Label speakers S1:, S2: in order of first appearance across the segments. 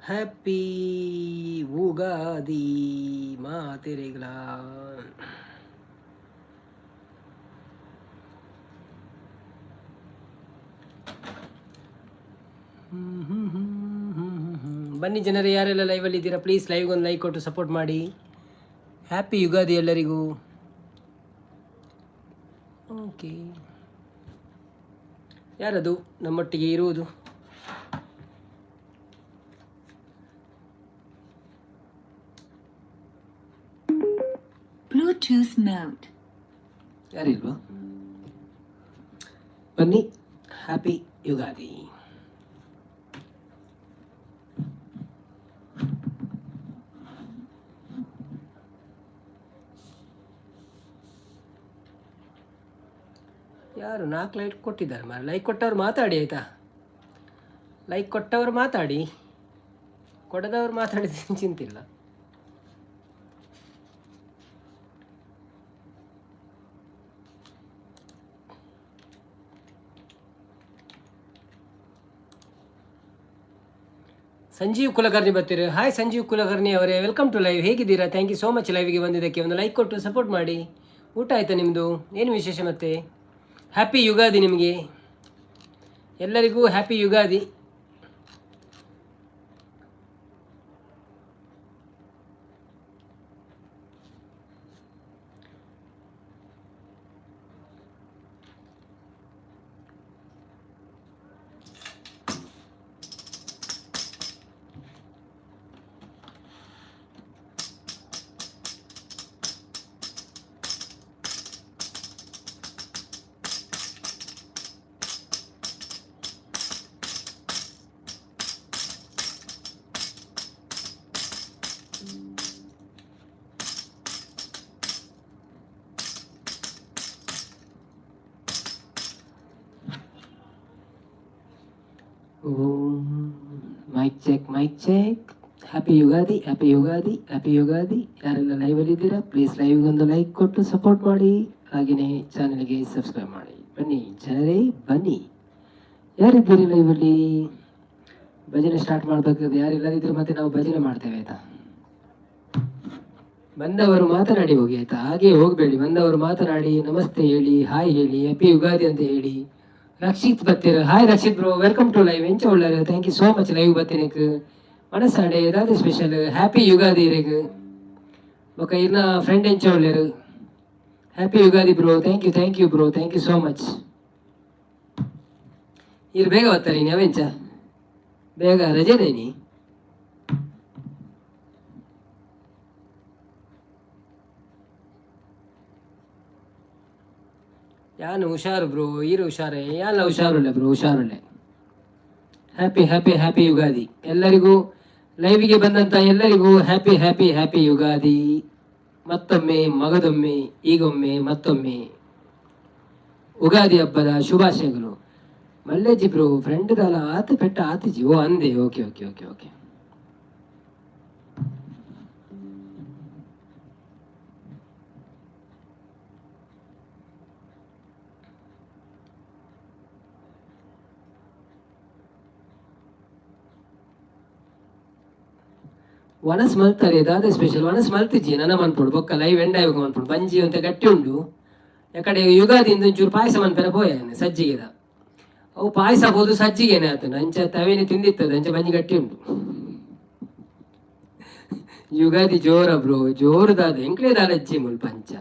S1: Happy Ugadi ಮಾತೆರೆಗ್ಲ. ಬನ್ನಿ ಜನರೇ, ಯಾರೆಲ್ಲ ಲೈವಲ್ಲಿ ಇದ್ದೀರಾ, ಪ್ಲೀಸ್ ಲೈವ್ಗೆ ಒಂದು ಲೈಕ್ ಕೊಟ್ಟು ಸಪೋರ್ಟ್ ಮಾಡಿ. ಹ್ಯಾಪಿ ಯುಗಾದಿ ಎಲ್ಲರಿಗೂ. ಓಕೆ, ಯಾರದು ನಮ್ಮೊಟ್ಟಿಗೆ ಇರುವುದು?
S2: Bluetooth mode.
S1: ಯಾರಿಲ್ವಾ? ಬನ್ನಿ, ಹ್ಯಾಪಿ ಯುಗಾದಿ. ಯಾರು ನಾಲ್ಕು ಲೈಕ್ ಕೊಟ್ಟಿದ್ದಾರೆ ಮಾರ? ಲೈಕ್ ಕೊಟ್ಟವ್ರು ಮಾತಾಡಿ ಆಯಿತಾ? ಲೈಕ್ ಕೊಟ್ಟವರು ಮಾತಾಡಿ, ಕೊಡದವರು ಮಾತಾಡಿದ ಚಿಂತಿಲ್ಲ. ಸಂಜೀವ್ ಕುಲಕರ್ಣಿ ಬರ್ತೀರಿ. ಹಾಯ್ ಸಂಜೀವ್ ಕುಲಕರ್ಣಿ ಅವರೇ, welcome to live. ಹೇಗಿದ್ದೀರಾ? Thank you so much ಲೈವ್ಗೆ ಬಂದಿದ್ದಕ್ಕೆ. ಒಂದು ಲೈಕ್ ಕೊಟ್ಟು ಸಪೋರ್ಟ್ ಮಾಡಿ. ಊಟ ಆಯಿತಾ ನಿಮ್ಮದು? ಏನು ವಿಶೇಷ ಮತ್ತೆ? ಹ್ಯಾಪಿ ಯುಗಾದಿ ನಿಮಗೆ ಎಲ್ಲರಿಗೂ. Happy Ugadi. Om, mic check, mic check. Happy Ugadi, happy Ugadi, happy Ugadi. ಯಾರೆಲ್ಲ ಲೈವಲ್ಲಿ ಇದ್ದೀರಾ, ಪ್ಲೀಸ್ ಲೈವ್ಗೆ ಒಂದು ಲೈಕ್ ಕೊಟ್ಟು ಸಪೋರ್ಟ್ ಮಾಡಿ, ಹಾಗೆಯೇ ಚಾನಲ್ಗೆ ಸಬ್ಸ್ಕ್ರೈಬ್ ಮಾಡಿ. ಬನ್ನಿ ಜನರೇ, ಬನ್ನಿ. ಯಾರಿದ್ದೀರಿ ಲೈವಲ್ಲಿ? ಭಜನೆ ಸ್ಟಾರ್ಟ್ ಮಾಡಬೇಕಾದ್ರೆ ಯಾರಿಲ್ಲದಿದ್ರೆ ಮತ್ತೆ ನಾವು ಭಜನೆ ಮಾಡ್ತೇವೆ, ಆಯ್ತಾ? ಬಂದವರು ಮಾತನಾಡಿ ಹೋಗಿ, ಆಯ್ತಾ? ಹಾಗೆ ಹೋಗಬೇಡಿ. ಬಂದವರು ಮಾತನಾಡಿ, ನಮಸ್ತೆ ಹೇಳಿ, ಹಾಯ್ ಹೇಳಿ, ಹ್ಯಾಪಿ ಯುಗಾದಿ ಅಂತ ಹೇಳಿ. Rakshit ಬತ್ತೀರ. Hi Rakshit bro, welcome to live. ಎಂಚ ಉಳ್ಳಾರ? Thank you so much live ಬತ್ತಿನಕ್. ಮನಸಾಡೆ ದಾದ ಸ್ಪೆಷಲ್? ಹ್ಯಾಪಿ ಯುಗಾದಿ ಇರೆಗ್. ಬೊಕ ಇರ್ನ ಫ್ರೆಂಡ್ ಎಂಚ ಉಳ್ಳೇರು? Happy Ugadi bro. Thank you, thank you bro, thank you so much. ಇರ್ ಬೇಗ ಬರ್ತಾರೆ ನೀ ಅವೆಂಚ ಬೇಗ ರಜೆನೇ ನೀ? ಯಾನು ಹುಷಾರು ಬ್ರೋ, ಈರು ಹುಷಾರೇ? ಯಾಲ್ಲ ಹುಷಾರುಳ್ಳೆ ಬ್ರೋ, ಹುಷಾರುಳ್ಳೆ. ಹ್ಯಾಪಿ ಹ್ಯಾಪಿ ಹ್ಯಾಪಿ ಯುಗಾದಿ ಎಲ್ಲರಿಗೂ. ಲೈವ್ಗೆ ಬಂದಂತ ಎಲ್ಲರಿಗೂ ಹ್ಯಾಪಿ ಹ್ಯಾಪಿ ಹ್ಯಾಪಿ ಯುಗಾದಿ. ಮತ್ತೊಮ್ಮೆ, ಮಗದೊಮ್ಮೆ, ಈಗೊಮ್ಮೆ, ಮತ್ತೊಮ್ಮೆ ಯುಗಾದಿ ಹಬ್ಬದ ಶುಭಾಶಯಗಳು. ಮಲ್ಲೇಜಿ ಬ್ರೋ, ಫ್ರೆಂಡ್ ದಾಲ ಆತ ಪೆಟ್ಟ ಆತಿಜಿ. ಓ ಅಂದೆ, ಓಕೆ ಓಕೆ ಓಕೆ ಓಕೆ. ಒಣಸ್ ಮಲ್ತಾರೆ, ದಾದ ಸ್ಪೆಷಲ್? ಒಣಸ್ ಮಲ್ತಿಜ್ಜಿ, ನನ್ನ ಮನ್ಪುಡು. ಬೊಕ್ಕ ಲೈವ್ ಎಂಡ್ ಆಯ್ಬೇಕು ಮನ್ಪುಡು. ಬಂಜಿ ಅಂತ ಗಟ್ಟಿ ಉಂಡು. ಯಾಕಡೆ ಯುಗಾದಿ ಒಂಚೂರು ಪಾಯಸ ಮನ್ಪೆರ ಪೋಯ ಸಜ್ಜಿಗೆದ. ಅವು ಪಾಯಸ ಬೋದು ಸಜ್ಜಿಗೆನೆ ಆತನ. ಅಂಚ ತವೇನೆ ತಿಂದಿತ್ತದ, ಅಂಚ ಬಂಜಿ ಗಟ್ಟಿ ಉಂಟು. ಯುಗಾದಿ ಜೋರ ಬ್ರೋ? ಜೋರು ದಾದ, ಎಂಕ್ಲೆ ದಾದ ಅಜ್ಜಿ ಮುಲ್ಪ ಅಂಚ.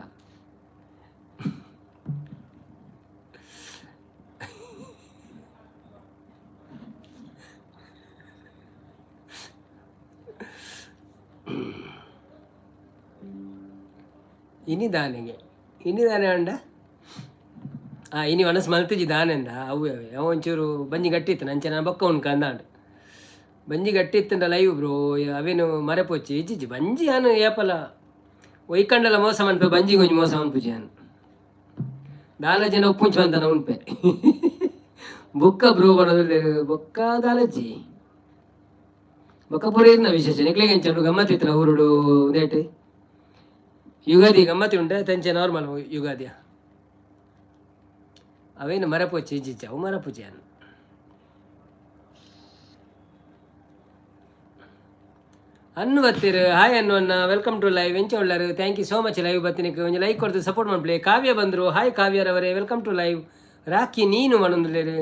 S1: ಇನಿ ದಾನೆಗೆ, ಇನಿ ದಾನೆ ಅಂಡ. ಆ ಇನಿ ಒಣಸ್ ಮಲ್ತಿಜಿ ದಾನೆಂದ. ಅವು ಅವೆ ಅವು ಒಂಚೂರು ಬಂಜಿ ಗಟ್ಟಿ ಇತ್ತು ನಂಚೆ ನಾನು ಬೊಕ್ಕ ಉಂಡು ಅಂದಾಂಡ್. ಬಂಜಿ ಗಟ್ಟಿ ಇತ್ತಂಡ ಲೈವ್ ಬ್ರೋ, ಅವೇನು ಮರೆಪೊಚ್ಚಿ. ಇಜ್ಜಿಜ್ಜಿ, ಬಂಜಿ ಯಾನು ಏಪಲ ಒಯ್ಕಂಡಲ ಮೋಸ ಮನ್ಪೆ, ಬಂಜಿಗೆ ಒಂಜಿ ಮೋಸ ಮನ್ಪುಜಿ ಅನ್. ದಾಲ ಜನ ಉಪ್ಪುಂಚು ಅಂತನ ಉನ್ಪೆ. ಬೊಕ್ಕ ಬ್ರೋ ಬರೋದಿಲ್ಲ. ಬೊಕ್ಕ ದಾಲಜ್ಜಿ, ಬೊಕ್ಕ ಪೂರ ಇರ್ನ ವಿಶೇಷ. ನಿಕ್ಲೆಗ್ ಎಂಚ ಗಮ್ಮತ್ ಇತ್ತಿನ ಊರುಡು? ಉಂದೇಟ್ ಯುಗಾದಿ ಗಮ್ಮತಿ ಉಂಟೆ ತಂಚೆ ನಾರ್ಮಲ್ ಯುಗಾದಿಯ? ಅವೇನು ಮರಪೋಚಿ ಇಜ್ಜಿಜ್ಜ, ಅವು ಮರಪುಜಿ ಅನ್. ಅನ್ನು ಬತ್ತೀರು. ಹಾಯ್ ಅನ್ನು ಅನ್ನ, welcome to live. ಎಂಚ ಉಳ್ಳರು? Thank you so much live ಬತ್ತಿನಕ್ಕೆ. ಒಂಜಿ ಲೈಕ್ ಕೊಡ್ದು ಸಪೋರ್ಟ್ ಮಾಡ್ಲಿ. ಕಾವ್ಯ ಬಂದರು. ಹಾಯ್ ಕಾವ್ಯರವರೇ, welcome to live. Rakhi ನೀನು ಪನೊಂದುಲ್ಲೇರು.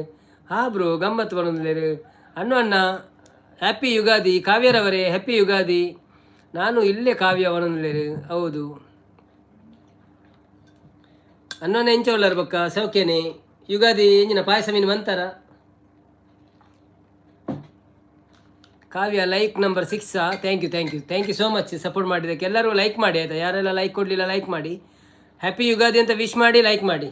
S1: ಹಾ ಬ್ರೋ, ಗಮ್ಮತ್ತು ಪನೊಂದುಲ್ಲೇರು. ಅನ್ನು ಅಣ್ಣ, ಹ್ಯಾಪಿ ಯುಗಾದಿ. ಕಾವ್ಯರವರೇ, ಹ್ಯಾಪಿ ಯುಗಾದಿ. ನಾನು ಇಲ್ಲೇ ಕಾವ್ಯ ಪನೊಂದುಲ್ಲೇರು. ಹೌದು ಅನ್ನೋನ, ಎಂಚ ಉಳ್ಳಾರು ಬೊಕ್ಕ? ಸೌಖ್ಯನೆ? ಯುಗಾದಿ ಎಂಜಿನ ಪಾಯಸ ಮೀನು ಮಂತಾರ? ಕಾವ್ಯ like number 6. Thank you, thank you, thank you so much support ಮಾಡಿದ್ದಕ್ಕೆ. ಎಲ್ಲರೂ ಲೈಕ್ ಮಾಡಿ, ಆಯಿತಾ? ಯಾರೆಲ್ಲ ಲೈಕ್ ಕೊಡಲಿಲ್ಲ, ಲೈಕ್ ಮಾಡಿ. ಹ್ಯಾಪಿ ಯುಗಾದಿ ಅಂತ ವಿಶ್ ಮಾಡಿ, ಲೈಕ್ ಮಾಡಿ.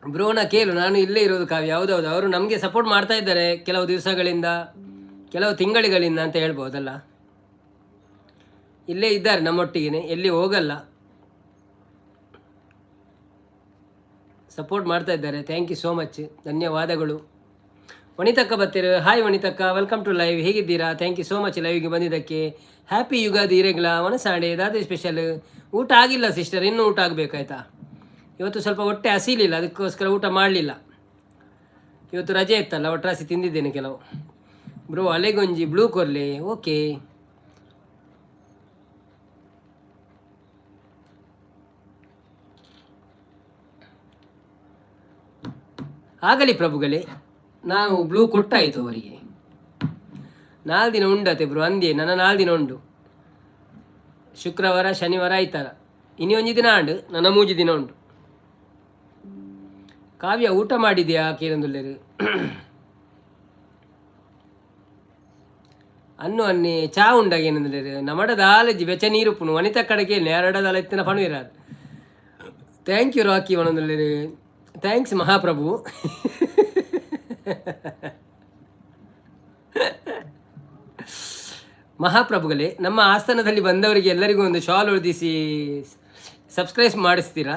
S1: ಬ್ರೋನ ಕೇಳು, ನಾನು ಇಲ್ಲೇ ಇರೋದು ಕಾವ್ಯ. ಹೌದೌದು, ಅವರು ನಮಗೆ ಸಪೋರ್ಟ್ ಮಾಡ್ತಾ ಇದ್ದಾರೆ ಕೆಲವು ದಿವಸಗಳಿಂದ, ಕೆಲವು ತಿಂಗಳುಗಳಿಂದ ಅಂತ ಹೇಳ್ಬೋದಲ್ಲ. ಇಲ್ಲೇ ಇದ್ದಾರೆ ನಮ್ಮೊಟ್ಟಿಗೆ, ಎಲ್ಲಿ ಹೋಗಲ್ಲ, ಸಪೋರ್ಟ್ ಮಾಡ್ತಾ ಇದ್ದಾರೆ. Thank you so much, ಧನ್ಯವಾದಗಳು. ವನಿತಕ್ಕ ಬತ್ತೀರು. ಹಾಯ್ ವನಿತಕ್ಕ, welcome to live. ಹೇಗಿದ್ದೀರಾ? Thank you so much ಲೈವ್ಗೆ ಬಂದಿದ್ದಕ್ಕೆ. ಹ್ಯಾಪಿ ಯುಗಾದಿ ಇರೆಗ್ಲ. ಒಣಸಾಂಡೆ ದಾದೆ ಸ್ಪೆಷಲ್? ಊಟ ಆಗಿಲ್ಲ ಸಿಸ್ಟರ್, ಇನ್ನೂ ಊಟ ಆಗಬೇಕಾಯ್ತಾ. ಇವತ್ತು ಸ್ವಲ್ಪ ಹೊಟ್ಟೆ ಹಸಿಲಿಲ್ಲ, ಅದಕ್ಕೋಸ್ಕರ ಊಟ ಮಾಡಲಿಲ್ಲ. ಇವತ್ತು ರಜೆ ಇತ್ತಲ್ಲ, ಒಟ್ರಾಸಿ ತಿಂದಿದ್ದೇನೆ ಕೆಲವು. ಬ್ರೋ, ಅಲೆಗೊಂಜಿ ಬ್ಲೂ ಕೊರ್ಲೆ. ಓಕೆ. ಆಗಲಿ ಪ್ರಭುಗಳೇ, ನಾವು ಬ್ಲೂ ಕೊಟ್ಟಾಯಿತು ಅವರಿಗೆ. 4 ದಿನ ಉಂಡತೆ ಬ್ರೋ? ಅಂದೆ, ನನ್ನ 4 ದಿನ ಉಂಡು. ಶುಕ್ರವಾರ, ಶನಿವಾರ, ಆಯ್ತಾರ. ಇನಿ ಒಂಜಿ ದಿನ ಆಂಡು, ನನ್ನ 3 ದಿನ ಉಂಟು. ಕಾವ್ಯ, ಊಟ ಮಾಡಿದ್ಯಾ ಕೇಳಂದುಲ್ಲೇರು. ಅನ್ನು ಅನ್ನಿ, ಚಾ ಉಂಡಾಗ ಏನಂದ್ರೆ ನಮಡ ದಾಲಜಿ ಬೆಚ್ಚ ನೀರು ಪುಣು. ವನಿತಾ ಕಡೆಗೆ ನೇರಡ ದಾಲ ಇತ್ತಿನ ಪಣು ಇರಾದು. Thank you rakhi ಒಣಂದುಲ್ಲೇರು. Thanks ಮಹಾಪ್ರಭು. ಮಹಾಪ್ರಭುಗಳೇ, ನಮ್ಮ ಆಸ್ಥಾನದಲ್ಲಿ ಬಂದವರಿಗೆ ಎಲ್ಲರಿಗೂ ಒಂದು ಶಾಲ್ ಹೊಡೆದಿಸಿ ಸಬ್ಸ್ಕ್ರೈಬ್ ಮಾಡಿಸ್ತೀರಾ?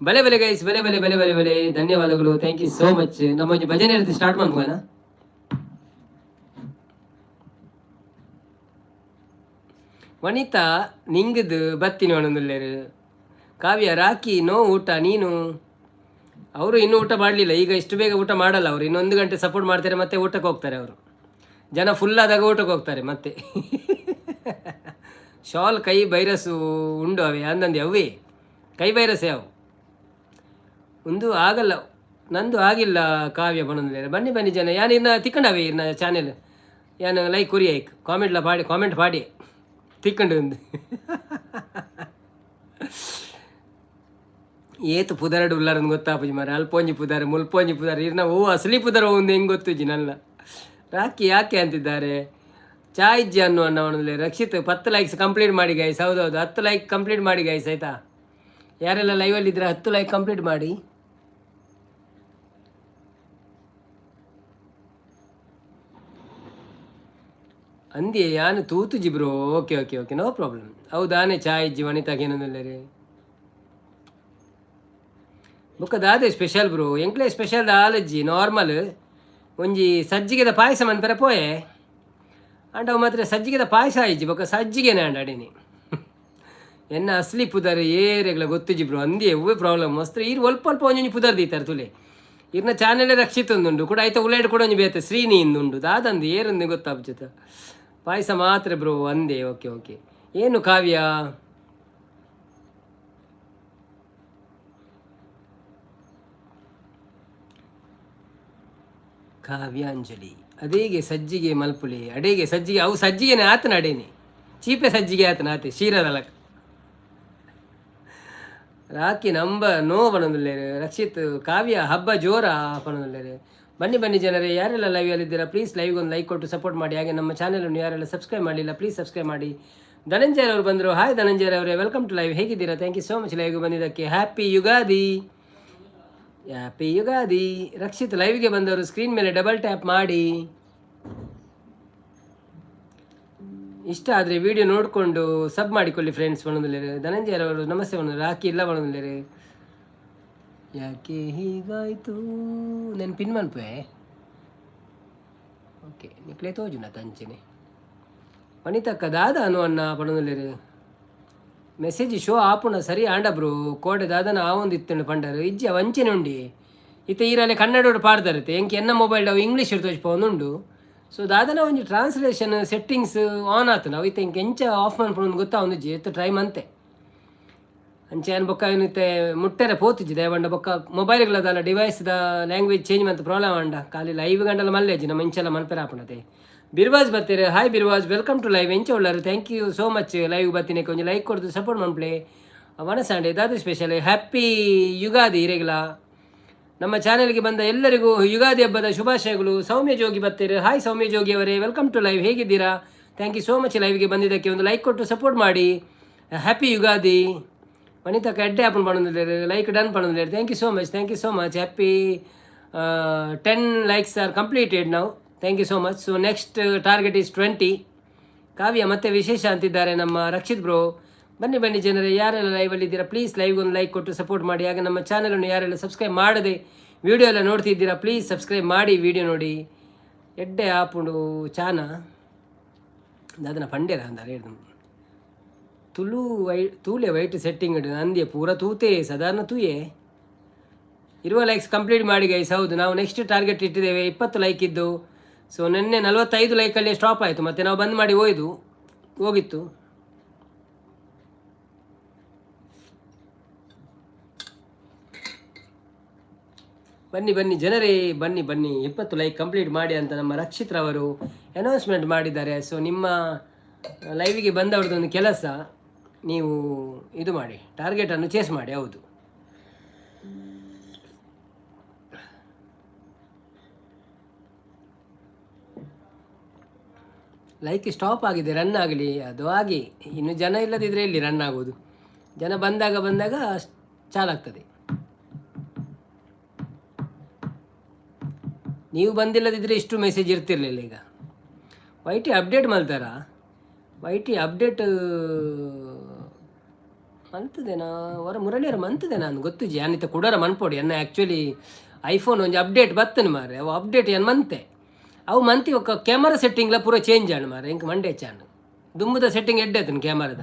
S1: ಬಲೆ ಬಲೆ ಗೈಸ್, ಬಲೆ ಬಲೆ ಬಲೆ ಬಲೆ ಬಲೆ. ಧನ್ಯವಾದಗಳು, thank you so much. ನಮ್ಮ ಒಂದು ಭಜನೆ ಇರುತ್ತೆ, ಸ್ಟಾರ್ಟ್ ಮಾಡ್ಬೋಣ. ವನಿತಾ ನಿಂಗದು ಬತ್ತಿನ ಒಣಂದುಲ್ಲೇರು. ಕಾವ್ಯ, ರಾಕಿ ನೋ ಊಟ ನೀನು? ಅವರು ಇನ್ನೂ ಊಟ ಮಾಡಲಿಲ್ಲ. ಈಗ ಇಷ್ಟು ಬೇಗ ಊಟ ಮಾಡಲ್ಲ ಅವರು. ಇನ್ನೊಂದು ಗಂಟೆ ಸಪೋರ್ಟ್ ಮಾಡ್ತಾರೆ, ಮತ್ತೆ ಊಟಕ್ಕೆ ಹೋಗ್ತಾರೆ ಅವರು. ಜನ ಫುಲ್ ಆದಾಗ ಊಟಕ್ಕೆ ಹೋಗ್ತಾರೆ ಮತ್ತೆ. ಶಾಲ್ ಕೈ ಬೈರಸು ಉಂಡು ಅವೆ ಅಂದಂದೆ ಅವೇ ಕೈ ವೈರಸ್ ಅವು ಒಂದು ಆಗಲ್ಲ. ನಂದು ಆಗಿಲ್ಲ ಕಾವ್ಯ ಬಣ್ಣದಲ್ಲಿ. ಬನ್ನಿ ಬನ್ನಿ ಜನ. ಯಾನ್ ಇನ್ನ ತಿಕ್ಕಂಡವೆ ಇರ್ನ ಚಾನೆಲ್. ಯಾನ್ ಲೈಕ್ ಕೊರಿ ಆಯ್ಕ್, ಕಾಮೆಂಟ್ಲ ಪಾಡಿ, ಕಾಮೆಂಟ್ ಪಾಡಿ ತಿಕ್ಕಂಡು ಒಂದು. ಏತು ಪುದರಡು ಉಲ್ಲಾರಂದು ಗೊತ್ತಾಪುಜಿ ಮಾರೆ. ಅಲ್ಪೊಂಜಿ ಪುದಾರೆ, ಮುಲ್ಪೊಂಜಿ ಪುದಾರೆ, ಇರ್ನ ಓ ಅಸಲಿ ಪುದರ ಒಂದು ಹೆಂಗೆ ಗೊತ್ತುಜಿ ನಲ್ಲ. ರಾಕಿ ಯಾಕೆ ಅಂತಿದ್ದಾರೆ. ಚಾ ಇಜ್ಜಿ ಅನ್ನು ಅನ್ನ. ರಕ್ಷಿತ್, 10 ಲೈಕ್ಸ್ ಕಂಪ್ಲೀಟ್ ಮಾಡಿ ಗೈಸ್. ಹೌದೌದು, 10 ಲೈಕ್ ಕಂಪ್ಲೀಟ್ ಮಾಡಿ ಗೈಸ್, ಆಯಿತಾ? ಯಾರೆಲ್ಲ ಲೈವಲ್ಲಿ ಇದ್ದರೆ 10 ಲೈಕ್ ಕಂಪ್ಲೀಟ್ ಮಾಡಿ. ಅಂದಿ ಯಾನು ತೂತುಜಿ bro. Okay okay okay, no problem. ಹೌದಾನೆ, ಚಾ ಇಜ್ಜಿ ವನಿತಾಗ ಏನಂದಲ್ಲರಿ. ಬೊಕ್ಕ ದಾದೆ ಸ್ಪೆಷಲ್ ಬ್ರೋ? ಎಂಕ್ಲೆ ಸ್ಪೆಷಲ್ ದಾಲಜ್ಜಿ, ನಾರ್ಮಲ್. ಒಂಜಿ ಸಜ್ಜಿಗೆದ ಪಾಯಸ ಮನ್ಪೆರೆ ಪೋಯೆ. ಅಂಡ ಅವು ಮಾತ್ರ ಸಜ್ಜಿಗೆದ ಪಾಯಸ ಆಯ್ಜಿ, ಬೊಕ್ಕ ಸಜ್ಜಿಗೆನೆ ಅಂಡ ಅಡೇನಿ. ಎನ್ನ ಅಸ್ಲಿ ಪುದರ್ ಏರೆಗ್ಲ ಗೊತ್ತುಜಿ ಬ್ರೋ. ಅಂದಿ ಎವ್ವೆ ಪ್ರಾಬ್ಲಮ್ ಮಸ್ತ್. ಈರ್ ಒಲ್ಪ ಅಲ್ಪ ಒಂಜೊಂಜಿ ಪುದರ್ ದೀತಾರೆ ತುಲೆ. ಇರ್ನ ಚಾನೆಲ್ ರಕ್ಷಿತ್ ಒಂದುಂಡು ಕೂಡ ಆಯ್ತಾ. ಉಲೇಡ್ ಕೂಡ ಒಂಜಿ ಬೇತೆ ಶ್ರೀನಿ ಇಂದುಂಡು. ದಾದಂದು ಏರಂದು ಗೊತ್ತಾಪ್ಜತ. ಪಾಯಸ ಮಾತ್ರ ಬ್ರೋ ಅಂದೆ. Okay okay. ಏನು ಕಾವ್ಯ? ಕಾವ್ಯಾಂಜಲಿ ಅದೇಗೆ ಸಜ್ಜಿಗೆ ಮಲ್ಪುಲಿ ಅಡೇಗೆ ಸಜ್ಜಿಗೆ. ಅವು ಸಜ್ಜಿಗೆನೆ ಆತನ ಅಡೇನೆ ಚೀಪೆ ಸಜ್ಜಿಗೆ ಆತನ ಆತೆ ಶೀರದಲಕ. ರಾಕಿ ನಂಬ ನೋ ಪನೊಂದುಲ್ಲೇರು. ರಕ್ಷಿತ್, ಕಾವ್ಯ ಹಬ್ಬ ಜೋರ ಪನೊಂದುಲ್ಲೇರು. ಬನ್ನಿ ಬನ್ನಿ ಜನರೇ, ಯಾರೆಲ್ಲ ಲೈವ್ ಅಲ್ಲಿದ್ದೀರಾ, ಪ್ಲೀಸ್ ಲೈವ್ಗೆ ಒಂದು ಲೈಕ್ ಕೊಟ್ಟು ಸಪೋರ್ಟ್ ಮಾಡಿ. ಹಾಗೆ ನಮ್ಮ ಚಾನಲನ್ನು ಯಾರೆಲ್ಲ ಸಬ್ಸ್ಕ್ರೈಬ್ ಮಾಡಲಿಲ್ಲ, ಪ್ಲೀಸ್ ಸಬ್ಸ್ಕ್ರೈಬ್ ಮಾಡಿ. ಧನಂಜಯ ಅವರು ಬಂದರು. ಹಾಯ್ ಧನಂಜಯ ಅವರೇ, welcome to live. ಹೇಗಿದ್ದೀರಾ? Thank you so much ಲೈವ್ಗೆ ಬಂದಿದ್ದಕ್ಕೆ. ಹ್ಯಾಪಿ ಯುಗಾದಿ. ಹ್ಯಾಪಿ ಯುಗಾದಿ. ರಕ್ಷಿತ್, ಲೈವ್ಗೆ ಬಂದವರು ಸ್ಕ್ರೀನ್ ಮೇಲೆ ಡಬಲ್ ಟ್ಯಾಪ್ ಮಾಡಿ. ಇಷ್ಟ ಆದರೆ ವಿಡಿಯೋ ನೋಡಿಕೊಂಡು ಸಬ್ ಮಾಡಿಕೊಳ್ಳಿ ಫ್ರೆಂಡ್ಸ್ ಪಣೊಂದುಲ್ಲೆರ್. ಧನಂಜಯರವರು ನಮಸ್ತೆ ಪಣೊಂದು. ರಾಕಿ ಇಲ್ಲ ಪಣೊಂದುಲ್ಲೆರ್. ಯಾಕೆ ಹೀಗಾಯ್ತು? ನೆನ್ ಪಿನ್ ಮನ್ಪುವೆ. ಓಕೆ, ನಿಕ್ಲೆ ತೋಜುನ ತಂಚೆನೆ. ವನಿತಕ್ಕ ದಾದ ಅನು ಅಣ್ಣ ಪಣೊಂದುಲ್ಲೆರ್. ಮೆಸೇಜ್ ಶೋ ಆಪುಣ ಸರಿ ಆಂಡ ಬ್ರೋ, ಕೋಡೆ ದಾದನ ಆವೊಂದು ಇತ್ತಂಡು ಪಂಡರು. ಇಜ್ಜಿ, ವಂಚನೆ ಉಂಡಿ. ಇತ್ತೆ ಈರಲೆ ಕನ್ನಡೋಡು ಪಾಡ್ದಾರತ್ತೆ. ಎಂಕ್ ಎನ್ನ ಮೊಬೈಲ್ ಅವು ಇಂಗ್ಲೀಷ್ ತೋಜಿಪವೊಂದುಂಡು. ಸೊ ದಾದನ ಒಂಜಿ ಟ್ರಾನ್ಸ್ಲೇಷನ್ ಸೆಟ್ಟಿಂಗ್ಸ್ ಆನ್ ಆತನ. ಅವು ಇತ್ತೆ ಎಂಕ್ ಎಂಚ ಆಫ್ ಮನ್ಪುನ ಗೊತ್ತಾವೊಂದಿಜ್ಜಿ. ಇತ್ತೆ ಟ್ರೈ ಮಂತೆ. ಅಂಚೆ ಏನ್ ಬೊಕ್ಕ ಇತ್ತೆ ಮುಟ್ಟೆರೆ ಪೋತುಜಿ. ದೇವಂಡ ಬೊಕ್ಕ ಮೊಬೈಲ್ಗಳದಲ್ಲ ಡಿವೈಸ್ದ ಲ್ಯಾಂಗ್ವೇಜ್ ಚೇಂಜ್ ಮಂತ್ ಪ್ರಾಬ್ಲಮ್ ಆಂಡ. ಖಾಲಿ ಲೈವ್ ಗಂಡಲ ಮಲ್ಲೇಜಿ ನಮ್ಮ ಇಂಚೆಲ್ಲ ಮನ್ಪೆರ ಆಪುಂಡತೆ. ಬಿರ್ವಾಜ್ ಬತ್ತೆರ್. Hi Birwaj, welcome to live. ಎಂಚ ಉಳ್ಳಾರು? Thank you so much. Live ಬತ್ತಿನ ಒಂಜಿ ಲೈಕ್ ಕೊಡ್ದು ಸಪೋರ್ಟ್ ಮನ್ಪ್ಲೆ. ವನಸಾಂಡೆ ದಾದ ಸ್ಪೆಷಲ್? ಹ್ಯಾಪಿ ಯುಗಾದಿ ಇರೆಗ್ಲ. ನಮ್ಮ ಚಾನೆಲ್ಗೆ ಬಂದ ಎಲ್ಲರಿಗೂ ಯುಗಾದಿ ಹಬ್ಬದ ಶುಭಾಶಯಗಳು. ಸೌಮ್ಯ ಜೋಗಿ ಬತ್ತೀರಿ. ಹಾಯ್ ಸೌಮ್ಯ ಜೋಗಿ ಅವರೇ, welcome to live. ಹೇಗಿದ್ದೀರಾ? Thank you so much. ಲೈವ್ಗೆ ಬಂದಿದ್ದಕ್ಕೆ ಒಂದು ಲೈಕ್ ಕೊಟ್ಟು ಸಪೋರ್ಟ್ ಮಾಡಿ. ಹ್ಯಾಪಿ ಯುಗಾದಿ. ವನಿತಕ್ಕ ಎಡ್ಡೆ ಆಪನ್ ಪಣೊಂದುಲ್ಲೆರ್. ಲೈಕ್ ಡನ್ ಪಣೊಂದುಲ್ಲೆರ್. Thank you so much, thank you so much. Happy 10 likes are completed ನಾವು. Thank you so much. So next target is 20. ಕಾವ್ಯ, ಮತ್ತೆ ವಿಶೇಷ ಅಂತಿದ್ದಾರೆ ನಮ್ಮ ರಕ್ಷಿತ್ ಬ್ರೋ. ಬನ್ನಿ ಬನ್ನಿ ಜನರೇ, ಯಾರೆಲ್ಲ ಲೈವಲ್ಲಿ ಇದ್ದೀರಾ, ಪ್ಲೀಸ್ ಲೈವ್ ಒಂದು ಲೈಕ್ ಕೊಟ್ಟು ಸಪೋರ್ಟ್ ಮಾಡಿ. ಹಾಗೆ ನಮ್ಮ ಚಾನಲನ್ನು ಯಾರೆಲ್ಲ ಸಬ್ಸ್ಕ್ರೈಬ್ ಮಾಡದೆ ವಿಡಿಯೋ ಎಲ್ಲ ನೋಡ್ತಿದ್ದೀರಾ, ಪ್ಲೀಸ್ ಸಬ್ಸ್ಕ್ರೈಬ್ ಮಾಡಿ ವಿಡಿಯೋ ನೋಡಿ. ಎಡ್ಡೆ ಆಪುಂಡು ಚಾನ ದಾದನ ಪಂಡ್ಯರ ಅಂದಾರೆ. ತುಳು ವೈ ತೂಲೆ ವೈಟ್ ಸೆಟ್ಟಿಂಗ್ ಅಂದ್ಯ ಪೂರ ತೂತೆ ಸಾಧಾರಣ ತೂಯೆ. ಇರುವ ಲೈಕ್ಸ್ ಕಂಪ್ಲೀಟ್ ಮಾಡಿ ಗೈಸ್. ಹೌದು, ನಾವು ನೆಕ್ಸ್ಟ್ ಟಾರ್ಗೆಟ್ ಇಟ್ಟಿದ್ದೇವೆ 20 ಲೈಕ್ ಇದ್ದು. ಸೊ ನಿನ್ನೆ 45 ಲೈಕಲ್ಲಿ ಸ್ಟಾಪ್ ಆಯಿತು. ಮತ್ತೆ ನಾವು ಬಂದ್ ಮಾಡಿ ಹೋಯ್ದು ಹೋಗಿತ್ತು. ಬನ್ನಿ ಬನ್ನಿ ಜನರೇ, ಬನ್ನಿ ಬನ್ನಿ, 20 ಲೈಕ್ ಕಂಪ್ಲೀಟ್ ಮಾಡಿ ಅಂತ ನಮ್ಮ ರಕ್ಷಿತ್ ರವರು ಅನೌನ್ಸ್ಮೆಂಟ್ ಮಾಡಿದ್ದಾರೆ. ಸೊ ನಿಮ್ಮ ಲೈವಿಗೆ ಬಂದವ್ರದ್ದೊಂದು ಕೆಲಸ, ನೀವು ಇದು ಮಾಡಿ, ಟಾರ್ಗೆಟನ್ನು ಚೇಸ್ ಮಾಡಿ. ಹೌದು. ಲೈಕ್ ಸ್ಟಾಪ್ ಆಗಿದೆ, ರನ್ ಆಗಲಿ ಅದು ಆಗಿ. ಇನ್ನು ಜನ ಇಲ್ಲದಿದ್ದರೆ ಎಲ್ಲಿ ರನ್ ಆಗೋದು? ಜನ ಬಂದಾಗ ಬಂದಾಗ ಚಾಲಾಗ್ತದೆ. ನೀವು ಬಂದಿಲ್ಲದಿದ್ದರೆ ಇಷ್ಟು ಮೆಸೇಜ್ ಇರ್ತಿರ್ಲಿಲ್ಲ. ಈಗ ವೈ ಟಿ ಅಪ್ಡೇಟ್ ಮಾಡ್ತಾರಾ? ವೈ ಟಿ ಅಪ್ಡೇಟ್ ಮಂತದೇನಾ? ಹೊರ ಮುರಳಿಯರ ಮಂತದೆ ನಾನು ಗೊತ್ತಿಜಿ. ಅನಿತ ಕುಡರ ಮನ್ಪೊಡಿ. ಎನ್ನ ಆ್ಯಕ್ಚುಲಿ ಐಫೋನ್ ಒಂಜಿ ಅಪ್ಡೇಟ್ ಬತ್ತನೆ ಮಾರೆ. ಅವು ಅಪ್ಡೇಟ್ ಏನು ಮಂತೆ, ಅವು ಮಂತಿ ಒಕ್ಕ ಕ್ಯಾಮರಾ ಸೆಟ್ಟಿಂಗ್ಲ ಪೂರ ಚೇಂಜ್ ಆಂಡ್ ಮಾರೆ. ಇಂಕ್ ಮಂಡೆ ಚಾಂಡ್ ದುಂಬುದ ಸೆಟ್ಟಿಂಗ್ ಎಡ್ಡೆ ಆತನ ಕ್ಯಾಮರಾದ.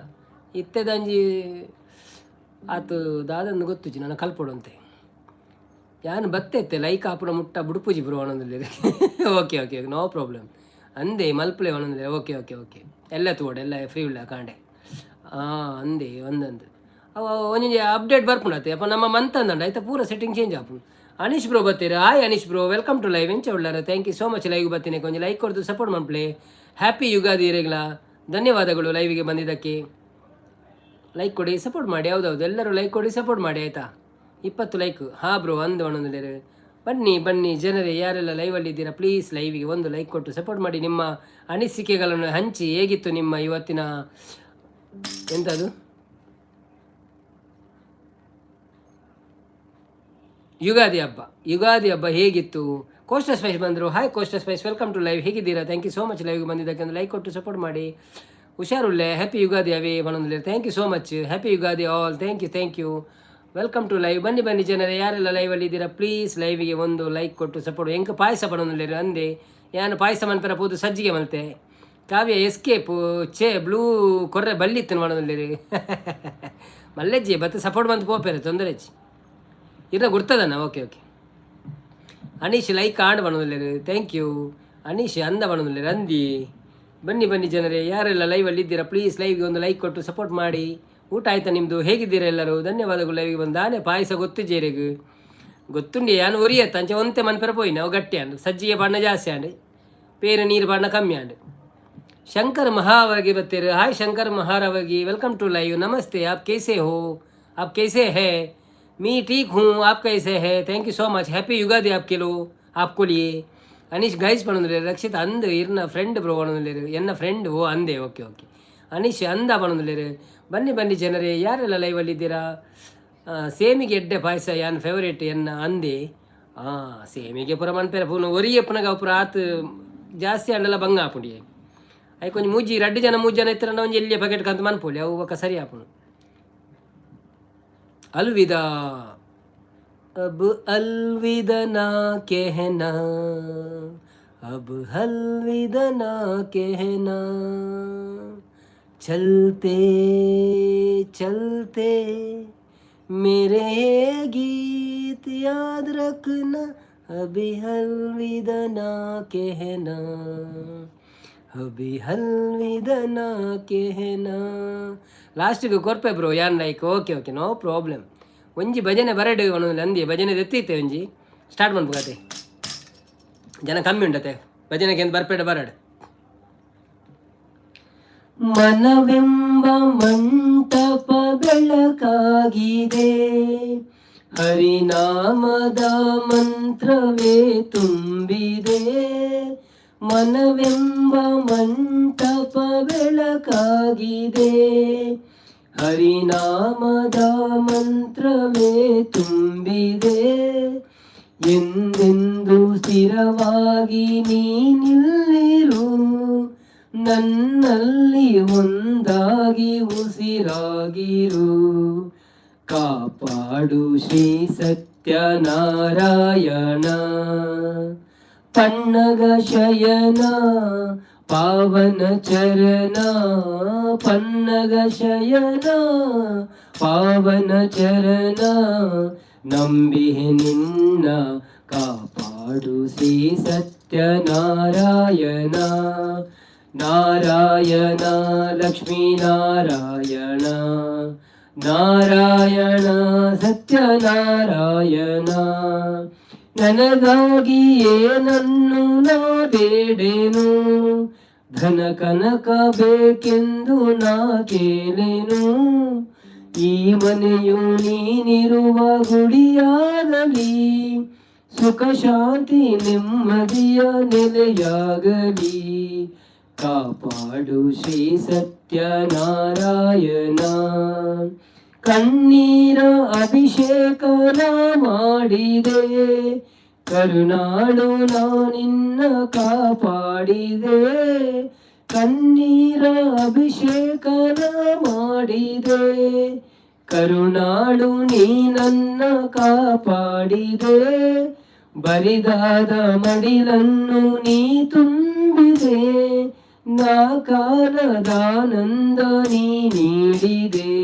S1: ಇತ್ತೆದಂಜಿ ಆತು ದಾದಂದು ಗೊತ್ತುಜಿ. ನನ್ನ ಕಲ್ಪೊಡಂತೆ ಯಾನ್ ಬತ್ತೆತ್ತೆ ಲೈಕ್ ಆಪುನ ಮುಟ್ಟ ಬುಡುಪುಜಿ ಬ್ರೋ ಒಣೊಂದುಲ್ಲೆರ್. ಓಕೆ ಓಕೆ, ನೋ ಪ್ರಾಬ್ಲಮ್ ಅಂದೆ ಮಲ್ಪಲೆ ಒಣೊಂದುಲ್ಲೆರ್. ಓಕೆ ಓಕೆ ಓಕೆ, ಎಲ್ಲ ತೋಡೆ ಎಲ್ಲ ಫ್ರೀ ಉಳ್ಳ ಕಾಂಡೆ. ಹಾಂ, ಅಂದೆ ಒಂದೊಂದು ಅವು ಒಂಜೊಂಜಿ ಅಪ್ಡೇಟ್ ಬರ್ಪುಂಡತ್ತೆ. ಅಪ್ಪ ನಮ್ಮ ಮಂತ್ ಅಂದಂಡ ಆಯ್ತಾ, ಪೂರ ಸೆಟ್ಟಿಂಗ್ ಚೇಂಜ್ ಆಪುಂಡು. ಅನೀಶ್ ಬ್ರೋ ಬತ್ತೀರ. Hi Anish bro, welcome to live. ಎಂಚ ಉಳ್ಳಾರ? Thank you so much. Live ಬತ್ತೀನಿ ಕೊಂಚ ಲೈಕ್ ಕೊಡ್ದು ಸಪೋರ್ಟ್ ಮನ್ಪ್ಲೆ. ಹ್ಯಾಪಿ ಯುಗಾದಿ ಇರೆಗ್ಲ. ಧನ್ಯವಾದಗಳು ಲೈವಿಗೆ ಬಂದಿದ್ದಕ್ಕೆ. ಲೈಕ್ ಕೊಡಿ, ಸಪೋರ್ಟ್ ಮಾಡಿ. ಹೌದೌದು, ಎಲ್ಲರೂ ಲೈಕ್ ಕೊಡಿ, ಸಪೋರ್ಟ್ ಮಾಡಿ ಆಯಿತಾ. 20 ಲೈಕ್. ಹಾಂ ಬ್ರೋ ಅಂದು ಒಣೊಂದುಲ್ಲೆರ್. ಬನ್ನಿ ಬನ್ನಿ ಜನರೇ, ಯಾರೆಲ್ಲ ಲೈವಲ್ಲಿ ಇದ್ದೀರಾ, ಪ್ಲೀಸ್ ಲೈವಿಗೆ ಒಂದು ಲೈಕ್ ಕೊಟ್ಟು ಸಪೋರ್ಟ್ ಮಾಡಿ. ನಿಮ್ಮ ಅನಿಸಿಕೆಗಳನ್ನು ಹಂಚಿ. ಹೇಗಿತ್ತು ನಿಮ್ಮ ಇವತ್ತಿನ ಎಂಥದ್ದು ಯುಗಾದಿ ಹಬ್ಬ? ಯುಗಾದಿ ಹಬ್ಬ ಹೇಗಿತ್ತು? ಕೋಸ್ಟಾ ಸ್ಪೈಸ್ ಬಂದರು. Hi Costa Spice, welcome to live. ಹೇಗಿದ್ದೀರಾ? Thank you so much. ಲೈವ್ಗೆ ಬಂದಿದ್ದಕ್ಕೆ ಒಂದು ಲೈಕ್ ಕೊಟ್ಟು ಸಪೋರ್ಟ್ ಮಾಡಿ. ಹುಷಾರುಳ್ಳೆ. ಹ್ಯಾಪಿ ಯುಗಾದಿ ಅವೇ ಬನ್ನೊಂದಿಲ್ಲ. Thank you so much. Happy Ugadi all. Thank you, thank you. Welcome to live. ಬನ್ನಿ ಬನ್ನಿ ಜನರೇ, ಯಾರೆಲ್ಲ ಲೈವಲ್ಲಿ ಇದ್ದೀರಾ, ಪ್ಲೀಸ್ ಲೈವಿಗೆ ಒಂದು ಲೈಕ್ ಕೊಟ್ಟು ಸಪೋರ್ಟ್. ಎಂಕ ಪಾಯಸ ಪಡೊಂದುಲ್ಲೆರ್ ಅಂದೆ. ಯಾನು ಪಾಯಸ ಮನ್ಪೆರ ಪೋದು ಸಜ್ಜಿಗೆ ಮಲ್ತೆ. ಕಾವ್ಯ ಎಸ್ಕೇಪು ಚೇ ಬ್ಲೂ ಕೊರ್ರೆ ಬಲ್ಲಿತ್ತು ಮಾಡೋದಿಲ್ಲ. ಮಲ್ಲೆಜ್ಜಿ ಬತ್ತ ಸಪೋರ್ಟ್ ಬಂದು ಪೋಪೇರೆ ತೊಂದರೆ ಇರ ಗುರ್ತದಣ್ಣ. Okay okay. ಅನೀಶ್ ಲೈಕ್ ಆಡ್ ಬನ್ನೊಂದುಲ್ಲೆರ್. Thank you Anish. ಅಂದ ಬನ್ನೊಂದುಲ್ಲೆರ್ ಅಂದಿ. ಬನ್ನಿ ಬನ್ನಿ ಜನರೇ, ಯಾರೆಲ್ಲ ಲೈವಲ್ಲಿ ಇದ್ದೀರಾ, ಪ್ಲೀಸ್ ಲೈವ್ಗೆ ಒಂದು ಲೈಕ್ ಕೊಟ್ಟು ಸಪೋರ್ಟ್ ಮಾಡಿ. ಊಟ ಆಯ್ತಾ ನಿಮ್ಮದು? ಹೇಗಿದ್ದೀರಾ ಎಲ್ಲರೂ? ಧನ್ಯವಾದಗಳು. ಲೈವಿಗೆ ಬಂದಾನೆ ಪಾಯಸ ಗೊತ್ತು ಜೇರೆಗ್ ಗೊತ್ತುಂಡಿ. ಯಾನು ಒರಿಯತ್ತ ಅಂಚೆ ಒಂತೆ ಮನ್ಪೆರ ಪೋಯಿನ. ಅವು ಗಟ್ಟಿ ಅಂಡು ಸಜ್ಜಿಗೆ ಬಣ್ಣ ಜಾಸ್ತಿ ಆಂಡ್, ಪೇರು ನೀರು ಬಣ್ಣ ಕಮ್ಮಿ ಆಂಡ್. ಶಂಕರ್ महावरगी बत्तेर. हाय शंकर महारावगी, welcome to live. नमस्ते, आप कैसे हो? आप कैसे है? मैं ठीक हूँ, आप कैसे है? Thank you so much. Happy Ugadi आपके लो आपको लिए. ಅನೀಶ್ ಗೈಸ್ ಪಣೊಂದುಲ್ಲೆರ್. ರಕ್ಷಿತ್ ಅಂದ್ ಇರ್ನ ಫ್ರೆಂಡ್ ಬ್ರೋ ಪಣೊಂದುಲ್ಲೆರ್. ಎನ್ನ ಫ್ರೆಂಡ್ ಓ ಅಂದೆ. Okay okay. ಅನೀಶ್ ಅಂದ ಪಣೊಂದುಲ್ಲೆರ್. ಬನ್ನಿ ಬನ್ನಿ ಜನರೇ, ಯಾರೆಲ್ಲ ಲೈವಲ್ಲಿ ಇದ್ದೀರಾ? ಸೇಮಿಗೆ ಎಡ್ಡೆ ಪಾಯಸ ಯಾನ್ ಫೇವರೇಟ್ ಎನ್ನ ಅಂದೆ. ಸೇಮಿಗೆ ಪೂರ ಮನ್ಪೆರೆ ಪೂನ ಒರಿ ಎಪ್ಪುನಗ ಅವು ಪೂರ ಆತ್ ಜಾಸ್ತಿ ಆಂಡಲ ಬಂಗ ಆಪುಂಡು. ಐಕ್ ಒಂಜಿ ಮೂಜಿ ರಡ್ಡ್ ಜನ ಮೂಜಿ ಜನ ಇತ್ತಿರಂಡ ಒಂಜಿ ಎಲ್ಯ ಪ್ಯಾಕೆಟ್ ಕಂತ್ ಮನ್ಪೊಲಿ, ಅವು ಬೊಕ ಸರಿ ಆಪುಂಡು. ಅಲ್ವಿದಾ, अब अलविदा ना कहना, अब अलविदा ना कहना, चलते चलते मेरे ये गीत याद रखना, अभी अलविदा ना कहना, अभी अलविदा ना कहना. ಲಾಸ್ಟಿಗೆ ಕೊರ್ಪೆ ಬ್ರೋ ಯಾನ್ like. Okay okay, no problem. ಒಂಜಿ ಭಜನೆ ಬರಡು ಅಂದಿ ಭಜನೆ ದೆತ್ತಿತ್ತೆ ಒಂಜಿ ಸ್ಟಾರ್ಟ್ ಮನ್ಪುಗತೆ. ಜನ ಕಮ್ಮಿ ಉಂಡತೆ ಭಜನೆಗೆ ಬರ್ಪೇಡ ಬರಡು. ಮನವೆಂಬ ಮಂಟಪ ಬೆಳಕಾಗಿದೆ, ಹರಿನಾಮದ ಮಂತ್ರವೇ ತುಂಬಿದೆ. ಮನವೆಂಬ ಮಂಟಪ ಬೆಳಕಾಗಿದೆ, ಹರಿನಾಮದ ಮಂತ್ರವೇ ತುಂಬಿದೆ. ಎಂದೆಂದು ಸ್ಥಿರವಾಗಿ ನೀನಿಲ್ಲಿರು, ನನ್ನಲ್ಲಿ ಒಂದಾಗಿ ಉಸಿರಾಗಿರು. ಕಾಪಾಡು ಶ್ರೀ ಸತ್ಯನಾರಾಯಣ, ಪನ್ನಗ ಶಯನ ಪಾವನ ಚರಣ, ಪನ್ನಗ ಶಯನ ಪಾವನ ಚರಣ, ನಂಬಿಹೆ ನಿನ್ನ ಕಾಪಾಡು ಶ್ರೀ ಸತ್ಯನಾರಾಯಣ. ನಾರಾಯಣ ಲಕ್ಷ್ಮೀ ನಾರಾಯಣ, ನಾರಾಯಣ ಸತ್ಯನಾರಾಯಣ. ನನಗಾಗಿ ಏನನ್ನು ನಾ ಬೇಡೆನು, ಧನ ಕನಕ ಬೇಕೆಂದು ನಾ ಕೇಳೆನು. ಈ ಮನೆಯು ನೀನಿರುವ ಗುಡಿಯಾಗಲಿ, ಸುಖ ಶಾಂತಿ ನೆಮ್ಮದಿಯ ನೆಲೆಯಾಗಲಿ. ಕಾಪಾಡು ಶ್ರೀ ಸತ್ಯನಾರಾಯಣ. ಕಣ್ಣೀರ ಅಭಿಷೇಕ ನಾ ಮಾಡಿದೆ, ಕರುಣಾಳು ನಾ ನಿನ್ನ ಕಾಪಾಡಿದೆ. ಕಣ್ಣೀರ ಅಭಿಷೇಕ ನಾ ಮಾಡಿದೆ, ಕರುಣಾಳು ನೀ ನನ್ನ ಕಾಪಾಡಿದೆ. ಬರಿದಾದ ಮಡಿಲನ್ನು ನೀ ತುಂಬಿದೆ, ನಾ ಕಾಲದಾನಂದ ನೀ ನೀಡಿದೆ.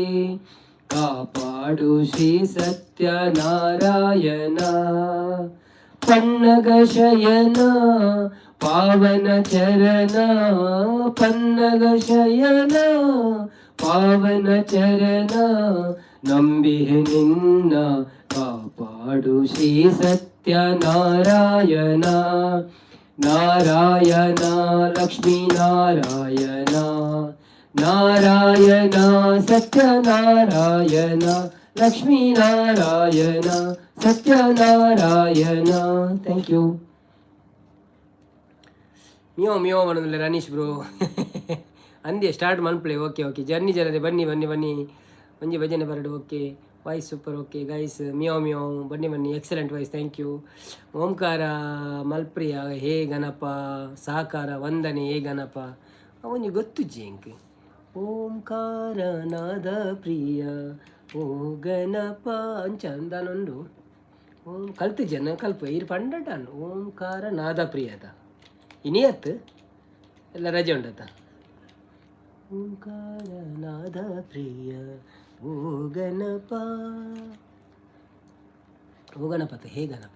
S1: ಕಾಪಾಡು ಶ್ರೀ ಸತ್ಯನಾರಾಯಣ, ಪನ್ನಗ ಶಯನ ಪಾವನ ಚರಣ, ಪನ್ನಗ ಶಯನ ಪಾವನ ಚರಣ, ನಂಬಿಹೆ ನಿನ್ನ ಕಾಪಾಡು ಶ್ರೀ ಸತ್ಯನಾರಾಯಣ. ನಾರಾಯಣ ಲಕ್ಷ್ಮೀ ನಾರಾಯಣ, ನಾರಾಯಣ ಸತ್ಯನಾರಾಯಣ, ಲಕ್ಷ್ಮೀ ನಾರಾಯಣ ಸತ್ಯನಾರಾಯಣ. Thank you. ಮಿಯೋ ಮಿಯೋ ಮಾಡೋದಿಲ್ಲ ರನೀಶ್ ಬ್ರೋ ಅಂದೆ ಸ್ಟಾರ್ಟ್ ಮನ್ಪ್ಲೆ. ಓಕೆ ಓಕೆ, ಜರ್ನಿ ಜನರೇ ಬನ್ನಿ ಬನ್ನಿ ಬನ್ನಿ. ಒಂಜಿ ಭಜನೆ ಬರಡು. Okay, voice super. Okay guys, meow meow, ಬನ್ನಿ ಬನ್ನಿ. Excellent voice, thank you. ಓಂಕಾರ ಮಲ್ಪ್ರಿಯ, ಹೇ ಗಣಪ ಸಹಕಾರ ವಂದನೆ, ಹೇ ಗಣಪ. ಅವನಿಗೆ ಗೊತ್ತು ಜಿಂಕ್. ಓಂಕಾರ ನಾದ ಪ್ರಿಯ ಓ ಗಣಪ ಅಂಚ ಅಂದಾನೊಂದು ಓಂ ಕಲ್ತು ಜನ ಕಲ್ಪ ಇರು ಪಂಡಟಾನ್. ಓಂಕಾರ ನಾದ ಪ್ರಿಯದ ಇನಿಯತ್ತು ಎಲ್ಲ ರಜೆ ಉಂಡತ. ಓಂಕಾರ ನಾದ ಪ್ರಿಯ ಓ ಗಣಪ, ಓ ಗಣಪತಿ, ಹೇ ಗಣಪ.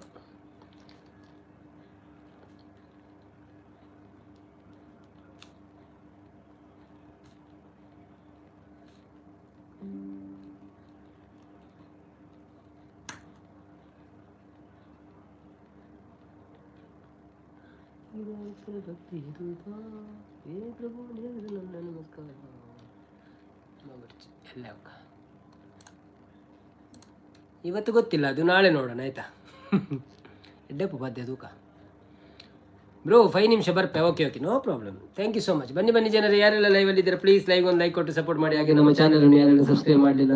S1: ಭಕ್ತಿ ಹೇ ಪ್ರಭು ನನ್ನ ನಮಸ್ಕಾರ. ಎಲ್ಲ ಇವತ್ತು ಗೊತ್ತಿಲ್ಲ, ಅದು ನಾಳೆ ನೋಡೋಣ ಆಯಿತಾ. ಎಡ್ಡೆಪ್ಪು ಪದ್ಯ ತೂಕ ಬ್ರೋ. 5 ನಿಮಿಷ ಬರ್ಪೆ. Okay okay, no problem. Thank you so much. ಬನ್ನಿ ಬನ್ನಿ ಜನರೇ, ಯಾರೆಲ್ಲ ಲೈವಲ್ಲಿ ಇದ್ದೀರಾ ಪ್ಲೀಸ್ ಲೈವ್ ಒಂದು ಲೈಕ್ ಕೊಟ್ಟು ಸಪೋರ್ಟ್ ಮಾಡಿ. ಹಾಗೆ ನಮ್ಮ ಚಾನಲನ್ನು ಯಾರೆಲ್ಲ ಸಬ್ಸ್ಕ್ರೈಬ್ ಮಾಡಲಿಲ್ಲ,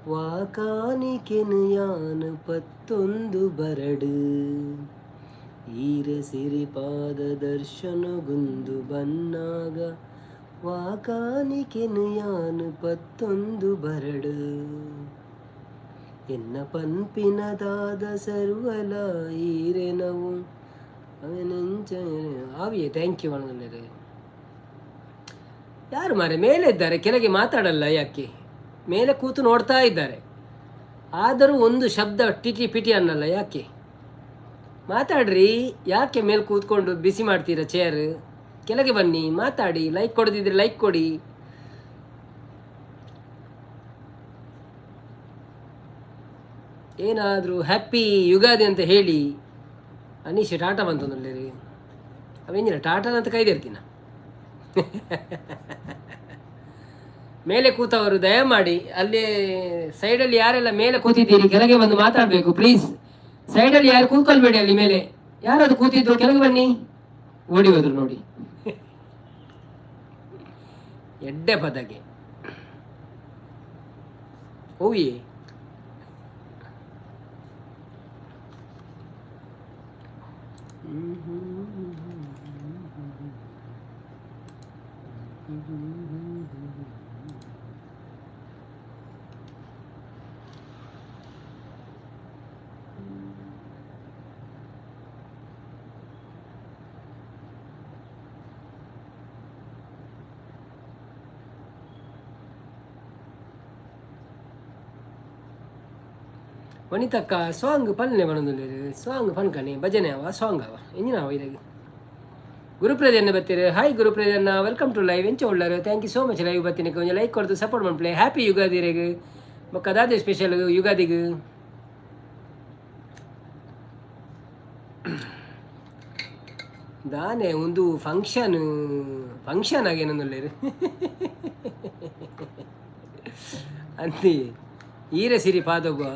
S1: ವಾಕಾನಿಕೆನು ಯಾನು ಪತ್ತೊಂದು ಬರಡು. ಈರ ಸಿರಿಪಾದ ದರ್ಶನಗುಂದು ಬನ್ನಾಗ ವಾಕಾನಿಕೆನು ಯಾನು ಪತ್ತೊಂದು ಬರಡು. ಎನ್ನ ಪನ್ಪಿನದಾದ ಸರ್ವಲ ಈರೆನವು ಅವೆನೆಂಚ ಆವಿಯೇ. Thank you. ಅಣ್ಣಂದರೆ ಯಾರು ಮಾರೆ? ಮೇಲೆ ಇದ್ದಾರೆ, ಕೆಳಗೆ ಮಾತಾಡಲ್ಲ ಯಾಕೆ? ಮೇಲೆ ಕೂತು ನೋಡ್ತಾ ಇದ್ದಾರೆ, ಆದರೂ ಒಂದು ಶಬ್ದ ಟಿಟಿ ಪಿಟಿ ಅನ್ನಲ್ಲ ಯಾಕೆ? ಮಾತಾಡ್ರಿ. ಯಾಕೆ ಮೇಲೆ ಕೂತ್ಕೊಂಡು ಬಿಸಿ ಮಾಡ್ತೀರಾ ಚೇರ್? ಕೆಳಗೆ ಬನ್ನಿ, ಮಾತಾಡಿ. ಲೈಕ್ ಕೊಡದಿದ್ರೆ ಲೈಕ್ ಕೊಡಿ. ಏನಾದರೂ ಹ್ಯಾಪಿ ಯುಗಾದಿ ಅಂತ ಹೇಳಿ. ಅನೀಶ್ ಟಾಟಾ ಬಂತು ರೀ. ಅವೇಂಜಿನ ಟಾಟಾನ ಅಂತ ಕೈದಿರ್ತೀನ. ಮೇಲೆ ಕೂತವರು ದಯಮಾಡಿ ಅಲ್ಲಿ ಸೈಡಲ್ಲಿ ಯಾರೆಲ್ಲ ಮೇಲೆ ಕೂತಿದ್ದೀರಿ, ಕೆಳಗೆ ಬಂದು ಮಾತಾಡಬೇಕು ಪ್ಲೀಸ್. ಸೈಡಲ್ಲಿ ಯಾರು ಕೂತ್ಕೊಳ್ಬೇಡಿ. ಅಲ್ಲಿ ಮೇಲೆ ಯಾರಾದ್ರು ಕೂತಿದ್ದು ಕೆಳಗೆ ಬನ್ನಿ. ಓಡಿ ಹೋದ್ರು ನೋಡಿ. ಎಡ್ಡೆ ಪದಗೆ ಹೋಗಿ. ವನಿತಕ್ಕ ಸಾಂಗ್ ಪನ್ನೆ ಬನೊಂದುಲ್ಲೆರ್. ಸಾಂಗ್ ಪನ್ಕನೆ ಭಜನೆ ಅವ, ಸಾಂಗ್ ಅವ, ಎಂಜಿನ ಅವ ಇರೆಗ್. ಗುರುಪ್ರಜನ್ನ ಬತ್ತೀರು. Hi Guruprajanna, welcome to live. ಎಂಚ ಉಳ್ಳರು? Thank you so much. Live ಬತ್ತೀನಿ ಒಂಜಿ ಲೈಕ್ ಕೊಡ್ದು ಸಪೋರ್ಟ್ ಮನ್ಪುಲೆ. ಹ್ಯಾಪಿ ಯುಗಾದಿ ಇರೆಗ್. ಬೊಕ್ಕ ದಾದೆ ಸ್ಪೆಷಲ್ ಯುಗಾದಿಗ್? ದಾನೆ ಒಂದು ಫಂಕ್ಷನ್ ಫಂಕ್ಷನ್ ಆಗೇನೊಂದುಲ್ಲೆರ್ ಅಂತಿ. ಈರೆ ಸಿರಿ ಪಾದೊಗು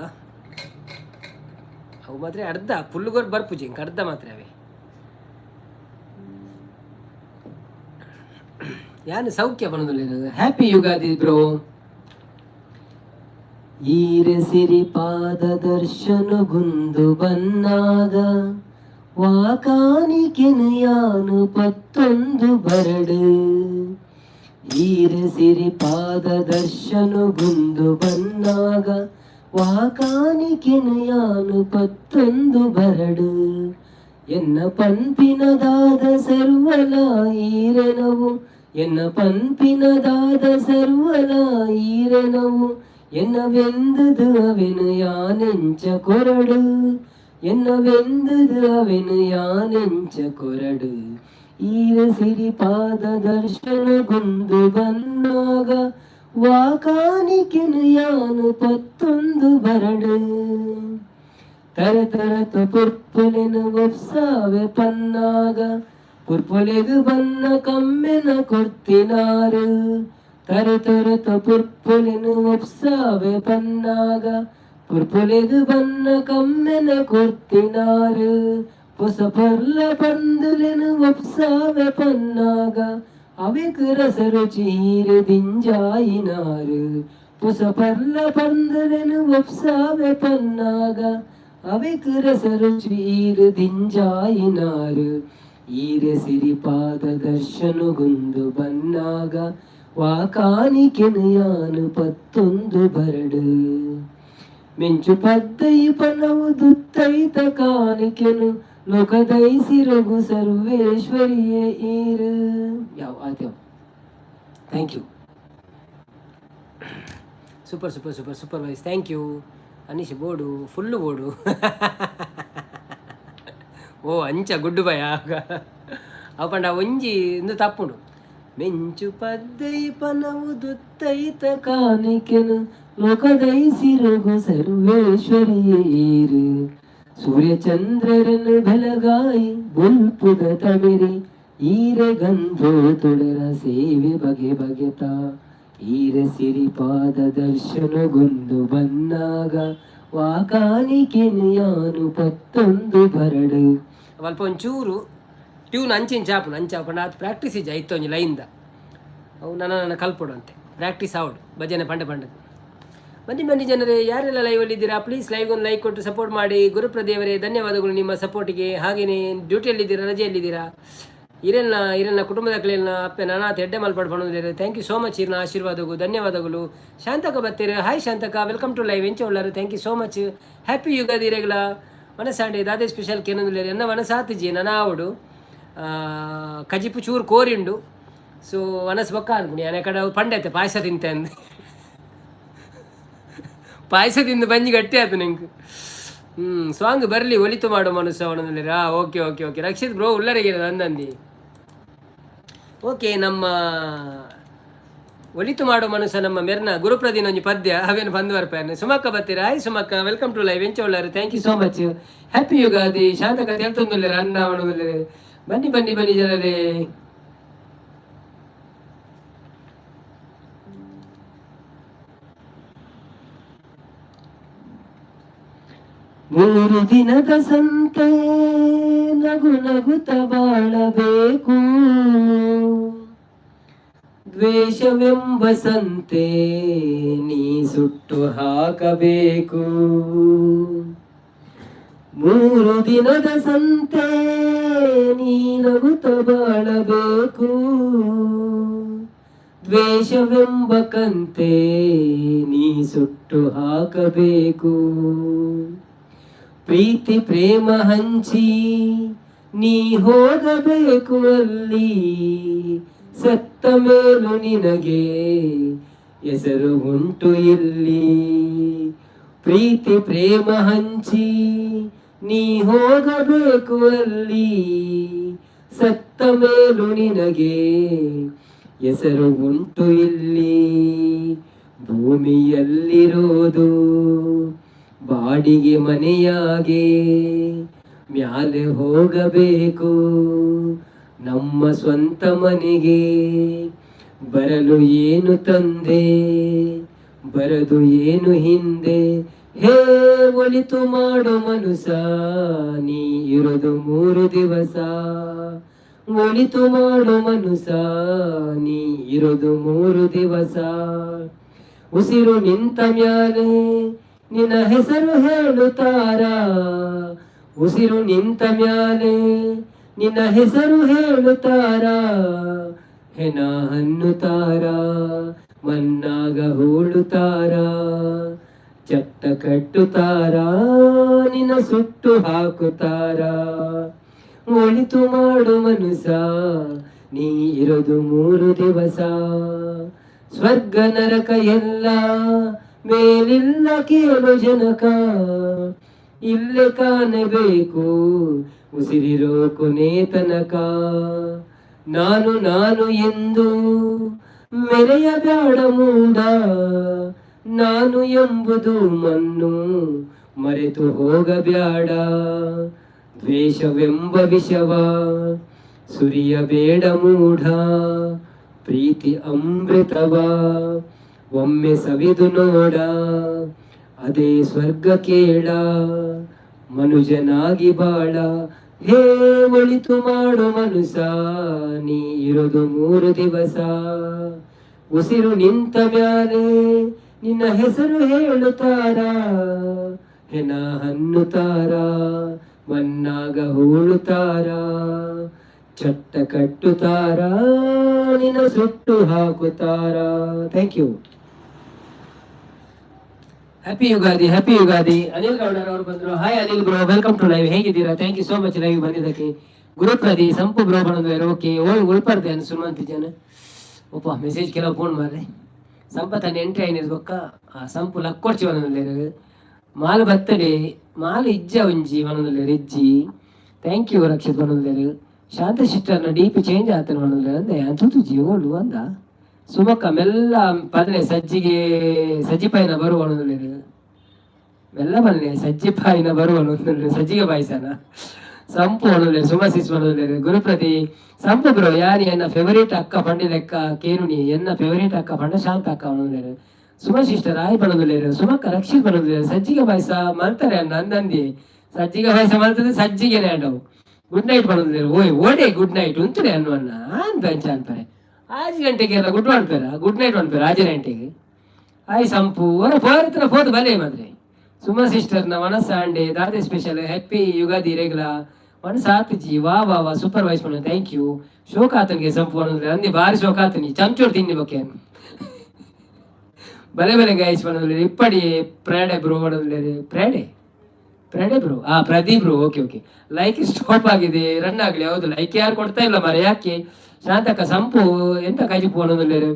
S1: ಅವು ಮಾತ್ರ ಅರ್ಧ ಫುಲ್ಲು ಬರ್ಪುಜಿ ಇಂಕ, ಅರ್ಧ ಮಾತ್ರ ಅವೇ. ಯಾನ್ ಸೌಖ್ಯ ಪನೊಂದುಲ್ಲೆರ್. Happy Ugadi bro. ಈರೆ ಸಿರಿ ಪಾದ ದರ್ಶನಗುಂದು ಬನ್ನಾಗ ವಾಕಾನಿಕೆನು ಯಾನು ಪತ್ತೊಂದು ಬರಡು. ಈರೆ ಸಿರಿ ಪಾದ ದರ್ಶನಗುಂದು ಬನ್ನಾಗ ವಾಕಾನಿಕೆನು ಯಾನು ಪತ್ತೊಂದು ಬರಡು. ಎನ್ನ ಪನ್ಪಿನದಾದ ಸರ್ವಲ ಈರೆನವು, ಎನ್ನ ಪನ್ಪಿನದಾದ ಸರ್ವಲ ಈರೆನವು. ಎನ್ನ ವೆಂದುದು ಅವೆನು ಯಾನೆಂಚ ಕೊರಡು, ಎನ್ನ ವೆಂದುದು ಅವೆನು ಯಾನೆಂಚ ಕೊರಡು. ಈರ ಸಿರಿ ಪಾದ ದರ್ಶನಗುಂದು ಬನ್ನಾಗ ವಾಕಾನಿಕೆನು ಯಾನು ಪತ್ತೊಂದು ಬರಡು. ತರ ತರತ ಪುರ್ಪುಲೆನು ಒಪ್ಸಾವೆ ಪನ್ನಾಗ ಪುರ್ಪುಲೆಗು ಬನ್ನ ಕಮ್ಮೆನ ಕೊರ್ತಿನಾರು. ತರ ತರತ ಪುರ್ಪುಲೆನು ಒಪ್ಸಾವೆ ಪನ್ನಾಗ ಪುರ್ಪುಲೆಗು ಬನ್ನ ಕಮ್ಮೆನ ಕೊರ್ತಿನಾರು. ಪೊಸ ಪರ್ಲ ಪಂದುಲೆನು ಒಪ್ಸಾವೆ ಪನ್ನಾಗ ಅವೆಕ್ ರಸ ರುಚಿ ದಿಂಜಾಯಿನಾರು. ಪೊಸ ಪರ್ಲ ಪಂದುಲೆನು ಒಪ್ಸಾವೆ ಪನ್ನಾಗ ಅವೆಕ್ ರಸ ರುಚಿ ದಿಂಜಾಯಿನಾರು. ಈರೆ ಸಿರಿಪಾದ ದರ್ಶನಗುಂದು ಬನ್ನಾಗ ವಾಕಾನಿಕೆನು ಯಾನು ಪತ್ತೊಂದು ಬರಡು. ಮಿಂಚು ಪದ್ದೈ ಪನವು ದುತ್ತೈತ ಕಾಣಿಕೆನು ಲೋಕದೈಸಿರಗು ಸರ್ವೇಶ್ವರಿಯೇ ಈರು. ಯಾವ ಆಯ್ತು. Thank you. Super super super super wise. Thank you Anish. Board full board. ಓ ಅಂಚ ಗುಡ್ಡು ಭಯ ಅವು ಪಂಡ ಒಂಜಿ ಇಂದು ತಪ್ಪುಂಡು. ಮೆಂಚು ಪದ್ದೈ ಪನವು ದುತ್ತೈತ ಕಾಣಿಕೆನು ಲೋಕದೈಸಿರಗು ಸರ್ವೇಶ್ವರಿಯೇ ಈರು. ಸೂರ್ಯಚಂದ್ರರನ್ನು ಬೆಳಗಾಯಿ ಬೊಲ್ಪುದ ತಮಿರಿ ಈರೆ ಗಂಧೋ ತುಳರ ಸೇವೆ ಬಗೆ ಬಗೆತ. ಈರ ಸಿರಿಪಾದ ದರ್ಶನಗುಂದು ಬನ್ನಾಗ ವಾಕಾನಿಕೆನು ಯಾನು ಪತ್ತೊಂದು ಬರಡು. ಅಲ್ಪ ಒಂಚೂರು ಟ್ಯೂನ್ ಅಂಚಿನ ಚಾಪುನು ಅಂಚ ಪಂಡ ಅದು ಪ್ರಾಕ್ಟೀಸ್ ಇಜ್ಜ ಇತ್ತು ಒಂಜಿ ಲೈನ್ದ. ಅವು ನನ್ನ ನನ್ನ ಕಲ್ಪೊಡು ಅಂತೆ, ಪ್ರಾಕ್ಟೀಸ್ ಆವಡು ಭಜನೆ ಪಂಡ ಪಂಡದು. ಬನ್ನಿ ಬನ್ನಿ ಜನರೇ, ಯಾರೆಲ್ಲ ಲೈವಲ್ಲಿ ಇದ್ದೀರಾ, ಪ್ಲೀಸ್ ಲೈವ್ ಒಂದು ಲೈಕ್ ಕೊಟ್ಟು ಸಪೋರ್ಟ್ ಮಾಡಿ. ಗುರುಪ್ರದೇವರೇ, ಧನ್ಯವಾದಗಳು ನಿಮ್ಮ ಸಪೋರ್ಟಿಗೆ. ಹಾಗೆಯೇ ಡ್ಯೂಟಿಯಲ್ಲಿದ್ದೀರಾ, ರಜೆಯಲ್ಲಿದ್ದೀರಾ, ಇರೆಲ್ಲ ಇರೆಲ್ಲ ಕುಟುಂಬದ ಅಪ್ಪೆ ನಾನಾತ್ ಎಡ್ಡೆ ಮಲ್ಪಾಡು ಪಣೋದಿದ್ದಾರೆ. Thank you so much. ಇರ್ನ ಆಶೀರ್ವಾದಗಳು, ಧನ್ಯವಾದಗಳು. ಶಾಂತಕ ಬತ್ತೀರ. ಹಾಯ್ ಶಾಂತಕ, welcome to live. ಎಂಚ ಉಳ್ಳಾರು? Thank you so much. Happy Ugadi ಇರೆಗ್ಲ. ಮನಸಾಂಡೆ ದಾದೆ ಸ್ಪೆಷಲ್ ಕೆನೊಂದುಲ್ಲೇರು? ಎನ್ನ ಮನಸಾತಿಜಿ ನನ ಆವಡು ಕಜಿಪು ಚೂರು ಕೋರಿಂಡು. ಸೊ ವನಸ್ ಬೊಕ್ಕ ಅನ್ಕುನಿ. ಯಾನೆ ಕಡೆ ಪಂಡೈತೆ ಪಾಯಸ ತಿಂತೆ ಅಂದ್. ಪಾಯಸ ತಿಂದು ಬಂಜಿ ಗಟ್ಟಿ ಆಯ್ತು ನಿಂಗೆ. ಸಾಂಗ್ ಬರಲಿ, ಒಲಿತು ಮಾಡೋ ಮನುಷ್ಯ ಅವನಲ್ಲಿರಾ. Okay okay okay Rakshit bro ಉಲ್ಲರಿಗೆ ಅಂದಂದಿ. ಓಕೆ, ನಮ್ಮ ಒಲಿತು ಮಾಡೋ ಮನುಷ್ಯ ನಮ್ಮ ಮೆರ್ನ ಗುರುಪ್ರದಿನ ಒಂಜಿ ಪದ್ಯ ಅವೇನು ಬಂದು ಬರ್ಪಾನೆ. ಸುಮಕ್ಕ ಬತ್ತೀರಾ? ಹಾಯ್ ಸುಮಕ್ಕ, welcome to live. ಎಂಚ ಉಳ್ಳಾರು? Thank you so much. Happy Ugadi. ಶಾಂತಕ ತೆಲ್ತೊಂದುಲ್ಲೇರು ಅನ್ನ ಅವನು. ಬನ್ನಿ ಬನ್ನಿ ಬನ್ನಿ ಜನರೇ. ಮೂರು ದಿನದ ಸಂತೆ, ನಗು ನಗುತ ಬಾಳಬೇಕು. ದ್ವೇಷವೆಂಬ ಸಂತೆ ನೀ ಸುಟ್ಟು ಹಾಕಬೇಕು. 3 ದಿನದ ಸಂತೆ, ನೀ ನಗುತ ಬಾಳಬೇಕು. ದ್ವೇಷವೆಂಬ ಕಂತೆ ನೀ ಸುಟ್ಟು ಹಾಕಬೇಕು. ಪ್ರೀತಿ ಪ್ರೇಮ ಹಂಚಿ ನೀ ಹೋಗಬೇಕು ಅಲ್ಲಿ. ಸತ್ತ ಮೇಲೂ ನಿನಗೆ ಹೆಸರು ಉಂಟು ಇಲ್ಲಿ. ಪ್ರೀತಿ ಪ್ರೇಮ ಹಂಚಿ ನೀ ಹೋಗಬೇಕು ಅಲ್ಲಿ. ಸತ್ತ ಮೇಲೂ ನಿನಗೆ ಹೆಸರು ಉಂಟು ಇಲ್ಲಿ. ಭೂಮಿಯಲ್ಲಿರೋದು ಬಾಡಿಗೆ ಮನೆಯಾಗೆ, ಮ್ಯಾಲೆ ಹೋಗಬೇಕು ನಮ್ಮ ಸ್ವಂತ ಮನೆಗೆ. ಬರಲು ಏನು ತಂದೆ, ಬರದು ಏನು ಹಿಂದೆ? ಹೇ ಒಲಿತು ಮಾಡೋ ಮನುಸ, ನೀ ಇರೋದು 3 ದಿವಸ. ಒಲಿತು ಮಾಡೋ ಮನುಸ, ನೀ ಇರೋದು 3 ದಿವಸ. ಉಸಿರು ನಿಂತ ಮ್ಯಾಲೆ ನಿನ್ನ ಹೆಸರು ಹೇಳುತ್ತಾರ. ಉಸಿರು ನಿಂತ ಮ್ಯಾಲೆ ನಿನ್ನ ಹೆಸರು ಹೇಳುತ್ತಾರ. ಹೆಣ ಹನ್ನುತ್ತಾರ, ಮನ್ನಾಗ ಹೂಳುತ್ತಾರ, ಚಟ್ಟ ಕಟ್ಟುತ್ತಾರ, ನಿನ್ನ ಸುಟ್ಟು ಹಾಕುತ್ತಾರ. ಒಳಿತು ಮಾಡು ಮನುಸ, ನೀ ಇರೋದು 3 ದಿವಸ. ಸ್ವರ್ಗ ನರಕ ಎಲ್ಲ ಮೇಲಿಲ್ಲ ಕೇಳು ಜನಕ. ಇಲ್ಲೇ ಕಾಣಬೇಕು ಉಸಿರಿರೋ ಕೊನೆ ತನಕ. ನಾನು ನಾನು ಎಂದು ಮೆರೆಯಬೇಡ ಮೂಡ. ನಾನು ಎಂಬುದು ಮಣ್ಣು, ಮರೆತು ಹೋಗಬ್ಯಾಡ. ದ್ವೇಷವೆಂಬ ವಿಷವ ಸುರಿಯಬೇಡ ಮೂಢ. ಪ್ರೀತಿ ಅಮೃತವ ಒಮ್ಮೆ ಸವಿದು ನೋಡ, ಅದೇ ಸ್ವರ್ಗ ಕೇಳ, ಮನುಜನಾಗಿ ಬಾಳ. ಹೇ ಒಳಿತು ಮಾಡು ಮನುಸ, ನೀ ಇರೋದು 3 ದಿವಸ. ಉಸಿರು ನಿಂತ ಮ್ಯಾಲೆ ನಿನ್ನ ಹೆಸರು ಹೇಳುತ್ತಾರ. ಹೆಣ ಹನ್ನುತ್ತಾರ, ಮನ್ನಾಗ ಹೂಳುತ್ತಾರ, ಚಟ್ಟ ಕಟ್ಟುತ್ತಾರ, ನಿನ್ನ ಸುಟ್ಟು ಹಾಕುತ್ತಾರ. Thank you. Happy Ugadi, happy Ugadi. Anil Gowdar ಅವರು ಬಂದ್ರು. Hi Anil bro, welcome to live. ಹೇಗಿದ್ದೀರಾ? Thank you so much live ಬಂದಿದ್ದಕ್ಕೆ. ಗುರುಪ್ರದಿ ಸಂಪು ಬ್ರೋ ಬಂದ್ರೆ. ಓಕೆ, ಓ ಉಳ್ಪರ್ದೆ ಅನ್ ಸುಮಂತ್ ಜನ. ಒಪ್ಪ ಮೆಸೇಜ್ ಕೆಲವು ಫೋನ್ ಮಾರ್ರೆ. ಸಂಪತ್ತನ್ನು ಎಂಟ್ರಿ ಆಯ್ನ ಬೊಕ್ಕ ಆ ಸಂಪು ಲಕ್ಕೊಡ್ಚಿ ಒನೊಂದುಲ್ಲೆರ್. ಮಾಲ್ ಬತ್ತಡೆ ಮಾಲ್ ಇಜ್ಜ ಒಂಜಿ ಒನೊಂದುಲ್ಲೆರ್ ಇಜ್ಜಿ. Thank you Rakshit ಒನೊಂದುಲ್ಲೆರ್. ಶಾಂತ ಶಿಷ್ಟನ ಡಿ ಪಿ ಚೇಂಜ್ ಆತನ ಒನೊಂದುಲ್ಲೆರ್ ಅಂದೆ. ತುತುಜಿ ಓಳು ಅಂದ. ಸುಮಕ್ಕ ಮೆಲ್ಲ ಪದನೆ ಸಜ್ಜಿಗೆ ಸಜ್ಜಿ ಪಾಯಿನ ಬರುವ ಒನೊಂದುಲ್ಲೆರ್. ಮೆಲ್ಲ ಬಲ್ಲೆ ಸಜ್ಜಿ ಪಾಯಿನ ಬರುವ ಒನೊಂದುಲ್ಲೆರ್. ಸಜ್ಜಿಗೆ ಪಾಯಸನ ಸಂಪು ಒನೊಂದುಲ್ಲೆರ್. ಸುಮಸಿಸ್ ಒನೊಂದುಲ್ಲೆರ್. ಗುರುಪ್ರತಿ ಸಂಪು ಬ್ರೋ, ಯಾರಿ ಎನ್ನ ಫೇವರೇಟ್ ಅಕ್ಕ ಪಂಡಿ ಲೆಕ್ಕ ಕೇನುನಿ. ಎನ್ನ ಫೇವರೇಟ್ ಅಕ್ಕ ಪಂಡ ಶಾಂತ ಅಕ್ಕ ಒನೊಂದುಲ್ಲೆರ್. ಸುಮ ಸಿಸ್ಟರ್ ಆಯ್ ಪಣೊಂದುಲ್ಲೆರ್. ಸುಮಕ್ಕ ರಕ್ಷಿತ್ ಪಣೊಂದುಲ್ಲೆರ್. ಸಜ್ಜಿಗೆ ಪಾಯಸ ಮಲ್ತಾರೆ ಅನ್ನ ಅಂದಂದಿ. ಸಜ್ಜಿಗೆ ಪಾಯಸ ಮಲ್ತದೆ ಸಜ್ಜಿಗೆನೆ ಅಂಡವು. ಗುಡ್ ನೈಟ್ ಪಣೊಂದುಲ್ಲೆರ್. ಓಯ್ ಓಡೆ ಗುಡ್ ನೈಟ್ ಉಂತುಡೆ ಅನ್ನು ಅನ್ನ ಆನ್ ಬೆಂಚ ಅನ್ಪರೆ. 6 ಗಂಟೆಗೆಲ್ಲ ಗುಡ್ ಅನ್ಪೇರ, ಗುಡ್ ನೈಟ್ ಅನ್ಪೇರ 6 ಗಂಟೆಗೆ. ಹಾಯ್ ಸಂಪು ಹೊರ ಪೋರತ್ರ ಪೋದು ಬಲೆ ಮಾದ್ರೆ. ಸುಮಾ ಸಿಸ್ಟರ್ನ ಮನಸ್ಸ ಅಂಡೆ ದಾದೆ ಸ್ಪೆಷಲ್? ಹ್ಯಾಪಿ ಯುಗಾದಿ ರೆಗ್ಲ ಮನಸ್ಸು ಆತಜಿ. ವಾ ವಾ ವಾ, ಸೂಪರ್ ವಾಯ್ಸ್ ಪಣ, thank you. ಶೋಕ ಆತನಿಗೆ ಸಂಪು ಅನ್ನೋದ್ರೆ ಅಂದಿ ಬಾರಿ ಶೋಕ ಆತನಿ ಚಮಚೋಡ್ ತಿನ್ನಿ ಬೊಕ್ಕೆ. ಬಲೆ ಬಲೆ ಗೈಸ್ ಪಣೋದ್ರೆ. ಇಪ್ಪಡಿ ಪ್ರೇಡೆ ಬ್ರೋ ಪಣೋದ್ರೆ. ಪ್ರೇಡೆ ಪ್ರೇಡೆ ಬ್ರೋ, ಆ Pradeep bro, okay okay. Like stop ಆಗಿದೆ, ರನ್ ಆಗಲಿ. ಹೌದು, ಲೈಕ್ ಯಾರು ಕೊಡ್ತಾ ಇಲ್ಲ ಮಾರ್ರೆ, ಯಾಕೆ? ಶಾಂತಕ್ಕ ಸಂಪು ಎಂತ ಕಾಜಿಪು ಅನ್ನೋದಿಲ್ಲ.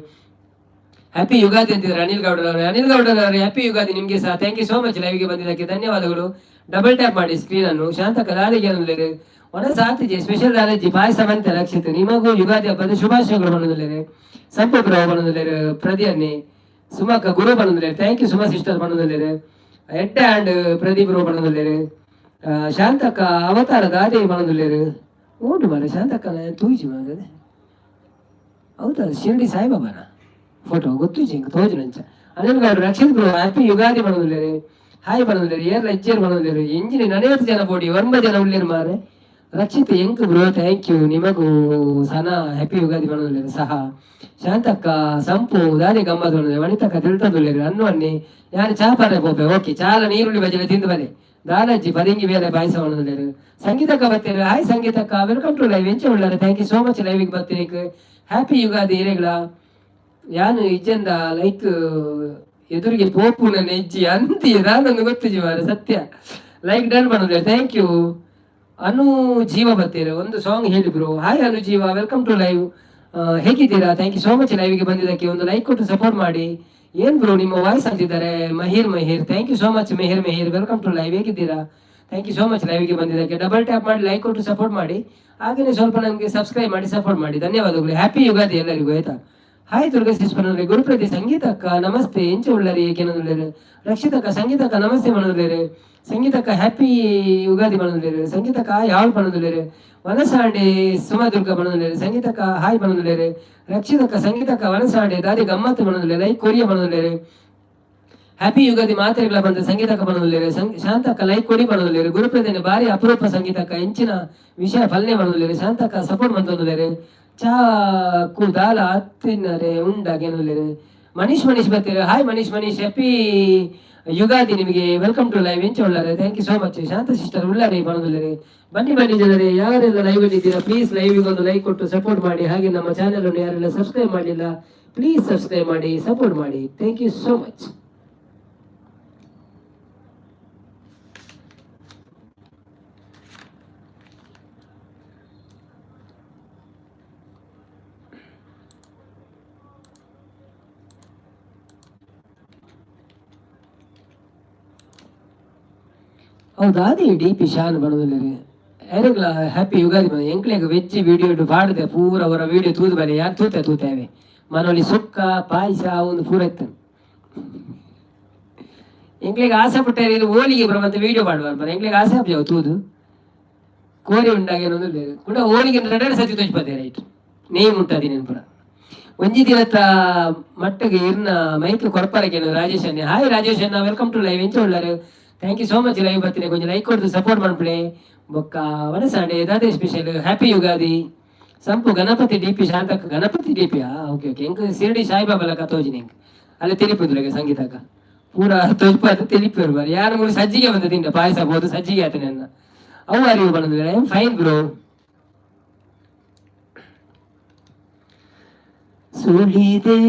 S1: ಹ್ಯಾಪಿ ಯುಗಾದಿ ಅಂತಿದ್ದಾರೆ ಅನಿಲ್ ಗೌಡರವರು. ಅನಿಲ್ ಗೌಡರವರು, ಹ್ಯಾಪಿ ಯುಗಾದಿ ನಿಮಗೆ ಸಹ. Thank you so much, ಲೈವ್ಗೆ ಬಂದಿದ್ದಕ್ಕೆ ಧನ್ಯವಾದಗಳು. ಡಬಲ್ ಟ್ಯಾಪ್ ಮಾಡಿ ಸ್ಕ್ರೀನ್ ಅನ್ನು. ಶಾಂತಕ್ಕ ದಾದಿಗೆ ಅನ್ನೋದಿಲ್ಲ. ಒಣ ಸಾತಿಜಿ ಸ್ಪೆಷಲ್ ದಾದಾಜಿ ಪಾಯಸ ಬಂತೆ. ರಕ್ಷಿತ್, ನಿಮಗೂ ಯುಗಾದಿ ಹಬ್ಬದ ಶುಭಾಶಯಗಳು ಬಣ್ಣದಲ್ಲಿರೆ. ಸಂಪು ಬ್ರೋ ಬಣ್ಣದಲ್ಲಿರು. ಪ್ರದಿಯನ್ನೇ ಸುಮಕ್ಕ ಗುರು ಬಣ್ಣದಲ್ಲಿರೆ. Thank you Suma sister ಬಣ್ಣದಲ್ಲಿರೆ. ಎಡ್ಡೆ ಆ್ಯಂಡ್ ಪ್ರದೀಪ್ ಬ್ರೋ ಬಣ್ಣದಲ್ಲಿರೆ. ಶಾಂತಕ್ಕ ಅವತಾರ ದಾದೆ ಬಣ್ಣದಲ್ಲಿರು. ಓಡು ಮಾರೆ ಶಾಂತಕ್ಕ ತೂಜಿ ಮಾರೆ. ಹೌದಾ, ಶಿರಡಿ ಸಾಯಿಬಾಬಾನ ಫೋಟೋ ಗೊತ್ತು ಇಂಕ್ ತೋಜುನಂಚ. ಅನಿಲ್ ಗೌಡ್ರು, ರಕ್ಷಿತ್ ಬ್ರೋ ಹ್ಯಾಪಿ ಯುಗಾದಿ ಬಣ್ಣದಲ್ಲಿರೆ. ಹಾಯ್ ಬಣ್ಣದಲ್ಲಿರೆ. ಏರ್ಲ ಇಜ್ಜೇರ್ ಬಣ್ಣದಲ್ಲಿರು. ಎಂಜಿನ ನಡೆಯತ್ತು ಜನ ಬೋಡಿ ಒಂಬ ಜನ ಉಳ್ಳೇರು ಮಾರೆ. ರಕ್ಷಿತ್ ಎಂಕ್ ಬ್ರೋ, thank you. ನಿಮಗೂ ಸನ ಹ್ಯಾಪಿ ಯುಗಾದಿ ಬಣ್ಣದಲ್ಲಿರು ಸಹ. ಶಾಂತಕ್ಕ ಸಂಪು ದಾದಿ ಗಮ್ಮತ್ ಬಣ್ಣದ. ವನಿತಕ್ಕ ತಿಳ್ತದುಲ್ಲೇರು. ಅನ್ನು ಅನ್ನಿ ಯಾರು ಚಾಪಾರೆ ಪೋಪೆ. ಓಕೆ, ಚಾಲ ನೀರುಳ್ಳಿ ಬಜಲೆ ತಿಂದು ಬಲೆ. ದಾದಾಜಿ ಪದಿಂಗಿ ಬೇಲೆ ಪಾಯಸ ಬಣ್ಣದಲ್ಲಿರು. ಸಂಗೀತಕ್ಕ ಬರ್ತೀರಿ. ಹಾಯ್ ಸಂಗೀತಕ್ಕ, welcome to live. ಎಂಚ ಉಳ್ಳಾರೆ? Thank you so much ಲೈವಿಗೆ ಬರ್ತೀನಿ. ಹ್ಯಾಪಿ ಯುಗಾದಿ ಇರೆಗಳ. ಯಾನು ಇಜ್ಜಂದ ಲೈಕ್ ಎದುರಿಗೆ ಪೋಪುನ ನೆಜ್ಜಿ ಅಂತಿ ದಾದೊಂದು ಗೊತ್ತು ಜೀವ ಸತ್ಯ. ಲೈಕ್ ಡನ್ ಮಾಡೋದು, thank you. ಅನು ಜೀವ ಬರ್ತೀರ, ಒಂದು ಸಾಂಗ್ ಹೇಳಿ ಬ್ರೋ. ಹಾಯ್ ಅನು ಜೀವ, welcome to live. ಹೇಗಿದ್ದೀರಾ? Thank you so much ಲೈವ್ಗೆ ಬಂದಿದ್ದಕ್ಕೆ. ಒಂದು ಲೈಕ್ ಕೊಟ್ಟು ಸಪೋರ್ಟ್ ಮಾಡಿ. ಏನ್ ಬ್ರೋ ನಿಮ್ಮ ವಾಯ್ಸ್ ಅಂತಿದ್ದಾರೆ ಮಹಿರ್ ಮಹಿರ್. Thank you so much Mihir Mihir, welcome to live. ಹೇಗಿದ್ದೀರಾ? Thank you so much ಲೈವ್ಗೆ ಬಂದಿದ್ದಕ್ಕೆ. ಡಬಲ್ ಟ್ಯಾಪ್ ಮಾಡಿ ಲೈಕ್ ಕೊಟ್ಟು ಸಪೋರ್ಟ್ ಮಾಡಿ. ಹಾಗೆಯೇ ಸ್ವಲ್ಪ ನಮಗೆ ಸಬ್ಸ್ಕ್ರೈಬ್ ಮಾಡಿ ಸಪೋರ್ಟ್ ಮಾಡಿ. ಧನ್ಯವಾದಗಳು. ಹ್ಯಾಪಿ ಯುಗಾದಿ ಎಲ್ಲರಿಗೂ, ಆಯ್ತಾ? ಹಾಯ್ ದುರ್ಗಾ ಸಿಸ್ಪನವ್ರೆ. ಗುರುಪ್ರತಿ ಸಂಗೀತಕ್ಕ ನಮಸ್ತೆ. ಎಂಚ ಉಳ್ಳರಿ ಏಕೆನದುಳ್ಳೇರು. ರಕ್ಷಿತಕ್ಕ ಸಂಗೀತಕ್ಕ ನಮಸ್ತೆ ಮನದುಳ್ಳೇರು. ಸಂಗೀತಕ್ಕ ಹ್ಯಾಪಿ ಯುಗಾದಿ ಮನದುಳ್ಳೇರು. ಸಂಗೀತಕ್ಕ ಯಾವ ಬಣದುಳ್ಳೇರು. ವನಸಾಂಡೆ ಸುಮದುರ್ಗ ಬಣದುಳ್ಳೇರು. ಸಂಗೀತಕ್ಕ ಹಾಯ್ ಬಣದುಳ್ಳೇರು. ರಕ್ಷಿತಕ್ಕ ಸಂಗೀತಕ್ಕ ವನಸಾಂಡೆ ದಾದಿ ಗಮ್ಮತ್ತು ಬಣದುಳ್ಳೇರು. ಲೈಕ್ ಕೊರಿಯ ಬಣದುಳ್ಳೇರು. ಹ್ಯಾಪಿ ಯುಗಾದಿ ಮಾತ್ರೆಗಳ ಬಂದ ಸಂಗೀತಕ್ಕ ಬಣದುಳ್ಳೇರು. ಶಾಂತಕ್ಕ ಲೈಕ್ ಕೊಡಿ ಬಣದುಳ್ಳೇರು. ಗುರುಪ್ರದೇನೆ ಬಾರಿ ಅಪರೂಪ ಸಂಗೀತಕ್ಕ ಎಂಚಿನ ವಿಷಯ ಫಲನೆ ಬಣದುಳ್ಳೇರು. ಶಾಂತಕ್ಕ ಸಪೋರ್ಟ್ ಮಂತೊಂದುಳ್ಳೇರು. ಚಾ ದಾಲ ತಿನ್ನರೆ ಉಂಡಾಗೇನುಲ್ಲೇರು. ಮನೀಶ್ ಮನೀಶ್ ಬರ್ತೀರ. ಹಾಯ್ ಮನೀಶ್ ಮನೀಶ್, ಹ್ಯಾಪಿ ಯುಗಾದಿ ನಿಮಗೆ. Welcome to live. ಎಂಚ ಉಳ್ಳಾರೆ? Thank you so much. Shanta sister ಉಳ್ಳಾರೆ ಬಣದುಲ್ಲೇರೆ. ಬನ್ನಿ ಬನ್ನಿ ಜನರೇ, ಯಾರೆಲ್ಲ ಲೈವ್ ಅಲ್ಲಿ ಇದ್ದೀರಾ, ಪ್ಲೀಸ್ ಲೈವ್ ಒಂದು ಲೈಕ್ ಕೊಟ್ಟು ಸಪೋರ್ಟ್ ಮಾಡಿ. ಹಾಗೆ ನಮ್ಮ ಚಾನೆಲ್ ಅನ್ನು ಯಾರೆಲ್ಲ ಸಬ್ಸ್ಕ್ರೈಬ್ ಮಾಡಲಿಲ್ಲ, ಪ್ಲೀಸ್ ಸಬ್ಸ್ಕ್ರೈಬ್ ಮಾಡಿ ಸಪೋರ್ಟ್ ಮಾಡಿ. Thank you so much. ಹೌದಾ, ಅದೇ ಡಿ ಪಿ ಶಾನ್ ಬಣದುಲ್ಲೇರು. ಯಾರಿಗ್ಲ ಹ್ಯಾಪಿ ಯುಗಾದಿ ಬಂದ ಎಂಕ್ಲೆಗ್ ವೆಜ್ ವಿಡಿಯೋ ಪಾಡ್ದೆ ಪೂರ ಅವರ ವಿಡಿಯೋ ತೂದು ಬಲೆ. ಯಾರು ತೂತೆ ತೂತೇವೆ ಮನೋಲಿ ಸುಕ್ಕ ಪಾಯಸ ಒಂದು ಪೂರ ಇತ್ತು. ಎಂಕ್ಲೆಗ್ ಆಸೆ ಪಟ್ಟಾರೆ ಇದು ಹೋಲಿಗೆ ಬರುವಂತ ವಿಡಿಯೋ ಮಾಡುವ. ಎಂಕ್ಲೆಗ್ ಆಸೆ ಆಪ್ಜಾವು ತೂದು ಕೋರಿ ಉಂಡಾಗ ಏನೊಂದು ಕೂಡ ಹೋಲಿಗೆ ಎರಡೆರಡು ಸತಿ ತೋಚ್ಪದೆ. Right, name ಉಂಟದಿ ನೆನ್ಪುರ. ಒಂಜಿ ದಿನತ ಮಟ್ಟಗೆ ಇರ್ನ ಮೈಕ್ ಕೊರ್ಪರಕೇನು ರಾಜೇಶ್ ಅಣ್ಣ. ಹಾಯ್ ರಾಜೇಶ್ ಅಣ್ಣ, welcome to live. ಎಂಚ ಉಳ್ಳಾರು? Thank you so much live ಬರ್ತೀನಿ. ಕೊಂಚ ಲೈಕ್ ಕೊಡ್ದು ಸಪೋರ್ಟ್ ಮಾಡ್ಬಿಡಿ. ಬೊಕ್ಕ ವನಸಾಂಡೆ ದಾದೆ special? Happy Ugadi Sampu. Ganapati D P ಶಾಂತಕ್ಕ Ganapati D P. Okay okay, ಎಂಕ್ ಶಿರಡಿ ಸಾಯಿಬಾಬಾ ಲಕ ತೋಜಿನಿ ಎಂಕ್. ಅಲ್ಲೇ ತಿಳಿಪುದುಲಗೆ ಸಂಗೀತಕ್ಕ ಪೂರ ತೋಜ್ಪಾದ ತಿಳಿಪೇರು ಬಾರಿ. ಯಾರು ಮೂರು ಸಜ್ಜಿಗೆ ಬಂದ ತಿಂಡ ಪಾಯಸ ಬೋದು ಸಜ್ಜಿಗೆ ಆತನೆ ಅನ್ನ ಅವು ಅರಿವು ಬಂದಿಲ್ಲ. I am fine bro. ಸುಳಿದೆ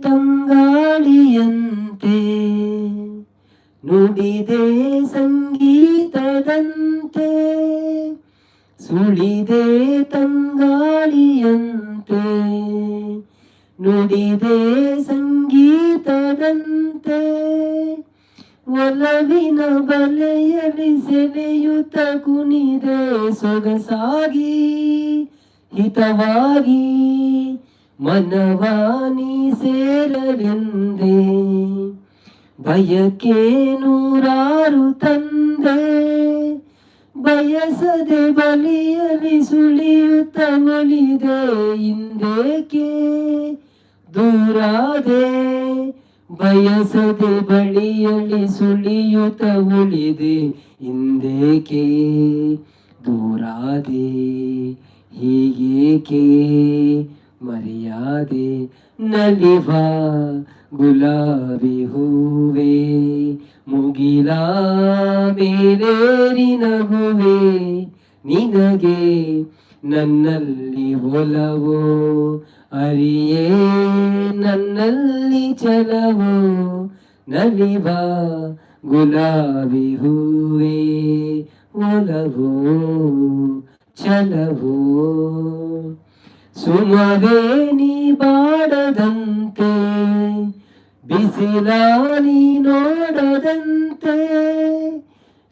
S1: ತಂಗಾಳಿಯಂತೆ, ನುಡಿದೆ ಸಂಗೀತದಂತೆ, ಸುಳಿದೆ ತಂಗಾಳಿಯಂತೆ, ನುಡಿದೆ ಸಂಗೀತದಂತೆ, ಒಲವಿನ ಬಲೆಯಲಿ ಸೆಳೆಯುತ್ತ ಕುಣಿದೆ ಸೊಗಸಾಗಿ ಹಿತವಾಗಿ, ಮನವಾನಿ ಸೇರಲೆಂದೇ ಬಯಕೆ ನೂರಾರು ತಂದೆ, ಬಯಸದೆ ಬಲಿಯಲಿ ಸುಳಿಯುತ್ತ ಒಲಿದೆ, ಇಂದೇಕೆ ದೂರಾದೆ? ಬಯಸದೆ ಬಳಿಯಲಿ ಸುಳಿಯುತ್ತ ಉಳಿದೆ, ಇಂದೇಕೆ ದೂರಾದೆ? ಹೀಗೇಕೆ? ಮರೆಯಾದೆ ನಲಿವ ಗುಲಾಬಿ ಹೂವೆ, ಮುಗಿಲ ಮೇಲೇರಿ ನಗುವೆ, ನಿನಗೆ ನನ್ನಲ್ಲಿ ಒಲವೋ, ಅರಿಯೇ ನನ್ನಲ್ಲಿ ಛಲವೋ, ನಲಿವ ಗುಲಾಬಿ ಹೂವೆ, ಒಲವೋ ಛಲವೋ. ಸುಮವೇ ನೀ ಬಾಡದಂತೆ, ಬಿಸಿಲ ನೀ ನೋಡದಂತೆ,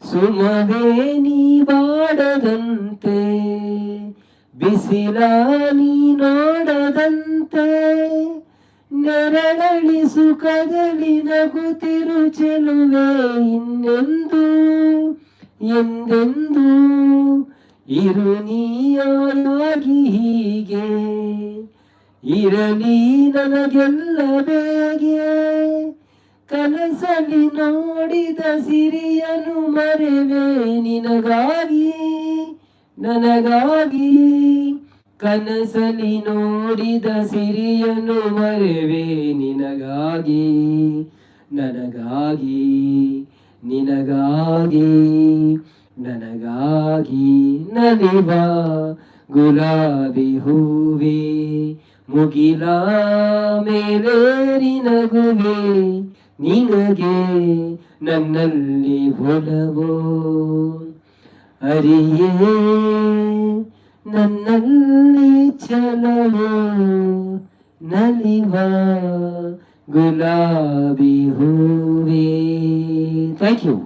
S1: ಸುಮವೇ ನೀ ಬಾಡದಂತೆ, ಬಿಸಿಲ ನೀ ನೋಡದಂತೆ, ನೆರಳಲಿ ಸುಖದಲ್ಲಿ ನಗುತ್ತಿರು ಚೆಲುವೆ, ಇನ್ನೆಂದು ಎಂದೆಂದು ಇರು ನೀಯಾಗಿ ಹೀಗೆ, ಇರಲಿ ನನಗೆಲ್ಲ ಬೇಗೆ, ಕನಸಲ್ಲಿ ನೋಡಿದ ಸಿರಿಯನು ಮರೆವೆ, ನಿನಗಾಗಿ ನನಗಾಗಿ, ಕನಸಲಿ ನೋಡಿದ ಸಿರಿಯನು ಮರೆವೆ, ನಿನಗಾಗಿ ನನಗಾಗಿ, ನಿನಗಾಗಿ ನನಗಾಗಿ, ನಲಿವ ಗುಲಾಬಿ ಹೂವೆ, ಮುಗಿಲ ಮೇಲೇರಿ ನಗುವೆ, ನಿನಗೆ ನನ್ನಲ್ಲಿ ಒಲವೋ, ಅರಿಯೇ ನನ್ನಲ್ಲಿ ಛಲವೋ, ನಲಿವ ಗುಲಾಬಿ ಹೂವೇ. Thank you.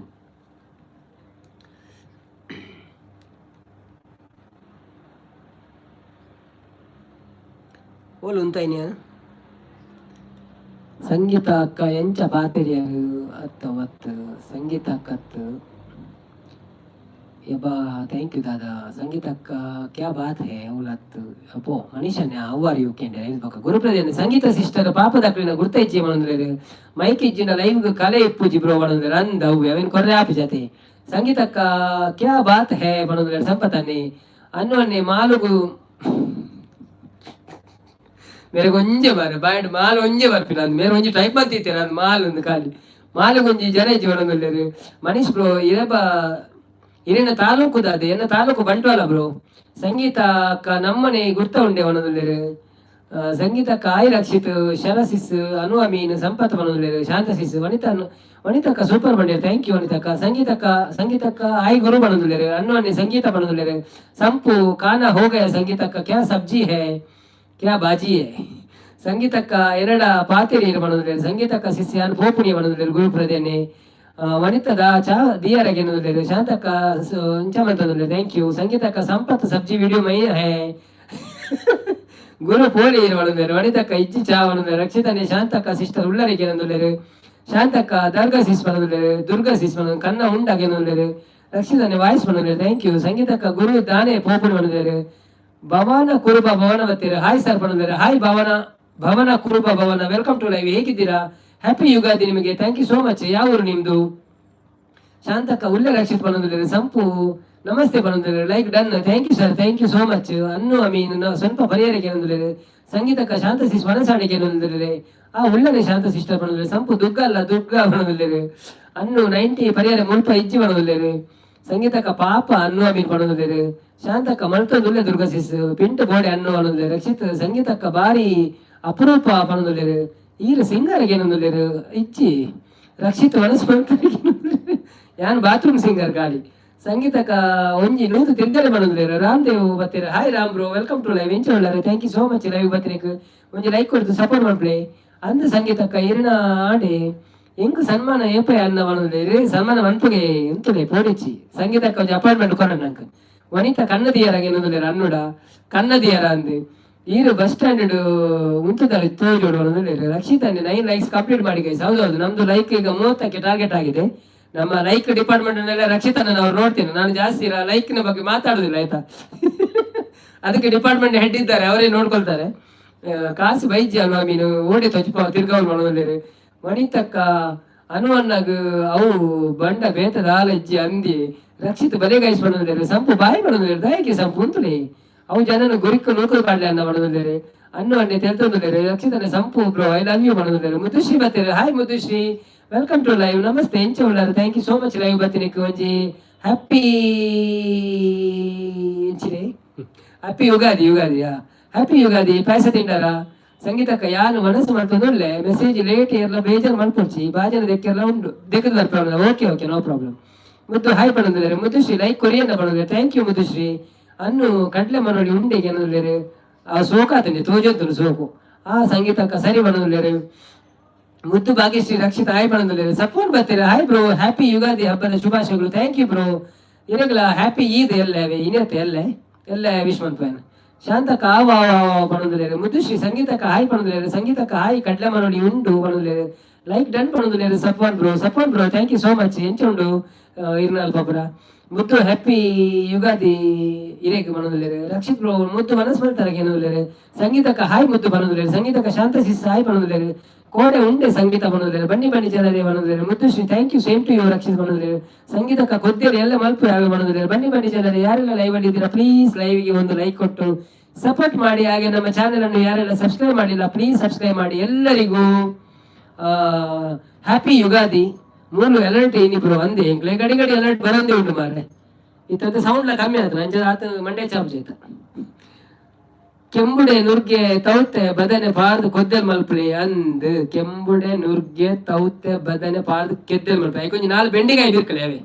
S1: ಓಲು ಉಂತಾಯಿನಿ. ಸಂಗೀತ ಅಕ್ಕ ಎಂಚ ಪಾತೆರಿಯರು ಅತ್ತ ಒತ್ತು ಸಂಗೀತ ಅಕ್ಕತ್ತು. ಯಬ್ಬಾ, thank you ದಾದಾ. ಸಂಗೀತ ಅಕ್ಕ, ಕ್ಯಾ ಬಾತ್ ಹೇ. ಉಲತ್ತು ಅಪೋ ಮನೀಷನ್ನೇ ಅವ್ವಾರು you ಕೇಂದ್ರ ಬೊಕ ಗುರುಪ್ರದೇನ. ಸಂಗೀತ ಸಿಸ್ಟರ್ ಪಾಪದಕ್ಲಿನ ಗುರ್ತ ಇಜ್ಜಿ ಪನೊಂದುಲ್ಲೆರ್. ಮೈಕ್ ಇಜ್ಜಿಂಡ ಲೈವ್ ಕಲೆ ಇಪ್ಪುಜಿ ಬ್ರೋ ಪನೊಂದುಲ್ಲೆರ್. ಅಂದ್ ಅವ್ವೆ ಅವೆನ್ ಕೊರ್ರೆ ಆಪುಜತೆ. ಸಂಗೀತಕ್ಕ ಕ್ಯಾ ಬಾತ್ ಹೇ ಪನೊಂದುಲ್ಲೆರ್. ಸಂಪತನ್ನಿ ಅನ್ನು ಅನ್ನೆ ಮಾಲುಗು ಮೇರೆಗ್ ಒಂಜೆ ಬಾರೆ ಬಾಯ್ಡ್ ಮಾಲ್ ಒಂಜೆ ಬರ್ಪಿನ ಅಂದ್ ಮೇರೆ ಒಂಜಿ ಟೈಪ್ ಮಂತಿತ್ತೆರ್. ಅಂದ್ ಮಾಲ್ ಒಂದು ಖಾಲಿ ಮಾಲುಗೊಂಜಿ ಜನ ಇಜ್ಜಿ ಪನೊಂದುಲ್ಲೆರ್. ಮನೀಶ್ ಬ್ರೋ, ಇರೆಬ ಇರೆನ ತಾಲೂಕು ದಾದೆ? ಎನ್ನ ತಾಲೂಕು ಬಂಟ್ವಾಳ ಬ್ರೋ. ಸಂಗೀತ ಅಕ್ಕ ನಮ್ಮನೆ ಗುರ್ತ ಉಂಡೆ ಪನೊಂದುಲ್ಲೆರ್. ಸಂಗೀತ ಕಾಯಿ ರಕ್ಷಿತ್ ಶರಸಿಸ್ ಅನು ಅಮೀನ್ ಸಂಪತ್ ಪನೊಂದುಲ್ಲೆರ್. ಶಾಂತ ಸಿಸ್ ವನಿತಾ ವನಿತಕ್ಕ ಸೂಪರ್ ಬಂಡೇರ್. Thank you ವನಿತಕ್ಕ. ಸಂಗೀತಕ್ಕ ಸಂಗೀತಕ್ಕ ಆಯ್ ಗುರು ಪನೊಂದುಲ್ಲೆರ್. ಅನ್ನು ಅನ್ನೆ ಸಂಗೀತ ಪನೊಂದುಲ್ಲೆರ್. ಸಂಪು ಕಾನ ಹೋಗಯ. ಸಂಗೀತಕ್ಕ ಕ್ಯಾ ಸಬ್ಜಿ ಹೇ, ಕ್ಯಾ ಬಾಜಿ ಹೇ. ಸಂಗೀತಕ್ಕ ಎನಡ ಪಾತೆರಿ ಪನೊಂದುಲ್ಲೆರ್. ಸಂಗೀತಕ್ಕ ಸಿಸ್ ಯಾನ್ ಪೋಪುನಿ ಪನೊಂದುಲ್ಲೆರ್. ಗುರುಪ್ರದೇನೆ ವನಿತದ ಚಾ ದಿಯರಗೆ ಪನೊಂದುಲ್ಲೆರ್. ಶಾಂತಕ್ಕ ಇಂಚ ಮಂತೊಂದುಲ್ಲೆರ್. Thank you. ಸಂಗೀತಕ್ಕ ಸಂಪತ್ ಸಬ್ಜಿ ವಿಡಿಯೋ ಮೈ ಹೇ ಗುರು ಪೋಲಿ ಪನೊಂದುಲ್ಲೆರ್. ವನಿತಕ್ಕ ಇಜ್ಜಿ ಚಾ ಪನೊಂದುಲ್ಲೆರ್. ರಕ್ಷಿತನೆ ಶಾಂತಕ್ಕ ಸಿಸ್ಟರ್ ಉಳ್ಳರಿಗೆ ಪನೊಂದುಲ್ಲೆರ್. ಶಾಂತಕ್ಕ ದರ್ಗಾ ಸಿಸ್ ಪನೊಂದುಲ್ಲೆರ್. ದುರ್ಗಾ ಸಿಸ್ ಪನೊಂದು ಕನ್ನ ಉಂಡಾಗೆ ಪನೊಂದುಲ್ಲೆರ್. ರಕ್ಷಿತನೆ ವಾಯ್ಸ್ ಪನೊಂದುಲ್ಲೆರ್. Thank you. ಸಂಗೀತಕ್ಕ ಗುರು ದಾನೆ ಪೋಪುನಿ ಪನೊಂದುಲ್ಲೆರ್. ಭವನ ಕುರುಬ ಭವನ ಬತ್ತೀರ ಹಾಯ್ ಸರ್ ಪನೊಂದುಲ್ಲೆರ್. ಹಾಯ್ ಭವನ ಭವನ ಕುರುಬ ಭವನ, welcome to live. ಹೇಗಿದ್ದೀರಾ? ಹ್ಯಾಪಿ ಯುಗಾದಿ ನಿಮಗೆ. Thank you so much. ಯಾವ ಊರು ನಿಮ್ದು? ಶಾಂತಕ್ಕ ಉಲ್ಲೆ ರಕ್ಷಿತ್ ಪನೊಂದುಲ್ಲೆರ್. ಸಂಪು namaste ಪನೊಂದುಲ್ಲೆರ್. Like done, thank you sir, thank you so much. ಅನ್ನು ಅಮೀನ್ ಸ್ವಲ್ಪ ಪರಿಹಾರಕ್ಕೆ ಪನೊಂದುಲ್ಲೆರ್. ಸಂಗೀತಕ್ಕ ಶಾಂತ ಸಿಸ್ ವನಸಾಣಿಕೆ ಪನೊಂದುಲ್ಲೆರ್. ಆ ಉಲ್ಲನೆ ಶಾಂತ ಸಿಸ್ಟರ್ ಪನೊಂದುಲ್ಲೆರ್. ಸಂಪು ದುಗ್ಗ ಅಲ್ಲ ದುಗ್ಗ ಪನೊಂದುಲ್ಲೆರ್. ಅನ್ನು 90 ಪರಿಹಾರ ಮುಲ್ಪ ಇಜ್ಜಿ ಪನೊಂದುಲ್ಲೆರ್. ಸಂಗೀತಕ್ಕ ಪಾಪ ಅನ್ನು ಅಮೀನ್ ಪನೊಂದುಲ್ಲೆರ್. ಶಾಂತಕ್ಕ ಮಲ್ತೊಂದುಲ್ಲೆ ದುರ್ಗಾ ಸಿಸ್ ಪಿಂಟು ಬೋಡೆ ಅನ್ನು ಪನೊಂದುಲ್ಲೆರ್. ರಕ್ಷಿತ್ ಸಂಗೀತಕ್ಕ ಬಾರಿ ಅಪರೂಪ ಪನೊಂದುಲ್ಲೆರ್. ಈರ್ ಸಿಂಗರ್ ಏನೊಂದುಲ್ಲೆರ್ ಇಜ್ಜಿ. ರಕ್ಷಿತ್ ಮನಸ್ಸು ಯಾನ್ ಬಾತ್ರೂಮ್ ಸಿಂಗರ್ ಗಾಳಿ. ಸಂಗೀತಕ್ಕ ಒಂಜಿ ನೂತು ತಿರ್ಗರೆ ಪನೊಂದುಲ್ಲೆರ್. Ramdev ಬತ್ತೀರ. Hi Ram bro, welcome to live. ಎಂಚ ಉಳ್ಳಾರೆ? Thank you so much. Live ಬತ್ತಿನಕ್ ಒಂಜಿ ಲೈಕ್ ಕೊಡ್ತು ಸಪೋರ್ಟ್ ಮಲ್ಪಲೆ. ಅಂದ್ ಸಂಗೀತಕ್ಕ ಇರಿನ ಆಡೆ ಎಂಕ್ ಸನ್ಮಾನ ಏಪ ಅನ್ನ ಪನೊಂದುಲ್ಲೆರ್. ಸನ್ಮಾನ ಮನ್ಪುಗೆ ಎಂತುಲೆ ಪೋಡಿಚ್ಚಿ. ಸಂಗೀತಕ್ಕ ಒಂಜಿ ಅಪಾಯಿಂಟ್ಮೆಂಟ್ ಕೊರ ನಂಕ್. ವನಿತಾ ಕನ್ನದಿಯರ ಏನೊಂದುಲ್ಲೆರ್. ಅನ್ನುಡ ಕನ್ನದಿಯರ ಅಂದ್ ಈರು ಬಸ್ ಸ್ಟ್ಯಾಂಡ್ ಉಂತುದಾರೆ ತೋಜೋಡು ಪನೊಂದುಲ್ಲೆರ್. ರಕ್ಷಿತ್ 9 ಲೈಕ್ಸ್ ಕಂಪ್ಲೀಟ್ ಮಾಡಿ ಗೈಸ್. ಹೌದೌದು, ನಮ್ದು ಲೈಕ್ ಈಗ 30ಕ್ಕೆ ಟಾರ್ಗೆಟ್ ಆಗಿದೆ. ನಮ್ಮ ಲೈಕ್ ಡಿಪಾರ್ಟ್ಮೆಂಟ್ ನೆಲ್ಲ ರಕ್ಷಿತನ ಅವ್ರು ನೋಡ್ತೀನಿ. ನಾನು ಜಾಸ್ತಿ ಲೈಕ್ ನ ಬಗ್ಗೆ ಮಾತಾಡುದಿಲ್ಲ, ಆಯ್ತಾ? ಅದಕ್ಕೆ ಡಿಪಾರ್ಟ್ಮೆಂಟ್ ಹೆಡ್ ಇದ್ದಾರೆ, ಅವರೇ ನೋಡ್ಕೊಳ್ತಾರೆ. ಕಾಸು ಬೈಜಿ ಅಲ್ವಾ ಮೀನು ಓಡಿ ತೊಚ್ಪ ತಿರ್ಗವ್ರು ಮಾಡೋದಿಲ್ಲ. ವನಿತಕ್ಕ ಅನುವನ್ನಗ್ ಅವು ಬಂಡ ಬೇತದ ಆಲಜ್ಜಿ ಅಂದಿ. ರಕ್ಷಿತ್ ಬಲೆ ಗೈಸ್ ಪನೊಂದುಲ್ಲೆರ್. ಸಂಪು ಬಾಯಿ ಪನೊಂದುಲ್ಲೆರ್. ದಾಯೆ ಸಂಪು ಉಂತುಲೆ. ಅವು ಜನನ ಗುರಿಕ್ಕು ನೂಕುದು ಪಾಡ್ಲೆ ಅನ್ನ ಪನೊಂದುಲ್ಲೆರ್. ಅನ್ನು ಅಣ್ಣೆ ತೆಲ್ತೊಂದುಲ್ಲೆರ್. ರಕ್ಷಿತನ ಸಂಪು ಬ್ರೋ I love you ಪನೊಂದುಲ್ಲೆರ್. ಮುದ್ದುಶ್ರೀ ಬತ್ತೆರ್. Hi Muddushree, welcome to live. Namaste, ಎಂಚ ಉಲ್ಲರ್? Thank you so much live ಬತ್ತಿನಿಕ್. ಒಂಜಿ ಹ್ಯಾಪಿ ಎಂಚಿನೆ ಹ್ಯಾಪಿ ಯುಗಾದಿ. ಯುಗಾದಿಯಾ? ಹ್ಯಾಪಿ ಯುಗಾದಿ. ಪಾಯಸ ತಿಂಡಾರ? ಸಂಗೀತಕ್ಕ ಯಾನು ಮನಸ್ಸು ಮಲ್ತೊಂದುಲ್ಲೆ. ಮೆಸೇಜ್ ಲೇಟ್ ಏರ್ಲ ಬೇಜಾರ್ ಮಲ್ಪೊಡ್ಚಿ. ಬಾಜನ ದೆಕ್ಕೆಲ್ಲ ಉಂಡು ದೆಕ್ಕದ problem. Okay okay, no problem. Muddu hi ಪನೊಂದುಲ್ಲೆರ್. ಮುದ್ದುಶ್ರೀ ಲೈಕ್ ಕೊರಿಯನ್ನ ಪನೊಂದುಲ್ಲೆರ್. Thank you Muddushree. ಅನ್ನು ಕಡ್ಲೆ ಮನೋಳಿ ಉಂಡೆಗೆ ಏನೊಂದುಲ್ಲೆರ್. ಆ ಸೋಕಾತನೆ ತೋಜೊಂತುಂಡು ಸೋಕು. ಆ ಸಂಗೀತಕ್ಕ ಸರಿ ಪನೊಂದುಲ್ಲೆರ್. ಮುದ್ದು ಭಾಗ್ಯಶ್ರೀ ರಕ್ಷಿತ್ ಹಾಯ್ ಪನೊಂದುಲ್ಲೆರ್. ಸಪೋರ್ಟ್ ಬರ್ತೀರ. ಹಾಯ್ ಬ್ರೋ, ಹ್ಯಾಪಿ ಯುಗಾದಿ ಹಬ್ಬದ ಶುಭಾಶಯಗಳು. Thank you bro. ಇರೆಗ್ಲ ಹ್ಯಾಪಿ ಈದ್. ಎಲ್ಲ ಇನ್ನತ್ತೆ ಎಲ್ಲೆ ಎಲ್ಲ ವಿಶ್ ಮನ್ಪುವೆನ್. ಶಾಂತಕ್ಕ ಆವ ಆವ ಪನೊಂದುಲ್ಲೆರ್. ಮುದ್ದುಶ್ರೀ ಸಂಗೀತಕ್ಕ ಹಾಯ್ ಪನೊಂದುಲ್ಲೆರ್. ಸಂಗೀತಕ್ಕ ಹಾಯ್. ಕಡ್ಲೆ ಮನೋಳಿ ಉಂಡು ಪನೊಂದುಲ್ಲೆರ್. ಲೈಕ್ ಡನ್ ಪನೊಂದುಲ್ಲೆರ್. Safan bro, Safan bro, thank you so much. ಎಂಚ ಉಂಡು ಇರ್ನಾಲ್ ಪಾಪುರ? ಮುದ್ದು ಹ್ಯಾಪಿ ಯುಗಾದಿ ಇರೇಕ್ ಪನೊಂದುಲ್ಲೆರ್. ರಕ್ಷಿತ್ ಬ್ರೋ ಮುದ್ದು ಮನಸ್ ಮಲ್ತಾರ ಏನೊಂದುಲ್ಲೆರ್. ಸಂಗೀತಕ್ಕ ಹಾಯ್ ಮುದ್ದು ಪನೊಂದುಲ್ಲೆರ್. ಸಂಗೀತಕ್ಕ ಶಾಂತ ಸಿಸ್ ಹಾಯ್ ಪನೊಂದುಲ್ಲೆರ್. ಕೋಡೆ ಉಂಡೆ ಸಂಗೀತ ಪನೊಂದುಲ್ಲೆರ್. ಬನ್ನಿ ಬನ್ನಿ ಜನರೇ ಪನೊಂದುಲ್ಲೆರ್. ಮುದ್ದುಶ್ರೀ thank you, same to you Rakshit ಪನೊಂದುಲ್ಲೆರ್. ಸಂಗೀತಕ್ಕ ಕೊದ್ದೇರು ಎಲ್ಲ ಮಲ್ಪು ಯಾವ ಪನೊಂದುಲ್ಲೆರ್. ಬನ್ನಿ ಬನ್ನಿ ಜನರೇ, ಯಾರೆಲ್ಲ ಲೈವ್ ಅಲ್ಲಿ ಇದ್ದೀರಾ ಪ್ಲೀಸ್ ಲೈವ್ಗೆ ಒಂದು ಲೈಕ್ ಕೊಟ್ಟು ಸಪೋರ್ಟ್ ಮಾಡಿ. ಹಾಗೆ ನಮ್ಮ ಚಾನೆಲ್ ಅನ್ನು ಯಾರೆಲ್ಲ ಸಬ್ಸ್ಕ್ರೈಬ್ ಮಾಡಿಲ್ಲ ಪ್ಲೀಸ್ ಸಬ್ಸ್ಕ್ರೈಬ್ ಮಾಡಿ. ಎಲ್ಲರಿಗೂ ಹ್ಯಾಪಿ ಯುಗಾದಿ. ಮೂಲು ಅಲರ್ಟ್ ಏನಿಬ್ರು ಒಂದೇ ಎಂಕ್ಲೆ ಗಡಿ ಗಡಿ ಅಲರ್ಟ್ ಬರಂದೇ ಉಂಟು ಮಾರ್ರೆ. ಇತ್ತಂತೆ ಸೌಂಡ್ಲ ಕಮ್ಮಿ ಆಯ್ತು ಅಂಚ ಆತ ಮಂಡೆ ಚಾರ್ಜ್ ಆಯ್ತ. ಕೆಂಬುಡೆ ನುರ್ಗೆ ತೌತೆ ಬದನೆ ಪಾರ್ದು ಕೊದ್ದೆಲ್ ಮಲ್ಪುಲಿ ಅಂದ್. ಕೆಂಬುಡೆ ನುರ್ಗೆ ತೌತೆ ಬದನೆ ಪಾರ್ದು ಕೆದ್ದೆಲ್ ಮಲ್ಪುಲಿ. ಐಕೊಂಜಿ ನಾಲ್ ಬೆಂಡಿಕಾಯಿ ಬಿರ್ಕಲೆ ಅವೆ.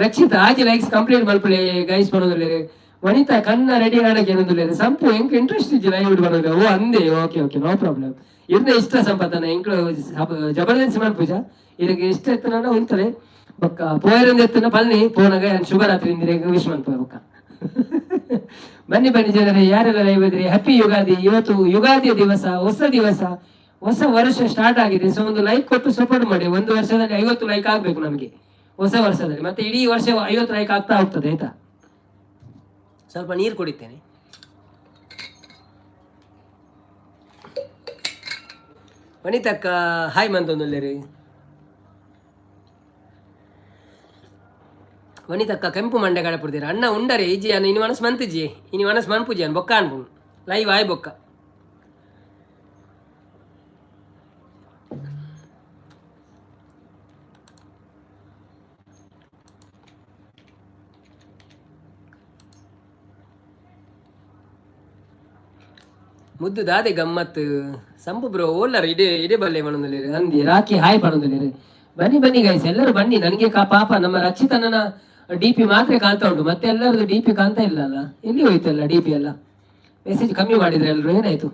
S1: ರಕ್ಷಿತ್ ಆಜಿ ಲೈಕ್ಸ್ ಕಂಪ್ಲೀಟ್ ಮಲ್ಪುಲಿ ಗೈಸ್ ಪನೊಂದುಲ್ಲೆರ್. ವನಿತಾ ಕನ್ನ ರೆಡಿ ಆಡಕ್ಕೆ ಏನೊಂದುಲ್ಲೆರ್. ಸಂಪು ಎಂಕ್ ಇಂಟ್ರೆಸ್ಟ್ ಇಜ್ಜಿ ಲೈವ್ ಪನೊಂದುಲ್ಲೆರ್. ಓ ಅಂದೆ, ಓಕೆ ಓಕೆ, ನೋ ಪ್ರಾಬ್ಲಮ್. ಇರ್ನ ಇಷ್ಟ ಸಂಪತನ ಎಂಕ್ಲು ಜಬರ್ದಸ್ತಿ ಮಲ್ಪುಜ. ಇರಗೆ ಇಷ್ಟ ಎತ್ತನ ಉಂತಲೆ ಬೊಕ್ಕ ಪೋಯರಂದ ಎತ್ತನ ಪನ್ನಿ. ಪೋನಗ ಶುಭರಾತ್ರಿ ಇಂದಿರೆಗ್ ವಿಶ್ ಮನ್ಪುವೆ ಬೊಕ್ಕ. ಬನ್ನಿ ಬನ್ನಿ ಜನರೇ, ಯಾರೆಲ್ಲ ಲೈವ್ ಇದ್ರಿ ಹ್ಯಾಪಿ ಯುಗಾದಿ. ಇವತ್ತು ಯುಗಾದಿಯ ದಿವಸ, ಹೊಸ ದಿವಸ, ಹೊಸ ವರ್ಷ ಸ್ಟಾರ್ಟ್ ಆಗಿದೆ. ಸೊ ಒಂದು ಲೈಕ್ ಕೊಟ್ಟು ಸಪೋರ್ಟ್ ಮಾಡಿ. ಒಂದು ವರ್ಷದಲ್ಲಿ 50 ಲೈಕ್ ಆಗ್ಬೇಕು ನಮಗೆ ಹೊಸ ವರ್ಷದಲ್ಲಿ. ಮತ್ತೆ ಇಡೀ ವರ್ಷ 50 ಲೈಕ್ ಆಗ್ತಾ ಹೋಗ್ತದೆ, ಆಯ್ತಾ? ಸ್ವಲ್ಪ ನೀರು ಕುಡಿತೇನೆ. ವನಿತಕ್ಕ ಹಾಯ್ ಮಂತೊಂದುಲ್ಲೆರ್. ವನಿತಕ್ಕ ಕೆಂಪು ಮಂಡೆ ಕಡಪುಡ್ತೀರ. ಅಣ್ಣ ಉಂಡರೆ ಇಜ್ಜಿ ಅನ್ನ ಇನಿ ಮನಸ್ಸು ಮಂತಿಜ್ಜಿ. ಇನಿ ಮನಸ್ಸು ಮನ್ಪುಜಿ ಅನ್ ಬೊಕ್ಕ ಅನ್ಪುಂಡು ಲೈವ್ ಆಯ್ ಬೊಕ್ಕ. ಮುದ್ದು ದಾದೆ ಗಮ್ಮತ್ ಸಂಪು ಬ್ರೋ ಓಲ್ಲರ್ ಇಡೇ ಇಡೇ ಬಲ್ಲೆ ಪನೊಂದುಲ್ಲೆರ್. ಅಂದಿ ರಾಕಿ ಹಾಯ್ ಪನೊಂದುಲ್ಲೆರ್. ಬನ್ನಿ ಬನ್ನಿ ಗೈಸ್, ಎಲ್ಲರೂ ಬನ್ನಿ. ನನಗೆ ಕಾ ಪಾಪ ನಮ್ಮ ರಕ್ಷಿತನ ಡಿ ಪಿ ಮಾತ್ರ ಕಾಣ್ತಾ ಉಂಟು, ಮತ್ತೆ ಎಲ್ಲರದು ಡಿ ಪಿ ಕಾಣ್ತಾ ಇಲ್ಲ ಅಲ್ಲ. ಎಲ್ಲಿ ಹೋಯ್ತಲ್ಲ ಡಿ ಪಿ ಎಲ್ಲ? ಮೆಸೇಜ್ ಕಮ್ಮಿ ಮಾಡಿದ್ರೆ ಎಲ್ಲರೂ, ಏನಾಯ್ತು?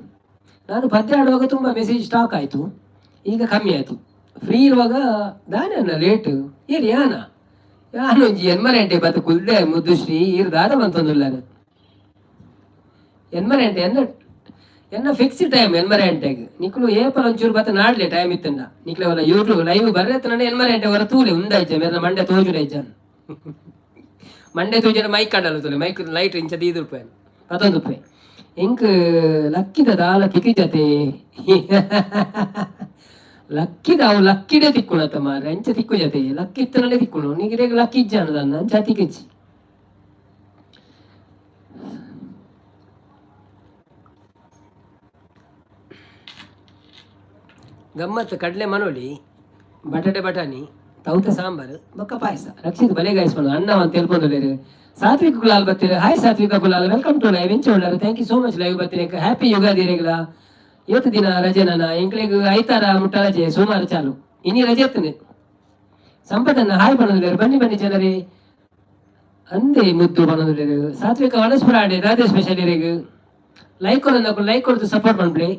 S1: ನಾನು ಪದ್ಯ ಆಡುವಾಗ ತುಂಬ ಮೆಸೇಜ್ ಸ್ಟಾಕ್ ಆಯಿತು, ಈಗ ಕಮ್ಮಿ ಆಯಿತು. ಫ್ರೀ ಇರುವಾಗ ದಾನೆ ಅನ್ನ ಲೇಟ್ ಏರ್ ಯಾನ ಯಾನು ಒಂಜಿ ಎನ್ಮರೆಂಟೆ ಬತ್ತ ಕುಲ್ದೆ. ಮುದ್ದುಶ್ರೀ ಈರ್ ದಾದ ಬಂತೊಂದುಲ್ಲಾರ ಎನ್ಮರೆಂಟೆ ಎನ್ನ ಎನ್ನ ಫಿಕ್ಸ್ ಟೈಮ್ ಎನ್ಮರೆಂಟೆಗ್. ನಿಕ್ಲು ಏಪಲ ಒಂಚೂರು ಬತ್ತ ನಾಡ್ಲೆ ಟೈಮ್ ಇತ್ತಂಡ. ನಿಕ್ಲೆ ಒಲ್ಲ ಯೂಟ್ಯೂಬ್ ಲೈವ್ ಬರ್ರೆತ್ತನ ಎನ್ಮರೆಂಟೆ ಹೊರ ತೂಲೆ ಉಂದಾಯ್ಚ ಮೇರ್ನ ಮಂಡೆ ತೋಜುನ ಇಜ್ಜ. ಮಂಡೆ ತೋಜುನ ಮೈಕ್ ಕಂಡಲ್ಲ ತೂಲೆ, ಮೈಕ್ ಲೈಟ್ ಇಂಚ ದೀದು ರೂಪಾಯಿ ಪತ್ತೊಂದು ರೂಪಾಯಿ. ಎಂಕ್ ಲಕ್ಕಿದ ದಾಲ ತಿಕ್ಕಿಜತೆ. ಲಕ್ಕಿದ ಅವು ಲಕ್ಕಿಡೆ ತಿಕ್ಕುಣತ ಮಾರ್ರೆ. ಅಂಚ ತಿಕ್ಕು ಜತೆ ಲಕ್ಕಿ ಇತ್ತನಲ್ಲೇ ತಿಕ್ಕುಣು. ನಿಗಿರೆಗ್ ಲಕ್ಕಿ ಇಜ್ಜಾನ ದನ್ನ ಅಂಚ ತಿಕ್ಕಿಜ್ಜಿ. ಗಮ್ಮತ್ತು ಕಡಲೆ ಮನೋಳಿ, ಬಟಾಟೆ ಬಟಾಣಿ, ತೌತೆ ಸಾಂಬಾರು ಬೊಕ್ಕ ಪಾಯಸ. ರಕ್ಷಿತ್ ಬಲೆ ಗಾಯ್ಸ್ ಅಣ್ಣ ಅಂತ ತಿಳ್ಕೊಂಡುಲ್ಲೆರ್. Satwik gulal ಬತ್ತೀರ. Hi Satvika Gulal, welcome to live. ಎಂಚ ಉಳ್ಳಾರ? Thank you so much live ಬತ್ತೀರ. Happy Ugadi ರೇಗ್ಲ. ಇವತ್ತು ದಿನ ರಜೆ ನನ್ನ ಎಂಕ್ಲೆಗ್ ಐತಾರ ಮುಟ್ಟ ರಜೆ, ಸೋಮವಾರ ಚಾಲು. ಇನಿ ರಜೆ ಎತ್ತನೆ. ಸಂಪದನ್ನ ಹಾಯ್ ಪನೊಂದುಲ್ಲೆರ್. ಬನ್ನಿ ಬನ್ನಿ ಜನರೇ. ಅಂದೆ ಮುದ್ದು ಪನೊಂದುಲ್ಲೆರ್. ಸಾತ್ವಿಕ ವನಸ್ಪುರ ಆಡೆ ದಾದೆ ಸ್ಪೆಷಲ್ ಇರೆಗ್? ಲೈಕ್ ಕೊಡೋದಕ್ಕೂ ಲೈಕ್ ಕೊಡ್ತು ಸಪೋರ್ಟ್ ಮನ್ಪುಲೆ.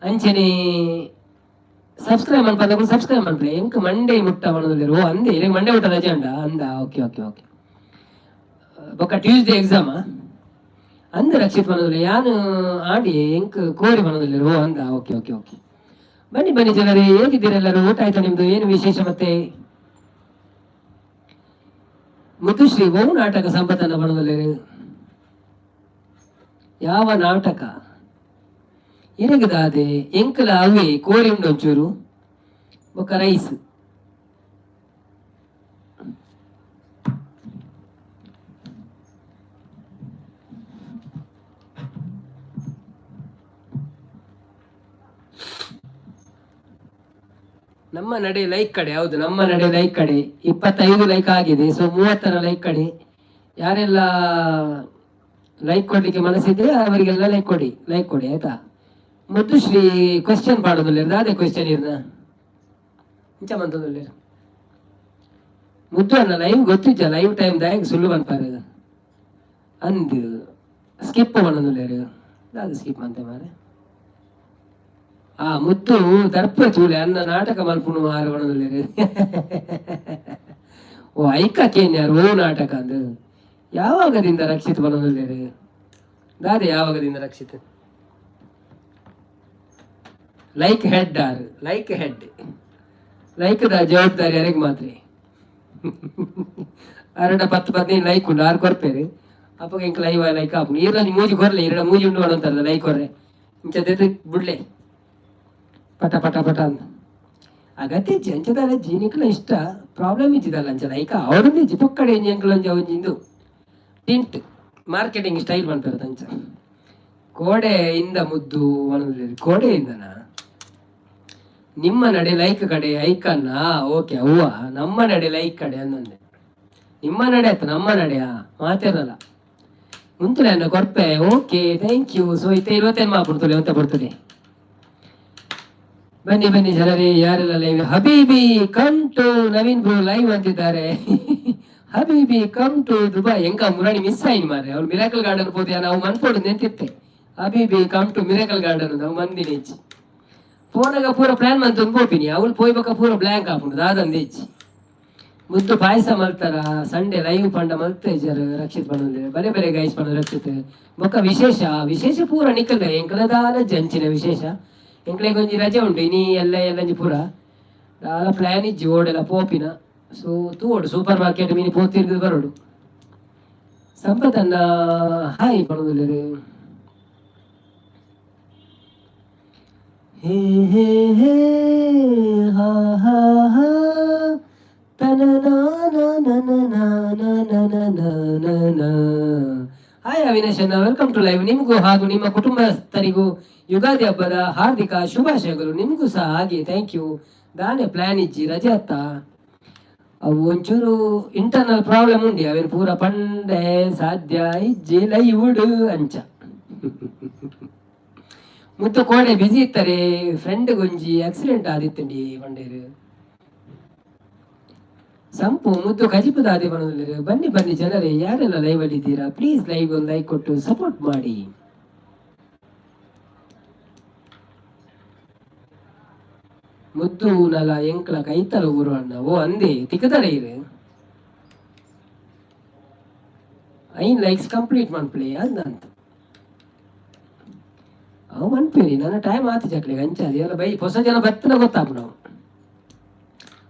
S1: ಅಂಚನೆ ಸಬ್ಸ್ಕ್ರೈಬ್ ಮನ್ಪಂದಕ್ಕೂ ಸಬ್ಸ್ಕ್ರೈಬ್ ಮನ್ಪುಲೆ. ಎಂಕ್ ಮಂಡೆ ಮುಟ್ಟ ಪನೊಂದುಲ್ಲೆರ್. ಓ ಅಂದೆ, ಇರೆಗ್ ಮಂಡೆ ಮುಟ್ಟ ರಜೆ ಅಂಡ ಅಂದ. ಓಕೆ ಓಕೆ ಓಕೆ, ಬೊಕ್ಕ ಟ್ಯೂಸ್ಡೇ ಎಕ್ಸಾಮಾ ಅಂದ ರಕ್ಷಿತ್ ಪನೊಂದುಲ್ಲೆ. ಯಾನು ಆಡಿ ಎಂಕ್ ಕೋರಿ ಪನೊಂದುಲ್ಲೆರ್. ಓ ಅಂದ, ಓಕೆ ಓಕೆ ಓಕೆ. ಬನ್ನಿ ಬನ್ನಿ ಜನರೇ, ಹೇಗಿದ್ದೀರೆಲ್ಲರೂ? ಊಟ ಆಯ್ತಾ ನಿಮ್ದು? ಏನು ವಿಶೇಷ ಮತ್ತೆ? ಮುದ್ದುಶ್ರೀ ಬಹು ನಾಟಕ ಸಂಪತ್ತನ್ನ ಪನೊಂದುಲ್ಲೆರ್. ಯಾವ ನಾಟಕ ಇರಗದಾದೆ? ಎಂಕಲ ಅವೇ ಕೋರಿ ಉಂಡು ಒಂಚೂರು ಬೊಕ್ಕ ರೈಸ್. ನಮ್ಮ ನಡೆ ಲೈಕ್ ಕಡೆ. ಹೌದು, ನಮ್ಮ ನಡೆ ಲೈಕ್ ಕಡೆ. 25 ಲೈಕ್ ಆಗಿದೆ. ಸೊ 30ರ ಲೈಕ್ ಕಡೆ. ಯಾರೆಲ್ಲ ಲೈಕ್ ಕೊಡ್ಲಿಕ್ಕೆ ಮನಸ್ಸಿದೆ ಅವರಿಗೆಲ್ಲ ಲೈಕ್ ಕೊಡಿ, ಲೈಕ್ ಕೊಡಿ, ಆಯ್ತಾ? ಮುದ್ದುಶ್ರೀ ಕ್ವಶನ್ ಪಾಡೋದಿಲ್ಲ. ಅದೇ ಕ್ವಶನ್ ಇರ್ನ ಇಂಚ ಮಂತದಿಲ್ಲ. ಮುದ್ದು ಅನ್ನ ಲೈವ್ ಗೊತ್ತಿಜ್ಜ? ಲೈವ್ ಟೈಮ್ ದಾಯಗ್ ಸುಳ್ಳು ಬಂಪಾರು ಅಂದು ಸ್ಕಿಪ್ ಮಾಡೋದಿಲ್ಲ. ಅದು ಸ್ಕಿಪ್ ಅಂತ ಮಾರೆ. ಆ ಮುದ್ದು ದರ್ಪ ತೂಲೆ ಅನ್ನ ನಾಟಕ ಮಲ್ಪುನು ಆರು ಬಣದಿಲ್ಲ. ಓ, ಐಕ ಕೇನ್ಯಾರು ಓ ನಾಟಕ ಅಂದು. ಯಾವಾಗದಿಂದ ರಕ್ಷಿತ್ ಬಣದಿಲ್ಲ ದಾದೆ? ಯಾವಾಗದಿಂದ Rakshit? Like head or like head. Like the ಜವಾಬ್ದಾರಿ ಯಾರಿಗೆ ಮಾತ್ರ? ಅರಡ 10 15 ಲೈಕ್ ಉಂಡು. ಆರು ಕೊರ್ಪೇರು ಅಪ್ಪಗ ಎಂಕ್ ಲೈವ್ ಲೈಕ್ ಆಪು. ನೀರಲ್ಲಿ ಮೂಜಿ ಕೊರ್ಲೆ. ಇರಡ ಮೂಜಿ ಉಂಡು ಅಂತಾರಲ್ಲ. ಲೈಕ್ ಕೊರ್ರೆ ಇಂಚ ಬುಡ್ಲೆ ಪಟ ಪಟ ಪಟ ಅಂತ. ಅಗತ್ಯ ಇಜ್ಜಿ ಅಂಚದಾಲ ಜೀನಿಕ್ಲ ಇಷ್ಟ ಪ್ರಾಬ್ಲಮ್ ಇಜ್ಜಿದಲ್ಲ. ಅಂಚ ಲೈಕ್ ಅವರದ್ದು ಇಜ್ಜಿ ಪೊಕ್ಕಡೆ. ಎಂಕ್ಲ ಒಂಜಿ ಒಂಜಿ ಟಿಂಟ್ ಮಾರ್ಕೆಟಿಂಗ್ ಸ್ಟೈಲ್ ಮಾಡ್ತಾರೆ ಅಂಚ. ಕೋಡೆ ಇಂದ ಮುದ್ದು. ಕೋಡೆಯಿಂದನಾ? ನಿಮ್ಮ ನಡೆ ಲೈಕ್ ಕಡೆ ಐಕನ್ನ. ಓಕೆ, ಅವ್ವ ನಮ್ಮ ನಡೆ ಲೈಕ್ ಕಡೆ ಅಂದಂದೆ. ನಿಮ್ಮ ನಡೆ ಆಯ್ತು, ನಮ್ಮ ನಡೆಯಾ ಮಾತಿರಲ್ಲ ಮುಂಚೆ ಅನ್ನ ಕೊರ್ಪೆ. Okay, thank you. So ಇತ್ತೆ 28 ಮಾಪುಡ್ತದೆ ಅಂತ ಬರ್ತದೆ. ಬನ್ನಿ ಬನ್ನಿ ಜನರೇ, ಯಾರೆಲ್ಲ ಲೈವ್. ಹಬೀಬಿ ಕಮ್ ಟು ನವೀನ್ ಬ್ರೋ ಲೈವ್ ಅಂತಿದ್ದಾರೆ. ಹಬೀಬಿ ಕಮ್ ಟು ದುಬೈ. ಎಂಕ ಮುರಾಣಿ ಮಿಸ್ ಆಯ್ತು ಮಾರ್ರೆ. ಅವ್ರು ಮಿರಾಕಲ್ ಗಾರ್ಡನ್ ಪೋತೆ. ನಾವು ಮನ್ಪೋಡು ನೆಂತಿತ್ತೆ. ಹಬೀಬಿ ಕಮ್ ಟು ಮಿರಾಕಲ್ ಗಾರ್ಡನ್. ನಾವು ಮಂದಿನ ಹೆಚ್ಚಿ ಪೋನಾಗ ಪೂರ ಪ್ಲಾನ್ ಮಂತೊಂದು ಪೋಪಿನಿ. ಅವಳು ಪೋಯ್ಬಕ ಪೂರ ಬ್ಲ್ಯಾಂಕ್ ಆಪುಂಡು ದಾದಂದು ಹೆಚ್ಚಿ. ಮುದ್ದು ಪಾಯಸ ಮಲ್ತಾರ ಸಂಡೆ ಲೈವ್ ಪಂಡ ಮಲ್ತ ಇಜ್ಜಾರು. ರಕ್ಷಿತ್ ಪಂಡ ಬಲೆ ಬಲೆ ಗೈಸ್ ಪಂಡ ರಕ್ಷಿತ್. ಬೊಕ್ಕ ವಿಶೇಷ ವಿಶೇಷ ಪೂರ ನಿಕ್ಕಲ್ದ. ಎಂಕಲ ದಾಲ ಜಂಚಿನ ವಿಶೇಷ. ಎಂಕ್ಲೆಗ್ ಒಂಜಿ ರಜೆ ಉಂಟು ಇನಿ. ಎಲ್ಲ ಎಲ್ಲಂಜಿ ಪೂರ ದಾಲ ಪ್ಲಾನ್ ಇಜ್ಜಿ. ಓಡೆಲ್ಲ ಪೋಪಿನ. ಸೊ ತೂವೊಡು, ಸೂಪರ್ ಮಾರ್ಕೆಟ್ ಮೀನಿ ಪೋತಿರ್ದು ಬರೋಡು. ಸಂಪತನ್ನ ಹಾಯ್ ಪಣುದಿಲ್ಲೆರ್. ಹೇ ಹೇ ಹೇ ಹಾ ಹಾ ಹಾ ತನ ನಾ. ಹಾಯ್ ಅವಿನಾಶ್ ಅಣ್ಣ, welcome to live. ನಿಮಗೂ ಹಾಗೂ ನಿಮ್ಮ ಕುಟುಂಬಸ್ಥರಿಗೂ ಯುಗಾದಿ ಹಬ್ಬದ ಹಾರ್ದಿಕ ಶುಭಾಶಯಗಳು. ನಿಮಗೂ ಸಹ ಹಾಗೆ. Thank you. ದಾನೆ ಪ್ಲಾನ್ ಇಜ್ಜಿ, ರಜೆ ಅತ್ತ. ಅವು ಒಂಚೂರು ಇಂಟರ್ನಲ್ ಪ್ರಾಬ್ಲಮ್ ಉಂಡಿ. ಅವೇನು ಪೂರ ಪಂಡೆ ಸಾಧ್ಯ ಇಜ್ಜಿ ಲೈವುಡು ಅಂಚ. ಮುತ್ತು ಕೋಡೆ ಬಿಸಿ ಇತ್ತಾರೆ. ಫ್ರೆಂಡ್ ಒಂಜಿ ಆಕ್ಸಿಡೆಂಟ್ ಆದಿತ್ತಂಡಿ ಪಂಡೇರು. ಸಂಪು ಮುದ್ದು ಕಜಿಪು ದಾದೆ ಬರೋದಿಲ್ಲ. ಬನ್ನಿ ಬನ್ನಿ ಜನರೇ, ಯಾರೆಲ್ಲ ಲೈವ್ ಅಲ್ಲಿ ಇದ್ದೀರಾ, ಪ್ಲೀಸ್ ಲೈವ್ ಒಂದು ಲೈಕ್ ಕೊಟ್ಟು ಸಪೋರ್ಟ್ ಮಾಡಿ. ಮುದ್ದು ನಲ ಎಂಕ್ಲ ಕೈತಲ ಊರು ಅಣ್ಣ. ಓ ಅಂದೆ ತಿಕ್ಕದರ ಇರು. ಐನ್ ಲೈಕ್ಸ್ ಕಂಪ್ಲೀಟ್ ಮನ್ಪುಲೆ ಅಂದಂತ ಅವು ಮನ್ಪೇರಿ. ನನ್ನ ಟೈಮ್ ಆತು ಚಕ್ಲಿಗೆ ಅಂಚ ಎಲ್ಲ ಬೈ. ಹೊಸ ಜನ ಬತ್ತನ ಗೊತ್ತಾಪು ನಾವು.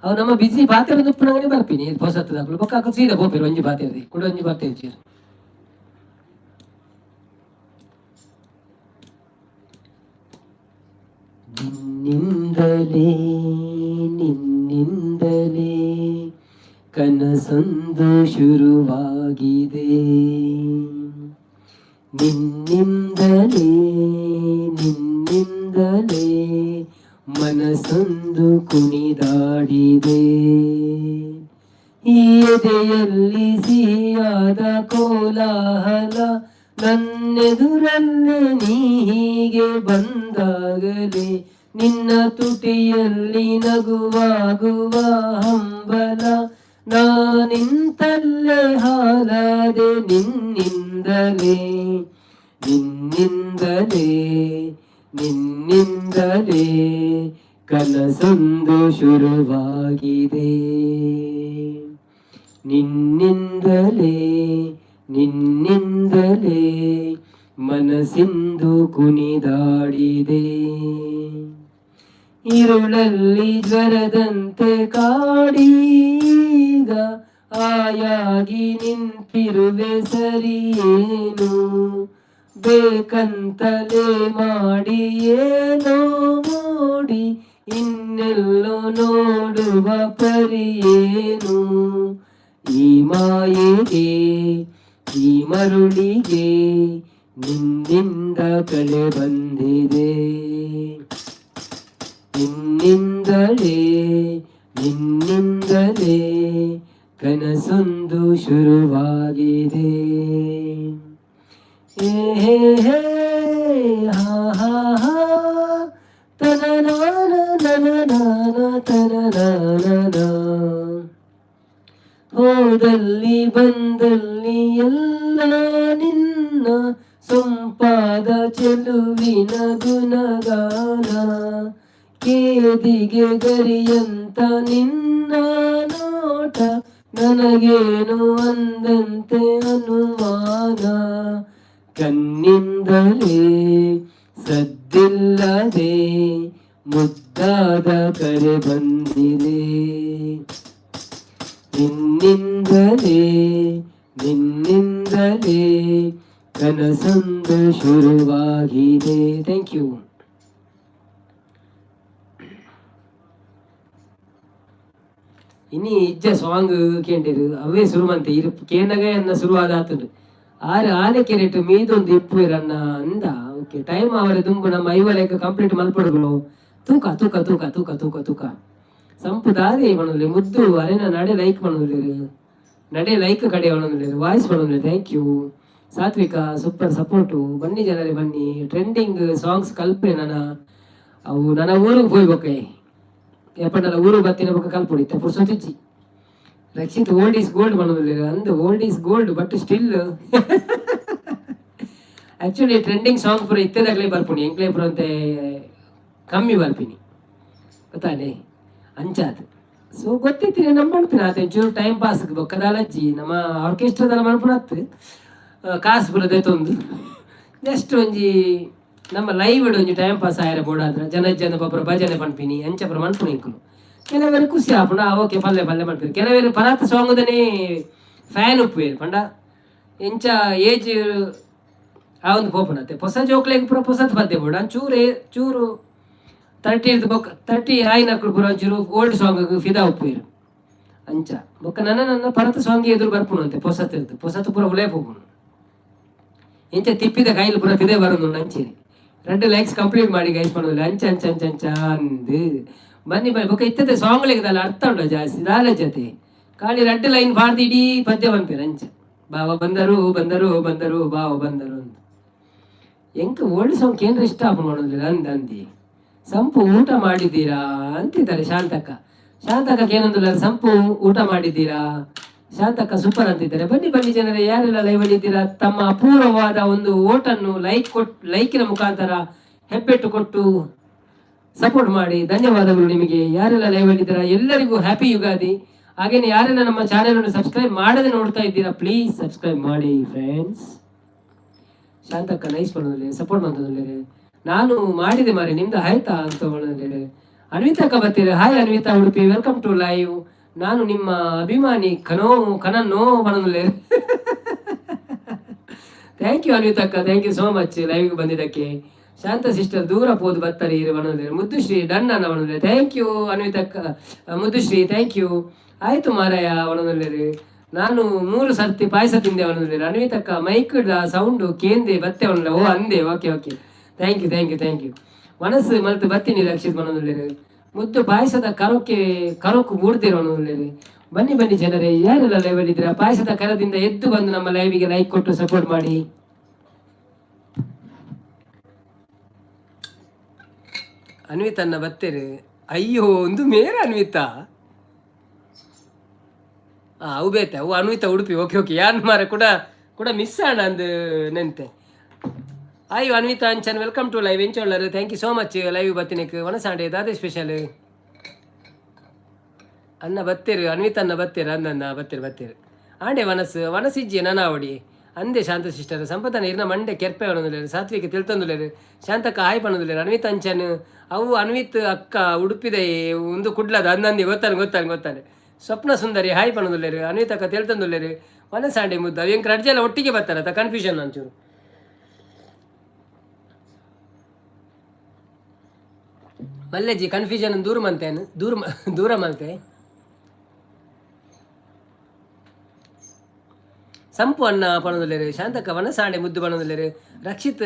S1: ಅವು ನಮ್ಮ ಬಿಸಿ ಪಾತ್ರೆ ದುಪ್ಪನಂಗನೆ ಬರ್ಪಿನಿ. ಹೊಸತ್ತದಾಕಲು ಬೊಕ್ಕ ಸೀದಾ ಪೋಪಿರು. ಒಂಜಿ ಪಾತ್ರೆ ಕುಡ ಒಂಜಿ ಬರ್ತೇವೆ. ನಿನ್ನಿಂದಲೇ ನಿನ್ನಿಂದಲೇ ಕನಸೊಂದು ಶುರುವಾಗಿದೆ. ನಿನ್ನಿಂದಲೇ ನಿನ್ನಿಂದಲೇ ಮನಸ್ಸೊಂದು ಕುಣಿದಾಡಿದೆ. ಈ ಎದೆಯಲ್ಲಿ ಸಿಹಿಯಾದ ಕೋಲಾಹಲ ನನ್ನೆದುರಲ್ಲೇ ನೀ ಹೀಗೆ ಬಂದಾಗಲೇ. ನಿನ್ನ ತುಟಿಯಲ್ಲಿ ನಗುವಾಗುವ ಹಂಬಲ ನಾನಿಂತಲ್ಲೇ ಹಾಲಾದೆ. ನಿನ್ನಿಂದಲೇ ನಿನ್ನಿಂದಲೇ ನಿನ್ನಿಂದಲೇ ಕನಸೊಂದು ಶುರುವಾಗಿದೆ. ನಿನ್ನಿಂದಲೇ ನಿನ್ನಿಂದಲೇ ಮನಸ್ಸಿಂದು ಕುಣಿದಾಡಿದೆ. ಇರುಳಲ್ಲಿ ಜ್ವರದಂತೆ ಕಾಡೀಗ ಆಯಾಗಿ ನಿಂತಿರುವೆ ಸರಿಯೇನು? ಬೇಕಂತಲೇ ಮಾಡಿ ಏನೋ ಮೋಡಿ ಇನ್ನೆಲ್ಲೋ ನೋಡುವ ಪರಿಯೇನು? ಈ ಮಾಯೆಗೆ ಈ ಮರುಳಿಗೆ ನಿನ್ನಿಂದ ಕಳೆ ಬಂದಿದೆ. ನಿನ್ನಿಂದಲೇ. ನಿನ್ನಿಂದಲೇ, ನಿನ್ನಿಂದಲೇ ಕನಸೊಂದು ಶುರುವಾಗಿದೆ. ಹೇ ಹೇ ಹೇ, ಹಾ ಹಾ ಹಾ, ತನ ನನ ತನ ನನ. ಹೋದಲ್ಲಿ ಬಂದಲ್ಲಿ ಎಲ್ಲ ನಿನ್ನ ಸೊಂಪಾದ ಚೆಲುವಿನ ಗುಣಗಾನ. ಕೇದಿಗೆ ಗರಿಯಂತ ನಿನ್ನ ನೋಟ ನನಗೇನು ಅಂದಂತೆ ಅನುಮಾನ. ಕಣ್ಣಿಂದಲೇ ಸದ್ದಿಲ್ಲದೆ ಮುದ್ದಾದ ಕರೆ ಬಂದಿದೆ. ನಿನ್ನಿಂದಲೇ, ನಿನ್ನಿಂದಲೇ ಕನಸೊಂದು ಶುರುವಾಗಿದೆ. Thank you. ಇನಿ ಇಜ್ಜ ಸಾಂಗ್ ಕೇಂಡಿರು ಅವೇ ಶುರು ಮಂತೆ ಇರು ಕೇನಗ ಎನ್ನ ಶುರುವಾದ ಆತುಂಡು. ಆರು ಆನೆ ಕೆರೆಟ್ ಮೀದೊಂದು ಇಪ್ಪುವೆರನ್ನ ಅಂದ. ಓಕೆ, ಟೈಮ್ ಅವರ ದುಂಬು ನಮ್ಮ ಐವಲೆಕ್ಕ ಕಂಪ್ಲೀಟ್ ಮಲ್ಪಡುಗಳು. ತೂಕ ತೂಕ ತೂಕ ತೂಕ ತೂಕ ತೂಕ. ಸಂಪು ದಾದೆ ಪಣೊಂದುಲ್ಲೆ ಮುದ್ದು ಅರೆನ ನಡೆ ಲೈಕ್ ಪಣೊಂದುಲ್ಲೆರ್, ನಡೆ ಲೈಕ್ ಕಡೆ ಪಣೊಂದುಲ್ಲೆರ್, voice ಪಣೊಂದುಲ್ಲೆರ್. Thank you Satvika, super support. ಬನ್ನಿ ಜನರೇ ಬನ್ನಿ, ಟ್ರೆಂಡಿಂಗ್ ಸಾಂಗ್ಸ್ ಕಲ್ಪೆ ನನ. ಅವು ನನ್ನ ಊರಿಗೆ ಪೋಯ್ ಬೊಕ್ಕೆ ಎಪ್ಪಂಡಲ ಊರು ಬತ್ತಿನ ಬೊಕ್ಕ ಕಲ್ಪೊಡಿ ಪುರ್ಸೊತಿಜ್ಜಿ. ರಕ್ಷಿತ್ ಓಲ್ಡ್ is gold ಪಣೊಂದುಲ್ಲೆರ್ ಅಂದ್, old is gold, but still actually trending song ಪೂರ ಇತ್ತೆದಾಗಲೇ ಬರ್ಪುನಿ. ಎಂಕ್ಲೆ ಪೂರ ಅಂತೆ ಕಮ್ಮಿ ಬರ್ಪಿನಿ ಗೊತ್ತಾನೆ ಅಂಚಾತ್. ಸೊ ಗೊತ್ತಿತ್ತೀನಿ ನಮ್ಮ ಮನ್ಪಿನ ಆತ ಒಂಚೂರು ಟೈಮ್ ಪಾಸ್ ಬೊಕ್ಕದಾಲಜ್ಜಿ. ನಮ್ಮ ಆರ್ಕೆಸ್ಟ್ರಾದಲ್ಲ ಮನ್ಪುನತ್ತು ಕಾಸು ಪೂರ ದೆತ್ತೊಂದು ಜಸ್ಟ್ ಒಂಜಿ ನಮ್ಮ ಲೈವ್ ಒಂಜಿ ಟೈಮ್ ಪಾಸ್ ಆಯರ ಬೋಡಾದ್ರ ಜನ ಜನ ಪಪುರ ಭಜನೆ ಪನ್ಪಿನಿ, ಅಂಚ ಪೂರ ಮನ್ಪುನಿ ಎಂಕುಲು. ಕೆಲವರು ಖುಷಿ ಆಪುಂಡು, ಆ ಓಕೆ ಪಲ್ಲೆ ಪಲ್ಲೆ ಮನ್ಪಿನಿ. ಕೆಲವರು ಪರಾತ ಸಾಂಗುದನೇ ಫ್ಯಾನ್ ಉಪ್ಪುವೆರ್ ಪಂಡ ಎಂಚ ಏಜ್ ಆವೊಂದು ಪೋಪುನತ್ತೆ. ಪೊಸ ಜೋಕ್ಲೆಗ್ ಪೂರ ಪೊಸತ್ ಪದ್ಯ ಬೋಡು. ಚೂರು ಚೂರು 30 ಬೊಕ್ಕ 30 ಆಯಿನಕುಲು ಪೂರ ಒಂಚೂರು ಓಲ್ಡ್ ಸಾಂಗ್ ಫಿದಾ ಉಪ್ಪುವೆರ್ ಅಂಚ. ಬೊಕ್ಕ ನನ್ನ ನನ್ನ ಪರತ ಸಾಂಗ್ ಎದುರು ಬರ್ಪುನು ಅಂತೆ. ಪೊಸತ್ ಇರ್ದು ಪೊಸತ್ ಪೂರ ಉಲೇ ಪೋಪುನು. ಎಂಚ ತಿಪ್ಪಿದ ಕೈಲು ಪೂರ ತಿದೆ ಬರೋದು ಅಂಚೆನೆ. ಎರಡು ಲೈಕ್ಸ್ ಕಂಪ್ಲೀಟ್ ಮಾಡಿ ಗೈಸ್ ಪಣೋಲ್ಲ. ಅಂಚ ಅಂಚ ಅಂಚ ಅಂಚ ಅಂದ್ ಬನ್ನಿ ಬನ್ನಿ. ಬೊಕ್ಕ ಇತ್ತತೆ ಸಾಂಗ್ಲೆಗ್ ಅರ್ಥ ಉಂಡು ಜಾಸ್ತಿ ದಾಲ ಜೊತೆ ಖಾಲಿ ರಡ್ಡು ಲೈನ್ ಪಾಡ್ದು ಇಡೀ ಪದ್ಯ ಪನ್ಪೆರ್ ಅಂಚ. ಬಾವ ಬಂದರು ಬಂದರು ಬಂದರು ಬಾವ ಬಂದರು ಅಂತ. ಎಂಕ್ ಓಲ್ಡ್ ಸಾಂಗ್ ಕೇಂದ್ರ ಇಷ್ಟ ಆಪುಂಡು ಮಾಡೋದಿಲ್ಲ ಅಂದ್ ಅಂದಿ. ಸಂಪು ಊಟ ಮಾಡಿದ್ದೀರಾ ಅಂತಿದ್ದಾರೆ ಶಾಂತಕ್ಕ. ಶಾಂತಕ್ಕ ಏನಂದಿಲ್ಲ, ಸಂಪು ಊಟ ಮಾಡಿದ್ದೀರಾ? ಶಾಂತಕ್ಕ ಸೂಪರ್ ಅಂತಿದ್ದಾರೆ. ಬನ್ನಿ ಬನ್ನಿ ಜನರೇ, ಯಾರೆಲ್ಲ ಲೈವ್ ಅಲ್ಲಿ ಇದ್ದೀರಾ, ತಮ್ಮ ಅಪೂರ್ವವಾದ ಒಂದು ಓಟನ್ನು ಲೈಕ್ ಕೊಟ್ಟು, ಲೈಕಿನ ಮುಖಾಂತರ ಹೆಬ್ಬೆಟ್ಟು ಕೊಟ್ಟು ಸಪೋರ್ಟ್ ಮಾಡಿ. ಧನ್ಯವಾದಗಳು ನಿಮಗೆ. ಯಾರೆಲ್ಲ ಲೈವ್ ಅಲ್ಲಿ ಇದ್ದೀರಾ ಎಲ್ಲರಿಗೂ ಹ್ಯಾಪಿ ಯುಗಾದಿ. ಹಾಗೇನೆ ಯಾರೆಲ್ಲ ನಮ್ಮ ಚಾನೆಲ್ ಅನ್ನು ಸಬ್ಸ್ಕ್ರೈಬ್ ಮಾಡದೆ ನೋಡ್ತಾ ಇದ್ದೀರಾ, ಪ್ಲೀಸ್ ಸಬ್ಸ್ಕ್ರೈಬ್ ಮಾಡಿ ಫ್ರೆಂಡ್ಸ್. ಶಾಂತಕ್ಕ ನೈಸ್ ಮಾಡೋದಿಲ್ಲ, ಸಪೋರ್ಟ್ ಮಾಡ್ತದಿಲ್ಲ. ನಾನು ಮಾಡಿದೆ ಮಾರೆ, ನಿಮ್ದು ಆಯ್ತಾ ಅಂತ ಹೇಳಿ. ಅನ್ವಿತಕ್ಕ ಬರ್ತೀರಿ. Hi Anvita Udupi, welcome to live. ನಾನು ನಿಮ್ಮ ಅಭಿಮಾನಿ ಕನೋ ಕನನ್ನೋ ಬಣನುಲ್ಲೆ. Thank you ಅನ್ವಿತಕ್ಕ, thank you so much ಲೈವ್ಗೆ ಬಂದಿದ್ದಕ್ಕೆ. ಶಾಂತ ಸಿಸ್ಟರ್ ದೂರ ಪೋದು ಬತ್ತಾರೆ ಇರು ಬಣನುಲ್ಲೆ. ಮುದ್ದುಶ್ರೀ ಡನ್ ಅನ್ನ ಬಣನುಲ್ಲೆ. Thank you ಅನ್ವಿತಕ್ಕ, ಮುದ್ದುಶ್ರೀ thank you. ಆಯ್ತು ಮಾರಾಯ ಬಣನುಲ್ಲೆರು. ನಾನು ಮೂರು ಸರ್ತಿ ಪಾಯಸ ತಿಂದೆ ಬಣನುಲ್ಲೆರು. ಅನ್ವಿತಕ್ಕ ಮೈಕ್ ಸೌಂಡು ಕೇಂದೆ ಬತ್ತೆ ಬಣಲ್ಲ. ಓ ಅಂದೆ, okay okay, thank you thank you thank you. ಮನಸ್ಸು ಮಲ್ತು ಬತ್ತೀನಿ ರಕ್ಷಿತ್ ಬಣನುಲ್ಲೆರು. ಮುದ್ದು ಪಾಯಸದ ಕರೋಕೆ ಕರೋಕು ಮೂಡ್ದಿರೋ ಬಣನುಲ್ಲೆರು. ಬನ್ನಿ ಬನ್ನಿ ಜನರೇ, ಯಾರೆಲ್ಲ ಲೈವ್ ಅಲ್ಲಿ ಇದ್ದೀರಾ, ಪಾಯಸದ ಕರದಿಂದ ಎದ್ದು ಬಂದು ನಮ್ಮ ಲೈವಿಗೆ ಲೈಕ್ ಕೊಟ್ಟು ಸಪೋರ್ಟ್ ಮಾಡಿ. ಅನ್ವಿತನ್ನ ಬತ್ತೇರು. ಅಯ್ಯೋ ಒಂದು ಮೇರ ಅನ್ವಿತಾ. ಅವು ಬೇತೆ ಅವು ಅನ್ವಿತಾ ಉಡುಪಿ. ಓಕೆ ಓಕೆ, ಯಾನ್ ಮಾರ ಕೂಡ ಕೂಡ ಮಿಸ್ ಆಣ ಅಂದ್ ನೆಂತೆ. ಅಯ್ಯೋ Anvita Anchan, welcome to live. ಎಂಚೋಳ್ಳರು? Thank you so much live ಬತ್ತಿನಕ್. ವನಸಾಂಡೆ ದಾದೆ ಸ್ಪೆಷಲ್ ಅನ್ನ ಬತ್ತೀರು? ಅನ್ವಿತ ಅನ್ನ ಬತ್ತೀರು ಅಂದನ್ನ ಬತ್ತೀರು ಬತ್ತೀರು. ಆಂಡೆ ವನಸ್ ವನಸಿಜ್ಜಿ ನನಾವಡಿ ಅಂದೆ. ಶಾಂತ ಸಿಸ್ಟರ್ ಸಂಪತನ ಇರ್ನ ಮಂಡೆ ಕೆರ್ಪೆ ಪಣೊಂದುಲ್ಲೆರ್. ಸಾತ್ವಿಕ ತಿಳ್ತೊಂದುಲ್ಲೆರ್. ಶಾಂತಕ್ಕ ಹಾಯ್ ಪಣೊಂದುಲ್ಲೆರ್. ಅನ್ವಿತ್ ಅಂಚನ್ ಅವು ಅನ್ವಿತ್ ಅಕ್ಕ ಉಡುಪಿದ ಒಂದು ಕುಡ್ಲದ ಅಂದಂದಿ. ಗೊತ್ತಾನೆ ಗೊತ್ತಾನೆ ಗೊತ್ತಾನೆ. ಸ್ವಪ್ನ ಸುಂದರಿ ಹಾಯ್ ಪಣೊಂದುಲ್ಲೆರ್. ಅನ್ವಿತ್ ಅಕ್ಕ ತಿಳ್ತೊಂದುಲ್ಲೆರ್. ವನಸಾಂಡೆ ಮುದ್ದ ಎಂಕ್ ರಡ್ಜೆಲ್ಲ ಒಟ್ಟಿಗೆ ಬರ್ತಾರ, ಕನ್ಫ್ಯೂಷನ್ ಒಂಚೂರು. ಮಲ್ಲೆಜ್ಜಿ ಕನ್ಫ್ಯೂಷನ್ ದೂರ ಮಂತೇನು ದೂರ ದೂರ ಮಂತೆ. ಸಂಪು ಅನ್ನ ಪಣೊಂದುಲ್ಲೆರ್. ಶಾಂತಕ್ಕ ವನಸಾಂಡೆ ಮುದ್ದು ಪಣೊಂದುಲ್ಲೆರ್. ರಕ್ಷಿತ್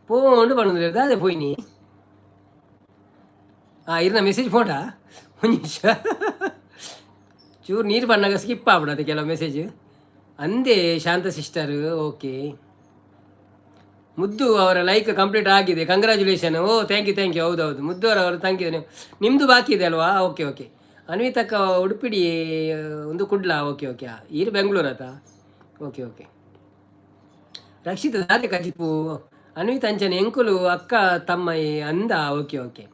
S1: ಪೋಂಡು ಪಣೊಂದುಲ್ಲೆರ್. ದಾದೆ ಪೋಯಿನಿ? ಆ ಇರ್ನ ಮೆಸೇಜ್ ಫೋಟಾ ಒಂದು ನಿಮಿಷ. ಚೂರು ನೀರು ಬಂದಾಗ ಸ್ಕಿಪ್ ಆಗ್ಬಿಡತ್ತೆ ಕೆಲವು ಮೆಸೇಜ್. ಅಂದೇ ಶಾಂತ ಸಿಸ್ಟರ್, ಓಕೆ. ಮುದ್ದು ಅವರ ಲೈಕ್ ಕಂಪ್ಲೀಟ್ ಆಗಿದೆ, congratulation. Oh, thank you, thank you. ಹೌದು ಹೌದು, ಮುದ್ದು ಅವರವರು thank you. ನಿಮ್ಮದು ಬಾಕಿ ಇದೆ ಅಲ್ವಾ? Okay okay. ಅನ್ವಿತಕ್ಕ ಉಡುಪಿಡಿ ಒಂದು ಕುಡ್ಲ. ಓಕೆ ಓಕೆ, ಈರು ಬೆಂಗಳೂರು ಆತ. ಓಕೆ ಓಕೆ ರಕ್ಷಿತ ದಾದೆ ಕಜಿಪು. ಅನ್ವಿತ ಅಂಚನೆ ಎಂಕುಲು ಅಕ್ಕ ತಮ್ಮ ಅಂದ. ಓಕೆ ಓಕೆ,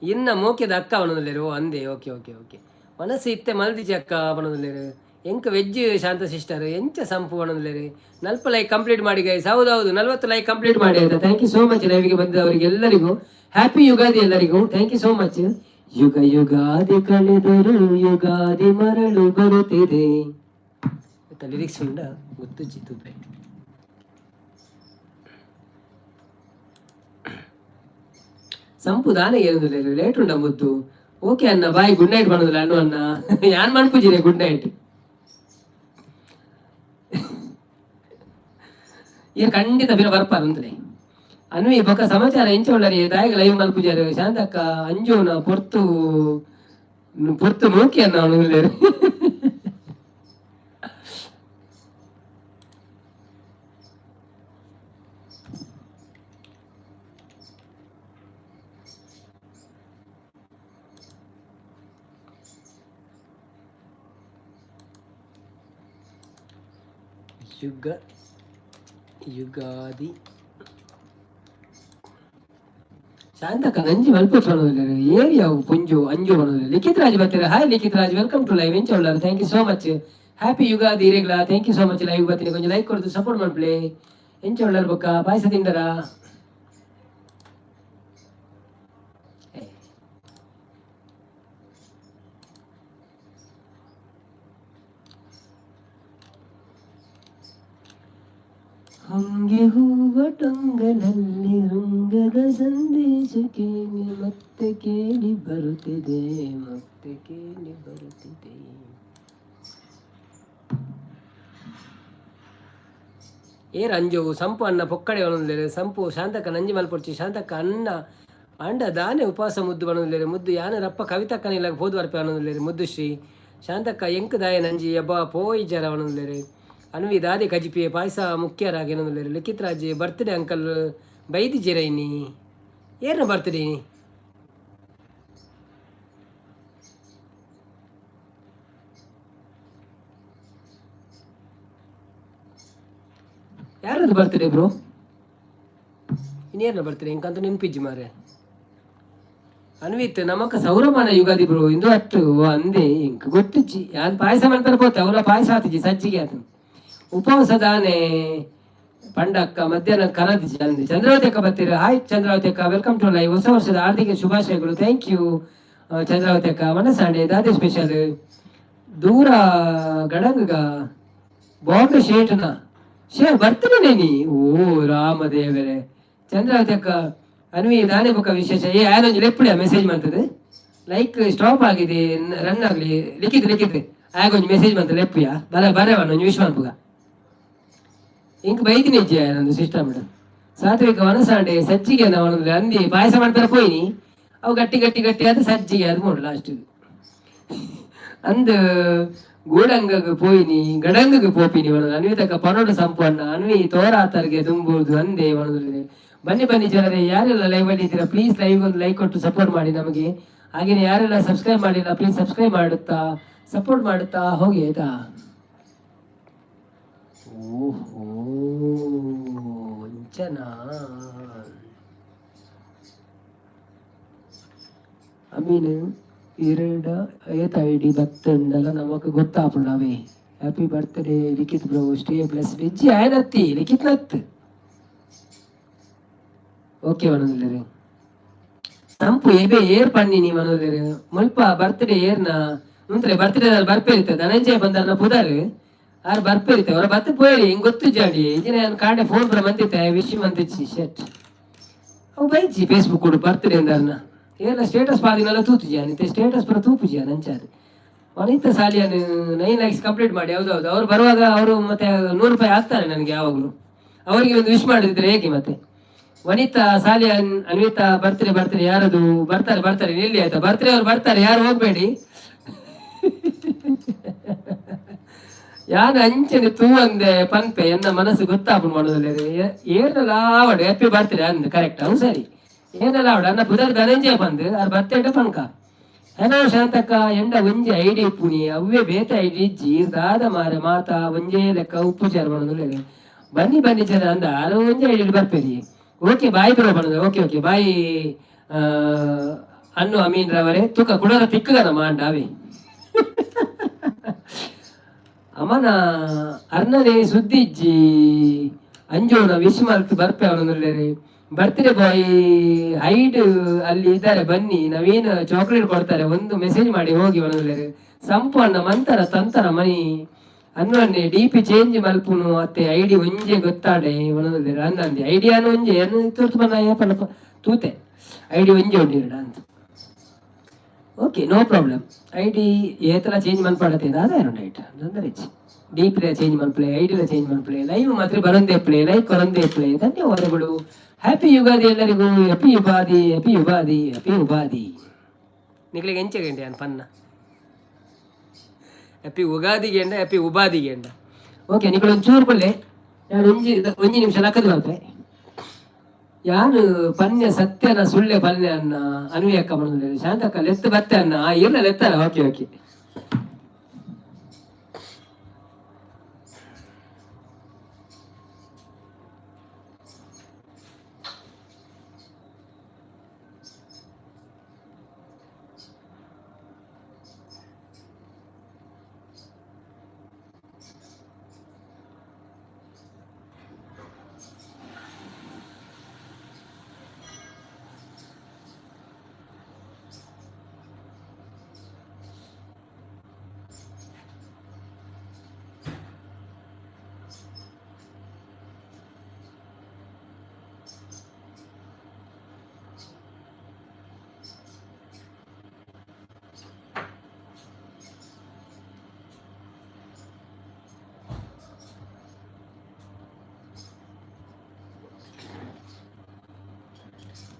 S1: ಇನ್ನ ಮೋಕೆದ ಅಕ್ಕ ಅವನದಲ್ಲೇರು ಅಂದೆ. Okay okay okay. ಮನಸ್ಸು ಇತ್ತೆ ಮಲ್ದಿಜಿ ಅಕ್ಕ ಬಣದಲ್ಲೇರು. ಎಂಕ ವೆಜ್ ಶಾಂತ ಸಿಸ್ಟರ್ ಎಂಚ ಸಂಪು ಬಣದಲ್ಲೇರು. ನಲ್ಪ ಲೈಕ್ ಕಂಪ್ಲೀಟ್ ಮಾಡಿ ಗೈಸ್. ಹೌದು ಹೌದು, 40 ಲೈಕ್ ಕಂಪ್ಲೀಟ್ ಮಾಡಿ ಆಯ್ತಾ. Thank you so much ಲೈವ್ಗೆ ಬಂದವರಿಗೆ ಎಲ್ಲರಿಗೂ. ಹ್ಯಾಪಿ ಯುಗಾದಿ ಎಲ್ಲರಿಗೂ. Thank you so much. ಯುಗ ಯುಗಾದಿ ಕಳೆದರು ಯುಗಾದಿ ಮರಳು ಬರುತ್ತಿದೆ. ಲಿರಿಕ್ಸ್ ಉಂಡ ಗೊತ್ತು ಜಿತ್ತು. ಸಂಪು ದಾನೆ ಏನುದಿಲ್ಲ, ಲೇಟ್ ಉಂಡ ಮುದ್ದು. ಓಕೆ ಅಣ್ಣ, ಬಾಯ್, ಗುಡ್ ನೈಟ್ ಬಣ್ಣದಿಲ್ಲ ಅಣ್ಣು ಅಣ್ಣ. ಯಾನ್ ಮನ್ಪುಜಿರೆ ಗುಡ್ ನೈಟ್. ಈಗ ಖಂಡಿತ ಬಿರ ಬರ್ಪಾರ ಅಂತಲೇ. ಅನ್ವಿ ಬೊಕ್ಕ ಸಮಾಚಾರ ಎಂಚ ಉಳ್ಳರಿ? ದಾಯಗ ಲೈವ್ ಮಲ್ಪುಜಾರು? ಶಾಂತಕ್ಕ ಅಂಜುನ ಪೊರ್ತು ಪೊರ್ತು ನೋಕಿ ಅನ್ನ ಅವನು. ಯುಗ ಯುಗಾದಿ ಶಾಂತಕ್ಕ ನಂಜಿ ಮಲ್ಪು. ಏರಿಯಾ ಪುಂಜು ಅಂಜು ಬಣ್ಣದಲ್ಲಿ. ಲಿಖಿತ್ ರಾಜ್ ಬರ್ತೀರಾ? Hi Likhith Raj, welcome to live. ಎಂಚ ಉಳ್ಳಾರ? Thank you so much. Happy Ugadi ಇರೇಗ್ಲಾ. Thank you so much. Live ಬರ್ತೀನಿ, ಕೊಂಚ ಲೈಕ್ ಕೊಡ್ದು ಸಪೋರ್ಟ್ ಮಾಡ್ಪ್ಲೆ. ಎಂಚ ಉಳ್ಳಾರ ಬೊಕ್ಕ? ಪಾಯಸ ತಿಂದರಾ? ಹೊಂಗೆ ಹೂವ ಟೊಂಗಲಲ್ಲಿ ರುಂಗದ ಸಂದೇಶ ಕೇಳಿ ಮತ್ತೆ ಕೇಳಿ ಬರುತ್ತಿದೆ, ಮತ್ತೆ ಕೇಳಿ ಬರುತ್ತಿದೆ. ಏ ರಂಜು ಸಂಪು ಅನ್ನ ಪೊಕ್ಕಡೆ ಒಣಲೇರೆ. ಸಂಪು ಶಾಂತಕ್ಕ ನಂಜಿ ಮಲ್ಪೊಡ್ಚಿ. ಶಾಂತಕ್ಕ ಅನ್ನ ಅಂಡ ದಾನೆ ಉಪವಾಸ ಮುದ್ದು ಬಣಲೇರೆ. ಮುದ್ದು ಯಾನ ರಪ್ಪ ಕವಿತಕ್ಕನ ಇಲ್ಲ ಪೋದು ಬರ್ಪೆ ಅನ್ನೋದಿಲ್ಲೇರೆ. ಮುದ್ದು ಶ್ರೀ ಶಾಂತಕ್ಕ ಎಂಕ್ ದಾಯ ನಂಜಿ ಯಬ್ಬ ಪೋಯಿ ಜರ ಒಣಲೇರೆ. ಅನ್ವಿ ದಾದೆ ಕಜಿಪಿ ಪಾಯಸ ಮುಖ್ಯರಾಗಿ ಏನೊಂದಿಲ್ಲೇರೆ. ಲಿಖಿತ್ ರಾಜ್ ಬರ್ತ್ಡೇ ಅಂಕಲ್ ಬೈದಿ ಜಿರೈನಿ. ಏನ ಬರ್ತ್ಡೇ? ಯಾರದ್ದು ಬರ್ತ್ಡೇ ಬ್ರೋ? ಇನ್ನೇನ ಬರ್ತ್ಡೇ ಇಂಕಂತ ನೆನ್ಪಿಜ್ಜಿ ಮಾರೆ. ಅನ್ವಿತ್ ನಮಕ ಸೌರಮಾನ ಯುಗಾದಿ ಬ್ರೋ ಇಂದು ಅತ್ತು ಅಂದೆ. ಇಂಕ್ ಗೊತ್ತುಜ್ಜಿ, ಯಾನ್ ಪಾಯಸ ಮಾಡ್ತಾರೆ ಪೋತೆ ಅವರ ಪಾಯಸ ಆತಿಜಿ ಸಜ್ಜಿಗೆ ಆತು. ಉಪವಾಸ ದಾನೆ ಪಂಡಕ್ಕ ಮಧ್ಯಾಹ್ನ ಕನದಿಜಿ ಅಂದೆ. ಚಂದ್ರಾವತಿ ಅಕ್ಕ ಬರ್ತೀರಾ? ಹಾಯ್ ಚಂದ್ರಾವತಿ ಅಕ್ಕ, welcome to live. ಹೊಸ ವರ್ಷದ ಹಾರ್ದಿಕ ಶುಭಾಶಯಗಳು. Thank you Chandravati ಅಕ್ಕ. ಮನಸಾಂಡೆ ದಾದೆ ಸ್ಪೆಷಲ್? ದೂರ ಗಡಂಗ ಬಾಂಬೆ ಶೇಟ್ನ ಶೇ ಬರ್ತೀನಿ ನೀ. ಓ ರಾಮದೇವರೇ. ಚಂದ್ರಾವತಿ ಅಕ್ಕ ಅನ್ವಿ ದಾನೆ ಬೊಕ್ಕ ವಿಶೇಷ? ಏ ಆನೊಂಜಿ ಲೆಪ್ಪುಡಿ ಮೆಸೇಜ್ ಮಾಡ್ತದೆ. ಲೈಕ್ ಸ್ಟಾಪ್ ಆಗಿದೆ, ರನ್ ಆಗಲಿ. ಲಿಖಿತ್ ಲಿಖಿತ್ ಆಗೊಂಜಿ ಮೆಸೇಜ್ ಬಂತ ಲೆಪ್ಪುಯ ಬರ ಬರವನ್ನ ಒಂಜಿ ವಿಶ್ ಮನ್ಪುಗ. ಇಂಕ್ ಬೈದಿನಿ ಇಜ್ಜಿ ನಂದು ಸಿಸ್ಟಮ್. ಸಾತ್ವಿಕ ವನಸಾಂಡೆ ಸಜ್ಜಿಗೆ ನಾವು ಅಂದಿ ಪಾಯಸ ಮಾಡ್ತಾರೆ ಪೋಯಿನಿ. ಅವು ಗಟ್ಟಿ ಗಟ್ಟಿ ಗಟ್ಟಿ ಅದು ಸಜ್ಜಿಗೆ ಅದು ಮೂಡು ಲಾಸ್ಟ್ ಅಂದ್ ಗೂಡಂಗಗ್ ಪೋಯಿನಿ ಗಡಂಗಗ್ ಪೋಪಿನಿ ಒಣದು. ಅನ್ವಿತಕ್ಕ ಪನೋಡು ಸಂಪಣ್ಣ ಅನ್ವಿ ತೋರಾತರ್ಗೆ ತುಂಬುವುದು ಅಂದೆ ಒಣದು. ಬನ್ನಿ ಬನ್ನಿ ಜನರೇ, ಯಾರೆಲ್ಲ ಲೈವ್ ಅಲ್ಲಿ ಇದ್ದೀರಾ ಪ್ಲೀಸ್ ಲೈವ್ ಒಂದು ಲೈಕ್ ಕೊಟ್ಟು ಸಪೋರ್ಟ್ ಮಾಡಿ ನಮಗೆ. ಹಾಗೇನೆ ಯಾರೆಲ್ಲ ಸಬ್ಸ್ಕ್ರೈಬ್ ಮಾಡಿಲ್ಲ ಪ್ಲೀಸ್ ಸಬ್ಸ್ಕ್ರೈಬ್ ಮಾಡುತ್ತಾ ಸಪೋರ್ಟ್ ಮಾಡುತ್ತಾ ಹೋಗಿ ಆಯ್ತಾ. ಓಹೋ ವಂಚನಾ ಅಮೀನ್ ಎರಡ ಏತ ಐಡಿ ಬತ್ತಂಡಲ ನಮಕ್ ಗೊತ್ತಾಪುಂಡು ಅವೇ. Happy birthday Likhith bro, stay bless. ಇಜ್ಜಿ ಆಯನತ್ತಿ ಲಿಖಿತ್ ನತ್. ಓಕೆ ಮನೋದಿಲ್ಲರೆ. ತಂಪು ಎಬೆ ಏರ್ ಪನ್ನಿನಿ ಮನೋದಿಲ್ಲರೆ. ಮುಲ್ಪ ಬರ್ತ್ಡೇ ಏರ್ನ ಉಂತ್ರೆ ಬರ್ತ್ಡೇ ಬರ್ಪೇರಿತ್ತೆ ಧನಂಜಯ ಬಂದಾರ್ನ ಪುದಾರ್ ಆರ್ ಬರ್ಪೇರಿತ್ತೆ ಅವರ ಬತ್ತು ಪೋಯರಿ ಹಿಂಗ್ ಗೊತ್ತು ಜಾಡಿ ಇಂಜಿನ ಕಾಂಡೆ ಫೋನ್ ಪುರ ಮಂತಿತ್ತೆ ವಿಶ್ ಮಂತಿಚ್ಚಿ ಶೆಟ್ ಅವು ಬೈಜಿ ಫೇಸ್ಬುಕ್ ಕೊಡು ಬರ್ತ್ಡೇ ಅಂದಾರ್ನ. ಏನ ಸ್ಟೇಟಸ್ ಪಾದಿನಲ್ಲ ತೂತುಜಿ ಅನಿತೆ ಸ್ಟೇಟಸ್ ಪುರ ತೂಪುಜಿ ಅಂಚಾದು ವನಿತ ಸಾಲಿಯನ್ 9 ಲ್ಯಾಕ್ಸ್ ಕಂಪ್ಲೀಟ್ ಮಾಡಿ. ಹೌದೌದು, ಅವ್ರು ಬರುವಾಗ ಅವರು ಮತ್ತೆ 100 ರೂಪಾಯಿ ಹಾಕ್ತಾರೆ ನನಗೆ ಯಾವಾಗಲೂ. ಅವರಿಗೆ ಒಂದು ವಿಶ್ ಮಾಡಿದ್ರೆ ಹೇಗೆ ಮತ್ತೆ? Vanita Salian, Anvita, ಬರ್ತಾರೆ ಬರ್ತಾರೆ. ಯಾರದು? ಬರ್ತಾರೆ ಬರ್ತಾರೆ, ನಿಲ್ಲಿ ಆಯ್ತಾ. ಬರ್ತಾರೆ ಅವ್ರು ಬರ್ತಾರೆ, ಯಾರು ಹೋಗ್ಬೇಡಿ. ಯಾರು ಅಂಚನೆ ತೂವಂದೆ ಪನ್ಪೆ ಎನ್ನ ಮನಸ್ಸು ಗೊತ್ತಾಪುಂಡು ಮಾಡೋದಿಲ್ಲ. ಏನಲ್ಲ ಆವಡು ಹ್ಯಾಪಿ ಬರ್ತಾರೆ ಅಂದ್ ಕರೆಕ್ಟ್. ಅವು ಸರಿ, ಏನಲ್ಲ ಆವಡು ಅನ್ನ ಪುದರ್ ಧನಂಜಯ ಬಂದು ಅರ್ ಬತ್ತೆಟ ಪನ್ಕ. ಹಲೋ ಶಾಂತಕ್ಕ, ಎಂಡ ಒಂಜಿ ಐಡಿ ಉಪ್ಪುನಿ, ಅವ್ವೇ ಬೇತೆ ಐಡಿ ಇಜ್ಜಿ, ದಾದ ಮಾರೆ ಮಾತಾ ಒಂಜೇ ಲೆಕ್ಕ ಉಪ್ಪು ಚಾರು ಮಾಡೋದಿಲ್ಲ. ಬನ್ನಿ ಬನ್ನಿ ಜನ ಅಂದ ಅರು ಒಂಜಿ ಐಡಿ ಬರ್ಪೇರಿ. Okay bye bro ಬನ್ನದು. Okay okay bye. ಅನ್ನು ಅಮೀನ್ ರವರೇ, ತುಕ ಕುಡರ ತಿಕ್ಕಗನ ಮಾಂಡಾವೆ. ಅಮನ ಅರ್ನನೇ ಸುದ್ದಿ ಇಜ್ಜಿ, ಅಂಜೋನ ವಿಶ್ ಮಲ್ತ್ ಬರ್ಪೆ ಅವನೊಂದುಲ್ಲೇರಿ. ಬರ್ತ್ಡೇ ಬಾಯ್ ಹೈಡ್ ಅಲ್ಲಿ ಇದ್ದಾರೆ, ಬನ್ನಿ. ನವೀನ್ ಚಾಕ್ಲೇಟ್ ಕೊಡ್ತಾರೆ, ಒಂದು ಮೆಸೇಜ್ ಮಾಡಿ ಹೋಗಿ ಅವನೊಂದುಲ್ಲೇರಿ. ಸಂಪು ಅಣ್ಣ ಮಂತರ ತಂತರ ಮನಿ ಅನ್ವನ್ನೆ ಡಿಪಿ ಚೇಂಜ್ ಮಲ್ಪುನು ಅತ್ತೆ, ಐಡಿ ಒಂಜೆ ಗೊತ್ತಾಡೆ ಅವನೊಂದುಲ್ಲೇರಿ. ಅಂದಂದೆ ಐಡಿ ಅನ್ನು ಒಂಜೆ ಏನು ತೋರ್ತು ಬನ್ನ ಏಪಲ್ಲ ತೂತೆ, ಐಡಿ ಒಂಜೆ ಉಂಡಿರಡ ಅಂತ. Okay, no problem. ID ಏತಲ change ಮನ್ಪಾಡತ್ತೆ ದಾದ ರೈಟ್ ತೊಂದರೆ ಇಜ್ಜಿ. ಡಿಪಿಲ ಚೇಂಜ್ ಮನ್ಪುಲೆ, ಐಡಿಲ ಚೇಂಜ್ ಮನ್ಪುಲೆ, ಲೈವ್ ಮಾತ್ರ ಬರಂದೇ ಪ್ಲೇ, ಲೈಕ್ ಕೊರಂದೇ ಪ್ಲೇ. ಧನ್ಯವಾದಗಳು. ಹ್ಯಾಪಿ ಯುಗಾದಿ ಎಲ್ಲರಿಗೂ. Happy Ugadi, happy Ugadi, happy Ugadi. ನಿಕ್ಲಿಗೆ ಎಂಚ ಗಂಟೆ ಅನ್ ಪನ್ನ ಹ್ಯಾಪಿ ಉಗಾದಿಗೆ ಎಂಡ, ಹ್ಯಾಪಿ ಉಬಾದಿಗೆ ಎಂಡ. ಓಕೆ, ನಿಕುಲು ಒಂಚೂರು ಪಲ್ಲೆ, ಯಾನ್ ಒಂಜಿ ಒಂಜಿ ನಿಮಿಷ ಲಕ್ಕದ ಬರ್ಪೆ. ಯಾನು ಪನ್ಯ ಸತ್ಯನ ಸುಳ್ಳೆ ಪಲ್ಯ ಅನ್ನ ಅನ್ವಯಕ್ಕ ಬಂದಿದೆ. ಶಾಂತಕ್ಕ ಲೆತ್ತು ಬತ್ತೆ ಅನ್ನ ಇಲ್ಲ ಲೆತ್ತಲ್ಲ. Okay okay.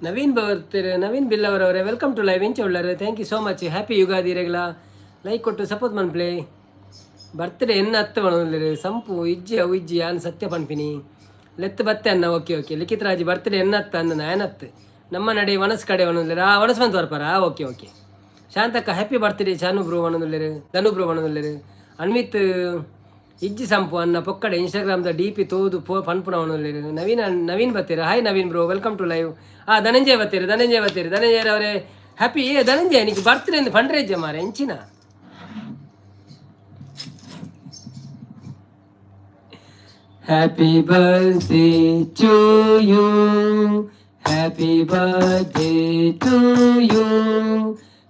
S1: Naveen ಬರ್ತೀರಿ, ನವೀನ್ ಬಿಲ್ಲವರವರೇ, welcome to live. ಎಂಚ ಉಳ್ಳಾರು? Thank you so much. Happy Ugadi ರೆಗ್ಲ like ಕೊಟ್ಟು ಸಪೋರ್ಟ್ ಮನ್ಪ್ಲೆ. ಬರ್ತ್ಡೇ ಎನ್ನ ಅತ್ತ ಮನೋಲ್ಲೇರು. ಸಂಪು ಇಜ್ಜಿ ಅವು ಇಜ್ಜಿ, ಯಾನ್ ಸತ್ಯ ಪನ್ಪಿನಿ. ಲೆತ್ತು ಬತ್ತೆ ಅನ್ನ. Okay okay. Likhith Raj birthday ಎನ್ನತ್ತ ಅಂದ ನಾಯನತ್ತು ನಮ್ಮ ನಡೆ ವನಸ್ ಕಡೆ ಒಣುಲ್ಲೇರು. ಆ ವನಸ್ ಬಂತು ಬರ್ಪಾರ. Okay okay. Shantakka happy birthday Chanu bro ಒಣದುಲ್ಲೇರು, ಧನು ಬ್ರೋ ಒಣದುಲ್ಲೇರು. ಅನ್ವಿತ್ ಇಜ್ಜಿ ಸಂಪು ಅನ್ನ ಪೊಕ್ಕಡೆ ಇನ್ಸ್ಟಾಗ್ರಾಮ್ದ ಡಿ ಪಿ ತೋದು ಪೋ ಪನ್ಪುನ ಒಣುಲ್ಲೇರು. Naveen Naveen ಬತ್ತೀರ. Hi Naveen bro, welcome to live. ಆ ಧನಂಜಯ ಬತ್ತೀರಿ, ಧನಂಜಯ ಬತ್ತೀರಿ. ಧನಂಜಯ ಅವರೇ ಹ್ಯಾಪಿ. ಏ ಧನಂಜಯ, ನಿಕ್ ಬರ್ತ್ಡೇ ಅಂದ್ ಫಂಡ್ರೇಜ್ ಮಾರೆ ಎಂಚಿನ. Happy birthday to you, happy birthday to you,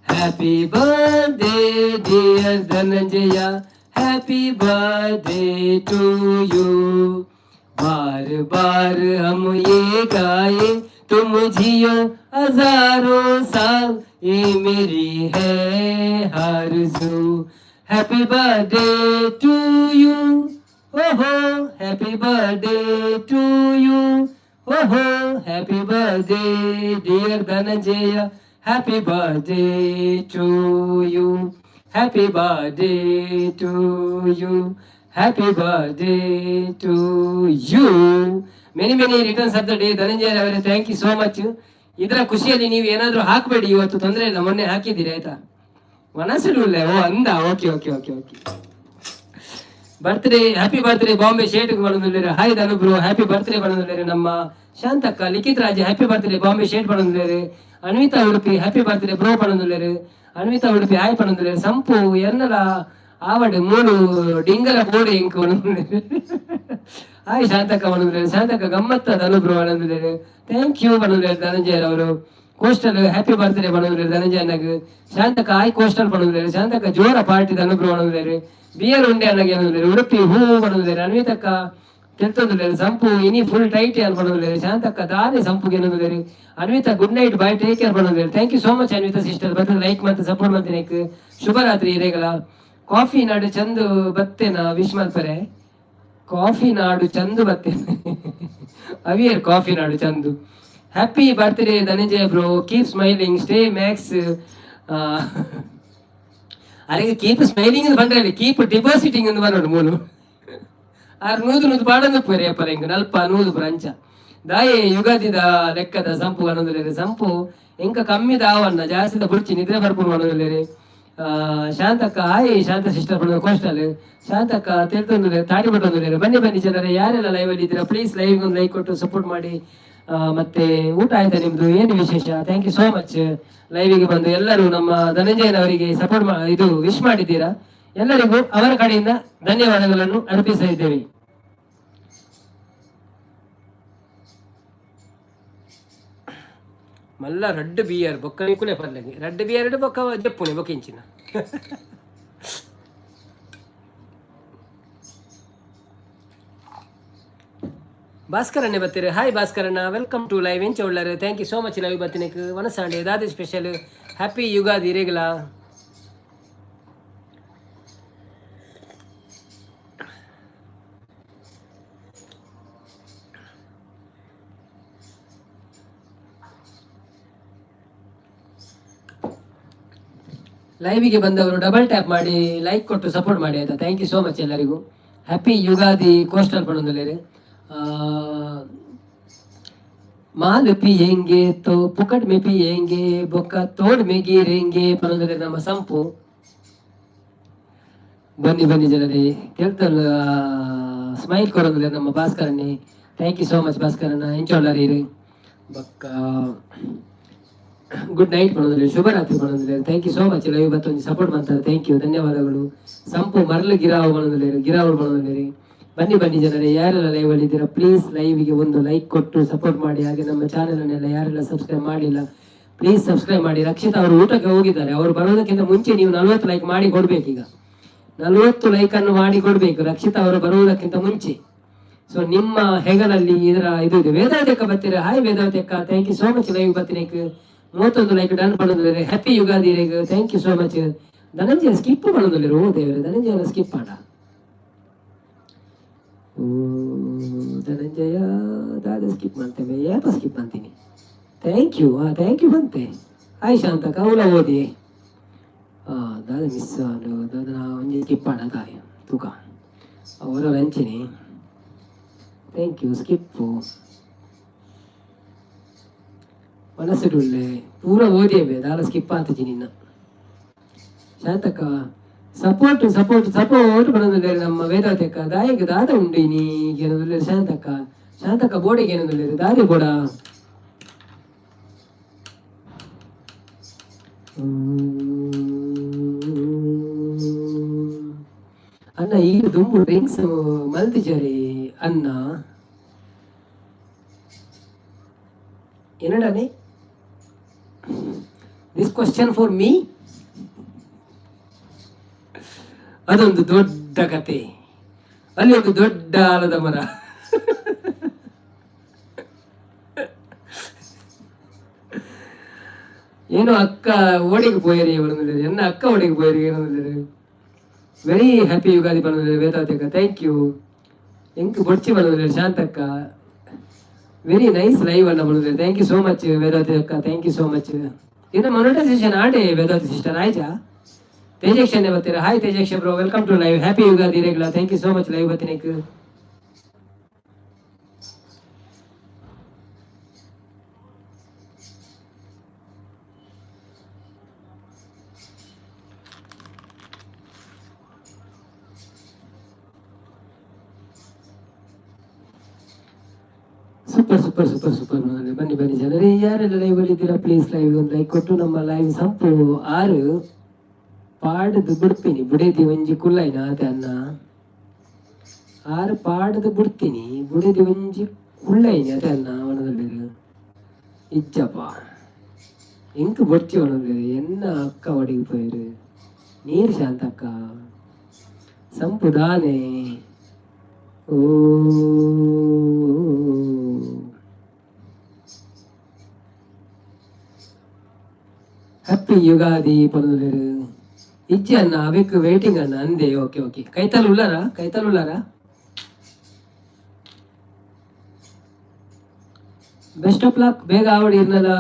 S1: happy birthday dear Dhananjaya, happy birthday to you. बार बार हम ये गाए, तुम जियो हजारों साल, ये मेरी है आरज़ू. Happy birthday to you, ओहो happy birthday to you, ओहो happy birthday dear Dhananjaya, happy birthday to you, happy birthday to you, happy birthday to you. Many many returns of the day Dhananjaya ಅವರೇ, thank you so much. ಇದರ ಖುಷಿಯಲ್ಲಿ ನೀವು ಏನಾದರೂ ಹಾಕಬೇಡಿ ಇವತ್ತು, ತೊಂದರೆ ಇಲ್ಲ, ಮೊನ್ನೆ ಹಾಕಿದ್ದೀರಿ ಆಯ್ತಾ. ಮನಸ್ಸಿಡುಲ್ಲ ಓ ಅಂದ. Okay okay okay okay. Birthday, happy birthday Bombay ಶೇಟ್ ಬಂದಿದ್ದಾರೆ. ಹಾಯ್ ಧನು bro, happy birthday ಬಂದಿದ್ದಾರೆ. ನಮ್ಮ ಶಾಂತಕ್ಕ, ಲಿಖಿತ್ ರಾಜ್ ಹ್ಯಾಪಿ ಬರ್ತ್ಡೇ ಬಾಂಬೆ ಶೇಟ್ ಬಂದಿದ್ದಾರೆ. Anvita Udupi happy birthday bro ಬಂದಿದ್ದಾರೆ. ಅನ್ವಿತಾ ಉಡುಪಿ ಹಾಯ್ ಬಂದಿದ್ದಾರೆ. ಸಂಪು ಎನ್ನಲ ಆವಡ್ ಮೂಡು ಡಿಂಗಲ ಬೋಡಿ ಇಂಕ್ ಬಂದಿದ್ದಾರೆ. ಹಾಯ್ ಶಾಂತಕ್ಕ ಬಂದಿದ್ದಾರೆ. ಶಾಂತಕ್ಕ ಗಮ್ಮತ್ತ ಧನು ಬ್ರೋ ಬಂದಿದ್ದಾರೆ. Thank you ಬಂದಿದ್ದಾರೆ ಧನಂಜಯ ಅವರು. Coastal happy birthday ಬಂದಿದ್ದಾರೆ ಧನಂಜಯ ಅಣ್ಣಗ್. ಶಾಂತಕ್ಕ ಹಾಯ್ ಕೋಸ್ಟಲ್ ಬಂದಿದ್ದಾರೆ. ಶಾಂತಕ್ಕ ಜೋರ ಪಾರ್ಟಿ ಧನು ಬ್ರೋ ಬಂದಿದ್ದಾರೆ. ಬಿಯರ್ ಉಂಡೆ ಅಣ್ಣಗೆ ಬಂದಿದ್ದಾರೆ. ಉಡುಪಿ ಹೂ ಬಂದಿದ್ದಾರೆ. ಅನ್ವಿತಕ್ಕ ತೆಲ್ತೊಂದುಲ್ಲೇರು. ಸಂಪು ಇನಿ ಫುಲ್ ಟೈಟ್ ಅನ್ಕೊಂಡಿದ್ದಾರೆ. ಶಾಂತಕ್ಕ ದಾನೆ ಸಂಪುಗೆ ಅನ್ನೋದಿದ್ದಾರೆ. Anvita good night, bye, take care ಬಂದಿದ್ದಾರೆ. Thank you so much Anvita sister. ಬರ್ತದೆ ಲೈಕ್ ಮತ್ತೆ ಸಪೋರ್ಟ್ ಮಾಡ್ತೀನಿ. ಶುಭರಾತ್ರಿ ಇರೇಗಲ. ಕಾಫಿ ನಾಡು ಚಂದು ಬತ್ತೇನ ವಿಶ್ ಮಲ್ಪರೆ. ಕಾಫಿ ನಾಡು ಚಂದು ಬತ್ತೇನೆ ಅವಿಯರ್ ಕಾಫಿ ನಾಡು Chandu. Happy birthday Dhananjaya bro, keep smiling, stay max. ಅರೆಗೆ keep smiling ಅಂತ ಬಂದ್ರೆ ಕೀಪ್ ಡಿಪಾಸಿಟಿಂಗ್ ಅಂತ ಬರೋಡು ಮೂಲು. ಆರು ನೂದು ನೂದು ಪಾಡಂದು ಪೋರಿ ಅಪ್ಪರ ಹಿಂಗ ನಲ್ಪ ನೂದು ಬ್ರಂಚ ದಾಯೆ ಯುಗಾದಿದ ಲೆಕ್ಕದ ಸಂಪು ಅನ್ನೋದಿಲ್ಲ. ಸಂಪು ಎಂಕ ಕಮ್ಮಿ ದಾವನ್ನ ಜಾಸ್ತಿದ ಬುಡ್ಚಿ, ನಿದ್ರೆ ಬರ್ಪುನು ಅನ್ನೋದಿಲ್ಲ. ಶಾಂತಕ್ಕ, ಹಾಯ್ ಶಾಂತ ಸಿಸ್ಟರ್ ಬಣ್ಣದ ಕೋಸ್ಟಲ್. ಶಾಂತಕ್ಕ ತೆಲ್ತೊಂದು ತಾಡಿ ಬಟ್ಟೊಂದು. ಬನ್ನಿ ಬನ್ನಿ ಜನರೇ, ಯಾರೆಲ್ಲ ಲೈವ್ ಅಲ್ಲಿ ಇದ್ದೀರಾ, ಪ್ಲೀಸ್ ಲೈವ್ ಒಂದು ಲೈಕ್ ಕೊಟ್ಟು ಸಪೋರ್ಟ್ ಮಾಡಿ. ಮತ್ತೆ ಊಟ ಆಯ್ತಾ ನಿಮ್ದು? ಏನು ವಿಶೇಷ? Thank you so much. ಲೈವಿಗೆ ಬಂದು ಎಲ್ಲರೂ ನಮ್ಮ ಧನಂಜಯನವರಿಗೆ ಸಪೋರ್ಟ್ ಇದು ವಿಶ್ ಮಾಡಿದ್ದೀರಾ. ಎಲ್ಲರಿಗೂ ಅವರ ಕಡೆಯಿಂದ ಧನ್ಯವಾದಗಳನ್ನು ಅರ್ಪಿಸಲಿದ್ದೇವೆ. ಮಲ್ಲ ರಡ್ಡ್ ಬಿಯರ್ ಬೊಕ್ಕ ನಿಕುಲೆ ಪರ್ಲಗೆ ರಡ್ಡ್ ಬಿಯರ್ ಬೊಕ್ಕ ಜಪ್ಪುನೆ ಬೊಕ್ಕ ಇಂಚಿನ. ಭಾಸ್ಕರಣ್ಣೆ ಬರ್ತೀರಿ. ಹಾಯ್ ಭಾಸ್ಕರಣ್ಣ, welcome to live. ಎಂಚ ಉಳ್ಳಾರು? Thank you so much live ಬತ್ತಿನಕ್. ವನಸಾಂಡೆ ದಾದಿ ಸ್ಪೆಷಲ್? ಹ್ಯಾಪಿ ಯುಗಾದಿ ಇರೇಗಲ. ಲೈವಿಗೆ ಬಂದವರು ಡಬಲ್ ಟ್ಯಾಪ್ ಮಾಡಿ ಲೈಕ್ ಕೊಟ್ಟು ಸಪೋರ್ಟ್ ಮಾಡಿ, ಆಯ್ತಾ? Thank you so much ಎಲ್ಲರಿಗೂ. ಹ್ಯಾಪಿ ಯುಗಾದಿ ಕೋಸ್ಟಲ್ ಪಣೊಂದುಲ್ಲೆರ್. माल पियेंगे तो पुकट में पियेंगे, ಬೊಕ್ಕ ತೋಡ್ में गिरेंगे ಪಣೊಂದುಲ್ಲೆರ್ ನಮ್ಮ ಸಂಪು. ಬನ್ನಿ ಬನ್ನಿ ಜನರೇ. ತೆಲ್ತಲ್ ಸ್ಮೈಲ್ ಕೊರೊಂದುಲ್ಲೆರ್ ನಮ್ಮ ಭಾಸ್ಕರಣ್ಣೆ. Thank you so much ಭಾಸ್ಕರಣ್ಣ. ಎಂಚ ಉಲ್ಲರ್? ಬೊಕ್ಕ ಗುಡ್ ನೈಟ್ ಪಣೊಂದುಲ್ಲೆರ್, ಶುಭರಾತ್ರಿ ಪಣೊಂದುಲ್ಲೆರ್. Thank you so much. Live ಬತ್ತೊಂಜಿ support ಮಾಡ್ತಾರೆ, thank you, ಧನ್ಯವಾದಗಳು. ಸಂಪು ಮರಳು ಗಿರಾವು ಪಣೊಂದುಲ್ಲೆರ್, ಗಿರಾವು ಪಣೊಂದುಲ್ಲೆರ್. ಬನ್ನಿ ಬನ್ನಿ ಜನರೇ, ಯಾರೆಲ್ಲ ಲೈವ್ ಅಲ್ಲಿ ಇದ್ದೀರಾ, ಪ್ಲೀಸ್ ಲೈವ್ಗೆ ಒಂದು ಲೈಕ್ ಕೊಟ್ಟು ಸಪೋರ್ಟ್ ಮಾಡಿ. ಹಾಗೆ ನಮ್ಮ ಚಾನೆಲ್ ಅನ್ನೆಲ್ಲ ಯಾರೆಲ್ಲ ಸಬ್ಸ್ಕ್ರೈಬ್ ಮಾಡಿಲ್ಲ, ಪ್ಲೀಸ್ ಸಬ್ಸ್ಕ್ರೈಬ್ ಮಾಡಿ. ರಕ್ಷಿತಾ ಅವರು ಊಟಕ್ಕೆ ಹೋಗಿದ್ದಾರೆ. ಅವರು ಬರೋದಕ್ಕಿಂತ ಮುಂಚೆ ನೀವು 40 ಲೈಕ್ ಮಾಡಿ ಕೊಡ್ಬೇಕು. ಈಗ 40 ಲೈಕ್ ಅನ್ನು ಮಾಡಿ ಕೊಡ್ಬೇಕು ರಕ್ಷಿತಾ ಅವರು ಬರುವುದಕ್ಕಿಂತ ಮುಂಚೆ. ಸೊ ನಿಮ್ಮ ಹೆಗಲಲ್ಲಿ ಇದರ ಇದು ಇದೆ. ವೇದಾವತಿ ಅಕ್ಕ ಬರ್ತೀರಾ. ಹಾಯ್ ವೇದಾವತಿ ಅಕ್ಕ, thank you so much live ಬರ್ತೀನಿ. 31 ಲೈಕ್ ಡನ್ ಪಡೋದು. Happy Ugadi, thank you so much. Dhananjaya skip ಮಾಡೋದಿಲ್ಲ. ಓ ದೇವರೇ, ಧನಂಜಯ ಸ್ಕಿಪ್ ಮಾಡ. ಓ ಧನಂಜಯ ದಾದ ಸ್ಕಿಪ್ ಮಾಡ್ತೇವೆ, ಯಾಪ ಸ್ಕಿಪ್ ಅಂತೀನಿ. Thank you, ಹಾಂ thank you ಬಂತೆ. ಹಾಯ್ ಶಾಂತ ಕೌಲ ಓದಿ. ಹಾಂ ದಾದ ಮಿಸ್ ದಾದ ಒಂಜಿ ಸ್ಕಿಪ್ ಮಾಡ ತಾಯಿ ತೂಕ ಅವರ ರಂಚಿನಿ. Thank you. Skip ಮನಸ್ಸಿಡುಳ್ಳೆ ಪೂರ ಓದಿಯೇ ದಾಲ ಸ್ಕಿಪ್ ಆತಜಿ ನಿನ್ನ. ಶಾಂತಕ್ಕ ಸಪೋರ್ಟ್ ಸಪೋರ್ಟ್ ಸಪೋರ್ಟ್ ಬರೋದಿಲ್ಲ ನಮ್ಮ ವೇದಾವತಿ ಅಕ್ಕ. ದಾಯಿಗೆ ದಾದ ಉಂಡು ನೀ ಏನದಿಲ್ಲ. ಶಾಂತಕ್ಕ, ಶಾಂತಕ್ಕ ಬೋಡಿಗೆ ಏನದಿಲ್ಲ ದಾದಿ ಬೋಡ. ಅಣ್ಣ, ಈಗ ದುಂಬು ಡ್ರಿಂಕ್ಸ್ ಮಲ್ತಿಜರಿ ಅನ್ನ ಏನಡನೆ? This question for me? ಅದೊಂದು ದೊಡ್ಡ ಕತೆ. ಅಲ್ಲಿ ಒಂದು ದೊಡ್ಡ ಆಲದ ಮರ. ಏನೋ ಅಕ್ಕ ಓಡಿಗೆ ಪೋಯರಿ ಎನ್ನ ಅಕ್ಕ ಓಡಿಗೆ ಪೋಯರಿ ಏನಂದ್ರೆ. ವೆರಿ ಹ್ಯಾಪಿ ಯುಗಾದಿ ಬಂದ್ರೆ ವೇದಾವತಿ ಅಕ್ಕ, thank you. ಎಂಕ್ ಬೊಡ್ಚಿ ಬಂದ್ರೆ ಶಾಂತಕ್ಕ. ವೆರಿ ನೈಸ್ ಲೈವ್ ಅನ್ನ ಬಂದ್ರೆ. Thank you so much Vedavathi ಅಕ್ಕ, thank you so much. ಇನ್ನು ಮೊನಿಟೈಸೇಷನ್ ಆಡೆ ವೇದಾವತಿ ಸಿಸ್ಟರ್ ಆಯ್ತಾ? ತೇಜಕ್ಷ ಬರ್ತೀರಾ. Hi Tejaksha bro, welcome to live. Happy Ugadi ರೇಗ್ಲಾ. Thank you so much live ಬತ್ತಿನಕ್. Super super super super. ಬನ್ನಿ ಬನ್ನಿ ಜನರೇ, ಯಾರೆಲ್ಲ ಲೈವ್ ಅಲ್ಲಿ ಇದ್ದೀರಾ, ಪ್ಲೀಸ್ ಲೈವ್ ಒಂದು ಲೈಕ್ ಕೊಟ್ಟು. ನಮ್ಮ ಲೈವ್ ಸಂಪು ಆರು ಪಾಡ್ದು ಬಿಡ್ತೀನಿ ಬುಡೇದಿ ಒಂಜಿ ಕುಲ್ಲೈನ ಆತೆ ಅನ್ನ. ಆರು ಪಾಡ್ದು ಬಿಡ್ತೀನಿ ಬುಡೇದಿ ಒಂಜಿ ಕುಳ್ಳೈನಿ ಅತೆ ಅನ್ನ ಒಣದಲ್ಲಿ ಇಜ್ಜಪ್ಪ. ಎಂಕ್ ಬೊಡ್ಚಿ ಒಣದಲ್ಲಿ ಎನ್ನ ಅಕ್ಕ ಒಡಿಗೆ ಪೋಯಿರು ನೀರು. ಶಾಂತಕ್ಕ ಸಂಪು ದಾನೆ. ಓ ಹ್ಯಾಪಿ ಯುಗಾದಿ ಪನೊಂದುಲ್ಲೆರ್. ಇಜ್ಜಿ ಅಣ್ಣ, ಅವೆಕ್ ವೇಟಿಂಗ್ ಅಣ್ಣ ಅಂದೆ. ಓಕೆ ಓಕೆ, ಕೈತಲ್ ಉಳ್ಳಾರ? ಕೈತಲ್ ಉಳ್ಳಾರ? ಬೆಸ್ಟ್ ಆಫ್ ಲಕ್. ಬೇಗ ಆವಡಿ ಇರ್ನಲ್ಲ.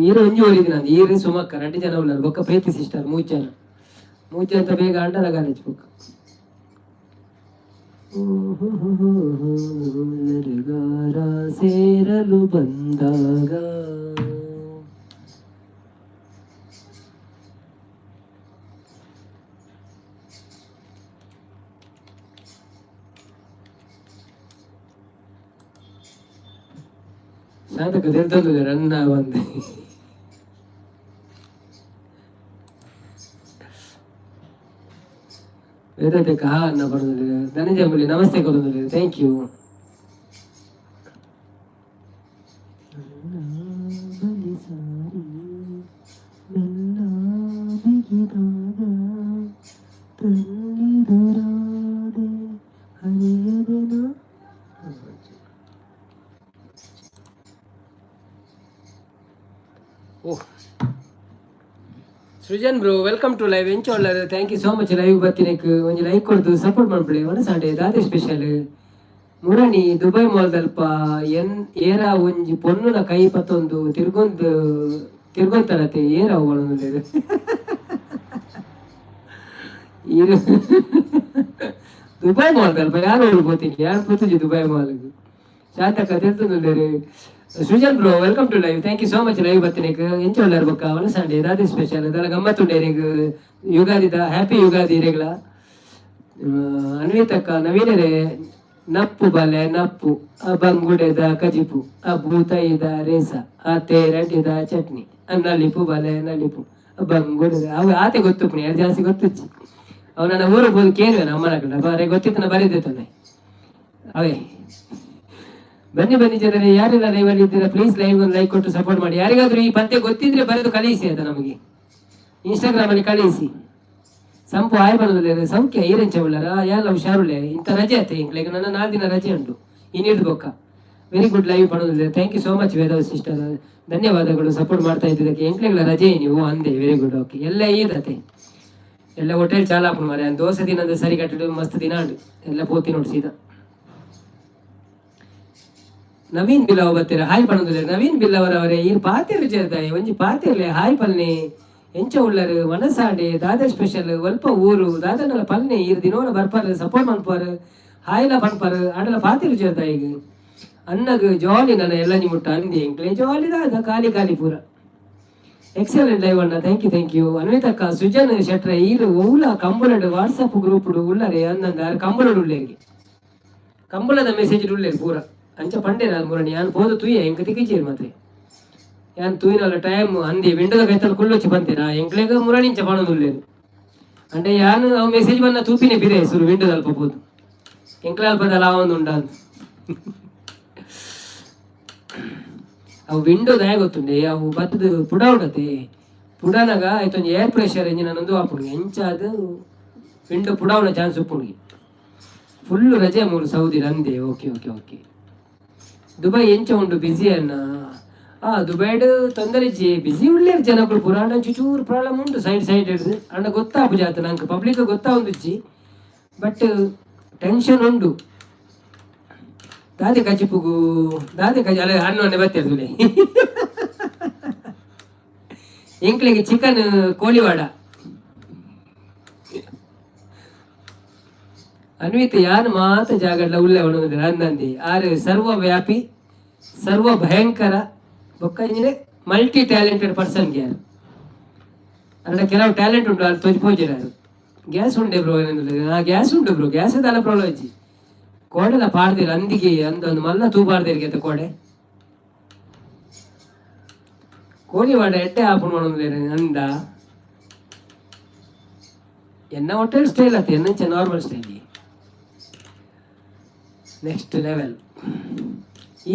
S1: ಈರು ಒಂಜಿ ಒರಿದಿನ ಈರು ಸುಮಕ್ಕ ರಡ್ಡು ಜನ ಉಳ್ಳಾರ. ಬೊಕ್ಕ ಪ್ರೀತಿ ಸಿಸ್ಟರ್, ಮೂಜ್ ಜನ. ಮೂಜ್ ಅಂತ ಬೇಗ ಅಂಡಲ ಕಾಲೇಜ್ ಬೊಕ್ಕ ನರೆಗಾರ ಸೇರಲು ಬಂದಾಗ. ಸಾಧಕ ತೆಲ್ತೊಂದು ರನ್ನ ಬಂದೆ. ವೇದತೆ ಕಹ ಅನ್ನ ಬರೋದಿಲ್ಲ. ಧನಂಜಯ ಮುಲಿ ನಮಸ್ತೆ ಕೊಡೋದಿಲ್ಲ. Thank you. Oh, Srujan bro, welcome to live. ಎಂಚ ಉಳ್ಳಾರು? Thank you so much live ಬತ್ತಿನಕ್. ಒಂಜಿ ಲೈಕ್ ಕೊಡ್ದು ಸಪೋರ್ಟ್ ಮಾಡ್ಬಿಡಿ. ಒಣ ದಾದೆ ಸ್ಪೆಷಲ್ ಮುರಣಿ? ದುಬೈ ಮಾಲ್ದಲ್ಪ ಎನ್ ಏರ ಒಂಜಿ ಪೊನ್ನುನ ಕೈ ಪತ್ತೊಂದು ತಿರ್ಗೊಂದು ತಿರ್ಗೊಂತರತೆ. ಏರ ಅವುಗಳು ಈರು ದುಬೈ ಮಾಲ್ದಲ್ಪ ಯಾರು ಹೋಗ್ಬೋತೀನಿ? ಯಾರು ಪೋತುಜಿ Dubai ಮಾಲ್ಗ್. Shantakka ತಿರ್ತುಂದುಲ್ಲೇರು. Srujan bro, welcome to live. Thank you so much live ಬತ್ತಿನಕ್. ಎಂಚ ಉಳ್ಳಾರ್ ಬೊಕ್ಕ? ಒಣ ದಾದೆ ಸ್ಪೆಷಲ್? ದಾಲ ಗಮ್ಮತ್ತುಂಡೆ ಇರೆಗ್? ಯುಗಾದಿದ ಹ್ಯಾಪಿ ಯುಗಾದಿ ಇರೆಗ್ಲ. ಅನ್ವಿತಕ್ಕ, ನವೀನರೇ, ನಪ್ಪು ಬಲೆ ನಪ್ಪು, ಆ ಬಂಗುಡೆದ ಕಜಿಪು, ಆ ಬೂತಾಯಿದ ರೇಸ, ಆ ತೇರಟಿದ ಚಟ್ನಿ, ಆ ನಲಿಪು ಬಲೆ ನಲಿಪು, ಆ ಬಂಗುಡೆದ ಅವು ಆತೆ ಗೊತ್ತು. ಯಾರು ಜಾಸ್ತಿ ಗೊತ್ತುಚ್ಚಿ. ಅವು ನನ್ನ ಊರು ಹೋಗಿ ಕೇಳುವೆ ಅಮ್ಮನ ಕಡೆ ಬಾರೆ ಗೊತ್ತಿತ್ತು ನಾ ಬರೆದಿದ್ದಾನೆ ಅವೇ. ಬನ್ನಿ ಬನ್ನಿ ಜನರೇ, ಯಾರೆಲ್ಲ ಲೈವ್ ಅಲ್ಲಿ ಇದ್ದೀರಾ, ಪ್ಲೀಸ್ ಲೈವ್ ಒಂದು ಲೈಕ್ ಕೊಟ್ಟು ಸಪೋರ್ಟ್ ಮಾಡಿ. ಯಾರಿಗಾದ್ರೂ ಈ ಪದ್ಯ ಗೊತ್ತಿದ್ರೆ ಬರೆದು ಕಳಿಸಿ ಆಯ್ತಾ, ನಮಗೆ ಇನ್ಸ್ಟಾಗ್ರಾಮ್ ಅಲ್ಲಿ ಕಳಿಸಿ. ಸಂಪು ಆಯ್ ಬರೋದಿಲ್ಲ. ಸೌಖ್ಯ ಈರೆಂಚ ಉಳ್ಳಾರ? ಎಲ್ಲ ಹುಷಾರುಳ್ಳೆ. ಇಂಥ ರಜೆ ಆಯ್ತು ಇಂಕ್ಲೆಗ್. ನನ್ನ 4 ದಿನ ರಜೆ ಉಂಟು ಇನ್ನಿಡ್ದು ಬೊಕ್ಕ. ವೆರಿ ಗುಡ್ ಲೈವ್ ಪಡೋದಿಲ್ಲ. Thank you so much Veda sister, ಧನ್ಯವಾದಗಳು ಸಪೋರ್ಟ್ ಮಾಡ್ತಾ ಇದ್ದಿದ್ದಕ್ಕೆ. ಎಂಕ್ಲೆಗಳ ರಜೆ ನೀವು ಅಂದೆ. Very good, okay. ಎಲ್ಲ ಈದತೆ ಎಲ್ಲ ಹೋಟೆಲ್ ಚಾಲಾಪುಣ ಮಾರೆ. ದೋಸೆ ದಿನದ ಸರಿ ಕಟ್ಟಡು ಮಸ್ತ್ ದಿನ ಉಂಟು. ಎಲ್ಲ ಪೋತಿ ನೋಡಿ ಸೀದಾ. ನವೀನ್ ಬಿಲ್ಲವ ಬತ್ತೀರ, ಹಾಯ್ ಪಣಂದುಲ್ಲೆರ್. ನವೀನ್ ಬಿಲ್ಲವರವರೇ, ಈ ಪಾತೆರು ചേರ್ದಾಯಿ ಒಂಜಿ ಪಾತೆರ್ಲೆ. ಹಾಯ್ ಪಲ್ನೆ. ಎಂಚ ಉಳ್ಳರು? ವನಸಾಂಡೆ ದಾದ ಸ್ಪೆಷಲ್? ಒಲ್ಪ ಊರು ದಾದನಲ ಪಲ್ನೆ. ಈರ್ ದಿನೋಲ ಬರ್ಪಾರು, ಸಪೋರ್ಟ್ ಮನ್ಪಾರು, ಹಾಯ್ಲ ಪನ್ಪಾರು. ಆಂಡಲ ಪಾತೆರು ചേರ್ದಾಯಿಗ್. ಅನ್ನಗ್ ಜಾಲಿ ನನ್ನ ಎಲ್ಲ ಮುಟ್ಟ ಅಂದಿ. ಎಂಕ್ಲೆ ಜಾಲಿ ದಾದ, ಖಾಲಿ ಖಾಲಿ ಪೂರ. ಎಕ್ಸಲೆಂಟ್ ಲೈವ್ ಅಣ್ಣ, thank you, thank you. ಅನ್ವಿತಕ್ಕ, ಸುಜನ್ ಶೆಟ್ರ, ಈರು ಓಲ ಕಂಬಳಡ್ ವಾಟ್ಸಪ್ ಗ್ರೂಪ್ ಉಳ್ಳರೆ ಅಂದಂದ. ಕಂಬಳಡ್ ಉಳ್ಳೇರಿಗೆ ಕಂಬಳದ ಮೆಸೇಜ್ ಉಳ್ಳೇರು ಪೂರ. ಅಂಚ ಪಂಡೆ ನಾನು ಮುರಣಿ ಯಾನ್ ಪೋದು ತೂಯೆ, ಎಂಕ ತಿಕ್ಕಿಚೇರು ಮಾತ್ರ. ಯಾನ್ ತೂಯಿನಲ್ಲ ಟೈಮ್ ಅಂದಿ ವಿಂಡೋದ ಕೈತಲ್ ಕುಳ್ಳೊಚ್ಚಿ ಬಂತೀರಾ. ಎಂಕ್ಲೆಗ ಮುರಣಿಂಚ ಪಾಣೊಂದು ಉಳ್ಳೇರು ಅಂದ್ರೆ ಯಾನು ಅವು ಮೆಸೇಜ್ ಬಂದ ತೂಪಿನೇ ಬಿರೆ ಸುರು ವಿಂಡೋದ ಅಲ್ಪ ಪೋದು. ಎಂಕ್ಲೆ ಅಲ್ಪದಲ್ಲ ಒಂದು ಉಂಡ ಅಂತ ಅವು ವಿಂಡೋ ದಾಯ ಗೊತ್ತುಂಡೆ. ಅವು ಬತ್ತದ ಪುಡ ಉಡತೆ. ಪುಡನಗ ಆಯ್ತೊಂಜಿ ಏರ್ ಪ್ರೆಷರ್ ಎಂಜಿನ ನಂದು ಆಪುಂಡು. ಎಂಚಾದ ವಿಂಡೋ ಪುಡಾವುನ ಚಾನ್ಸ್ ಉಪ್ಪುಂಡು. ಫುಲ್ ರಜೆ ಮೂರು ಸೌದಿ ರಂದೆ. Okay okay okay. ದುಬೈ ಎಂಚ ಉಂಡು? ಬಿಸಿ ಅನ್ನ. ಆ ದುಬೈಡ್ ತೊಂದರೆ ಇಜ್ಜಿ, ಬಿಸಿ ಉಳ್ಳೇರು ಜನಗಳು ಪೂರ. ಅಂಡ ಚೂರು ಪ್ರಾಬ್ಲಮ್ ಉಂಟು ಸೈಡ್ ಸೈಡ್ ಹಿಡ್ದು. ಅಂಡ ಗೊತ್ತಾಪು ಜಾತ ನಂಗೆ ಪಬ್ಲಿಕ್ ಗೊತ್ತಾ ಇಜ್ಜಿ, ಬಟ್ ಟೆನ್ಷನ್ ಉಂಡು. ದಾದೆ ಕಜಿಪುಗು? ದಾದೆ ಕಜಿ ಅಲ್ಲ ಹಣ್ಣು ಅನ್ನೆ ಬತ್ತಿರ್ತದೆ. ಎಂಕ್ಲೆಗೆ ಚಿಕನ್ ಕೋಳಿವಾಡ. ಅನ್ವಿತ್ ಯಾರು ಮಾತ ಜಾಗಡ್ಲ ಉಲ್ಲೆ ಅಂದಂದಿ. ಆರು ಸರ್ವವ್ಯಾಪಿ, ಸರ್ವ ಭಯಂಕರ ಬೊಕ್ಕ ಮಲ್ಟಿ ಟ್ಯಾಲೆಂಟೆಡ್ ಪರ್ಸನ್ ಯಾರು ಅಂದ್ರೆ ಕೆಲವು ಟ್ಯಾಲೆಂಟ್ ಉಂಟು ಅಲ್ಲಿ ತೋಜಿ. ಗ್ಯಾಸ್ ಉಂಡೆ ಬ್ರೋ? ಆ ಗ್ಯಾಸ್ ಉಂಟು ಬ್ರೋ, ಗ್ಯಾಸ್ ಅದಲ್ಲ ಪ್ರಾಬ್ಲಮ್ ಇಜ್ಜಿ. ಕೋಡೆಲ ಪಾಡ್ದಿರ ಅಂದಿಗೆ ಅಂದೊಂದು ಮಲ್ಲ ತೂ ಪಾಡ್ದಿರಿಗೆ ಕೋಡೆ. ಕೋಳಿವಾಡ ಎಡ್ಡೆ ಆಪುಣ ಅಂದ. ಎನ್ನ ಹೋಟೆಲ್ ಸ್ಟೈಲ್ ಆತ, ಎನ್ನಂಚ ನಾರ್ಮಲ್ ಸ್ಟೈಲ್ ನೆಕ್ಸ್ಟ್ ಲೆವೆಲ್.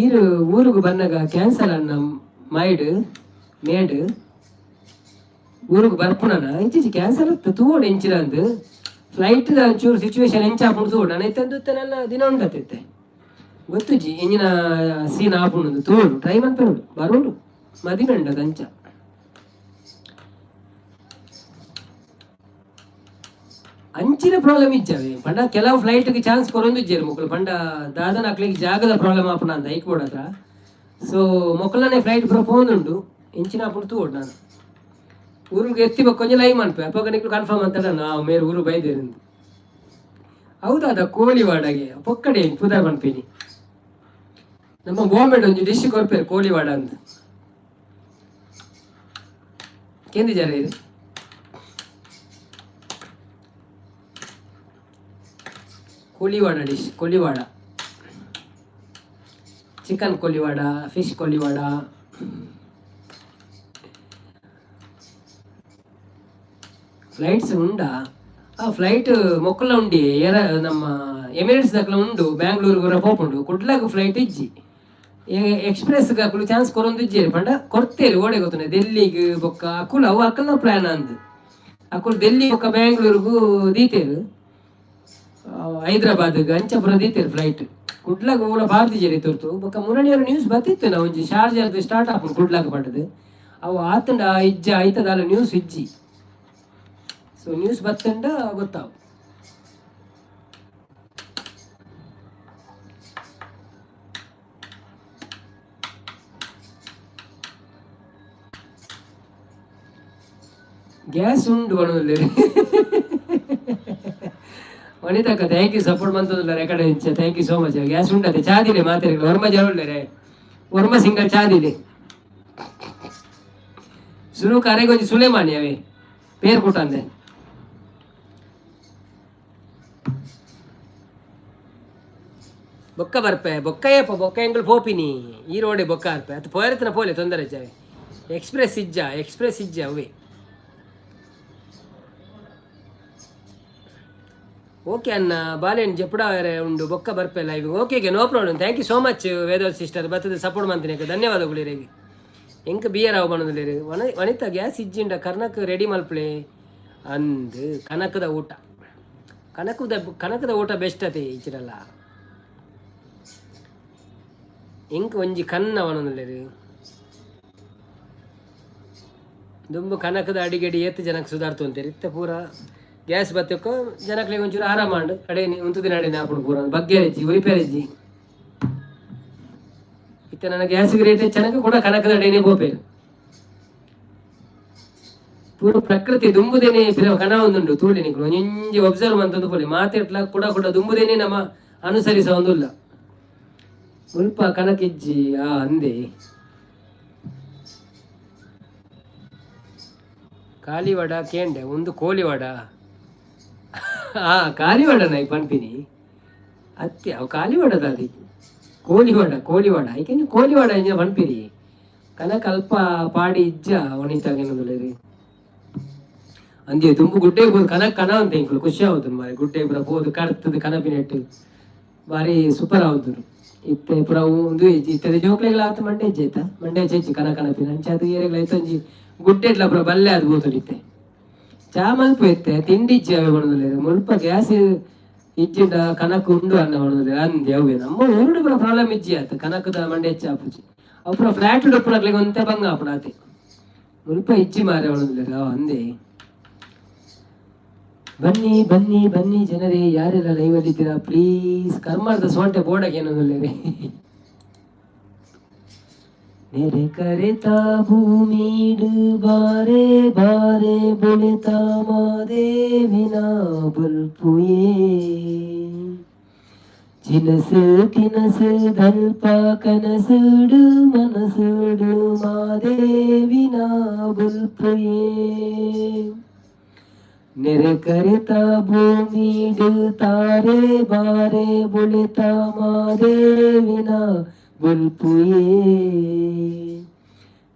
S1: ಈರು ಊರುಗು ಬಂದಾಗ ಕ್ಯಾನ್ಸಲ್ ಅನ್ನ ಮೈಡ್ ಮೇಡ್ ಊರುಗು ಬರ್ಪುಣನ ಇಂಚಿಚಿ ಕ್ಯಾನ್ಸಲ್ ಅತ್ತ. ತೂವೊಡು ಎಂಚಿನ ಅಂದ್. ಫ್ಲೈಟ್ ಒಂಚೂರು ಸಿಚುವೇಶನ್ ಎಂಚ ಆಪುಂಡು ತೂವೊಡು. ನಾನು ಇತ್ತಂದು ನನ್ನ ದಿನ ಉಂಡತ್ತಿತ್ತೆ ಗೊತ್ತುಜಿ ಎಂಜಿನ ಸೀನ್ ಆಪುಂಡು ತೂವೊಡು. ಟ್ರೈ ಮನ್ಪೆನೋಡು, ಬರೋಡು ಮದಿಮೆ ಉಂಡದ ಅಂಚ. ಅಂಚಿನ ಪ್ರಾಬ್ಲಮ್ ಇಜ್ಜವೆ ಪಂಡ ಕೆಲವು ಫ್ಲೈಟ್ಗೆ ಚಾನ್ಸ್ ಕೊರೊಂದು ಇಜ್ಜೆರ್ ಮುಕುಲು. ಪಂಡ ದಾದನ ಅಕ್ಲೆಗ್ ಜಾಗದ ಪ್ರಾಬ್ಲಮ್ ಆಪುನ ಅಂದ ಐಕ್ ಬೋಡತ್ರ. ಸೊ ಮೊಕಲನೆ ಫ್ಲೈಟ್ ಪೂರ ಪೋಂದುಂಡು. ಇಂಚಿನ ಅప్పుడు ತೂವೊಡು. ನಾನು ಊರಿಗೆ ಎತ್ತಿ ಬೊಕ್ಕ ಒಂಜಿ ಲೈವ್ ಮನ್ಪೆ. ಅಪಗ ನಿಕ್ಲು ಕನ್ಫರ್ಮ್ ಅಂತ ನಾವು ಮೇರ್ ಊರು ಬೈದೇರಿಂದು. ಹೌದಾದ ಕೋಳಿವಾಡಗೆ ಪೊಕ್ಕಡೆ ಪುದರ್ ಪನ್ಪಿನಿ. ನಮ್ಮ ಬಾಂಬೆಡ್ ಒಂಜಿ ಡಿಶ್ ಕೊರ್ಪೇರು ಕೋಳಿವಾಡ ಅಂತ. ಕೇಂದಿಜಾರ ಇದು Koliwad dish. Koliwada, chicken koliwada, fish koliwada. Flights ಉಂಡಾ? ಆ ಫ್ಲೈಟ್ ಮೊಕ್ಕಲ ಉಂಡಿ ಏರ ನಮ್ಮ ಎಮಿರೇಟ್ಸ್ ದಕ್ಲ ಉಂಡು. ಬ್ಯಾಂಗ್ಳೂರ್ ಪೂರ ಪೋಪುಂಡು. ಕುಡ್ಲಾಗ ಫ್ಲೈಟ್ ಇಜ್ಜಿ. ಎಕ್ಸ್ಪ್ರೆಸ್ ಅಕುಲು ಚಾನ್ಸ್ ಕೊರೊಂದು ಇಜ್ಜೆರ್. ಪಂಡ ಕೊರ್ತೇರು, ಓಡೆ ಗೊತ್ತುಂಡೆ, ಡೆಲ್ಲಿಗ್. ಬೊಕ್ಕ ಅಕುಲು ಅವು ಅಕಲ್ನ ಪ್ಲಾನ್ ಅಂದ್. ಅಕುಲು ಡೆಲ್ಲಿ ಬೊಕ್ಕ ಬ್ಯಾಂಗ್ಳೂರ್ಗು ದೀತೇರು, ಹೈದ್ರಾಬಾದ್ ಅಂಚ ಪೂರ ದೀತೇರು ಫ್ಲೈಟ್. ಕುಡ್ಲಾಗ ಓಲ ಬಾರ್ದಿಜೆರ್ ತುರ್ತು. ಬೊಕ್ಕ ಮುರಣಿಯರ ನ್ಯೂಸ್ ಬತ್ತಿತ್ತು ನಾ, ಒಂಜಿ ಶಾರ್ಜಾದ ಸ್ಟಾರ್ಟ್ ಆಪುಂಡು ಕುಡ್ಲಾಗ ಪಂಡದು. ಅವು ಆತಂಡ ಇಜ್ಜ ಐತದಾಲ ನ್ಯೂಸ್ ಇಜ್ಜಿ. ಸೊ ನ್ಯೂಸ್ ಬತ್ತಂಡ ಗೊತ್ತಾವು. ಗ್ಯಾಸ್ ಉಂಡು ಪನೊಂದುಲ್ಲೆರ್ ವನಿತಕ್ಕ. Thank you, support ಮಂತೊಂದುಲ್ಲೆರ್ ಎಕಡೆ ಇಂಚ. Thank you so much. Gas ಉಂಡತೆ, ಚಾದಿಲೆ ಮಾತೆರೆಗ್ಲ. ಒರ್ಂಬ ಜನ ಉಲ್ಲೆರೆ, ಒರ್ಂಬ ಸಿಂಗಲ್. ಚಾದಿಲೆ ಸುರುಕು ಅರೆಗ್ ಒಂಜಿ ಸುಲೇಮಾನಿ ಅವೇ ಪೇರ್ ಕುಟಂದೆ. ಬೊಕ್ಕ ಬರ್ಪೆ. ಬೊಕ್ಕ ಏಪ? ಬೊಕ್ಕ ಎಂಕುಲು ಪೋಪಿನಿ ಈ ರೋಡೆ. ಬೊಕ್ಕ ಅರ್ಪೆ ಅತ್ ಪೋಯರತನ ಪೋಲೆ, ತೊಂದರೆ ಇಜ್ಜಾವೆ. ಎಕ್ಸ್ಪ್ರೆಸ್ ಇಜ್ಜ, ಎಕ್ಸ್ಪ್ರೆಸ್ ಇಜ್ಜ ಅವೇ. ಓಕೆ ಅಣ್ಣ, ಬಾಲೆನ್ ಜೆಪ್ಪುಡಾವರೆ ಉಂಡು, ಬೊಕ್ಕ ಬರ್ಪೆ live. Okay, no problem. Thank you so much Veda sister. ಬತ್ತದ ಸಪೋರ್ಟ್ ಮಂತಿನ ಧನ್ಯವಾದಗಳು ಇರೆಗ್. ಎಂಕ್ ಬಿಯರ್ ಆವು ಪನೊಂದುಲ್ಲೆರ್. ವನ ವನಿತಾ, ಗ್ಯಾಸ್ ಇಜ್ಜಿಂಡ ಕರ್ನಕ್ ರೆಡಿ ಮಲ್ಪಲೆ ಅಂದ್. ಕನಕದ ಊಟ, ಕನಕದ ಕನಕದ ಊಟ ಬೆಸ್ಟ್ ಅತೆ ಇಚ್ಚಿರಲ್ಲ. ಎಂಕ್ ಒಂಜಿ ಕನ್ನ ಪನೊಂದುಲ್ಲೆರ್. ದುಂಬು ಕನಕದ ಅಡಿಗೆಡಿ ಏತ್ ಜನಕ್ಕೆ ಸುಧಾರ್ತು ಅಂತೀರಿ. ಇತ್ತೆ ಪೂರ ಗ್ಯಾಸ್ ಬತ್ತಕ್ಕ ಜನಕ್ಲೆಗ್ ಒಂಚೂರು ಆರಾಮ ಆಂಡ್. ಅಡೇನಿ ಉಂತುದಿನ ಅಡೇನೆ ಆಪುಂಡು ಪೂರ. ಬಗ್ಗೆರೆಜ್ಜಿ, ಒರಿಪೆರೆಜ್ಜಿ. ಇತ್ತೆ ನನ್ನ ಗ್ಯಾಸ್ ರೇಟ್ ಹೆಚ್ಚನಕ ಕೂಡ ಕನಕದ ಅಡೇನೆ ಪೋಪೇರು. ಪೂರ ಪ್ರಕೃತಿ ದುಂಬುದೇನೆ ಪಿರ ಕಣ ಒಂದುಂಡು. ತೂಲೆ ನಿಕುಲು ಒಂಜೊಂಜಿ ಒಬ್ಸರ್ವ್ ಮಂತೊಂದು ಪೋಲೆ. ಮಾತೆಟ್ಲ ಕೂಡ ಕೂಡ ದುಂಬುದೇನೆ ನಮ್ಮ ಅನುಸರಿಸ ಒಂದುಲ್ಲ. ಮುಲ್ಪ ಕನಕಿಜ್ಜಿ. ಆ ಅಂದೆ ಕಾಲಿವಡ ಕೇಂಡೆ ಒಂದು ಕೋಳಿವಡ. ಆ ಕಾಲಿವಡ ನೈ ಪನ್ಪಿನಿ ಅತ್ತೆ. ಅವು ಕಾಲಿವಡದ ಅದು ಕೋಳಿವಡ, ಕೋಳಿವಡ ಐಕೆನ್ ಕೋಳಿವಡ ಇಂಜ ಪನ್ಪಿರಿ. ಕನಕ ಅಲ್ಪ ಪಾಡಿ ಇಜ್ಜ ವನಿತಾಗೇನೊಂದುಲ್ಲೆರ್ ಅಂದೆ. ದುಂಬು ಗುಡ್ಡೆ ಪೋದು ಕನಕ್ ಕನ ಅಂತ ಎಂಕುಲು ಖುಷಿ ಆವೊಂದು ಮಾರೆ. ಗುಡ್ಡೆ ಪೂರ ಪೋದು ಕಡ್ತದು ಕನಪಿನೆಟ್ ಬಾರಿ ಸೂಪರ್ ಆವೊಂದುಂಡು. ಇತ್ತೆ ಪೂರ ಉಂದು ಇಜ್ಜಿ. ಇತ್ತೆ ಜೋಕ್ಲೆಗ್ಲ ಆತ್ ಮಂಡೆ ಇಜ್ಜಿ ಆಯ್ತಾ, ಮಂಡೆ ಹೆಚ್ಚು ಕನ ಕನಪಿನ. ಅಂಚ ಅದು ಏರೆಗ್ಲ ಐತೊಂಜಿ ಗುಡ್ಡೆಟ್ಲ ಪೂರ ಬಲ್ಲೆ ಆದ್ ಪೋತುಂಡು. ಇತ್ತೆ ಚಾ ಮಲ್ಪು. ಇತ್ತೆ ತಿಂಡಿ ಇಜ್ಜಿ ಅವೆ ಪನೊಂದುಲ್ಲೆರ್. ಮುಲ್ಪ ಗ್ಯಾಸ್ ಇಜ್ಜಿಂಡ ಕನಕ್ ಉಂಡು ಅನ್ನ ಪನೊಂದುಲ್ಲೆರ್. ಅಂದೆ ಅವ್ವೆ ನಮ್ಮ ಊರುಡು ಪೂರ ಪ್ರಾಬ್ಲಮ್ ಇಜ್ಜಿ ಆತ್. ಕನಕದ ಮಂಡೆ ಹೆಚ್ಚು ಆಪುಜಿ. ಅವು ಪೂರ ಫ್ಲಾಟ್ ಉಪ್ಪುನಕ್ಲೆಗ್ ಒಂತೆ ಬಂಗ ಆಪುಂಡು ಆತೆ. ಮುಲ್ಪ ಇಜ್ಜಿ ಮಾರೆ ಪನೊಂದುಲ್ಲೆರ್. ಅವ್ ಅಂದೆ. ಬನ್ನಿ ಬನ್ನಿ ಬನ್ನಿ ಜನರೇ, ಯಾರೆಲ್ಲ ಲೈವ್ ಅಲ್ಲಿ ಇದ್ದೀರಾ ಪ್ಲೀಸ್. ಕರ್ಮದ ಸೋಂಟೆ ಬೋರ್ಡಕ್ಕೆ ಏನೊಂದುಲ್ಲೆರ್. ನೆರೆ ಕರೆತ ಭೂಮಿಡು ಬಾರೆ ಬಾರೆ ಬುಳೆತ ಮಾದೇವಿನ ಬಲ್ಪುಯೇ. ಚಿನಸು ತಿನಸು ದಲ್ಪ ಕನಸುಡು ಮನಸುಡು ಮಾದೇವಿನ ಬಲ್ಪುಯೇ. ನೆರೆ ಕರೆತ ಭೂಮಿಡು ತಾರೆ ಬಾರೆ ಬುಳೆತ ಮಾದೇವಿನ ಬುಲ್ಪುಯೇ.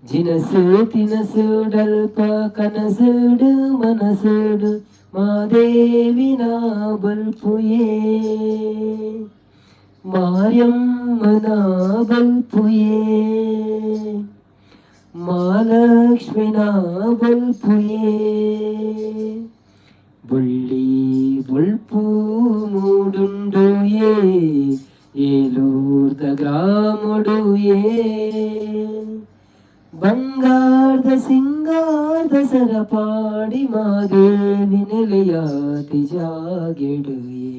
S1: ಜಿನಸು ತಿನಸು ಡಲ್ಪ ಕನಸುಡು ಮನಸುಡು ಮಾದೇವಿನ ಬಲ್ಪುಯೇ. ಮಾರ್ಯಮ್ಮನ ಬಲ್ಪುಯೇ, ಮಹಾಲಕ್ಷ್ಮಿನ ಬಲ್ಪುಯೇ. ಬೊಳ್ಳಿ ಬೊಳ್ಪು ಮೂಡುಂಡು ಏ ಏಲೂರ್ದ ಗ್ರಾಮುಡು ಏ. ಬಂಗಾರದ ಸಿಂಗಾರದ ಸರಪಾಡಿ ಮಾದೇವಿ ನೆಲೆಯಾತಿ ಜಾಗೆಡು ಏ.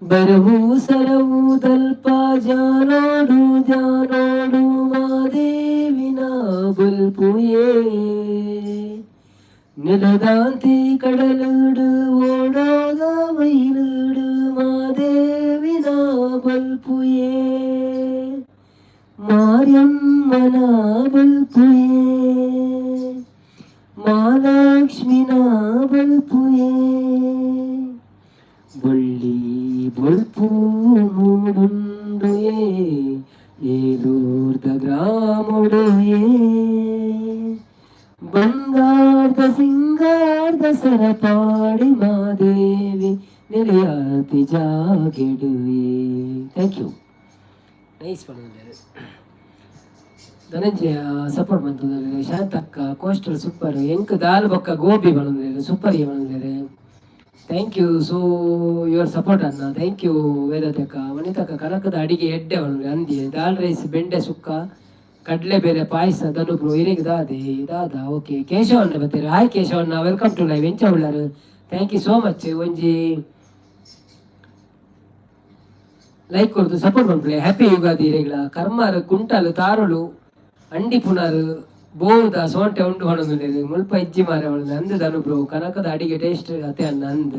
S1: ಬರವು ಸರವುದಲ್ಪ ಜಾನೋಡು ಧ್ಯಾನೋಡು ಮಾದೇವಿನ ಬೊಲ್ಪುಯೇ. ನೆಲದಾಂತಿ ಕಡಲುಡು ಓಡೋದ ಮೈಲುಡು ಮಾದೇವಿನ ಬೊಲ್ಪುಯೇ, ಮಾರ್ಯಮ್ಮನ ಬೊಲ್ಪುಯೇ, ಮಹಾಲಕ್ಷ್ಮಿನ ಬೊಲ್ಪುಯೇ. ಬೊಳ್ಳಿ ಬೊಲ್ಪು ಮೂಡುಂಡುಯೇ ಏಲೂರ್ದ ಗ್ರಾಮೊಡುಯೇ. ಬಂಗಾರದ ಸಿಂಗಾರದ Sarapadi Madevi ನೆಲೆಯಾತಿ ಜಾಗೆಡುಯೇ. Thank you. Nice ಪಡೋದು. ಧನಂಜಯ ಸಪೋರ್ಟ್ ಬಂತಂದ್ರೆ. Shantakka coastal super. ಎಂಕ್ ದಾಲ್ ಬೊಕ್ಕ ಗೋಬಿ ಬಂದ್ರೆ ಸೂಪರ್ ಬಂದ್ರೆ. Thank you so your support ಅಣ್ಣ. Thank you ವೇದತಕ್ಕ. ವನಿತಕ್ಕ ಕನಕದ ಅಡಿಗೆ ಎಡ್ಡೆ ಬಂದ್ರೆ ಅಂದಿ. ದಾಲ್ ರೈಸ್, ಬೆಂಡೆ ಸುಕ್ಕ, ಕಡಲೆ ಬೇರೆ ಪಾಯಸ. ಧನುಬ್ರು ಇರೆಗ್ ದಾದೆ ದಾದಾ. ಓಕೆ, ಕೇಶವಣ್ಣ ಬರ್ತೀರ. ಹಾಯ್ ಕೇಶವಣ್ಣ, welcome to live. ಎಂಚ ಉಳ್ಳಾರು? Thank you so much. ಒಂಜಿ ಲೈಕ್ ಕೊಡ್ದು ಸಪೋರ್ಟ್ ಮನ್ಪುಲೆ. ಹ್ಯಾಪಿ ಯುಗಾದಿ ಇರೆಗ್ಲ. ಕರ್ಮಾರು ಕುಂಟಾಲು ತಾರುಳು ಅಂಡಿ ಪುನಾರು ಬೋದ ಸೋಂಟೆ ಉಂಡು ಹೊಣದುಲ್ಲೆರ್. ಮುಲ್ಪ ಇಜ್ಜಿ ಮಾರೆ ಹೊಣದು ಅಂದ್. ಧನು ಕನಕದ ಅಡಿಗೆ ಟೇಸ್ಟ್ ಅತೆ ಅನ್ನ ಅಂದ್.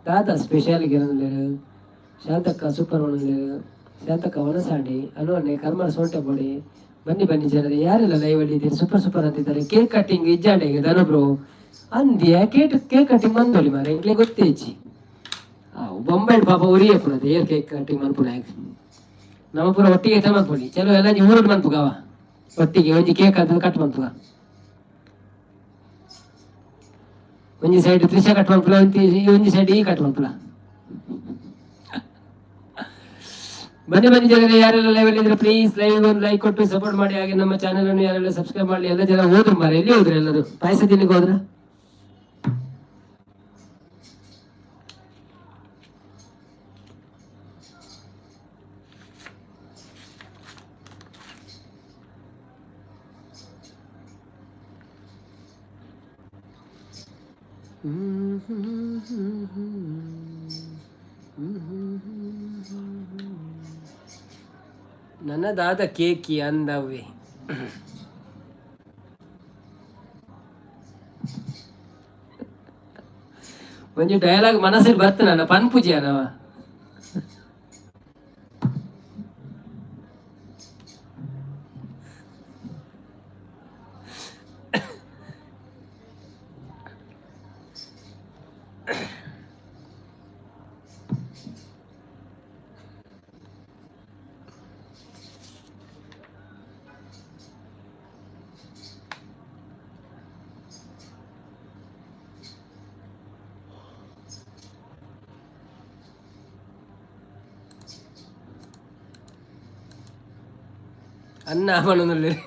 S1: ದಾದ ಸ್ಪೆಷಲ್ ಗೆರೊಂದುಲ್ಲೆರ್. ಶಾಂತಕ್ಕ ಸೂಪರ್ ಹೊಣದುಲ್ಲೆರ್. ಶಾಂತಕ್ಕ ವನಸಾಂಡಿ ಅನು ಕರ್ಮಾರ್ ಸೋಂಟೆ ಬೋಡಿ. ಬನ್ನಿ ಬನ್ನಿ ಜನರೇ, ಯಾರೆಲ್ಲ ಲೈವ್ ಅಲ್ಲಿ ಇದ್ದೀರಿ? ಸೂಪರ್ ಸೂಪರ್ ಅಂತಿದ್ದಾರೆ. ಕೇಕ್ ಕಟ್ಟಿಂಗ್ ಇಜ್ಜಾಂಡೆ ಧನು ಬ್ರೋ ಅಂದ್ಯ. ಕೇಕ್ ಕೇಕ್ ಕಟ್ಟಿಂಗ್ ಮಂದೊಲಿ ಮಾರೆ, ಎಂಕ್ಲೆ ಗೊತ್ತೇ ಇಜ್ಜಿ. ಬೊಂಬೈ ಪಾಪ ಉರಿಯೇ ಪುನದ ಏರ್ ಕೇಕ್ ಕಟ್ಟಿಂಗ್ ಮನ್ಪುನ. ನಮ್ಮ ಪೂರ ಒಟ್ಟಿಗೆ ಎತ್ತ ಮನ್ಪುನಿ. ಚಲೋ, ಎಲ್ಲ ಊರುಡು ಮನ್ಪುಗವ. ಒಟ್ಟಿಗೆ ಒಂಜಿ ಕೇಕ್ ಅಂತ ಕಟ್ ಮನ್ಪುಗ. ಒಂಜಿ ಸೈಡ್ ತ್ರಿಷಾ ಕಟ್ ಮನ್ಪುಲ, ಒಂಜಿ ಒಂಜಿ ಸೈಡ್ ಈ ಕಟ್ ಮನ್ಪುಲ. ಬನ್ನಿ ಬನ್ನಿ ಜನರೇ, ಯಾರೆಲ್ಲ ಲೈವ್ ಅಲ್ಲಿ ಇದ್ರೆ ಪ್ಲೀಸ್ ಲೈವ್ ಒಂದು ಲೈಕ್ ಕೊಟ್ಟು ಸಪೋರ್ಟ್ ಮಾಡಿ. ಹಾಗೆ ನಮ್ಮ ಚಾನೆಲ್ ಅನ್ನು ಯಾರೆಲ್ಲ ಸಬ್ಸ್ಕ್ರೈಬ್ ಮಾಡಿ. ಎಲ್ಲ ಜನ ಹೋದ್ರು ಮಾರೆ, ಎಲ್ಲಿ ಹೋದ್ರು ಎಲ್ಲರೂ? ಪಾಯಸ ತಿನ್ಲಿಕ್ಕೆ ಹೋದ್ರ? ನನ್ನದಾದ ಕೇಕಿ ಅಂದವೇ. ಒಂಜಿ ಡೈಲಾಗ್ ಮನಸ್ಸಿಗೆ ಬರ್ತ ನನ್ನ ಪನ್ಪುಜಿ ಅನವ. ಅನ್ನ ಪನೊಂದುಲ್ಲೆರ್.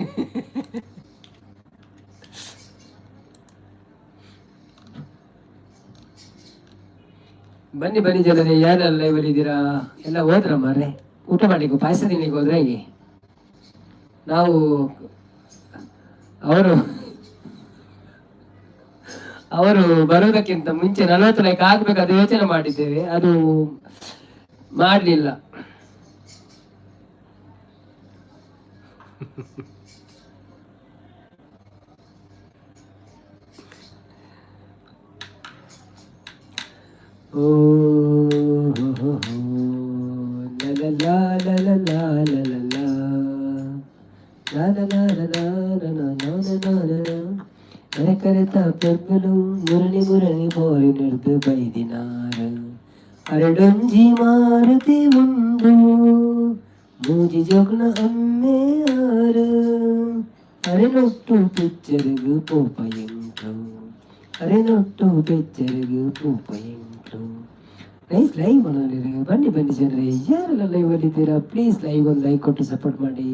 S1: ಬನ್ನಿ ಬನ್ನಿ ಜನರೇ, ಯಾರೆಲ್ಲ ಲೈವ್ ಅಲ್ಲಿ ಇದ್ದೀರಾ? ಎಲ್ಲ ಹೋದ್ರ ಮಾರ್ರೆ ಊಟ ಮಾಡ್ಲಿಕ್ಕೆ, ಪಾಯಸ ತಿನ್ಲಿಕ್ಕೆ ಹೋದ್ರೆ ಹೇಗೆ? ನಾವು ಅವರು ಅವರು ಬರುವುದಕ್ಕಿಂತ ಮುಂಚೆ 40 ಲೈಕ್ ಆಗ್ಬೇಕಾದ ಯೋಚನೆ ಮಾಡಿದ್ದೇವೆ, ಅದು ಮಾಡಲಿಲ್ಲ. ಓ ಹೋ ಹೋ ಹೋ, ಲ ಲ ಲ ಲ ಲ ಲ ಲ ಲ ಲ ಲ ಲ ಲ ಲ ಲ ಲ ಲ ಲ ಲ. ಕರೆತ ಪೆರ್ಬಲು ಮುರಳಿ ಮುರಳಿ ಪೋರಿ ನಡೆದು ಬೈದಿನಾರ್. ಅರಡೊಂಜಿ ಮಾರುತಿ ಉಂಡು, ಮೂಜಿ ಜೋಗ್ನ ಅಮ್ಮೆ ಆರು. ಅರೆನೊಟ್ಟು ಪಿಚ್ಚರ್ಗು ಪೋಪ ಎಂಕ್ಲು, ಅರೆನೊಟ್ಟು ಪಿಚ್ಚರ್ಗು ಪೋಪ ಎಂಕ್ಲು. ನೈಸ್ ಲೈವ್ ಮಾಡೋರು. ಬನ್ನಿ ಬನ್ನಿ ಜನರೇ, ಯಾರೆಲ್ಲ ಲೈವ್ ಅಲ್ಲಿ ಇದ್ದೀರಾ ಪ್ಲೀಸ್ ಲೈವ್ ಒಂದು ಲೈಕ್ ಕೊಟ್ಟು ಸಪೋರ್ಟ್ ಮಾಡಿ.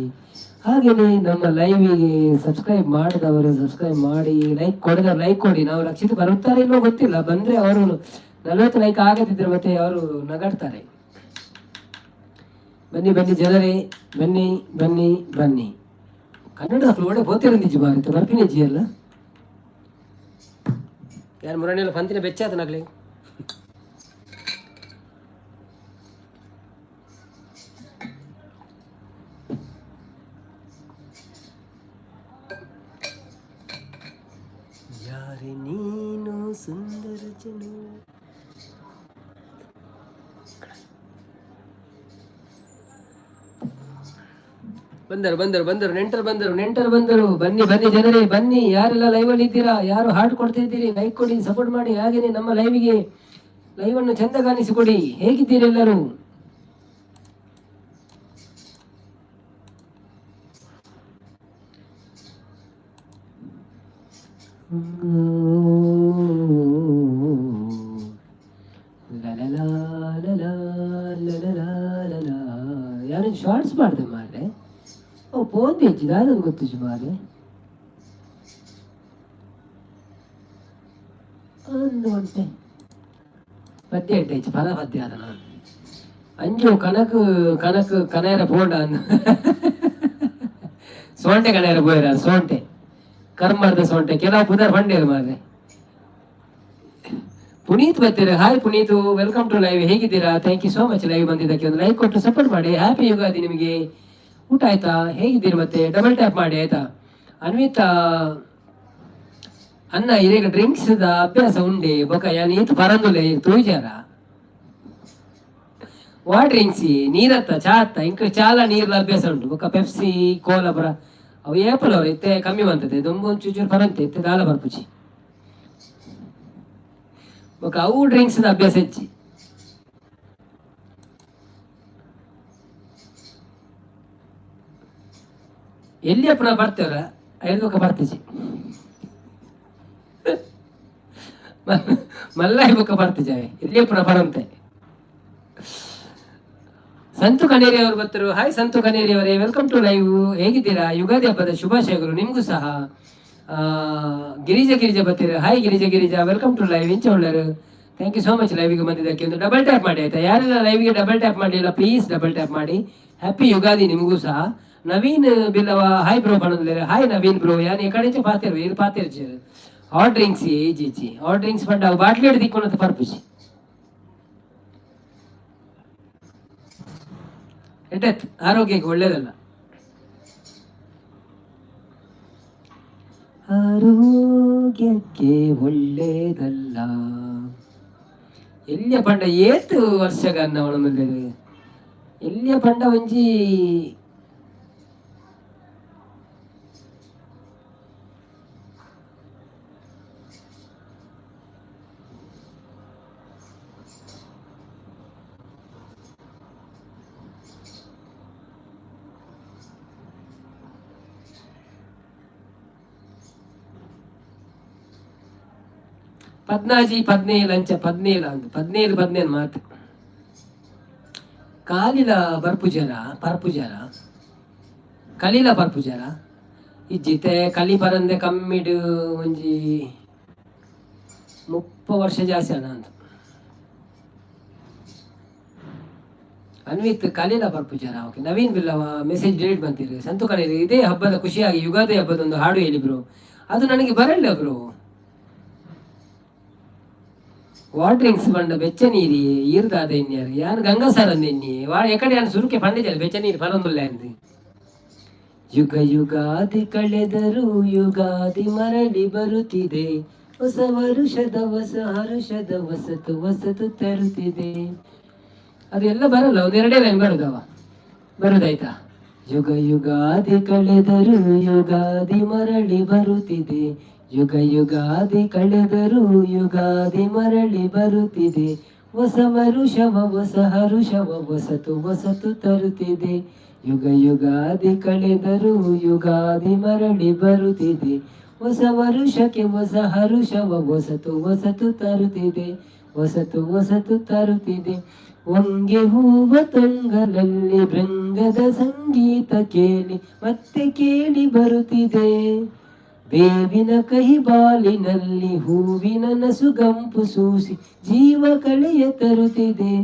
S1: ಹಾಗೆಯೇ ನಮ್ಮ ಲೈವಿಗೆ ಸಬ್ಸ್ಕ್ರೈಬ್ ಮಾಡದವರು ಸಬ್ಸ್ಕ್ರೈಬ್ ಮಾಡಿ, ಲೈಕ್ ಕೊಡದವರು ಲೈಕ್ ಕೊಡಿ. ನಾವು ರಕ್ಷಿತ ಬರುತ್ತಾರೆ ಇಲ್ವೋ ಗೊತ್ತಿಲ್ಲ, ಬಂದ್ರೆ ಅವರು 40 ಲೈಕ್ ಆಗದಿದ್ರೆ ಮತ್ತೆ ಅವರು ನಗಾಡ್ತಾರೆ. ಬನ್ನಿ ಬನ್ನಿ ಜನರೇ, ಬನ್ನಿ ಬನ್ನಿ ಬನ್ನಿ. ಕನ್ನಡ ಒಡೆ ಬೋತಿರಂದಿಜ್ಜಿ ಬಾರಿತ್ತು ಬರ್ಪಿನಿಜ್ಜಿ ಅಲ್ಲ. ಯಾರು ಮುರಣಿಲ್ಲ ಪಂತಿನ ಬೆಚ್ಚಾತನಾಗ್ಲಿ. ಯಾರೆ ನೀನು ಸುಂದರ ಚೆಲುವೆ. ಬಂದರು ಬಂದರು ಬಂದರು, ನೆಂಟರು ಬಂದರು, ನೆಂಟರು ಬಂದರು. ಬನ್ನಿ ಬನ್ನಿ ಜನರೇ ಬನ್ನಿ. ಯಾರೆಲ್ಲ ಲೈವ್ ಅಲ್ಲಿ ಇದ್ದೀರಾ, ಯಾರು ಹಾರ್ಟ್ ಕೊಡ್ತಾ ಇದ್ದೀರಿ, ಲೈಕ್ ಕೊಡಿ, ಸಪೋರ್ಟ್ ಮಾಡಿ. ಹಾಗೇನೆ ನಮ್ಮ ಲೈವ್ಗೆ ಲೈವ್ ಅನ್ನು ಚಂದ ಕಾಣಿಸಿಕೊಡಿ. ಹೇಗಿದ್ದೀರಿ ಎಲ್ಲರೂ? ಲಲಲಾ ಲಲಾ ಲಲಲಾ ಲಲಾ. ಯಾರು ಶಾರ್ಟ್ಸ್ ಮಾಡಿದೆ ಮಾರ್ರೆ? ಓ ಫೋನ್ ಹೆಚ್ಚಿದ ಅದು ಗೊತ್ತು ಮಾರ್ರೆ. ಅಂದು ಒಂಟೆ ಪದ್ಯ ಇಟ್ಟೆ ಫಲ ಪದ್ಯ ಅದ. ನಾನು ಅಂಜು ಕನಕ್ ಕನಕ್ ಕನೇರ ಪೋಂಡ ಅಂದು ಸೋಂಟೆ ಕನೇರ ಪೋಯರ. ಸೋಂಟೆ ಕರ್ಮರ್ದ ಸೋಂಟೆ ಕೆಲವು ಪುದರ್ ಬಂಡೇರು ಮಾರ್ರೆ. ಪುನೀತ್ ಬರ್ತೀರಾ? Hi Puneeth, welcome to live. ಹೇಗಿದ್ದೀರಾ? Thank you so much live ಬಂದಿದ್ದಕ್ಕೆ. ಒಂದು ಲೈಕ್ ಕೊಟ್ಟು ಸಪೋರ್ಟ್ ಮಾಡಿ. ಹ್ಯಾಪಿ ಯುಗಾದಿ ನಿಮಗೆ. ಊಟ ಆಯ್ತಾ? ಹೇಗಿದ್ದೀರಿ? ಮತ್ತೆ ಡಬಲ್ ಟ್ಯಾಪ್ ಮಾಡಿ ಆಯ್ತಾ? ಅನ್ವಿತಾ ಅನ್ನ, ಇರೇಗ ಡ್ರಿಂಕ್ಸ್ the ಅಭ್ಯಾಸ ಉಂಡೆ ಬೊಕ ಯಾನ್ ಈತ್ ಪರಂದುಲೆ ತೂಜಾರ. ವಾ ಡ್ರಿಂಕ್ಸ್? ನೀರತ್ತ ಚಾ ಅತ್ತ ಇಂಕ ಚಾಲ ನೀರ್ಲ ಅಭ್ಯಾಸ ಉಂಟು. ಬೊಕ ಪೆಪ್ಸಿ ಕೋಲ ಪುರ ಅವು ಏಪಲ್ ಅವ್ರು ಇತ್ತೆ ಕಮ್ಮಿ ಬಂತದೆ. ದೊಂಬು ಒಂಚೂರು ಪರಂತೆ ಇತ್ತೆ ದಾಲ ಬರ್ಪುಜಿ. ಬೊಕ ಅವು ಡ್ರಿಂಕ್ಸ್ ಅಭ್ಯಾಸ ಹೆಚ್ಚಿ. ಎಲ್ಲಿ ಅಪ್ಪನ ಬರ್ತೇವ್ರ ಐದು ಬೊಕ ಬರ್ತಿಜಿ ಮಲ್ಲಾಯಿ ಬೊಕ ಬರ್ತಿಜಾವೆ ಎಲ್ಲಿ ಅಪ್ಪನ ಬರಂತೆ. ಸಂತು ಕನೇರಿ ಅವರು ಬರ್ತಾರೆ. ಹಾಯ್ ಸಂತು ಕನೇರಿ ಅವರೇ, welcome to live. ಹೇಗಿದ್ದೀರಾ? ಯುಗಾದಿ ಹಬ್ಬದ ಶುಭಾಶಯಗಳು ನಿಮಗೂ ಸಹ. ಗಿರಿಜ ಗಿರಿಜ ಬರ್ತೀರ. Hi Girija Girija, welcome to live. ಇಂಚ ಉಳ್ಳರು? Thank you so much ಲೈವ್ಗೆ ಬಂದಿದ್ದಕ್ಕೆ. ಒಂದು ಡಬಲ್ ಟ್ಯಾಪ್ ಮಾಡಿ ಆಯ್ತಾ? ಯಾರೆಲ್ಲ ಲೈವ್ಗೆ ಡಬಲ್ ಟ್ಯಾಪ್ ಮಾಡಲಿಲ್ಲ, ಪ್ಲೀಸ್ ಡಬಲ್ ಟ್ಯಾಪ್ ಮಾಡಿ. ಹ್ಯಾಪಿ ಯುಗಾದಿ ನಿಮಗೂ ಸಹ. ನವೀನ್ ಬಿಲ್ಲವ ಹಾಯ್ ಬ್ರೋ ಪಣಂದ್ರೆ. Hi Naveen bro. ಯಾನ್ ಈ ಕಡೆ ಪಾತಿರ್ ಇಲ್ಲಿ ಪಾತಿರ್. ಹಾಟ್ ಡ್ರಿಂಕ್ಸ್ ಜಿ ಜಿ, ಹಾಟ್ ಡ್ರಿಂಕ್ಸ್ ಪಂಡ ಅವು ಬಾಟ್ಲಿ ಹಿಡಿದು ದಿಕ್ಕೊಂಡ ಪರ್ಪುಜಿ. ಎಡ್ಡೆತ್ ಆರೋಗ್ಯಕ್ಕೆ ಒಳ್ಳೇದಲ್ಲ. ಆರೋಗ್ಯಕ್ಕೆ ಒಳ್ಳೇದಲ್ಲ. ಎಲ್ಲಿಯ ಪಂಡ ಏತ್ ವರ್ಷಗನ್ನ ಅವನ ಎಲ್ಲಿಯ ಪಂಡ ಒಂಜಿ ಪದ್ನಾಜಿ ಪದ್ನೇಳು ಅಂಚ ಪದ್ನೇಳು ಅಂದ್ ಪದ್ನೇಳು ಪದ್ನೇಳು ಮಾತು ಕಾಲಿಲ ಬರ್ಪುಜರ ಪರ್ಪುಜರ ಕಲಿಲ ಬರ್ಪುಜರ ಇಜ್ಜಿತೆ ಕಲಿ ಪರಂದೆ ಕಮ್ಮಿಡು ಒಂಜಿ 30 ವರ್ಷ ಜಾಸ್ತಿ ಅಣ್ಣ ಅಂತ. ಅನ್ವಿತ್ ಕಲೀಲ ಬರ್ಪುಜರ? Okay. Naveen Billava message delete ಬಂತೀರಿ. ಸಂತು ಕಲೀಲಿ, ಇದೇ ಹಬ್ಬದ ಖುಷಿಯಾಗಿ ಯುಗಾದಿ ಹಬ್ಬದ ಒಂದು ಹಾಡು ಹೇಳಿ ಬ್ರೋ. ಅದು ನನಗೆ ಬರಲ್ಲ ಬ್ರೋ. ವಾಟರಿಂಗ್ಸ್ ಡ್ರಿಂಕ್ಸ್ ಪಂಡ ಬೆಚ್ಚ ನೀರಿ ಈರ್ದಾದ ಇನ್ಯಾರು ಯಾನ್ ಗಂಗಾಸಾರ ಎನ್ನಿ ವಾ ಎಕಡೆ ಯಾನ್ ಸುರುಕೆ ಪಂಡಿಜಲ್ ಬೆಚ್ಚ ನೀರು ಪರೊಂದುಲ್ಲ ಅಂದು. ಯುಗ ಯುಗಾದಿ ಕಳೆದರೂ ಯುಗಾದಿ ಮರಳಿ ಬರುತ್ತಿದೆ, ಹೊಸ ವರುಷದ ಹೊಸ ಹರುಷದ ವಸತು ವಸತು ತರುತ್ತಿದೆ. ಅದೆಲ್ಲ ಬರಲ್ಲ, ಒಂದೆರಡೇ ಲೈನ್ ಬರುದವ ಬರುದಾಯ್ತಾ? ಯುಗ ಯುಗಾದಿ ಕಳೆದರೂ ಯುಗಾದಿ ಮರಳಿ ಬರುತ್ತಿದೆ, ಯುಗ ಯುಗಾದಿ ಕಳೆದರೂ ಯುಗಾದಿ ಮರಳಿ ಬರುತ್ತಿದೆ, ಹೊಸ ವರುಷವ ಹೊಸ ಹರುಷವ ವಸತು ವಸತು ತರುತ್ತಿದೆ. ಯುಗ ಯುಗಾದಿ ಕಳೆದರೂ ಯುಗಾದಿ ಮರಳಿ ಬರುತ್ತಿದೆ, ಹೊಸ ವರುಷಕ್ಕೆ ಹೊಸ ಹರುಷವ ವಸತು ವಸತು ತರುತ್ತಿದೆ, ವಸತು ವಸತು ತರುತ್ತಿದೆ. ಒಂಗೆ ಹೂವ ತೊಂಗಲಲ್ಲಿ ಭೃಂಗದ ಸಂಗೀತ ಕೇಳಿ ಮತ್ತೆ ಕೇಳಿ ಬರುತ್ತಿದೆ, ಬೇವಿನ ಕಹಿ ಬಾಲಿನಲ್ಲಿ ಹೂವಿನ ನಸುಗಂಪು ಸೂಸಿ ಜೀವ ಕಳೆಯ ತರುತ್ತಿದೆ.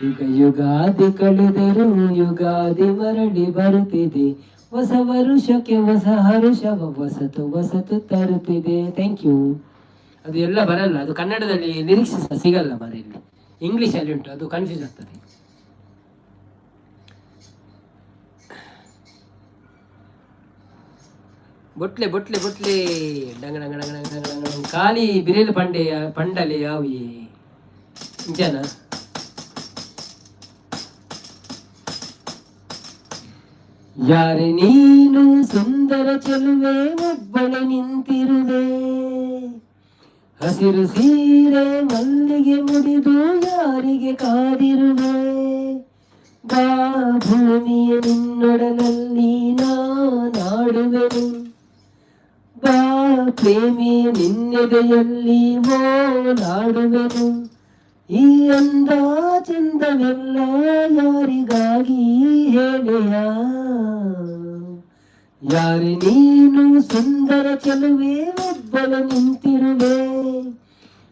S1: ಯುಗ ಯುಗಾದಿ ಕಳೆದರೂ ಯುಗಾದಿ ಮರಳಿ ಬರುತ್ತಿದೆ, ಹೊಸ ವರುಷಕ್ಕೆ ಹೊಸ ಹರುಷವ ವಸತು ವಸತು ತರುತ್ತಿದೆ. Thank you. ಅದು ಎಲ್ಲ ಬರಲ್ಲ, ಅದು ಕನ್ನಡದಲ್ಲಿ ಲಿರಿಕ್ಸ್ ಸಿಗಲ್ಲ ಮರ, ಇಲ್ಲಿ ಇಂಗ್ಲೀಷಲ್ಲಿ ಉಂಟು, ಅದು ಕನ್ಫ್ಯೂಸ್ ಆಗ್ತದೆ. ಬೊಟ್ಲೆ ಬೊಟ್ಲೆ ಬೊಟ್ಲೆ, ಡಂಗ ಡಂಗ ಡಂಗ ಡಂಗ ಡಂಗ ಡಂಗ ಡಂಗ. ಖಾಲಿ ಬಿರೇಲು ಪಂಡೆ ಪಂಡಲೆ ಯಾವು ಇಂಚನ. ಯಾರೆ ನೀನು ಸುಂದರ ಚೆಲುವೆ, ಒಬ್ಬಳೆ ನಿಂತಿರುವೆ? ಹಸಿರು ಸೀರೆ ಮಲ್ಲಿಗೆ ಮುಡಿದು ಯಾರಿಗೆ ಕಾದಿರುವೆ? ಬಾ ಭೂಮಿಯ, ನಿನ್ನೊಡಲಲ್ಲಿ ನಾನಾಡುವೆನು. ಬಾ ಪ್ರೇಮಿ, ನಿನ್ನೆದೆಯಲ್ಲಿ ಓಲಾಡುವೆನು. ಈ ಅಂದ ಚಂದವೆಲ್ಲ ಯಾರಿಗಾಗಿ ಹೇಳೆಯ? ಯಾರೆ ನೀನು ಸುಂದರ ಚೆಲುವೆ, ಒಬ್ಬಳು ನಿಂತಿರುವೆ?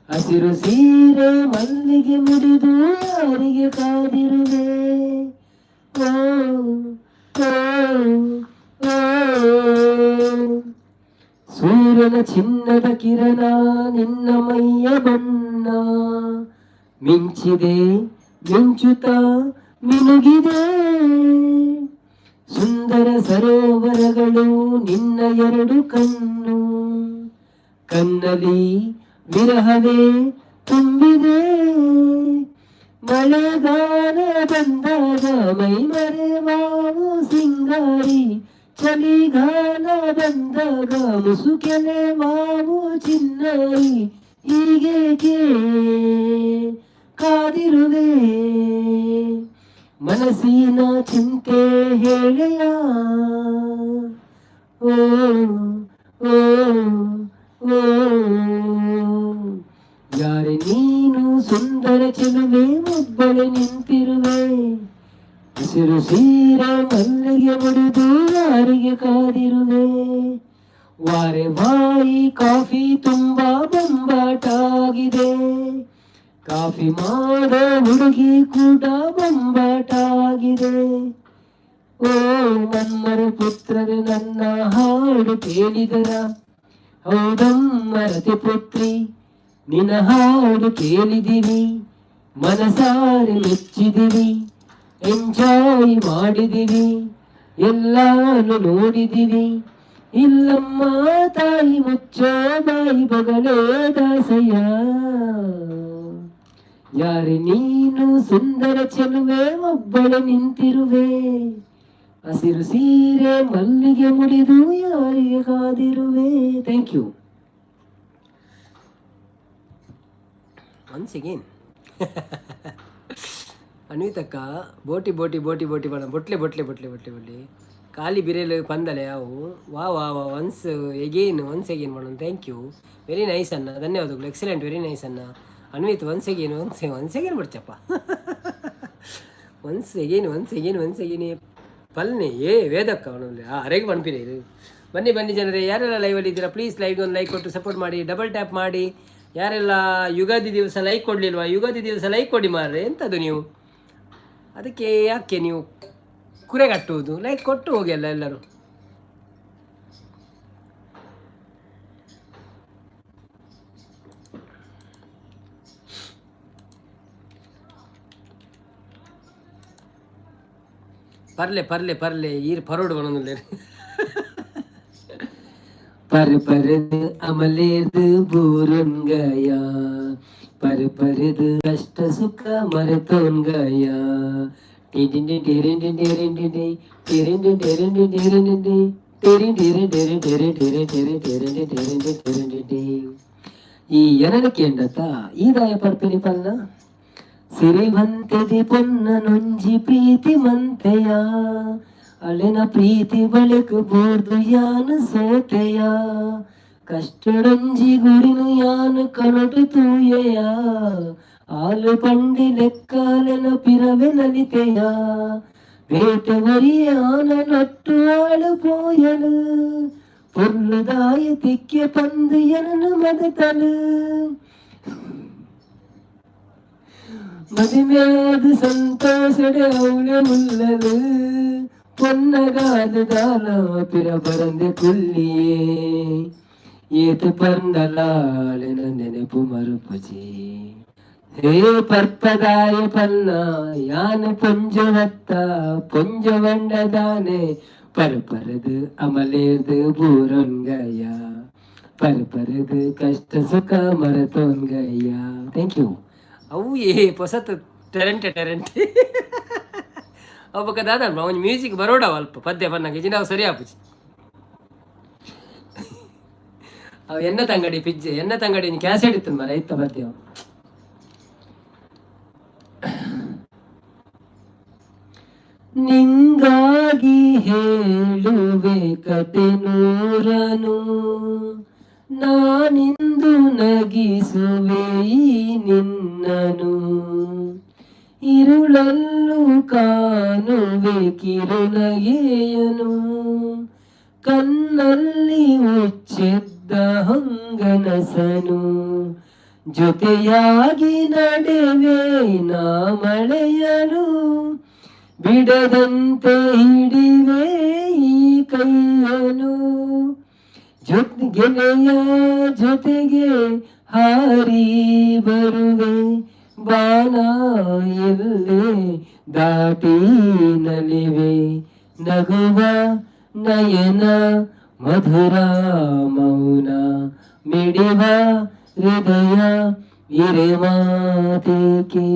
S1: ಹಸಿರು ಸೀರೆ ಮಲ್ಲಿಗೆ ಮುಡಿದು ಯಾರಿಗೆ ಕಾದಿರುವೆ? ಓ ಓ ಓ. ಸೂರ್ಯನ ಚಿನ್ನದ ಕಿರಣ ನಿನ್ನ ಮೈಯ ಬಣ್ಣ ಮಿಂಚಿದೆ, ಮಿಂಚುತ್ತ ಮಿನುಗಿದೆ. ಸುಂದರ ಸರೋವರಗಳು ನಿನ್ನ ಎರಡು ಕಣ್ಣು, ಕಣ್ಣಲ್ಲಿ ವಿರಹವೇ ತುಂಬಿದೆ. ಮಳೆಗಾಲ ಬಂದಾಗ ಮೈ ಮರೆವಾವು ಸಿಂಗಾರಿ, ಚಳಿಗಾಲ ಬಂದಾಗ ಮುಸುಕೆಲೆವಾವು ಚಿನ್ನಾರಿ. ಹೀಗೇಕೆ ಕಾದಿರುವೆ? ಮನಸ್ಸಿನ ಚಿಂತೆ ಹೇಳೆಯ? ಓ ಓ ಓ. ಯಾರೆ ನೀನು ಸುಂದರ ಚೆಲುವೆ, ಒಬ್ಬಳೆ ನಿಂತಿರುವೆ? ಹಸಿರು ಸೀರೆ ಮಲ್ಲಿಗೆ ಮುಡಿದು ಯಾರಿಗೆ ಕಾದಿರುವೆ? ವಾರೆ ಬಾಯಿ, ಕಾಫಿ ತುಂಬಾ ಬೊಂಬಾಟಾಗಿದೆ. ಕಾಫಿ ಮಾಡೋ ಹುಡುಗಿ ಕೂಡ ಬೊಂಬಾಟಾಗಿದೆ. ಓ ಮನ್ಮರ ಪುತ್ರರು, ನನ್ನ ಹಾಡು ಕೇಳಿದರ? ಹೌದಮ್ಮ ರತಿ ಪುತ್ರಿ, ನಿನ್ನ ಹಾಡು ಕೇಳಿದಿವಿ, ಮನಸಾರೆ ಮೆಚ್ಚಿದಿವಿ, ಎಂಜಾಯ್ ಮಾಡಿದಿವಿ, ಎಲ್ಲಾನು ನೋಡಿದಿವಿ. ಇಲ್ಲಮ್ಮ ತಾಯಿ, ಮುಚ್ಚೋ ಬಾಯಿ, ಬಗಲೇ ದಾಸಯ್ಯ. ಯಾರೆ ನೀನು ಸುಂದರ ಚೆಲುವೆ, ಒಬ್ಬಳೆ ನಿಂತಿರುವೆ? ಹಸಿರು ಸೀರೆ ಮಲ್ಲಿಗೆ ಮುಡಿದು ಯಾರಿಗೆ ಕಾದಿರುವೆ? Thank you once again. ಅನ್ವಿತಕ್ಕ, ಬೋಟಿ ಬೋಟಿ ಬೋಟಿ ಬೋಟಿ ಬಣ, ಬೊಟ್ಲೆ ಬೊಟ್ಲೆ ಬೊಟ್ಲೆ ಬೊಟ್ಲೆ ಬೊಟ್ಲೆ. ಖಾಲಿ ಬಿರೇಲು ಪಂದಲೆ ಯಾವು. ವಾ ವಾ ವಾ, once again, once again ಮಾಡೋಣ. Thank you, very nice ಅಣ್ಣ, ಧನ್ಯವಾದಗಳು. Excellent, very nice ಅಣ್ಣ. Anvith, once again, once once again ಬಿಡ್ಚಪ್ಪ. Once again, once again, once again ಪಲ್ನೆ. ಏ ವೇದಕ್ಕ ಅವನಲ್ಲಿ ಆ ಅರೆಗೆ ಪನ್ಪಿನಿ ಇದು. ಬನ್ನಿ ಬನ್ನಿ ಜನರೇ, ಯಾರೆಲ್ಲ ಲೈವಲ್ಲಿ ಇದ್ದೀರಾ, ಪ್ಲೀಸ್ ಲೈವ್ಗೆ ಒಂದು ಲೈಕ್ ಕೊಟ್ಟು ಸಪೋರ್ಟ್ ಮಾಡಿ, ಡಬಲ್ ಟ್ಯಾಪ್ ಮಾಡಿ. ಯಾರೆಲ್ಲ ಯುಗಾದಿ ದಿವಸ ಲೈಕ್ ಕೊಡಲಿಲ್ವಾ? ಯುಗಾದಿ ದಿವಸ ಲೈಕ್ ಕೊಡಿ ಮಾರ್ರೆ. ಎಂಥದ್ದು ನೀವು? ಅದಕ್ಕೆ ಯಾಕೆ ನೀವು ಕುರೆಗಟ್ಟುವುದು? ಲೈಕ್ ಕೊಟ್ಟು ಹೋಗಿ ಅಲ್ಲ ಎಲ್ಲರೂ. ಪರ್ಲೆ ಪರ್ಲೆ ಪರ್ಲೆ, ಈರ್ ಪರೋಡು ಬನೊಂದುಲ್ಲೆರ್. ಪರ್ ಪರದು ಅಮಲೇರ್ದು ಬೂರುನ್ಗಯ, ಪರ್ ಪರದು ಕಷ್ಟ ಸುಖ ಮರೆತೋನ್ಗಯ. ಟಿಟಿನ್ ಟಿರಿನ್ ಟಿರಿನ್ ಟಿಟಿ ಟಿರಿನ್ ಟಿರಿನ್ ಟಿರಿನ್ ಟಿಟಿ ಟಿರಿನ್ ಟಿರಿನ್ ಟಿರಿನ್ ಟಿರಿನ್ ಟಿರಿನ್ ಟಿರಿನ್ ಟಿರಿನ್ ಟಿರಿನ್ ಟಿರಿನ್ ಟಿಟಿ. ಈ ಎನನ ಕೇಂಡತ ಈ ದಾಯ ಪರ್ಪಿನಿ ಪಲ್ಲ. ಸಿರಿವಂತೆದಿ ಪೊನ್ನನೊಂಜಿ ಪ್ರೀತಿ ಮಂತೆಯ, ಅಳೆನ ಪ್ರೀತಿ ಬಳಿಕ ಬೋರ್ದು ಯಾನು ಸೋತೆಯ. ಕಷ್ಟಡೊಂಜಿ ಗುರಿನು ಯಾನು ಕನಟು ತೂಯೆಯ, ಆಲು ಪಂಡಿ ಲೆಕ್ಕಾಲೆನ ಪಿರವೆ ನಲಿತೆಯ. ಬೇಟೆ ಒರಿಯಾನ ನಟ್ಟು ಆಳು ಪೋಯಲು, ಪೊರ್ಲುದಾಯ ತಿಕ್ಕೆ ಪಂದು ಎನನು ಮದತಲು. ಮದಿಮ್ಯಾದ ಸಂತೋಷಡೆ ಅವಳೆ ಉಲ್ಲಲು, ಪೊನ್ನಗಾದ ದಾಲ ಪಿರ ಬರಂದೆ ಕುಲ್ಲಿಯೇ. ಏತು ಪಂಡಲಾಳೆನ ನೆನಪು ಮರುಪುಜಿ. ಹೇ ಪರ್ಪದಾಯ ಪನ್ನ, ಯಾನು ಪೊಂಜವತ್ತ? ಪೊಂಜವಂಡದಾನೆ ಪರಪರದು ಅಮಲೇರ್ದು ಬೂರೊನ್ಗಯ್ಯ, ಪರಪರದು ಕಷ್ಟ ಸುಖ ಮರತೊನ್ಗಯ್ಯ. Thank you. ಅವು ಏ ಪೊಸತ್ ಟೆರೆಂಟೆ ಟೆರೆಂಟೆ ಅವು ಬೊಕ್ಕ ದಾದ ಒಂಜಿ ಮ್ಯೂಸಿಕ್ ಬರೋಡವ ಅಲ್ಪ ಪದ್ಯ ಪನ್ನಗ ಇಜಿನ ಅವು ಸರಿ ಆಪುಜಿ. ಅವು ಎನ್ನ ತಂಗಡಿ ಪಿಜ್ಜೆ ಎನ್ನ ತಂಗಡಿ ಕ್ಯಾಸೆಟ್ ಇತ್ತು ಮರ ಇತ್ತ ಪದ್ಯ. ನಿಂಗಾಗಿ ಹೇಳುವೆ ಕತೆ ನೂರನು, ನಾನಿಂದು ನಗಿಸುವೆ ಈ ನಿನ್ನನು. ಇರುಳಲ್ಲೂ ಕಾಣುವೆ ಕಿರುನಗೆಯನು, ಕಣ್ಣಲ್ಲಿ ಉಚ್ಚಿದ್ದ ಹೊಂಗನಸನು. ಜೊತೆಯಾಗಿ ನಡೆವೆ ನಾ ಮಳೆಯನು, ಬಿಡದಂತೆ ಹಿಡಿವೆ ಈ ಕೈಯನು. ಗೆಳೆಯ ಜೊತೆಗೆ ಹಾರಿ ಬರುವೆ, ಬಾನ ಎಲ್ಲೆ ದಾಟಿ ನಲಿವೆ. ನಗುವ ನಯನ ಮಧುರ ಮೌನ, ಮಿಡಿವ ಹೃದಯ ಇರೆ ಮಾತೇಕೆ.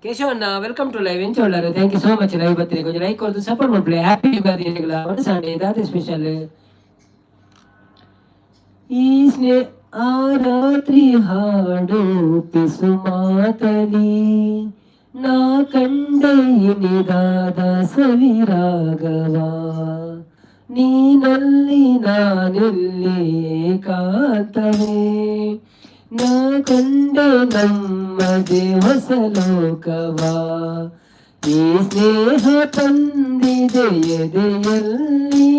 S1: ಕೇಶವಣ್ಣ, welcome to live. ಎಂಚ thank you so much. Live ಬರ್ತೀನಿ, ಕೊಂಚ ಲೈಕ್ ಕೊಡ್ತು ಸಪೋರ್ಟ್ ಮಾಡ್ಲಿ. ಹ್ಯಾಪಿ ಯುಗಾದಿ. ಸಂಡೇ ದಾದೆ ಸ್ಪೆಷಲ್? ಈ ಸ್ನೇ ಆ ರಾತ್ರಿ ಹಾಡು ಪಿಸು ಮಾತಲಿ, ನಾ ಕಂಡೆ ಇನಿದಾದ ಸವಿರಾಗವ. ನೀನಲ್ಲಿ ನಾನಿಲ್ಲಿ ಏಕಾಂತವೇ, ನಾ ಕಂಡೆ ನಮ್ಮದೇ ಹೊಸ ಲೋಕವ. ಈ ಸ್ನೇಹ ತಂದಿದೆ ಎದೆಯಲ್ಲಿ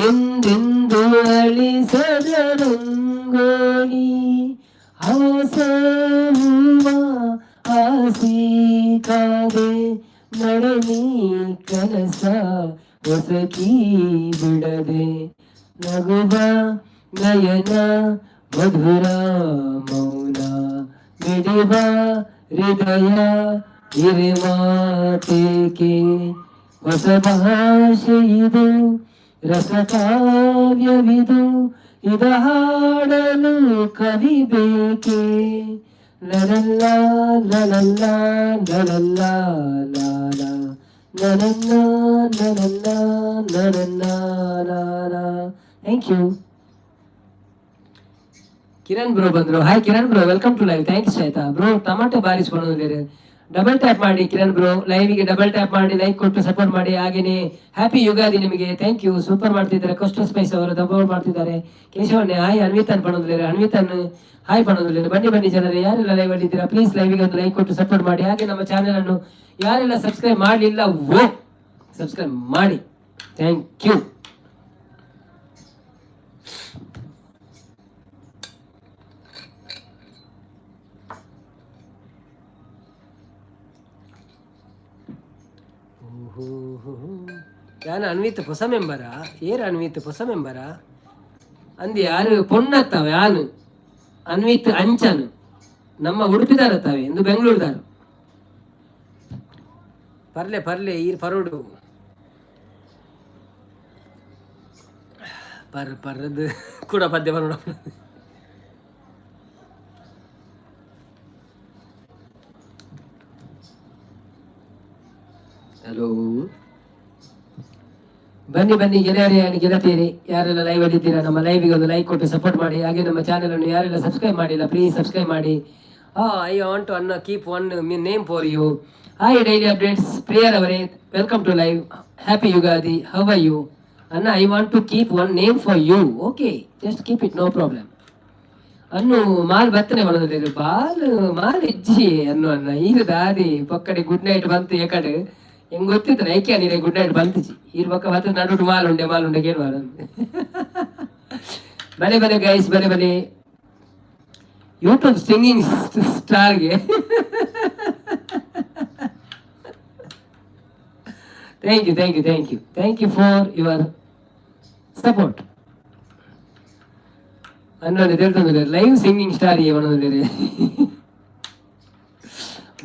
S1: ಎಂದೆಂದು ಅಳಿಸದ ರಂಗೋಲಿ. ಆಸೆ ಹೂವ ಆಸಿ ಕಾದೆ, ನಡನಿ ಕನಸ ಹೊಸಕಿ ಬಿಡದೆ. ನಗುವ ನಯನ ಮಧುರ ಮೌನ, ಮಿಡಿವ ಹೃದಯ ಹಿರಿಮಾತೇಕೆ. ಹೊಸ ಭಾಷೆ ಇದು, ರಸಕಾವ್ಯವಿದು, ಇದ ಹಾಡಲು ಕವಿ ಬೇಕೆ? ಲಲಲ್ಲ ಲಲಲ್ಲ ಲಲಲ್ಲ ಲಾಲ ಲಲಲ್ಲ ಲಲಲ್ಲ ಲಲಲ್ಲ ಲಾಲ. Thank you. Kiran bro ಬಂದ್ರು. Hi Kiran bro, welcome to live. Thanks ಆಯ್ತಾ ಬ್ರೋ. ಟೊಮಾಟೊ ಬಾರಿಸ್ಕೊಂಡು ಡಬಲ್ ಟ್ಯಾಪ್ ಮಾಡಿ. ಕಿರಣ್ ಬ್ರೋ, ಲೈವ್ಗೆ ಡಬಲ್ ಟ್ಯಾಪ್ ಮಾಡಿ, ಲೈಕ್ ಕೊಟ್ಟು ಸಪೋರ್ಟ್ ಮಾಡಿ. ಹಾಗೇನೆ ಹ್ಯಾಪಿ ಯುಗಾದಿ ನಿಮಗೆ. Thank you. Super ಮಾಡ್ತಿದ್ದಾರೆ. ಕಸ್ಟೋ ಸ್ಪೈಸ್ ಅವರು ಸಪೋರ್ಟ್ ಮಾಡ್ತಿದ್ದಾರೆ. ಕೇಶವಣ್ಣೆ ಹಾಯ್. ಅನ್ವಿತನ್ ಪಣೋದಿಲ್ಲ, ಅನ್ವಿತನ್ ಹಾಯ್ ಪಣೋದಿಲ್ಲ. ಬನ್ನಿ ಬನ್ನಿ ಜನರೇ, ಯಾರೆಲ್ಲ ಲೈವ್ ಅಲ್ಲಿ ಇದ್ದೀರಾ, ಪ್ಲೀಸ್ ಲೈವ್ಗೆ ಒಂದು ಲೈಕ್ ಕೊಟ್ಟು ಸಪೋರ್ಟ್ ಮಾಡಿ. ಹಾಗೆ ನಮ್ಮ ಚಾನೆಲ್ ಅನ್ನು ಯಾರೆಲ್ಲ ಸಬ್ಸ್ಕ್ರೈಬ್ ಮಾಡಲಿಲ್ಲ ಓ ಸಬ್ಸ್ಕ್ರೈಬ್ ಮಾಡಿ. Thank you. ಯಾನ ಅನ್ವಿತ್ ಹೊಸ ಮೆಂಬರಾ? ಏರ್ ಅನ್ವಿತ್ ಹೊಸ ಮೆಂಬರಾ ಅಂದ್ ಯಾರು ಪೊಣ್ಣತ್ತವ ಯಾನು ಅನ್ವಿತ್ ಅಂಚನ್ ನಮ್ಮ ಉಡುಪಿದಾರತ್ತವೆ ಎಂದು ಬೆಂಗಳೂರುದಾರ. ಪರ್ಲೆ ಪರ್ಲೆ ಈರ್ ಪರೋಡು ಪರ್ ಪರ್ರದ್ದು ಕೂಡ ಪದ್ಯ ಬರೋಣ. ಹಲೋ, ಬನ್ನಿ ಬನ್ನಿ ಗೆಳೆಯರೇ ಗೆಳತಿಯರೇ, ಯಾರೆಲ್ಲ ಲೈವ್ ಅಲ್ಲಿ ಇದ್ದೀರಾ, ನಮ್ಮ ಲೈವಿಗೆ ಒಂದು ಲೈಕ್ ಕೊಟ್ಟು ಸಪೋರ್ಟ್ ಮಾಡಿ. ಹಾಗೆ ನಮ್ಮ ಚಾನೆಲ್ ಅನ್ನು ಯಾರೆಲ್ಲ ಸಬ್ಸ್ಕ್ರೈಬ್ ಮಾಡಿಲ್ಲ, ಪ್ಲೀಸ್ ಸಬ್ಸ್ಕ್ರೈಬ್ ಮಾಡಿ. I want to ಅನ್ನ keep one name for you. Hi daily updates prayer ಅವರೇ, welcome to live. Happy Ugadi. How are you ಅನ್ನ? I want to keep one name for you. Okay, just keep it, no problem. ಅನ್ನು mall ಬತ್ತನೆ ಮಾಡೋದಿಲ್ಲ, ball mall ಇಜ್ಜಿ ಅನ್ನು ಅನ್ನ ಈಗ ದಾದಿ ಪಕ್ಕಡೆ good night ಬಂತು. ಏಕಡೆ ಹೆಂಗ್ ಗೊತ್ತಿತ್ತು ಐಕ್ಯ ನೀರೆ ಗುಡ್ ನೈಟ್ ಬಂತಿಜಿ ಈರ್ ಪಕ್ಕ ಬತ್ತ ನಡುಟು ಮಾಲ್ ಉಂಡೆ ಮಾಲ್ ಉಂಡೆ ಕೇಳುವ. ಬಲೆ ಬಲೆ ಗೈಸ್, ಬಲೆ ಬಲೆ. ಯೂಟ್ಯೂಬ್ ಸಿಂಗಿಂಗ್ ಸ್ಟಾರ್ಗೆ thank you, thank you, thank you, thank you for your support. ಅನ್ನೋದು ತಿಳ್ತಂದ್ರೆ live singing star ಅನ್ನೋದು.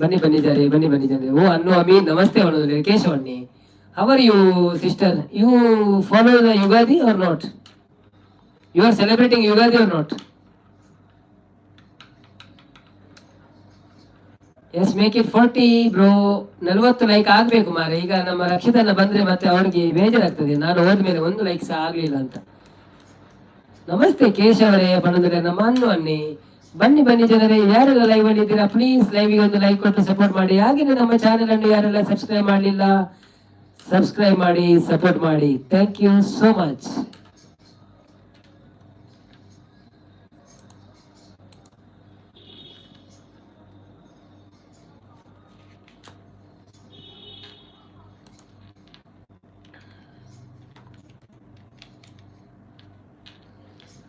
S1: ಬನ್ನಿ ಬನ್ನಿ ಜಾರಿ, ಬನ್ನಿ ಬನ್ನಿ ಜಾರಿ. ಓ ಅನ್ನು ಅಮೀನ್ ನಮಸ್ತೆ ಅನ್ನೋದು. ಕೇಶವಣ್ಣಿ How are you, sister? You follow the Yugadi or not? You are celebrating Yugadi or not? Yes, make it 40 bro. 40 like ಆಗಬೇಕು ಮಾರೆ. ಈಗ ನಮ್ಮ ರಕ್ಷಿತನ ಬಂದ್ರೆ ಮತ್ತೆ ಅವರಿಗೆ ಬೇಜಾರಾಗ್ತದೆ, ನಾನು ಹೋದ್ಮೇಲೆ ಒಂದು ಲೈಕ್ ಸಹ ಆಗ್ಲಿಲ್ಲ ಅಂತ. ನಮಸ್ತೆ ಕೇಶವರೇ ಪಣಂದ್ರೆ ನಮ್ಮ ಅನ್ನು ಅನ್ನಿ. ಬನ್ನಿ ಬನ್ನಿ ಜನರೇ, ಯಾರೆಲ್ಲ ಲೈವ್ ಅಲ್ಲಿ ಇದ್ದೀರಾ ಪ್ಲೀಸ್ ಲೈವ್ಗೆ ಒಂದು ಲೈಕ್ ಕೊಟ್ಟು ಸಪೋರ್ಟ್ ಮಾಡಿ. ಹಾಗೆಯೇ ನಮ್ಮ ಚಾನೆಲ್ ಅನ್ನು ಯಾರೆಲ್ಲ ಸಬ್ಸ್ಕ್ರೈಬ್ ಮಾಡಲಿಲ್ಲ ಸಬ್ಸ್ಕ್ರೈಬ್ ಮಾಡಿ ಸಪೋರ್ಟ್ ಮಾಡಿ. Thank you so much.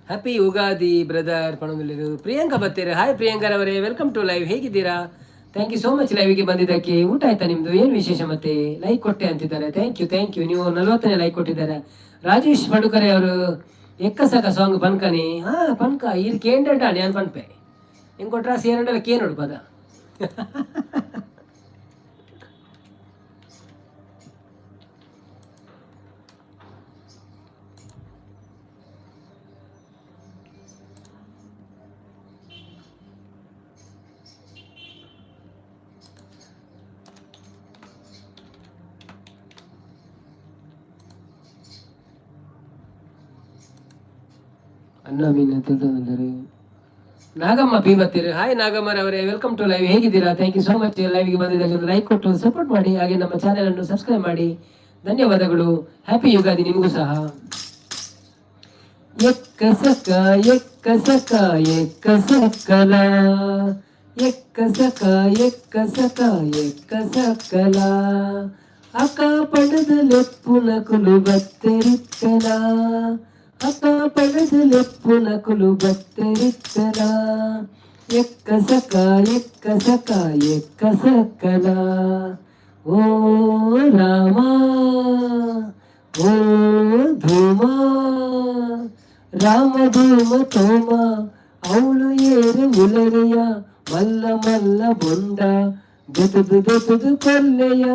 S1: Happy Ugadi brother ಪಣಂದುಳ್ಳಿರು. ಪ್ರಿಯಾಂಕಾ ಬತ್ತೀರಿ. ಹಾಯ್ ಪ್ರಿಯಾಂಕರವರೇ, welcome to live. ಹೇಗಿದ್ದೀರಾ? Thank you so much ಲೈವ್ಗೆ ಬಂದಿದ್ದಕ್ಕೆ. ಊಟ ಆಯ್ತಾ ನಿಮ್ದು? ಏನು ವಿಶೇಷ ಮತ್ತೆ? ಲೈಕ್ ಕೊಟ್ಟೆ ಅಂತಿದ್ದಾರೆ. Thank you, thank you. ನೀವು 40ನೇ ಲೈಕ್ ಕೊಟ್ಟಿದ್ದಾರೆ. ರಾಜೇಶ್ ಪಡುಕರೆ ಅವರು ಎಕ್ಕಸಕ ಸಾಂಗ್ ಪನ್ಕನಿ. ಹಾ ಪನ್ಕ ಇರ್ ಕೇಂಡ ನಾನು ಪನ್ಪೆ ಹೆಂಗೆ ಕೊಟ್ರ ಸೇರಂಡಲ್ಲ ಕೇನೋಡು ಪದ. ಅನ್ನ ಮೀನು ತಿಂತಂದರೆ ನಾಗಮ್ಮ ಪಿ ಬತ್ತೀರಿ. ಹಾಯ್ ನಾಗಮ್ಮರವರೇ, welcome to live. ಹೇಗಿದ್ದೀರಾ? Thank you so much ಲೈವ್ಗೆ ಬಂದಿದ್ದಕ್ಕೆ. ಲೈಕ್ ಕೊಟ್ಟು ಸಪೋರ್ಟ್ ಮಾಡಿ, ಹಾಗೆ ನಮ್ಮ ಚಾನೆಲ್ ಅನ್ನು ಸಬ್ಸ್ಕ್ರೈಬ್ ಮಾಡಿ. ಧನ್ಯವಾದಗಳು. ಹ್ಯಾಪಿ ಯುಗಾದಿ ನಿಮಗೂ ಸಹ. ಎಕ್ಕ ಸಕ ಎಕ್ಕ ಸಕ ಎಕ್ಕ ಸಕಲ, ಎಕ್ಕ ಸಕ ಎಕ್ಕ ಸಕ ಎಕ್ಕ ಸಕಲ, ಅಕ್ಕ ಪಡೆದ ಲೆಪ್ಪುನಕುಲು ಬತ್ತೆರಿತ್ತಲ, ಅಕ್ಕ ಪಡೆದು ಲೆಪ್ಪುನಕುಲು ಬತ್ತೆರಿತ್ತಲ, ಎಕ್ಕ ಸಕ ಎಕ್ಕ ಸಕ ಎಕ್ಕ ಸಕಲ. ಓ ರಾಮ ಓ ಧೂಮ, ರಾಮ ಧೂಮ ತೋಮ, ಅವಳು ಏರು ಉಲರಿಯ ಮಲ್ಲ ಮಲ್ಲ ಬೊಂಡ, ಬೆತದು ಬೆತದು ಕೊಲ್ಲೆಯ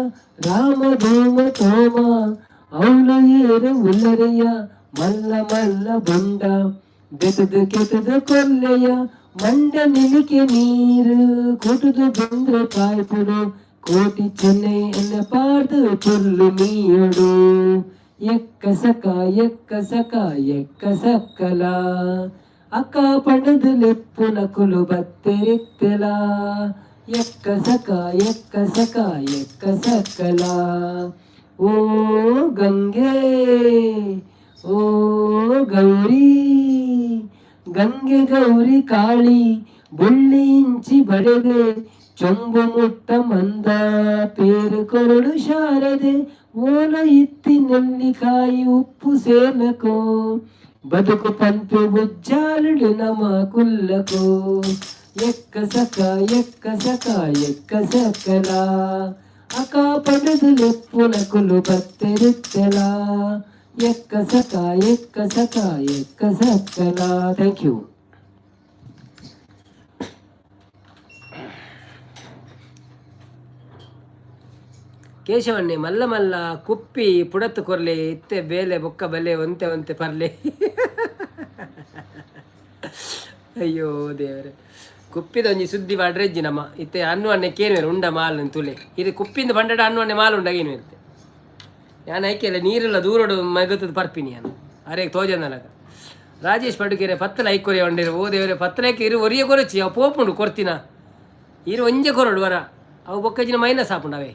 S1: ರಾಮ ಧೂಮ ತೋಮ, ಅವಳು ಏರು ಉಲರಿಯ ಮಲ್ಲ ಮಲ್ಲ ಬೊಂಡ, ಬೆತದು ಕೆತದು ಕೊಲ್ಲೆಯ ಮಂಡ ನಿಲಿಕೆ ನೀರು ಕೊಟುದು ಬಂದ್ರೆ ಪಾಯ್ಪುಡು, ಕೋಟಿ ಚೆನ್ನೈ ಎನ್ನ ಪಾಡ್ದು ಚೊಲ್ಲು ಮೀಯಡು. ಎಕ್ಕ ಸಕ ಎಕ್ಕ ಸಕ ಎಕ್ಕ ಸಕ್ಕಲ, ಅಕ್ಕ ಪಣದು ಲೆಪ್ಪುನಕುಲು ಬತ್ತೆರಿತ್ತೆಲ, ಎಕ್ಕ ಸಕ ಎಕ್ಕ ಸಕ ಎಕ್ಕ ಸಕ್ಕಲ. ಓ ಗಂಗೆ ಓ ಗೌರಿ, ಗಂಗೆ ಗೌರಿ ಕಾಳಿ, ಬುಳ್ಳಿ ಇಂಚಿ ಬಡೆದೆ ಚೊಂಬು ಮುಟ್ಟ ಮಂದ, ಪೇರು ಕೊರಡು ಶಾರದೆ, ಓಲ ಇತ್ತಿ ನೆಲ್ಲಿಕಾಯಿ ಉಪ್ಪು ಸೇನಕೋ, ಬದುಕು ಪಂಪೆ ಉಜ್ಜಾಲುಡು ನಮ ಕುಲ್ಲಕೋ. ಎಕ್ಕ ಸಕ ಎಕ್ಕ ಸಕ ಎಕ್ಕ ಸಕಲ, ಅಕ ಪಡೆದು ಲೆಪ್ಪುನಕುಲು ಬತ್ತೆರುತ್ತೆಲ, ಎಕ್ಕ ಸಕ ಎಕ್ಕ ಸಕ ಎಕ್ಕ ಸಕಲ. Thank you. ಕೇಶವಣ್ಣೆ ಮಲ್ಲ ಮಲ್ಲ ಕುಪ್ಪಿ ಪುಡತ್ತು ಕೊರ್ಲೆ, ಇತ್ತೆ ಬೇಲೆ ಬೊಕ್ಕ ಬಲೆ ಒಂತೆ ಒಂತೆ ಪರ್ಲೆ. ಅಯ್ಯೋ ದೇವರೇ, ಕುಪ್ಪಿದ ಒಂಜಿ ಸುದ್ದಿ ಬಾಡ್ರೆಜ್ಜಿ ನಮ್ಮ ಇತ್ತೆ ಅನ್ನು ಅಣ್ಣೆ ಕೇನುವೆರು ಉಂಡ ಮಾಲ್ ತುಲೆ ಇದು ಕುಪ್ಪಿಂದ ಬಂಡಡ ಅನ್ನು ಅಣ್ಣೆ ಮಾಲ್ ಉಂಡ ಏನು. ಯಾನ್ ಐಕೆಲ್ಲ ನೀರೆಲ್ಲ ದೂರಡು ಮಗತದ ಪರ್ಪಿನಿ ಯಾನು ಅರೆ ತೋಜಂದನಗ. ರಾಜೇಶ್ ಪಡುಕೆರೆ 10 ಲೈಕ್ ಕೊರಿಯ ಒಂಡಿರು. ಓ ದೇವರೇ, 10 ಲೈಕ್ ಇರು ಒರಿಯ ಕೊರಚಿ ಅವು ಪೋಪುಂಡು ಕೊರ್ತಿನ ಇರು ಒಂಜೆ ಕೊರಡು ವರ ಅವು ಬೊಕ್ಕಜಿನ ಮೈನಸ್ ಆಪುಂಡು ಅವೇ.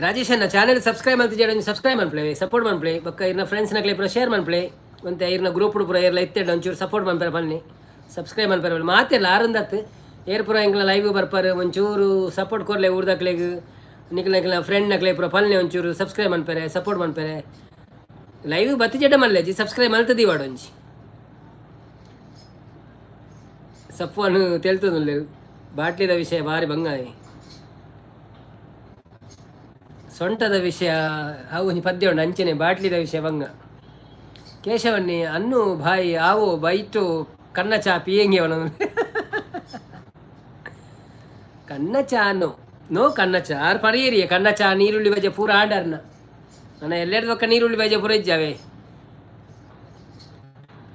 S1: ರಾಜೇಶ್ ಅಣ್ಣ ಚಾನೆಲ್ ಸಬ್ಸ್ಕ್ರೈಬ್ ಅಂತ ಸಬ್ಸ್ಕ್ರೈಬ್ ಮನ್ಪ್ಲೆ, ಸಪೋರ್ಟ್ ಮನ್ಪ್ಲೆ, ಬೊಕ್ಕ ಇರ್ನ ಫ್ರೆಂಡ್ಸ್ ನಕ್ಲೆ ಪೂರ ಶೇರ್ ಮನ್ಪ್ಲೆ, ಒಂತೆ ಇರ್ನ ಗ್ರೂಪ್ ಪೂರ ಇರ್ಲ ಇತ್ತೆಡ್ ಒಂಚೂರು ಸಪೋರ್ಟ್ ಮನ್ಪೆರೆ ಬನ್ನಿ, ಸಬ್ಸ್ಕ್ರೈಬ್ ಮನ್ಪೆರೆ ಮಾತೆಲ್ಲ ಆರಂದತ್ತು ಏರ್ ಪೂರ ಎಂಕ್ಲ ಲೈವ್ ಬರ್ಪಾರು ಒಂಚೂರು ಸಪೋರ್ಟ್ ಕೊರ್ಲೆ ಊರ್ದಕ್ಲೆಗ್ ನಿಕ್ಲ ನಿಕ್ಲ ಫ್ರೆಂಡ್ ನಕ್ಲೆ ಪೂರ ಪಲ್ನೆ ಒಂಚೂರು ಸಬ್ಸ್ಕ್ರೈಬ್ ಮನ್ಪೆರೆ ಸಪೋರ್ಟ್ ಮನ್ಪೆರೆ. ಲೈವ್ ಬತ್ತಿ ಜಡ್ಡ ಮಲ್ಲೆಜಿ ಸಬ್ಸ್ಕ್ರೈಬ್ ಮಲ್ತದಿ ವಾಡು ಒಂಜಿ ಸಪ್ಪನ್ನು ತೆಲ್ತದುಲ್ಲೆರ್ ಬಾಟ್ಲಿದ ವಿಷಯ ಭಾರಿ ಬಂಗ. ಸೊಂಟದ ವಿಷಯ ಅವು ಒಂಜಿ ಪದ್ಯ ಉಂಡು ಅಂಚನೆ ಬಾಟ್ಲಿದ ವಿಷಯ ಬಂಗ. ಕೇಶವಣ್ಣಿ ಅನ್ನು ಬಾಯಿ ಆವೋ ಬೈಟು ಕನ್ನ ಚಾ ಪಿಯಂಗೆ ಅವನ. ಕಣ್ಣ ಚಾ ನೋ ನೋ ಕಣ್ಣ ಚಾ ಆರ್ ಪರಿಯೇರಿಯ ಕಣ್ಣ ಚಾ ನೀರುಳ್ಳಿ ಬಜೆ ಪೂರ ಆರ್ಡರ್ನ ನನ್ನ ಎಲ್ಲೆಡ್ದು ಬೊಕ್ಕ ನೀರುಳ್ಳಿ ಬಜೆ ಪೂರ ಇಜ್ಜಾವೆ.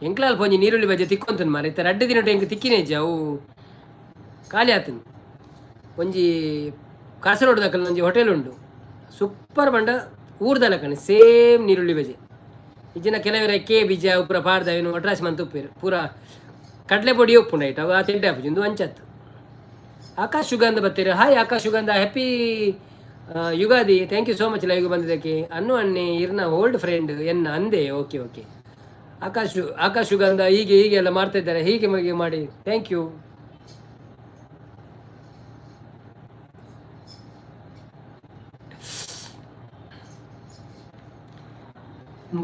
S1: ಎಂಕ್ಲಾಲ್ ಪೊಂಜಿ ನೀರುಳ್ಳಿ ಬಜೆ ತಿಕ್ಕೊಂತನ್ ಮಾರೆ. ಇತ್ತ ರಡ್ಡು ದಿನಟು ಎಂಕ್ ತಿಕ್ಕಿನೇ ಇಜ್ಜ, ಅವು ಖಾಲಿ ಆತನ್. ಒಂಜಿ ಕಾಸರಗೋಡು ದಕಲ್ ಒಂಜಿ ಹೋಟೆಲ್ ಉಂಡು, ಸೂಪರ್ ಬಂಡ ಊರ್ದಲಕನೆ ಸೇಮ್ ನೀರುಳ್ಳಿ ಬಜೆ. ಇಜ್ಜಿನ ಕೆಲವರ ಕೆ ಬೀಜ ಪೂರ ಪಾಡ್ದ ಏನು ಒಟ್ರಾಸಿ ಮಂತ್ ಉಪ್ಪೇರು, ಪೂರ ಕಡಲೆ ಪೊಡಿ ಉಪ್ಪುಂಡು ಐಟ್. ಅವು ಆ ತಿಂಡೆ ಆಪುಜಿ ಉಂದು ಅಂಚತ್ತು. ಆಕಾಶ್ ಸುಗಂಧ ಬತ್ತೀರ. ಹಾಯ್ ಆಕಾಶ್ ಸುಗಂಧ, happy Ugadi. Thank you so much live ಬಂದಿದ್ದಕ್ಕೆ. ಅನ್ನು ಅಣ್ಣೆ ಇರ್ನ ಓಲ್ಡ್ ಫ್ರೆಂಡ್ ಎನ್ನ ಅಂದೆ. ಓಕೆ ಓಕೆ ಆಕಾಶ್, ಆಕಾಶ್ ಸುಗಂಧ ಹೀಗೆ ಹೀಗೆ ಎಲ್ಲ ಮಾಡ್ತಾ ಇದ್ದಾರೆ. ಹೀಗೆ ಹೀಗೆ ಮಾಡಿ. Thank you.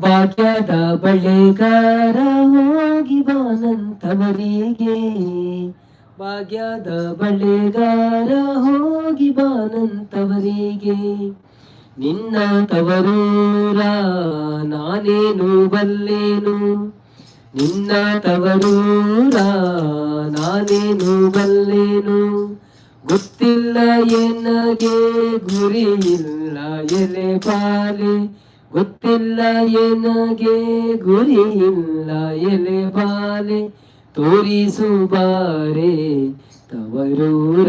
S1: ಭಾಗ್ಯದ ಬಳೆಗಾರ ಹೋಗಿ ಬಾನಂತವರಿಗೆ, ಭಾಗ್ಯದ ಬಳೆಗಾರ ಹೋಗಿ ಬಾನಂತವರಿಗೆ, ನಿನ್ನ ತವರೂರ ನಾನೇನು ಬಲ್ಲೇನು, ನಿನ್ನ ತವರೂರ ನಾನೇನು ಬಲ್ಲೇನು, ಗೊತ್ತಿಲ್ಲ ಎನಗೆ ಗುರಿ ಇಲ್ಲ ಎಲೆ ಬಾಲೆ, ಗೊತ್ತಿಲ್ಲ ಎನಗೆ ಗುರಿ ಇಲ್ಲ ಎಲೆ ಬಾಲೆ, ತೋರಿಸು ಬಾರೆ ತವರೂರ.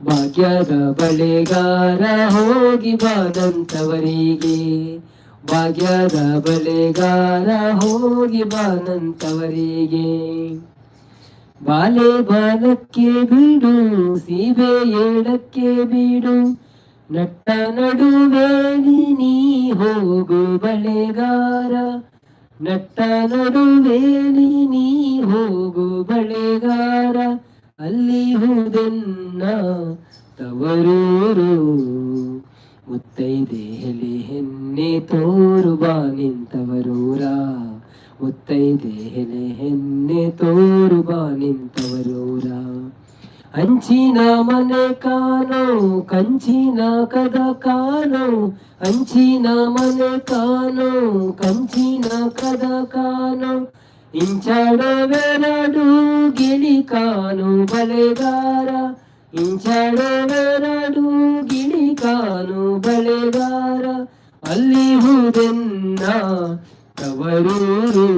S1: ಭಾಗ್ಯದ ಬಳೆಗಾರ ಹೋಗಿ ಬಾನಂತವರಿಗೆ, ಭಾಗ್ಯದ ಬಳೆಗಾರ ಹೋಗಿ ಬಾನಂತವರಿಗೆ, ಬಾಲೆ ಬಾಲಕ್ಕೆ ಬಿಡು, ಸೀಬೆ ಏಳಕ್ಕೆ ಬಿಡು, ನಟ್ಟ ನಡುವೇಲಿ ನೀ ಹೋಗು ಬಳೆಗಾರ, ನಟ್ಟ ನಡುವೇಲಿ ನೀ ಹೋಗು ಬಳೆಗಾರ, ಅಲ್ಲಿ ಹುದೆನ್ನ ತವರೂರು, ಮುತ್ತೈದೆ ಹೆಲೆ ಹೆನ್ನೆ ತೋರು ಬಾ ನಿಂತವರೂರ, ಮುತ್ತೈದೆ ಹೆಲೆ ಹೆನ್ನೆ ತೋರು ಬಾ ನಿಂತವರೂರ. ಅಂಚಿನ ಮನೆ ಕಾನೋ, ಕಂಚಿನ ಕದ ಕಾನೋ, ಅಂಚಿನ ಮನೆ ಕಾನೋ, ಕಂಚಿನ ಕದ ಕಾನೋ, ಇಂಚಡವೆರಡು ಗಿಳಿ ಕಾನು ಬಳೆಗಾರ, ಇಂಚಡವೆರಡು ಗಿಳಿ ಕಾನು ಬಳೆಗಾರ, ಅಲ್ಲಿ ಹುದೆನ್ನ ತವರೂರು,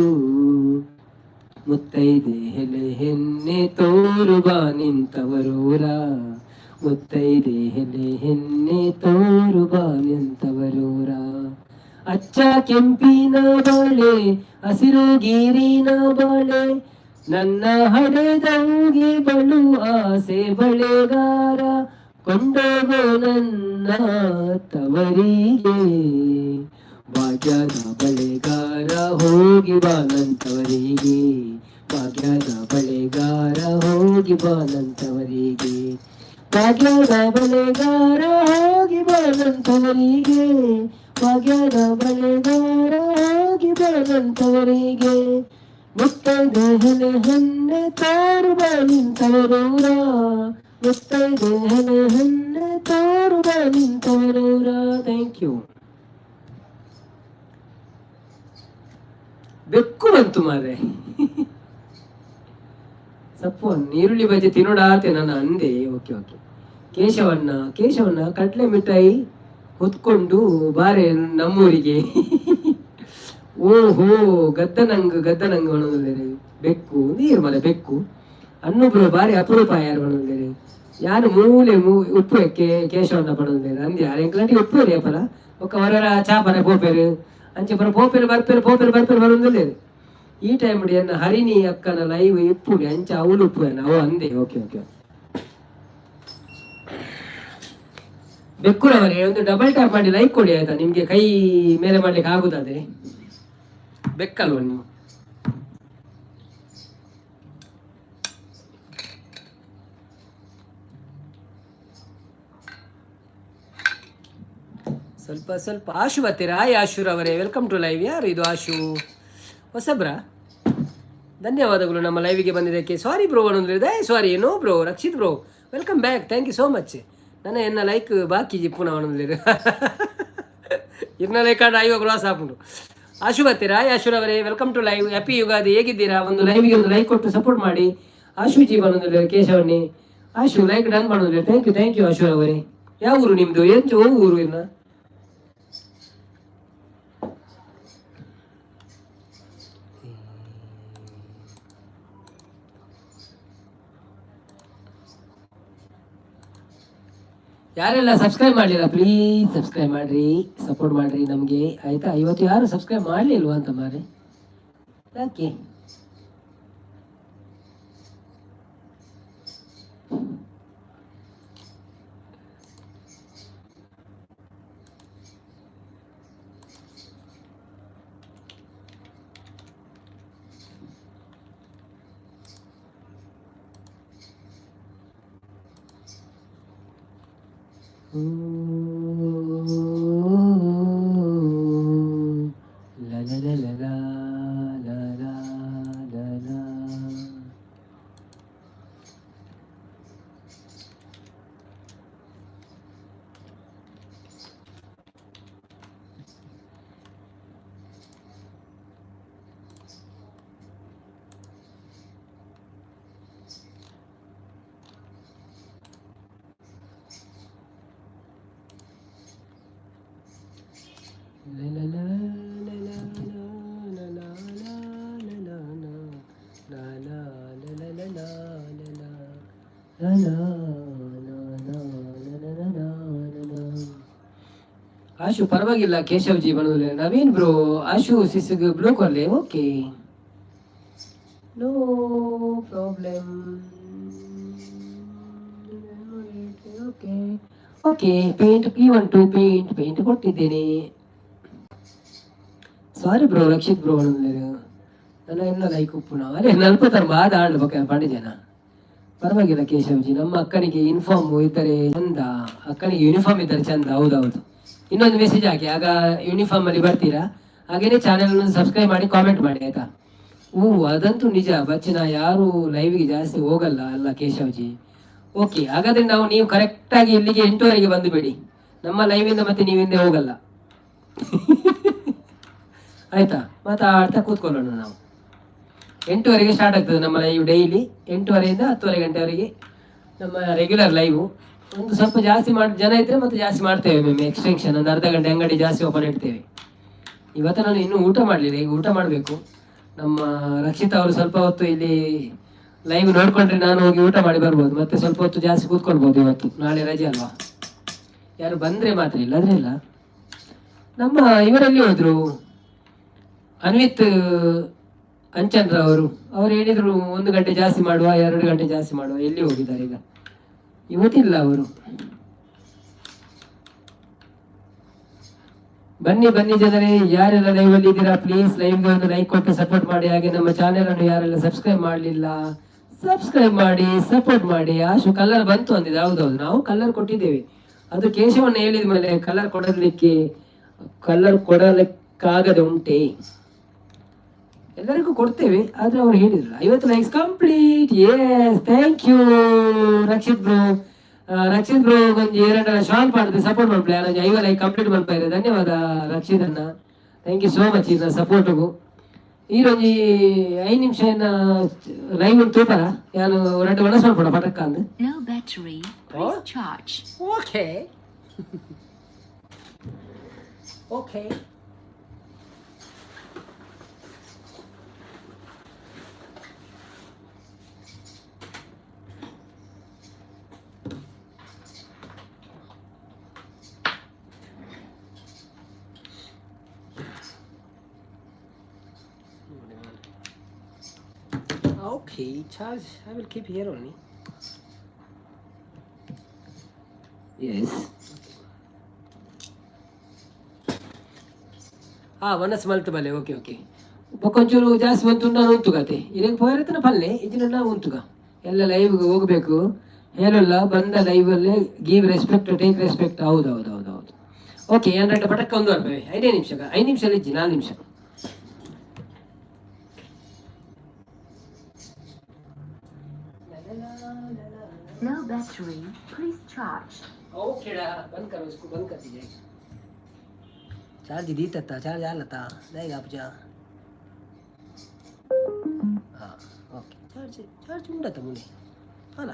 S1: ಮುತ್ತೈದೆ ಹೆಲೆ ಹೆನ್ನೆ ತೋರು ಬಾ ನಿಂತವರೂರ, ಮುತ್ತೈದೆ ಹೆಲೆ ಹೆನ್ನೆ ತೋರು ಬಾ ನಿಂತವರೂರ. ಅಚ್ಚ ಕೆಂಪಿನ ಬಾಳೆ, ಹಸಿರು ಗೀರಿನ ಬಾಳೆ, ನನ್ನ ಹಡೆದಂಗೆ ಬಳು ಆಸೆ ಬಳೆಗಾರ, ಕೊಂಡೋಗೋ ನನ್ನ ತವರಿಗೆ. ಭಾಗ್ಯದ ಬಳೆಗಾರ ಹೋಗಿ ಬಾನಂತವರಿಗೆ, ಭಾಗ್ಯದ ಬಳೆಗಾರ ಹೋಗಿ ಬಾನಂತವರಿಗೆ, ಭಾಗ್ಯದ ಬಳೆಗಾರ ಹೋಗಿ ಬಾನಂತವರಿಗೆ, ಭಾಗ್ಯದ ಬಳೆಗಾರ ಹೋಗಿ ಬಾನಂತವರಿಗೆ, ಮುತ್ತೈದೆ ಹೆಲೆ ಹೆನ್ನೆ ತಾರು ಬಾ ನಿಂತವರೂರ, ಮುತ್ತೈದೆ ಹೆಲೆ ಹೆನ್ನೆ ತಾರು ಬಾ ನಿಂತವರೂರ. Thank you. ಬೆಕ್ಕು ಬಂತು ಮಾರ್ರೆ. ಸಪ್ಪು ನೀರುಳ್ಳಿ ಬಜ್ಜಿ ತಿನ್ನೋಡಾತೆ ನಾನು ಅಂದೆ. ಓಕೆ ಓಕೆ ಕೇಶವಣ್ಣ, ಕೇಶವಣ್ಣ, ಕಡಲೆ ಮಿಠಾಯಿ ಹೊತ್ಕೊಂಡು ಬಾರೆ ನಮ್ಮೂರಿಗೆ. ಓಹೋ, ಗದ್ದನಂಗ್ ಗದ್ದನಂಗ್ ಒಣಗಿದ್ದಾರೆ. ಬೆಕ್ಕು ನೀರು ಮಲೆ ಬೆಕ್ಕು ಅನ್ನೊಬ್ರು ಬಾರಿ ಅಪರೂಪ. ಯಾರು ಒಣಗಿದ್ದಾರೆ? ಯಾರು ಮೂಲೆ ಮೂ ಉಪ್ಪು ಕೇಶವಣ್ಣ ಪಡೋದಿಲ್ಲ ಅಂದೆ. ಯಾರು ಎಂಕ್ಲಾಂಟಿ ಉಪ್ಪು ರೀ ಅಪ್ಪಲ ಒಕ್ಕ ಹೊರರ ಚಾಪರ ಪೋಪೇರು ಅಂಚೆ ಪರ ಪೋಪೇರು ಬರ್ಪೇರು ಪೋಪೇರು ಬರ್ಪೇರು ಬರೋದಿಲ್ಲ. ಈ ಟೈಮ್ ಎನ್ನ ಹರಿಣಿ ಅಕ್ಕನ ಲೈವ್ ಇಪ್ಪುಡಿ ಅಂಚೆ ಅವಳು ಉಪ್ಪು ಅವು ಅಂದೆ. ಓಕೆ ಓಕೆ ಬೆಕ್ಕುರವರೇ, ಒಂದು ಡಬಲ್ ಟ್ಯಾಪ್ ಮಾಡಿ ಲೈಕ್ ಕೊಡಿ ಆಯ್ತಾ? ನಿಮ್ಗೆ ಕೈ ಮೇಲೆ ಮಾಡ್ಲಿಕ್ಕೆ ಆಗುದಾದ್ರೆ. ಬೆಕ್ಕಲ್ವ ನೀವು? ಸ್ವಲ್ಪ ಸ್ವಲ್ಪ ಆಶು ಬರ್ತೀರಾ? ಹಾಯ್ ಆಶುರವರೇ, welcome to live. ಯಾರು ಇದು ಆಶು? ಹೊಸಬ್ರ? ಧನ್ಯವಾದಗಳು ನಮ್ಮ ಲೈವಿಗೆ ಬಂದಿದ್ದಕ್ಕೆ. ಸಾರಿ ಬ್ರೋ ಅನ್ನೋದು. Sorry no bro. Rakshit bro, welcome back, thank you so much. ನನ್ನ ಎನ್ನ ಲೈಕ್ ಬಾಕಿ ಜಿಪ್ಪುನ ಅನ್ನೋದು ಇರ್ನ ಲೈಕ್ ಆಡ ಐವ ಕ್ರಾಸ್ ಹಾಕೊಂಡು. ಆಶು ಬರ್ತೀರಾ? ಹಾಯ್ ಆಶುರವರೇ, welcome to live. Happy Ugadi. ಹೇಗಿದ್ದೀರಾ? ಒಂದು ಲೈವ್ಗೆ ಒಂದು ಲೈಕ್ ಕೊಟ್ಟು ಸಪೋರ್ಟ್ ಮಾಡಿ. ಆಶು ಜೀವನ ಕೇಶವಣ್ಣಿ. ಆಶು ಲೈಕ್ ಡನ್ ಮಾಡೋದಿಲ್ಲ. Thank you, thank you Ashu ಅವರೇ. ಯಾವ ಊರು ನಿಮ್ದು? ಎಂಚ ಊರು ಇನ್ನ? ಯಾರೆಲ್ಲ ಸಬ್ಸ್ಕ್ರೈಬ್ ಮಾಡಲಿಲ್ಲ, ಪ್ಲೀಸ್ ಸಬ್ಸ್ಕ್ರೈಬ್ ಮಾಡ್ರಿ, ಸಪೋರ್ಟ್ ಮಾಡ್ರಿ ನಮಗೆ, ಆಯ್ತಾ? ಇವತ್ತು ಯಾರು ಸಬ್ಸ್ಕ್ರೈಬ್ ಮಾಡಲಿಲ್ವಾ ಅಂತ ಮಾರೆ, ಯಾಕೆ? La la la la la la la la la. La la la la la la la la la la la la la la la la la la la la. Ashu ಪರವಾಗಿಲ್ಲ Keshav G ಬರೋದಿಲ್ಲ. Naveen bro, Ashu ಸಿಸ್ಗ್ blue ಕೊರ್ಲೆ. Okay, no problem. Okay okay, paint ಈ one two paint paint ಕೊಟ್ಟಿದ್ದೇನೆ. Sorry bro, Rakshit bro ನನ್ನ ಎಲ್ಲ like ಉಪ್ಪುನ. ಅದೇ ನಲ್ಪತ್ತರ ಬಾದ ಆಂಡ್ ಬೊಕ ಪಂಡಿಜನ. ಪರವಾಗಿಲ್ಲ ಕೇಶವ್ಜಿ. ನಮ್ಮ ಅಕ್ಕನಿಗೆ ಯೂನಿಫಾರ್ಮ್ ಇದ್ದರೆ ಚಂದ, ಅಕ್ಕನಿಗೆ ಯೂನಿಫಾರ್ಮ್ ಇದ್ದರೆ ಚಂದ. ಹೌದೌದು, ಇನ್ನೊಂದು ಮೆಸೇಜ್ ಹಾಕಿ, ಆಗ ಯೂನಿಫಾರ್ಮ್ ಅಲ್ಲಿ ಬರ್ತೀರಾ. ಹಾಗೇನೆ ಚಾನೆಲ್ ಅನ್ನು ಸಬ್ಸ್ಕ್ರೈಬ್ ಮಾಡಿ, ಕಾಮೆಂಟ್ ಮಾಡಿ, ಆಯ್ತಾ? ಹ್ಞೂ, ಅದಂತೂ ನಿಜ ಬಚ್ಚಿನ. ಯಾರು ಲೈವ್ಗೆ ಜಾಸ್ತಿ ಹೋಗಲ್ಲ ಅಲ್ಲ ಕೇಶವ್ಜಿ? ಓಕೆ, ಹಾಗಾದ್ರೆ ನಾವು ನೀವು ಕರೆಕ್ಟಾಗಿ ಇಲ್ಲಿಗೆ 8ವರೆಗೆ ಬಂದು ಬಿಡಿ ನಮ್ಮ ಲೈವಿಂದ. ಮತ್ತೆ ನೀವು ಹಿಂದೆ ಹೋಗಲ್ಲ, ಆಯ್ತಾ? ಮಾತಾಡ್ತಾ ಕೂತ್ಕೊಳ್ಳೋಣ ನಾವು. 8ವರೆಗೆ ಸ್ಟಾರ್ಟ್ ಆಗ್ತದೆ ನಮ್ಮ ಲೈವ್. ಡೈಲಿ 8ವರೆಯಿಂದ 10:30 ಗಂಟೆವರೆಗೆ ನಮ್ಮ ರೆಗ್ಯುಲರ್ ಲೈವು. ಒಂದು ಸ್ವಲ್ಪ ಜಾಸ್ತಿ ಮಾಡಿ ಜನ ಇದ್ದರೆ ಮತ್ತೆ ಜಾಸ್ತಿ ಮಾಡ್ತೇವೆ ಮ್ಯಾಮ್, ಎಕ್ಸ್ಟೆನ್ಷನ್ ಒಂದು ಅರ್ಧ ಗಂಟೆ ಅಂಗಡಿ ಜಾಸ್ತಿ ಓಪನ್ ಇಡ್ತೇವೆ. ಇವತ್ತು ನಾನು ಇನ್ನೂ ಊಟ ಮಾಡಲಿಲ್ಲ, ಈಗ ಊಟ ಮಾಡಬೇಕು. ನಮ್ಮ ರಕ್ಷಿತಾ ಅವರು ಸ್ವಲ್ಪ ಹೊತ್ತು ಇಲ್ಲಿ ಲೈವ್ ನೋಡ್ಕೊಂಡ್ರೆ ನಾನು ಹೋಗಿ ಊಟ ಮಾಡಿ ಬರ್ಬೋದು. ಮತ್ತೆ ಸ್ವಲ್ಪ ಹೊತ್ತು ಜಾಸ್ತಿ ಕೂತ್ಕೊಳ್ಬೋದು ಇವತ್ತು. ನಾಳೆ ರಜೆ ಅಲ್ವಾ? ಯಾರು ಬಂದರೆ ಮಾತ್ರ, ಇಲ್ಲಾಂದ್ರೆ ಇಲ್ಲ. ನಮ್ಮ ಇವರಲ್ಲಿ ಹೋದ್ರು ಅನ್ವಿತ್ ಅಂಚನ್ರ ಅವರು. ಅವರು ಹೇಳಿದ್ರು 1 ಗಂಟೆ ಜಾಸ್ತಿ ಮಾಡುವ, 2 ಗಂಟೆ ಜಾಸ್ತಿ ಮಾಡುವ. ಎಲ್ಲಿ ಹೋಗಿದ್ದಾರೆ ಈಗ? ಇವತ್ತಿಲ್ಲ ಅವರು. ಬನ್ನಿ ಬನ್ನಿ ಜನರೇ, ಯಾರೆಲ್ಲ ಲೈವ್ ಅಲ್ಲಿ ಇದ್ದೀರಾ, ಪ್ಲೀಸ್ ಲೈವ್ಗೆ ಒಂದು ಲೈಕ್ ಕೊಟ್ಟು ಸಪೋರ್ಟ್ ಮಾಡಿ. ಹಾಗೆ ನಮ್ಮ ಚಾನೆಲ್ ಅನ್ನು ಯಾರೆಲ್ಲ ಸಬ್ಸ್ಕ್ರೈಬ್ ಮಾಡಲಿಲ್ಲ, ಸಬ್ಸ್ಕ್ರೈಬ್ ಮಾಡಿ, ಸಪೋರ್ಟ್ ಮಾಡಿ. ಆಶು ಕಲರ್ ಬಂತು ಅಂದಿದೆ. ಹೌದೌದು, ನಾವು ಕಲರ್ ಕೊಟ್ಟಿದ್ದೇವೆ. ಅದು ಕೇಶವನ್ನ ಹೇಳಿದ ಮೇಲೆ ಕಲರ್ ಕೊಡಲಿಕ್ಕೆ, ಕಲರ್ ಕೊಡಲಿಕ್ಕಾಗದೆ ಉಂಟೆ? ಎಲ್ಲರಿಗೂ ಕೊಡ್ತೇವೆ, ಆದ್ರೆ ಅವ್ರು ಹೇಳಿದ್ರು. 50 likes complete. Yes, thank you Rakshit bro. Rakshit bro ಒಂಜಿ ಎರಡ ಶಾಲ್ ಪಾಡ್ದು ಸಪೋರ್ಟ್ ಮಲ್ಪಲೆ. ಒಂಜಿ 50 ಲೈಕ್ ಕಂಪ್ಲೀಟ್ ಮಲ್ಪಾರೆ. ಧನ್ಯವಾದ ರಕ್ಷಿತ್ ಅಣ್ಣ, thank you so much ಇನ್ನ ಸಪೋರ್ಟ್ಗು. ಈರೊಂಜಿ 5 ನಿಮಿಷ ಇನ್ನ ಲೈವ್ ತೂಪರ ಯಾನು ರಡ್ಡು ಒಣಸ್ ಮಲ್ಪಡ ಪಟಕ್ಕ ಅಂದ್.
S2: Low battery. Please charge.
S1: Okay okay. Okay, charge. I will keep here only. Yes. ಹಾ ವನಸ್ ಮಲ್ತು ಬಲೆ. ಓಕೆ ಓಕೆ, ಬೊಕ್ಕೊಂಚೂರು ಜಾಸ್ತಿ ಬಂತು ನಾನು ಉಂತುಗತೆ. ಇದೇನು ಪೋಯರತನ ಪಲ್ಲೆ ಇದಿನ ಉಂತುಗ. ಎಲ್ಲ ಲೈವ್ಗೆ ಹೋಗಬೇಕು ಹೇಳಲ್ಲ. ಬಂದ ಲೈವಲ್ಲೇ ಗಿವ್ ರೆಸ್ಪೆಕ್ಟ್, ಟೇಕ್ ರೆಸ್ಪೆಕ್ಟ್. ಹೌದು ಹೌದು ಹೌದು ಹೌದು. ಓಕೆ, ಏನ್ರ ಪಟಕ್ಕ ಒಂದು ಬರ್ಬೇವೆ. 5 ನಿಮಿಷ, 5 ನಿಮಿಷ ಇಜ್ಜಿ, 4 ನಿಮಿಷ.
S2: Low battery. Please charge.
S1: Okay, बंद करो इसको, बंद कर दीजिए। चार्ज दी तत्ता चार्ज आलता जाएगा आप जा. हाँ, ओके, चार्ज चार्ज उंडा मुने. ಅಲ್ಲ.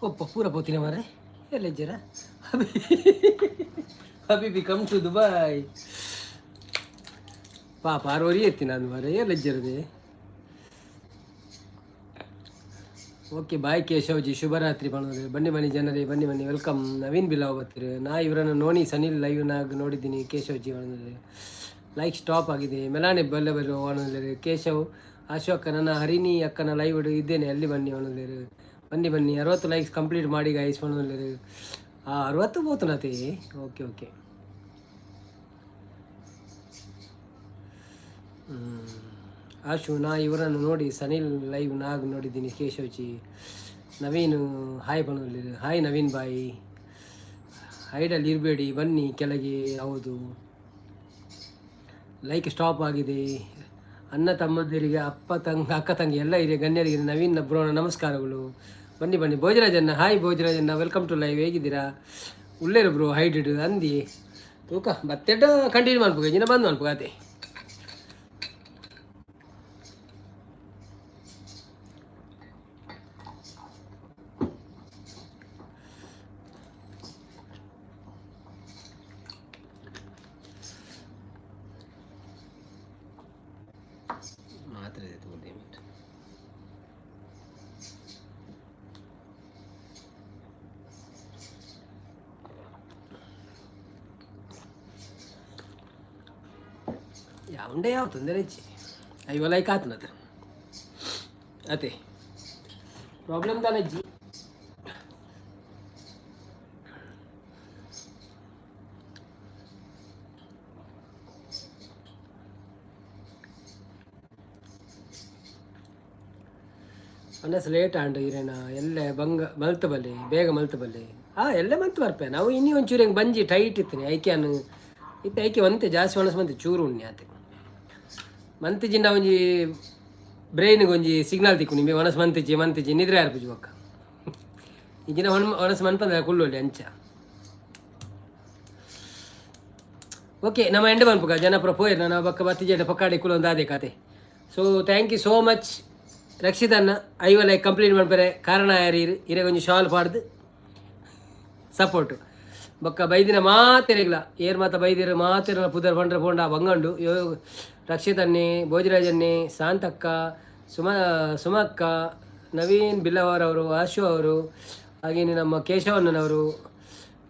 S1: ಒಪ್ಪ ಪೂರ ಪೋತಿನ ಮಾರ್ರೆ ಎಲ್ಲ ಹಬೀಬಿ, ಕಮ್ ಟು ದುಬೈ. ಪಾಪ ಆರೋರಿ ಎತ್ತಿ ನಾನು ಮಾರ್ರೆ, ಎಲ್ಲ. ಓಕೆ, ಬಾಯ್ ಕೇಶವ್ಜಿ, ಶುಭರಾತ್ರಿ ಪಣೋದು. ಬನ್ನಿ ಬನ್ನಿ ಜನರೇ, ಬನ್ನಿ ಬನ್ನಿ. Welcome. Naveen Bilava ಬರ್ತೀರಿ. ನಾ ಇವರನ್ನು ನೋನಿ ಸನಿಲ್ ಲೈವ್ ನಾಗ ನೋಡಿದ್ದೀನಿ. ಕೇಶವ್ಜಿ ಪಣೋದು, ಲೈಕ್ ಸ್ಟಾಪ್ ಆಗಿದೆ. ಮೆಲಾನೆ ಬಲ್ಲೆ ಬರೋ ಅವನಲ್ಲಿ. ಕೇಶವ್, ಅಶೋಕ, ನನ್ನ ಹರಿಣಿ ಅಕ್ಕನ ಲೈವ್ ಇದ್ದೇನೆ, ಅಲ್ಲಿ ಬನ್ನಿ ಅವನಲ್ಲಿ. ಬನ್ನಿ ಬನ್ನಿ. 60 ಲೈಕ್ಸ್ ಕಂಪ್ಲೀಟ್ ಮಾಡಿ ಗೈಸ್ ಪಣೋದು. ಆ 60 ಪೋತುನತೆ. Okay okay. Ashu, ನಾ ಇವರನ್ನು ನೋಡಿ ಸನಿಲ್ ಲೈವ್ ನಾಗ್ ನೋಡಿದ್ದೀನಿ. ಕೇಶವ್ಜಿ, ನವೀನ್ ಹಾಯ್ ಪಣೋಲಿ. ಹಾಯ್ ನವೀನ್ ಬಾಯ್. ಹೈಡಲ್ಲಿ ಇರಬೇಡಿ, ಬನ್ನಿ ಕೆಳಗೆ. ಹೌದು, ಲೈಕ್ ಸ್ಟಾಪ್ ಆಗಿದೆ. ಅಣ್ಣ ತಮ್ಮಂದಿರಿಗೆ, ಅಪ್ಪ ತಂಗ, ಅಕ್ಕ ತಂಗಿ ಎಲ್ಲ ಹಿರಿಯ ಗಣ್ಯರಿಗೆ ನವೀನ್ ಬ್ರೋಣ ನಮಸ್ಕಾರಗಳು. ಬನ್ನಿ ಬನ್ನಿ. ಭೋಜರಾಜಣ್ಣ, ಹಾಯ್ ಭೋಜರಾಜಣ್ಣ, welcome to live. ಹೇಗಿದ್ದೀರಾ? ಉಳ್ಳೇರು ಬ್ರೋ ಹೈಡ್ ಅಂದಿ ತೂಕ ಬತ್ತೆಟ ಕಂಟಿನ್ಯೂ ಮನ್ಪುಗ ಇನ್ನ ಬಂದ್ ಮನ್ಪುಗ ಅದೇ. ಮಾತ್ರೆ ತಗೊಂಡೆ. ಉಂಡೆ ಯಾವ ತೊಂದರೆ ಇಜ್ಜಿ. ಐವ ಲೈಕ್ ಆತನದ ಅತೆ, ಪ್ರಾಬ್ಲಮ್ ದಾಲ ಇಜ್ಜಿ. ಒನಸ್ ಲೇಟ್ ಆಂಡ್ ಇರೇನ ಎಲ್ಲೆ ಬಂಗ ಮಲ್ತ್ ಬಲ್ಲಿ, ಬೇಗ ಮಲ್ತ್ ಬಲ್ಲಿ. ಆ ಎಲ್ಲೆ ಮಂತ್ ಬರ್ಪೆ ನಾವು. ಇನ್ನಿ ಒಂಚೂರು ಹೆಂಗೆ ಬಂಜಿ ಟೈಟ್ ಇತ್ತು ಐಕ್ಯಾನು ಇತ್ತೆ. ಐಕೆ ಒಂತೆ ಜಾಸ್ತಿ ಒಣಸ್ ಮಂತೆ ಚೂರು ಉಣ್ಣಿ ಆತೆ. ಮಂತಿಜಿಂಡ ಒಂಜಿ ಬ್ರೈನ್ಗೆ ಒಂಜಿ ಸಿಗ್ನಲ್ ತಿಕ್ಕು ನಿಮಗೆ ಒಣಸ್ ಮಂತಿಜಿ ಮಂತಿಜಿ ನಿದ್ರೆ ಆರ್ಪುಜಿ ಬೊಕ್ಕ. ಈಗಿನ ಒಣ ಒಣಸ್ ಮನ್ಪಂದ ಕುಳ್ಳೊಳ್ಳಿ ಅಂಚ. ಓಕೆ, ನಮ್ಮ ಎಂಡ್ ಮನ್ಪುಗ ಜನಪುರ ಪೋಯಿರ್. ನಾನು ಬಕ್ಕ ಬತ್ತಿಜೆಡ ಪಕ್ಕಾಡಿ ಕುಲೊಂದು ಆದೆ ಕತೆ. So thank you so much ರಕ್ಷಿತನ್ನ. 50 like complete ಮನ್ಪರೆ ಕಾರಣ ಯಾರು? ಇರೆ ಒಂಜಿ ಶಾಲ್ ಪಾಡ್ದು ಸಪೋರ್ಟು. ಬೊಕ್ಕ ಬೈದಿನ ಮಾತೆರೆಗ್ಲ, ಏರ್ ಮಾತ ಬೈದಿರ ಮಾತೆರ್ನ ಪುದರ್ ಪಂಡ್ರೆ ಪೋಂಡ ಬಂಗಂಡು. ಯೋ ರಕ್ಷಿತನ್ನೆ, ಭೋಜರಾಜನ್ನೆ, ಶಾಂತಕ್ಕ, ಸುಮಕ್ಕ, ನವೀನ್ ಬಿಲ್ಲವರವರು, ಆಶು ಅವರು, ಹಾಗೆಯೇ ನಮ್ಮ ಕೇಶವಣ್ಣನವರು.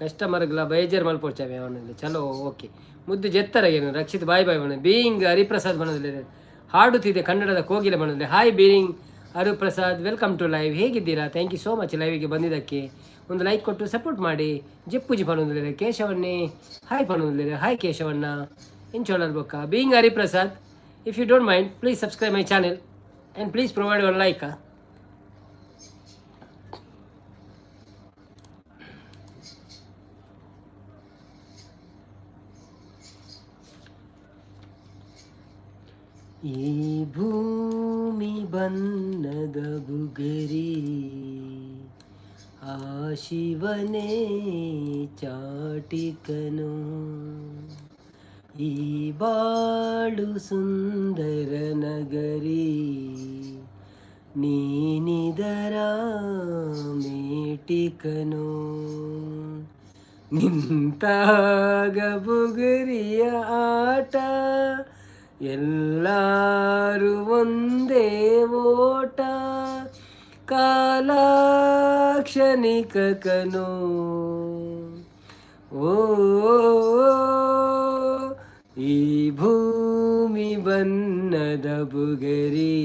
S1: ಕಸ್ಟಮರ್ಗಳ ಬೇಜಾರು ಮಲ್ಪೊಡ್ಚಾವೆ ಅವನಲ್ಲಿ. ಚಲೋ, ಓಕೆ. ಮುದ್ದು ಜೆತ್ತರಗೇನು ರಕ್ಷಿತ್, ಬಾಯ್ ಬಾಯ್ ಬಣ್ಣ. ಬೀಯಿಂಗ್ ಹರಿಪ್ರಸಾದ್ ಬಣ್ಣದಲ್ಲಿ ಹಾಡುತ್ತಿದೆ ಕನ್ನಡದ ಕೋಗಿಲೆ ಬಣ್ಣದಲ್ಲಿ. Hi being Hariprasad, welcome to live. ಹೇಗಿದ್ದೀರಾ? Thank you so much ಲೈವಿಗೆ ಬಂದಿದ್ದಕ್ಕೆ. ಒಂದು ಲೈಕ್ ಕೊಟ್ಟು ಸಪೋರ್ಟ್ ಮಾಡಿ. ಜೆಪ್ಪುಜಿ ಪನ್ನೊಂದಿಲ್ಲ. ಕೇಶವನ್ನೇ ಹಾಯ್ ಪನ್ನೊಂದಿಲ್ಲ. ಹಾಯ್ ಕೇಶವಣ್ಣ, ಎಂಚೋಳರ್ ಬೊಕ್ಕ. Being Hariprasad, if you don't mind, please subscribe my channel and please provide one like. ಈ ಭೂಮಿ ಬಣ್ಣದ ಬುಗರಿ, ಆ ಶಿವನೇ ಚಾಟಿಕನು. ಈ ಬಾಳು ಸುಂದರ ನಗರಿ, ನೀನಿದರ ಮೇಟಿಕನು. ನಿಂತಾಗ ಬುಗುರಿಯ ಆಟ, ಎಲ್ಲರೂ ಒಂದೇ ಓಟ, ಕಾಲಾಕ್ಷಣಿಕ ಕನು. ಓ, ಈ ಭೂಮಿ ಬಣ್ಣದ ಬುಗರಿ,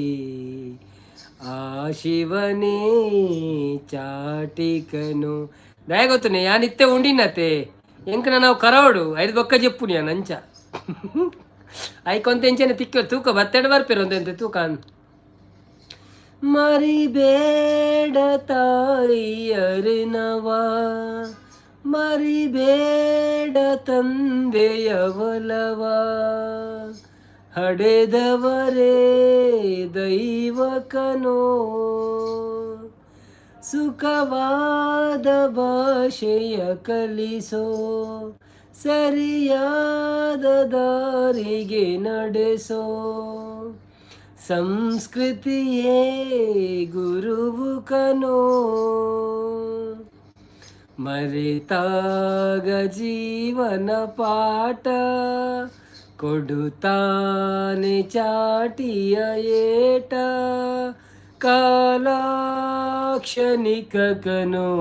S1: ಆ ಶಿವನೇ ಚಾಟಿಕನು. ದಯ ಗೊತ್ತನೆ ಯಾನಿತ್ತೆ ಉಂಡಿನತೆ ಎಂಕನ ನಾವು ಕರವಡು ಐದು ಬೊಕ್ಕ ಜೆಪ್ಪುನಿ ಯಾನ್ ಅಂಚ ಐಕೊಂತ ಎಂಚನೆ ತಿಕ್ಕ ತೂಕ ಬತ್ತೆಡ ಬರ್ಪೇರು ಒಂದೆಂತೆ ತೂಕ. ಮರಿಬೇಡ ತಾಯಿಯರಿನವ, ಮರಿಬೇಡ ತಂದೆಯ ಒಲವ, ಹಡೆದವರೇ ದೈವಕನೋ. ಸುಖವಾದ ಭಾಷೆಯ ಕಲಿಸೋ, ಸರಿಯಾದ ದಾರಿಗೆ ನಡೆಸೋ, ಸಂಸ್ಕೃತಿಯೇ ಗುರುವು ಕನೋ. ಮರೆತಾಗ ಜೀವನ ಪಾಠ ಕೊಡುತ್ತಾನೆ ಚಾಟಿಯ ಏಟ, ಕಾಲಾಕ್ಷಣಿಕ ಕನೋ.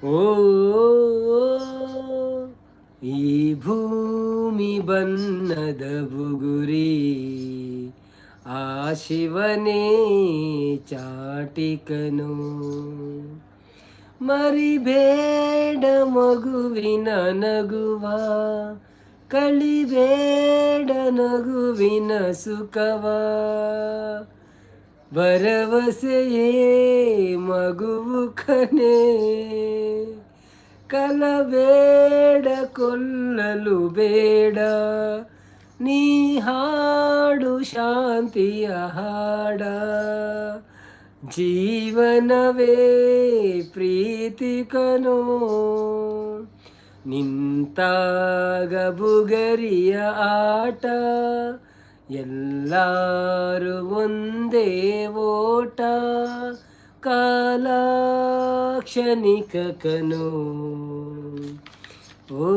S1: ಓ, ಈ ಭೂಮಿ ಬಣ್ಣದ ಬುಗುರಿ, ಆ ಶಿವನೇ ಚಾಟಿಕನು. ಮರಿಬೇಡ ಮಗುವಿನ ನಗುವ, ಕಳಿಬೇಡ ನಗುವಿನ ಸುಖವ, ಭರವಸೆಯೇ ಮಗುವು ಕನೆ. ಕಲಬೇಡ ಕೊಲ್ಲಲು ಬೇಡ, ನೀ ಹಾಡು ಶಾಂತಿಯ ಹಾಡ, ಜೀವನವೇ ಪ್ರೀತಿ ಕನೋ. ನಿಂತಾಗ ಬುಗರಿಯ ಆಟ, ಎಲ್ಲರೂ ಒಂದೇ ಓಟ, ಕಾಲಾಕ್ಷಣಿಕ ಕನು. ಓ,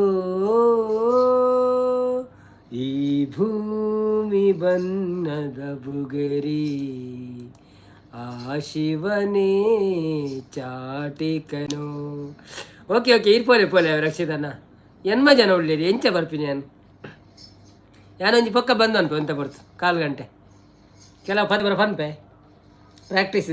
S1: ಈ ಭೂಮಿ ಬಣ್ಣದ ಬುಗರಿ, ಆ ಶಿವನೇ ಚಾಟಿಕನು. ಓಕೆ ಓಕೆ, ಇರ್ ಪೋಲೆ ಪೋಲೆ ರಕ್ಷಿತಣ್ಣ. ಎನ್ಮ ಜನ ಉಳ್ಳೇರಿ, ಎಂಚ ಬರ್ಪಿನಿ ಯಾನ್? ಯಾನೊಂಜಿ ಪಕ್ಕ ಬಂದು ಅನ್ಪೆ ಎಂತ ಬರ್ತು ಕಾಲು ಗಂಟೆ ಕೆಲವು ಪದ ಬರ ಪನ್ಪೆ ಪ್ರಾಕ್ಟೀಸ್.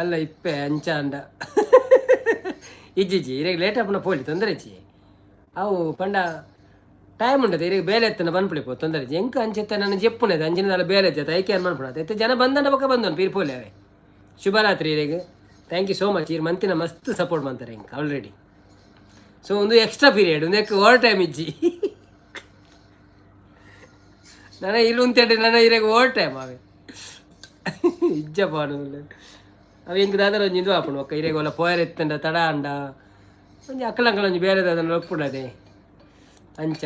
S1: ಎಲ್ಲ ಇಪ್ಪೆ ಅಂಚ ಅಂಡ ಇಜ್ಜಿಜ್ಜಿ, ಇರೆಗ್ ಲೇಟ್ ಆಪುನ ಪೋಲಿ, ತೊಂದರೆ ಇಜ್ಜಿ. ಅವು ಪಂಡ ಟೈಮ್ ಉಂಟದೆ, ಇರೆಗ್ ಬೇಲೆ ಎತ್ತನ ಪನ್ಪುಳಿ ಪೋ, ತೊಂದರೆ ಇಜ್ಜಿ. ಎಂಕ್ ಅಂಚೆತ್ತ ನನ್ನ ಜೆಪ್ಪುನದು ಅಂಚಿನ ಬೇಲೆ ಎತ್ತ ಐಕೆ ಏನ್ ಮನ್ಪುಣ ಎತ್ತ ಜನ ಬಂದಂಡ ಬೊಕ್ಕ ಬಂದನು ಪೀರ್ ಪೋಲಿ ಅವೆ. ಶುಭರಾತ್ರಿ ಇರೆಗ್. Thank you so much. ಇರ್ ಮಂತಿನ ಮಸ್ತ್ ಸಪೋರ್ಟ್ ಮಾಡ್ತಾರೆ ಎಂಕ್ ಆಲ್ರೆಡಿ. ಸೊ ಒಂದು ಎಕ್ಸ್ಟ್ರಾ ಪೀರಿಯಡ್, ಒಂದು ಓವರ್ ಟೈಮ್ ಇಜ್ಜಿ. ನನ್ನ ಇಲ್ಲಿ ಉಂತೇಟೆ ನನ್ನ ಇರೆಗ್ ಓವರ್ ಟೈಮ್ ಅವೆ ಇಜ್ಜ ಪಾಡು. ಅವು ಎಂಕ್ ದಾದರ ಒಂಜಿ ಇಂದು ಆಪುಂಡು. ಒಕ್ಕ ಇರೆಗ್ ಒಲ್ಲ ಪೋಯರ್ ಎತ್ತಂಡ ತಡ ಅಂಡ ಒಂಜಿ ಅಕ್ಕಲಂಕಲ ಒಂಜಿ ಬೇರೆ ದಾದನ ಒಪ್ಪುಂಡದೆ ಅಂಚ.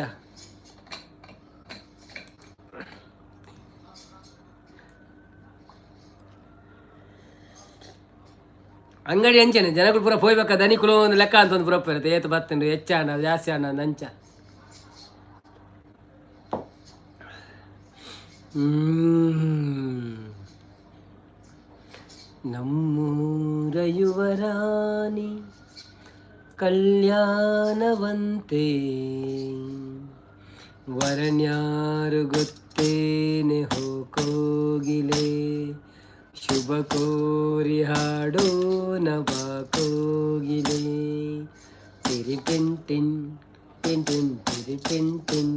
S1: ಅಂಗಡಿ ಅಂಚೆನೆ ಜನಗಳು ಪೂರ ಪೋಯ್ಬೇಕ, ದನಿಕುಲು ಒಂದು ಲೆಕ್ಕ ಅಂತ ಒಂದು ಪೂರ ಇರುತ್ತೆ. ಏತು ಬತ್ತುಂಡು, ಹೆಚ್ಚಾಂಡ, ಜಾಸ್ತಿ ಆಂಡ ಅಂಚ. ನಮ್ಮೂರ ಯುವರಾಣಿ ಕಲ್ಯಾಣವಂತೆ, ವರನ್ಯಾರು ಗೊತ್ತೇನೆ ಹೋ ಕೋಗಿಲೆ, ಶುಭ ಕೋರಿ ಹಾಡೋಣ ಬಾ ಕೋಗಿಲೆ. ಟಿರಿ ಟಿನ್ ಟಿನ್ ಟಿನ್ ಟಿನ್ ಟಿರಿ ಟಿನ್ ಟಿನ್.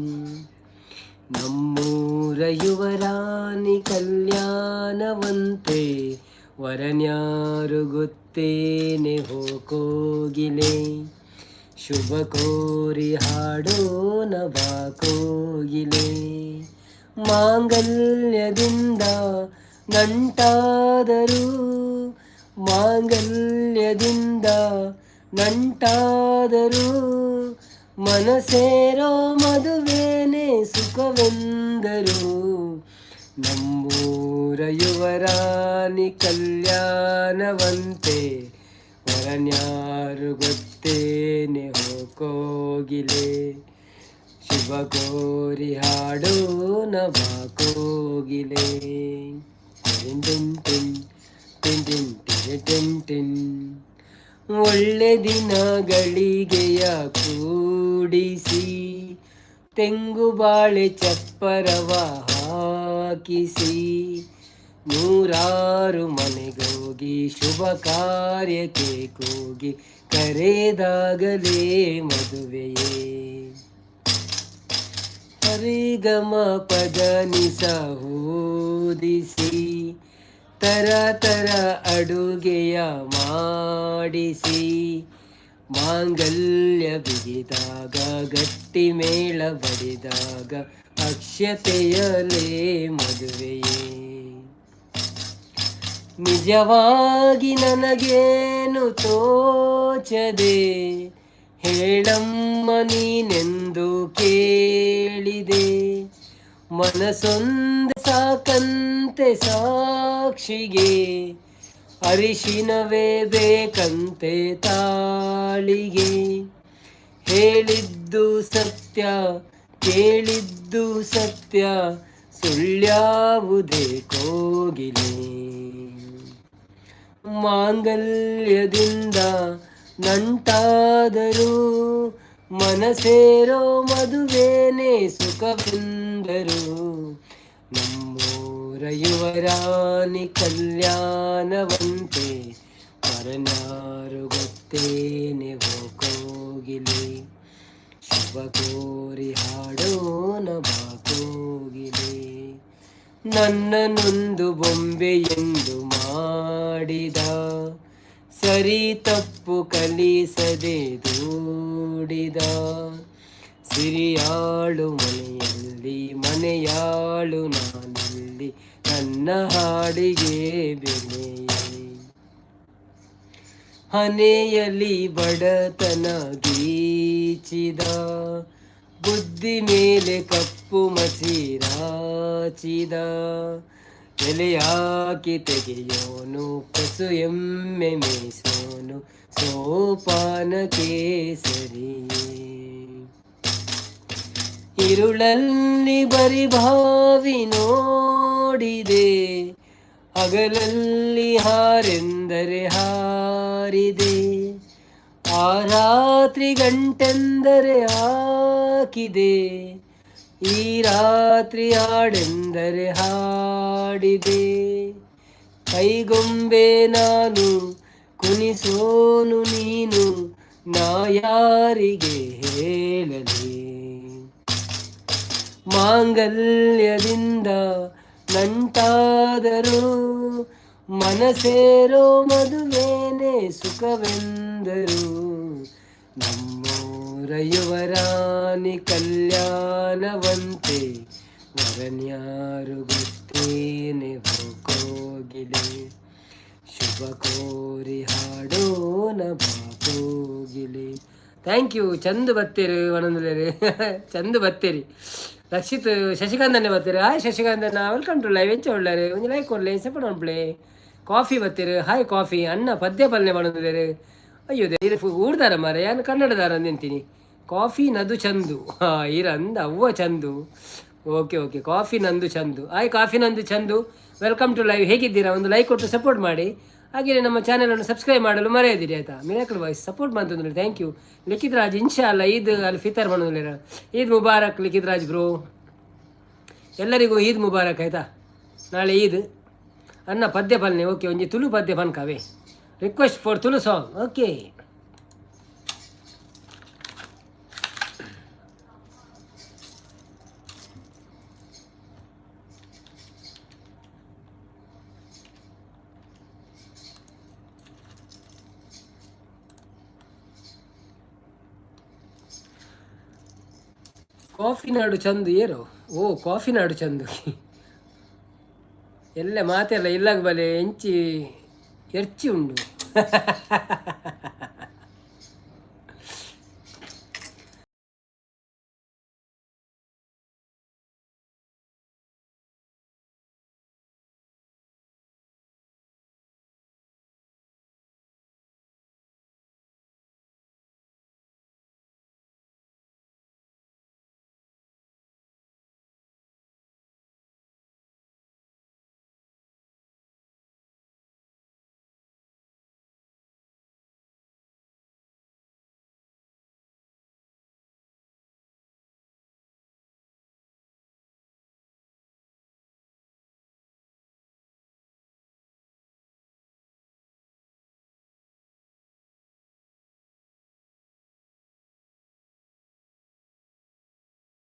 S1: ನಮ್ಮೂರ ಯುವರಾಣಿ ಕಲ್ಯಾಣವಂತೆ, ವರನ್ಯಾರು ಗೊತ್ತೇನೆ ಹೋ ಕೋಗಿಲೆ, ಶುಭ ಕೋರಿ ಹಾಡೋಣ ಬಾ ಕೋಗಿಲೆ. ಮಾಂಗಲ್ಯದಿಂದ ನಂಟಾದರು, ಮಾಂಗಲ್ಯದಿಂದ ನಂಟಾದರು, ಮನಸೇರೋ ಮದುವೇನೆ ಸುಖವೆಂದರು. ನಮ್ಮೂರ ಯುವರಾಣಿ ಕಲ್ಯಾಣವಂತೆ, ವರನ್ಯಾರು ಗೊತ್ತೇನೆ ಹೋ ಕೋಗಿಲೆ, ಶುಭ ಕೋರಿ ಹಾಡೋಣ ಬಾ ಕೋಗಿಲೆ. ಟಿನ್ ಟಿನ್ ಟಿನ್ ಟಿನ್ ಟಿನ್ ಟಿನ್ ಟಿನ್ ಟಿನ್. ಒಳ್ಳೆ ದಿನಗಳಿಗೆಯ ಕೂಡಿಸಿ, ತೆಂಗು ಬಾಳೆ ಚಪ್ಪರವ ಹಾಕಿಸಿ, ನೂರಾರು ಮನೆಗೋಗಿ ಶುಭ ಕಾರ್ಯಕ್ಕೆ ಕೂಗಿ ಕರೆದಾಗಲೇ ಮದುವೆಯೇ. ಹರಿಗಮ ಪದ ನಿಸ ಓದಿಸಿ, ತರ ತರ ಅಡುಗೆಯ ಮಾಡಿಸಿ, ಮಾಂಗಲ್ಯ ಬಿಗಿದಾಗ, ಗಟ್ಟಿ ಮೇಳ ಬಡಿದಾಗ, ಅಕ್ಷತೆಯಲೇ ಮದುವೆಯೇ. ನಿಜವಾಗಿ ನನಗೇನು ತೋಚದೆ, ಹೇಳಮ್ಮ ನೀನೆಂದು ಕೇಳಿದೆ. ಮನಸೊಂದು ಸಾಕಂತೆ ಸಾಕ್ಷಿಗೆ, ಅರಿಶಿನವೇ ಬೇಕಂತೆ ತಾಳಿಗೆ. ಹೇಳಿದ್ದು ಸತ್ಯ, ಕೇಳಿದ್ದು ಸತ್ಯ, ಸುಳ್ಯಾವುದೇ ಕೋಗಿಲೆ. ಮಾಂಗಲ್ಯದಿಂದ ನಂಟಾದರೂ, ಮನಸೇರೋ ಮದುವೇನೆ ಸುಖವೆಂದರು. ನಮ್ಮೂರ ಯುವರಾಣಿ ಕಲ್ಯಾಣವಂತೆ, ವರನ್ಯಾರು ಗೊತ್ತೇನೆ ಹೋ ಕೋಗಿಲೆ, ಶುಭ ಕೋರಿ ಹಾಡೋಣ ಬಾ ಕೋಗಿಲೆ. ನನ್ನನ್ನೊಂದು ಬೊಂಬೆಯೆಂದು ಮಾಡಿದ, ಸರಿ ತಪ್ಪು ಕಲಿಸದೆ ದೂಡಿದ. ಸಿರಿಯಾಳು ಮನೆಯಲ್ಲಿ ಮನೆಯಾಳು ನಾನಲ್ಲಿ, ನನ್ನ ಹಾಡಿಗೆ ಬೆಲೆ. ಹನೆಯಲ್ಲಿ ಬಡತನ ಗೀಚಿದ, ಬುದ್ಧಿ ಮೇಲೆ ಕಪ್ಪು ಮಸಿರಾಚಿದ. ಎಲೆಯಾಕಿ ತೆಗೆಯೋನು, ಪಶು ಎಮ್ಮೆ ಮೇಸೋನು, ಸೋಪಾನ ಕೇಸರಿ. ಇರುಳಲ್ಲಿ ಬರಿ ಬಾವಿ ನೋಡಿದೆ, ಹಗಲಲ್ಲಿ ಹಾರೆಂದರೆ ಹಾರಿದೆ. ಆ ರಾತ್ರಿ ಗಂಟೆಂದರೆ ಹಾಕಿದೆ, ಈ ರಾತ್ರಿ ಹಾಡೆಂದರೆ ಹಾಡಿದೆ. ಕೈಗೊಂಬೆ ನಾನು, ಕುಣಿಸೋನು ನೀನು, ನಾ ಯಾರಿಗೆ ಹೇಳಲಿ. ಮಾಂಗಲ್ಯದಿಂದ ನಂಟಾದರೂ, ಮನಸೇರೋ ಮದುವೇನೆ ಸುಖವೆಂದರು. ನಮ್ಮೂರ ಯುವರಾಣಿ ಕಲ್ಯಾಣವಂತೆ, ವರನ್ಯಾರು ಗೊತ್ತೇನೆ ಹೋ ಕೋಗಿಲೆ, ಶುಭ ಕೋರಿ ಹಾಡೋಣ ಬಾ ಕೋಗಿಲೆ. Thank you. ಚಂದ ಬತ್ತೀರಿ ಒಣಂದ್ಲೇರಿ, ಚಂದ ಬತ್ತೀರಿ. ರಕ್ಷಿತ್ ಶಶಿಕಾಂತ್ ಅನ್ನೇ ಬತ್ತೀರಿ. ಹಾಯ್ ಶಶಿಕಾಂತ್ ಅಣ್ಣ, welcome to live. ಎಂಚ ಉಳ್ಳಾರೆ? ಒಂಜಿ ಲೈಕ್ ಕೊಡ್ಲೆ, ಸಪೋರ್ಟ್ ಮನ್ಪುಲೆ. ಕಾಫಿ ಬತ್ತೀರು. ಹಾಯ್ ಕಾಫಿ ಅಣ್ಣ, ಪದ್ಯ ಪಲ್ಯ ಮಾಡೋದಿದ್ದಾರೆ. ಅಯ್ಯೋ, ಊರ್ದಾರ ಮಾರ, ಯಾನು ಕನ್ನಡದಾರ ನಿಂತೀನಿ. ಕಾಫಿ ನದು ಚಂದು. ಹಾ ಇರ ಅಂದ ಅವ್ವ ಚಂದು. ಓಕೆ ಓಕೆ, ಕಾಫಿ ನಂದು ಚಂದು. ಹಾಯ್ ಕಾಫಿ ನಂದು ಚಂದು, welcome to live. ಹೇಗಿದ್ದೀರಾ? ಒಂದು ಲೈಕ್ ಕೊಟ್ಟು ಸಪೋರ್ಟ್ ಮಾಡಿ. ಹಾಗೆಯೇ ನಮ್ಮ ಚಾನಲನ್ನು ಸಬ್ಸ್ಕ್ರೈಬ್ ಮಾಡಲು ಮರೆಯದಿರಿ, ಆಯಿತಾ? ಮಿರಾಕಲ್ ವಾಯ್ಸ್ ಸಪೋರ್ಟ್ ಮಾಡ್ತಂದ್ರೆ thank you. Likhith Raj, ಇನ್ಶಾ ಅಲ್ಲ ಈದ್ ಅಲ್ ಫಿತರ್ ಮಾಡೋದಿಲ್ಲ. ಈದ್ ಮುಬಾರಕ್ ಲಿಖಿತ್ ರಾಜ್ ಬ್ರೋ. ಎಲ್ಲರಿಗೂ ಈದ್ ಮುಬಾರಕ್, ಆಯಿತಾ? ನಾಳೆ ಈದ್. ಅನ್ನ ಪದ್ಯ ಪಲ್ನೆ. ಓಕೆ, ಒಂಜಿ ತುಳು ಪದ್ಯ ಪನ್ಕವೇ. Request for Tulu song, okay. Coffee ನಾಡು ಚಂದು ಏರೋ. ಓ, ಕಾಫಿ ನಾಡು ಚಂದು. ಎಲ್ಲ ಮಾತೆಲ್ಲ ಇಲ್ಲಾಗ ಬಲೆ ಎಂಚಿ ಎರ್ಚಿ ಉಂಡು.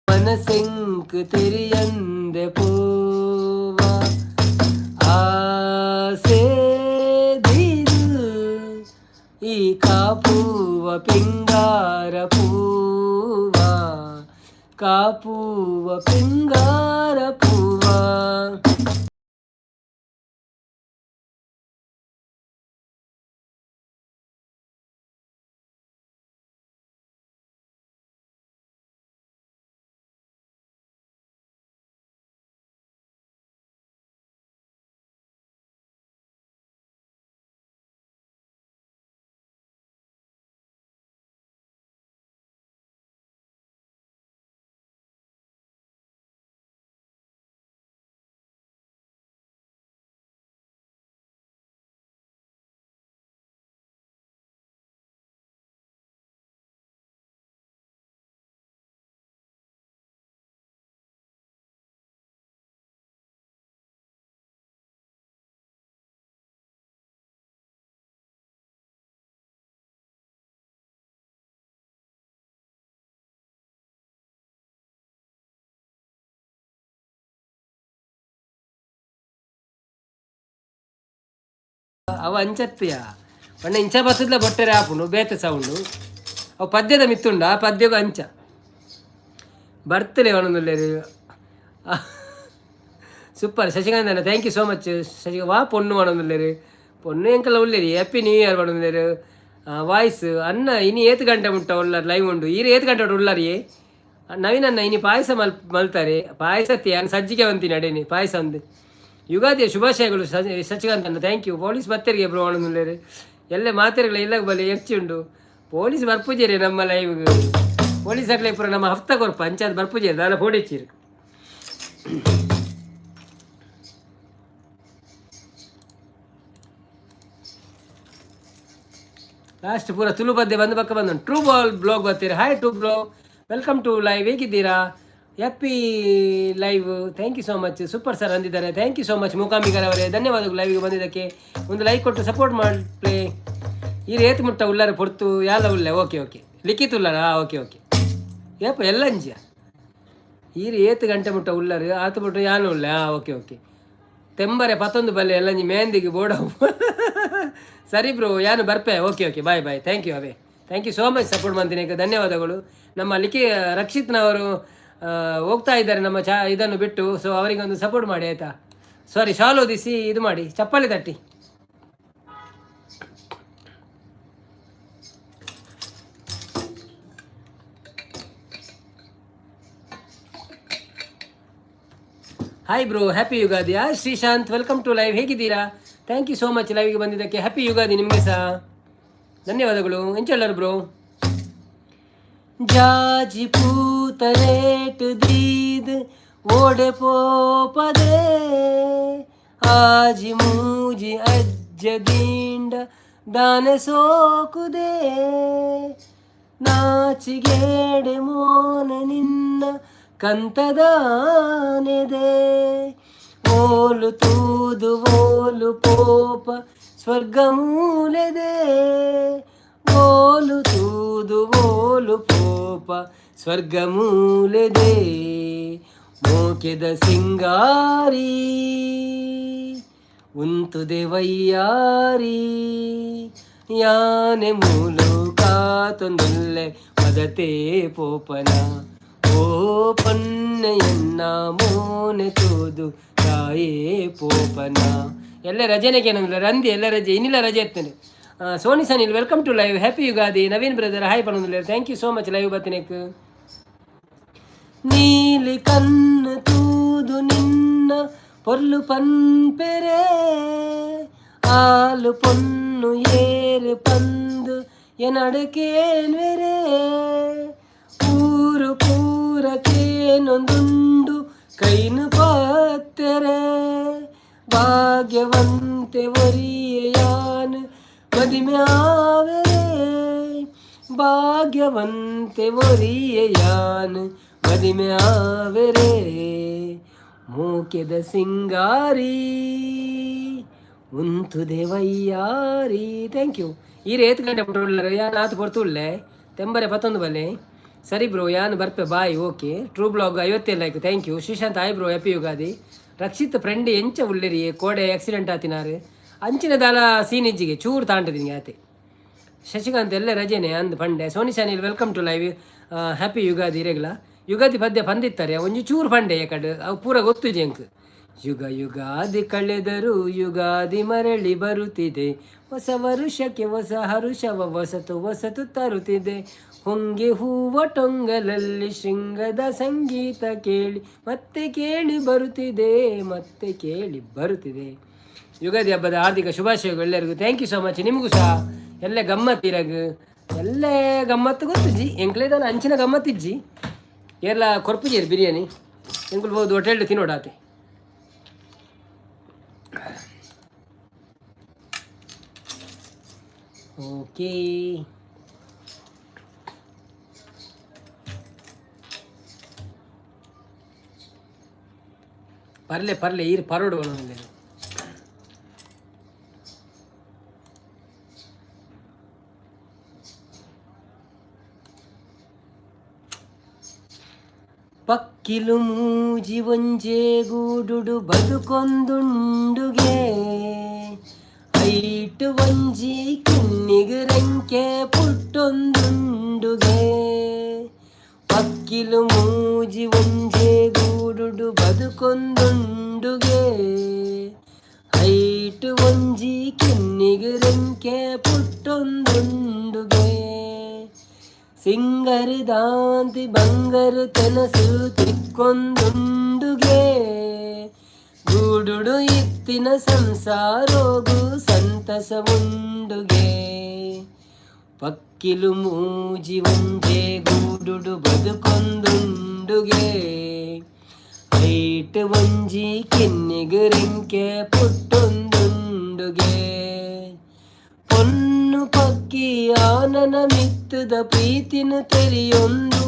S1: ಮನಸೆಂಕ್ ತೆರಿಯಂದೆ ಪೋವ ಆಸೆ ದಿರು ಈ ಕಾಪುವ ಪಿಂಗಾರ ಪೂವ, ಕಾಪುವ ಪಿಂಗಾರ ಪೂವ. ಅವ ಅಂಚತ್ತಿಯ ಪಂಡ ಇಂಚ ಬತ್ತದ್ಲ ಬೊಟ್ಟರೆ ಆಪುಂಡು ಬೇತೆ ಸೌಂಡು. ಅವು ಪದ್ಯದ ಮಿತ್ತುಂಡು, ಆ ಪದ್ಯಗೂ ಅಂಚ ಬರ್ತಲೆ ಒಣದುಲ್ಲೇರು. ಸೂಪರ್ ಶಶಿಕಾಂತ್ ಅಣ್ಣ, thank you so much. Shashi ವಾ ಪೊಣ್ಣು ಒಣದುಲ್ಲೇರು. ಪೊಣ್ಣು ಎಂಕಲ ಉಲ್ಲೇರಿ. ಹ್ಯಾಪಿ ನ್ಯೂ ಇಯರ್ ಒಣದುಲ್ಲೇರು. ವಾಯ್ಸ್ ಅನ್ನ ಇನಿ ಏತ್ ಗಂಟೆ ಮುಟ್ಟ ಉಳ್ಳಾರ ಲೈವ್ ಉಂಡು? ಈರ್ ಏತ್ ಗಂಟೆ ಉಳ್ಳಾರಿ? ನವೀನ್ ಅಣ್ಣ, ಇನಿ ಪಾಯಸ ಮಲ್ತಾರೆ. ಪಾಯಸ ಅನ್ನ ಸಜ್ಜಿಗೆ వంತೀನಿ ಅಡೇನಿ ಪಾಯಸ ಒಂದು. ಯುಗಾದಿಯ ಶುಭಾಶಯಗಳು ಶಶಿಕಾಂತ್ ಅಣ್ಣ, thank you. Police ಬತ್ತರಿಗೆ ಬ್ರೋ ಒಣದುಲ್ಲೇರು. ಎಲ್ಲ ಮಾತೆರ್ಗಳ ಇಲ್ಲ ಬಲೆ ಎರ್ಚಿ ಉಂಡು. ಪೊಲೀಸ್ ಬರ್ಪುಜೇರಿ ನಮ್ಮ ಲೈವ್. ಪೊಲೀಸ್ ಅಕ್ಲೆ ಪೂರ ನಮ್ಮ ಹಫ್ತ ಕೊರ್ಪ ಅಂಚಾದ್ ಬರ್ಪುಜೇರಿ ದಾಲ ಫೋಡಿಚ್ಚಿರು. ಲಾಸ್ಟ್ ಪೂರ ತುಳು ಪದ್ಯ ಬಂದು ಪಕ್ಕ ಬಂದು. ಟ್ರೂ ಬಾಲ್ ಬ್ಲಾಗ್ ಬರ್ತೀರಿ. Hi true blog, welcome to live. ಹೇಗಿದ್ದೀರಾ? Happy live, thank you so much. Super sir ಅಂದಿದ್ದಾರೆ. Thank you so much ಮೂಕಾಂಬಿಕರವರೇ, ಧನ್ಯವಾದಗಳು ಲೈವ್ಗೆ ಬಂದಿದ್ದಕ್ಕೆ. ಒಂದು ಲೈಕ್ ಕೊಟ್ಟು ಸಪೋರ್ಟ್ ಮಾಡಿ. ಈ ರೇತ್ ಮುಟ್ಟ ಉಳ್ಳಾರ ಪೊರ್ತು ಯಾಲ ಉಳ್ಳೆ. ಓಕೆ ಓಕೆ, ಲಿಖಿತ್ ಉಳ್ಳಾರ. ಓಕೆ ಓಕೆ, ಏಪ ಎಲ್ಲಂಜಿಯ ಈರು ಏತ್ ಗಂಟೆ ಮುಟ್ಟ ಉಳ್ಳಾರು ಆತು ಬಿಟ್ಟು ಯಾನು ಉಳ್ಳೆ. ಹಾಂ ಓಕೆ ಓಕೆ, ತೆಂಬರೆ ಪತ್ತೊಂದು ಬಲ್ಲೆ ಎಲ್ಲಂಜಿ ಮೆಹಂದಿಗೆ ಬೋಡ. ಸರಿ ಬ್ರೋ, ಯಾನು ಬರ್ಪೆ. Okay okay, bye bye, thank you away. Thank you so much support ಮಾಡ್ತೀನಿ, ಧನ್ಯವಾದಗಳು. ನಮ್ಮ ಲಿಖಿ ರಕ್ಷಿತ್ನವರು ಹೋಗ್ತಾ ಇದ್ದಾರೆ ನಮ್ಮ ಚಾ ಇದನ್ನು ಬಿಟ್ಟು. ಸೊ ಅವರಿಗೆ ಒಂದು ಸಪೋರ್ಟ್ ಮಾಡಿ, ಆಯಿತಾ? ಸಾರಿ, ಶಾಲ್ ಓದಿಸಿ ಇದು ಮಾಡಿ, ಚಪ್ಪಾಳೆ ತಟ್ಟಿ. Hi bro, happy Ugadi. Sreesanth, welcome to live. ಹೇಗಿದ್ದೀರಾ? Thank you so much ಲೈವ್ಗೆ ಬಂದಿದ್ದಕ್ಕೆ. ಹ್ಯಾಪಿ ಯುಗಾದಿ ನಿಮಗೆ ಸಹ. ಧನ್ಯವಾದಗಳು. ಎಂಚ ಬ್ರೋ? ಜಾಜಿ ಪೂತರೇಟ್ ದೀದ್ ಓಡೆ ಪೋಪದೆ, ಆಜಿ ಮೂಜಿ ಅಜ್ಜ ದಿಂಡ ದಾನೆ ಸೋಕುದೆ, ನಾಚಿಗೇಡೆ ಮೋನ ನಿನ್ನ ಕಂತದಾನೆದೆ, ಓಲು ತೂದು ಓಲು ಪೋಪ ಸ್ವರ್ಗ ಮೂಲೆದೆ, ಓಲು ತೂದು ಓಲು ಪೋಪ ಸ್ವರ್ಗ ಮೂಲೆದೆ, ಮೋಕೆದ ಸಿಂಗಾರಿ ಉಂತುದೆ ವೈಯಾರಿ, ಯಾನೆ ಮೂಲು ಕಾತೊಂದುಲ್ಲೆ ಮದತೆ ಪೋಪನ, ಓ ಪೊನ್ನೆಯನ್ನ ಮೋನೆ ತೂದು ತಾಯೇ ಪೋಪನ. ಎಲ್ಲ ರಜೆನೆಗೆ ರಂದಿ ಎಲ್ಲ ರಜೆ, ಇನ್ನಿಲ್ಲ ರಜೆ ಎತ್ತನೆ. Soni Sanil, welcome to live. Happy Ugadi. Naveen brother hi ಪನ್ನೊಂದುಲ್ಲೆ. Thank you so much live ಬತ್ತಿನೆಕ್. ನೀಲಿ ಕಣ್ಣು ತೂದು ನಿನ್ನ ಪೊರ್ಲು ಪನ್ಪೆರೆ, ಆಲು ಪೊನ್ನು ಏರು ಪಂದು ಎನಡಕೇನ್ವೆರೆ, ಊರು ಪೂರಕೇನೊಂದುಂಡು ಕೈನು ಪಾತ್ತೆರೆ, ಭಾಗ್ಯವಂತೆ ಒರಿಯಾನ್ ಮದಿಮೆ ಆವೆರೆ, ಭಾಗ್ಯವಂತೆ ಒರಿಯಾನ್ ಮದಿಮೆ ಆವೆರೆ, ಮೂಕೆದ ಸಿಂಗಾರಿ ಉಂತುದೆ ವೈಯಾರಿ. Thank you. ಈರ್ ಏತ್ ಗಂಟೆ ಪುಟ್ಟುಳ್ಳರು? ಯಾನ್ ಆತು ಪೊರ್ತುಳ್ಳೆ ತೆಂಬರೆ ಪತ್ತೊಂದು ಬಲ್ಲೆ. ಸರಿ ಬ್ರೋ, ಯಾನ್ ಬರ್ಪೆ, bye. Okay. True blog 57 like, thank you. Sreesanth, hi bro, happy Ugadi. Rakshit friend ಎಂಚ ಉಲ್ಲೆರಿ? ಕೋಡೆ ಆಕ್ಸಿಡೆಂಟ್ ಆತಿನಾರು ಅಂಚಿನ ದಾಲ ಸೀನ್ ಇಜ್ಜಿಗೆ ಚೂರು ತಾಂಟದಿನಿ ಆತೆ. ಶಶಿಕಾಂತ್, ಎಲ್ಲ ರಜೆನೆ ಅಂದ್ ಪಂಡೆ. Soni Sanil, welcome to live. Happy Ugadi ಇರೆಗ್ಲ. ಯುಗಾದಿ ಪದ್ಯ ಪಂದಿತ್ತಾರೆ, ಒಂಜಿ ಚೂರು ಪಂಡೆ ಯಾಕಡ್ ಅವು ಪೂರ ಗೊತ್ತು ಎಂಕ್. ಯುಗ ಯುಗಾದಿ ಕಳೆದರೂ ಯುಗಾದಿ ಮರಳಿ ಬರುತ್ತಿದೆ, ಹೊಸ ವರುಷಕ್ಕೆ ಹೊಸ ಹರುಷವ ಹೊಸತು ಹೊಸತು ತರುತ್ತಿದೆ, ಹೊಂಗೆ ಹೂವ ಟೊಂಗಲಲ್ಲಿ ಶೃಂಗದ ಸಂಗೀತ ಕೇಳಿ ಮತ್ತೆ ಕೇಳಿ ಬರುತ್ತಿದೆ, ಮತ್ತೆ ಕೇಳಿ ಬರುತ್ತಿದೆ. ಯುಗಾದಿ ಹಬ್ಬದ ಹಾರ್ದಿಕ ಶುಭಾಶಯಗಳು ಎಲ್ಲರಿಗೂ. Thank you so much. ನಿಮಗೂ ಸಹ. ಎಲ್ಲ ಗಮ್ಮತ್ತಿರಗ್, ಎಲ್ಲ ಗಮ್ಮತ್ತು ಗೊತ್ತು ಜಿ ಎಂಕ್ಲೇದಲ್ಲ, ಅಂಚಿನ ಗಮ್ಮತ್ತಿಜ್ಜಿ. ಎಲ್ಲ ಕೊರ್ಪುಜೇರು ಬಿರಿಯಾನಿ, ಎಂಕುಲು ಬೋದು ಹೋಟೆಲ್ ತಿನ್ನೋಡಾತೆ. ಓಕೆ, ಪರ್ಲೆ ಪರ್ಲೆ ಈರ್ ಪರೋಡು. ಪಕ್ಕಿಲು ಮೂಜಿ ಒಂಜೆ ಗೂಡುಡು ಬದುಕೊಂದುಂಡುಗೆ, ಐಟು ಒಂಜಿ ಕಿನ್ನಿಗ್ ರೆಂಕೆ ಪುಟ್ಟೊಂದುಂಡುಗೆ, ಪಕ್ಕಿಲು ಮೂಜಿ ಒಂಜೆ ಗೂಡುಡು ಬದುಕೊಂದುಂಡುಗೆ, ಐಟು ಒಂಜಿ ಕಿನ್ನಿಗ್ ರೆಂಕೆ ಪುಟ್ಟೊಂದುಂಡುಗೆ, ಸಿಂಗರ್ ದಾಂತಿ ಬಂಗರು ತೆನಸು ತಿಕ್ಕೊಂದುಂಡುಗೆ, ಗೂಡುಡು ಇತ್ತಿನ ಸಂಸಾರೋಗು ಸಂತಸ ಉಂಡುಗೆ, ಪಕ್ಕಿಲು ಮೂಜಿ ಒಂಜೆ ಗೂಡುಡು ಬದುಕೊಂದುಂಡುಗೆ, ಐಟ್ ಒಂಜಿ ಕಿನ್ನಿಗ್ ರೆಂಕೆ ಪುಟ್ಟೊಂದುಂಡುಗೆ, ಪೊನ್ನು ಪಕ್ಕಿ ಆನನ ಮಿತ್ತದ ಪ್ರೀತಿನ ತೆರಿಯೊಂದು,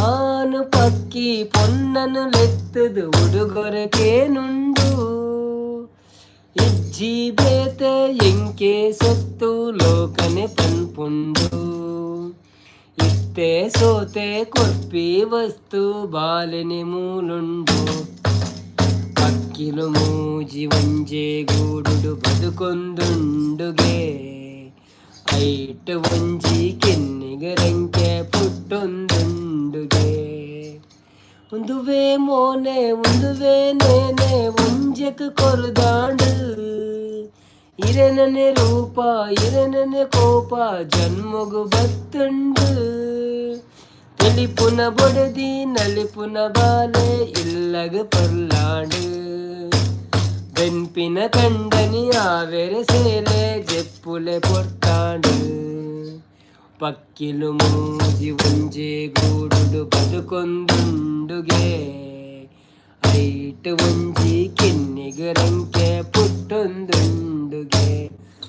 S1: ಆನು ಪಕ್ಕಿ ಪೊನ್ನನು ಲೆತ್ತದು ಉಡುಗೊರಕೇನುಂಡು, ಇಜ್ಜಿ ಬೇತೆ ಎಂಕೆ ಸೊತ್ತು ಲೋಕನೆ ಪನ್ಪುಂಡು, ಇತ್ತೆ ಸೋತೆ ಕೊರ್ಪಿ ವಸ್ತು ಬಾಲೆನೆ ಮೂಲುಂಡು, ಪಕ್ಕಿಲು ಮೂಜಿ ಒಂಜೆ ಗೂಡುಡು ಬದುಕೊಂದುಂಡುಗೆ, ಐಟ್ ಒಂಜಿ ಕಿನ್ನಿಗ್ ರೆಂಕೆ ಪುಟ್ಟೊಂದುಂಡುಗೆ, ಉಂದುವೇ ಮೋನೆ ಉಂದುವೇ ನೇನೆ ಒಂಜೆಕ್ ಕೊರುದಾಂಡು, ಇರೆನನೆ ರೂಪ ಇರೆನನೆ ಕೋಪ ಜನ್ಮಗು ಬತ್ತುಂಡು, ತೆಲಿಪುನ ಬೊಡದಿ ನಲಿಪುನ ಬಾಲೆ ಇಲ್ಲಗ ಪೊರ್ಲಾಂಡು. ಬೆನ್ಪಿನ ಕಂಡನಿ ಆವೆರೆ ಸೇಲೆ ಜೆಪ್ಪುಲೆ ಪೊರ್ತಾಂಡು. ಪಕ್ಕಿಲು ಮೂಜಿ ಒಂಜೆ ಗೂಡುಡು ಬದುಕೊಂದುಂಡುಗೆ, ಐಟ್ ಒಂಜಿ ಕಿನ್ನಿಗ್ ರೆಂಕೆ ಪುಟ್ಟೊಂದುಂಡುಗೆ.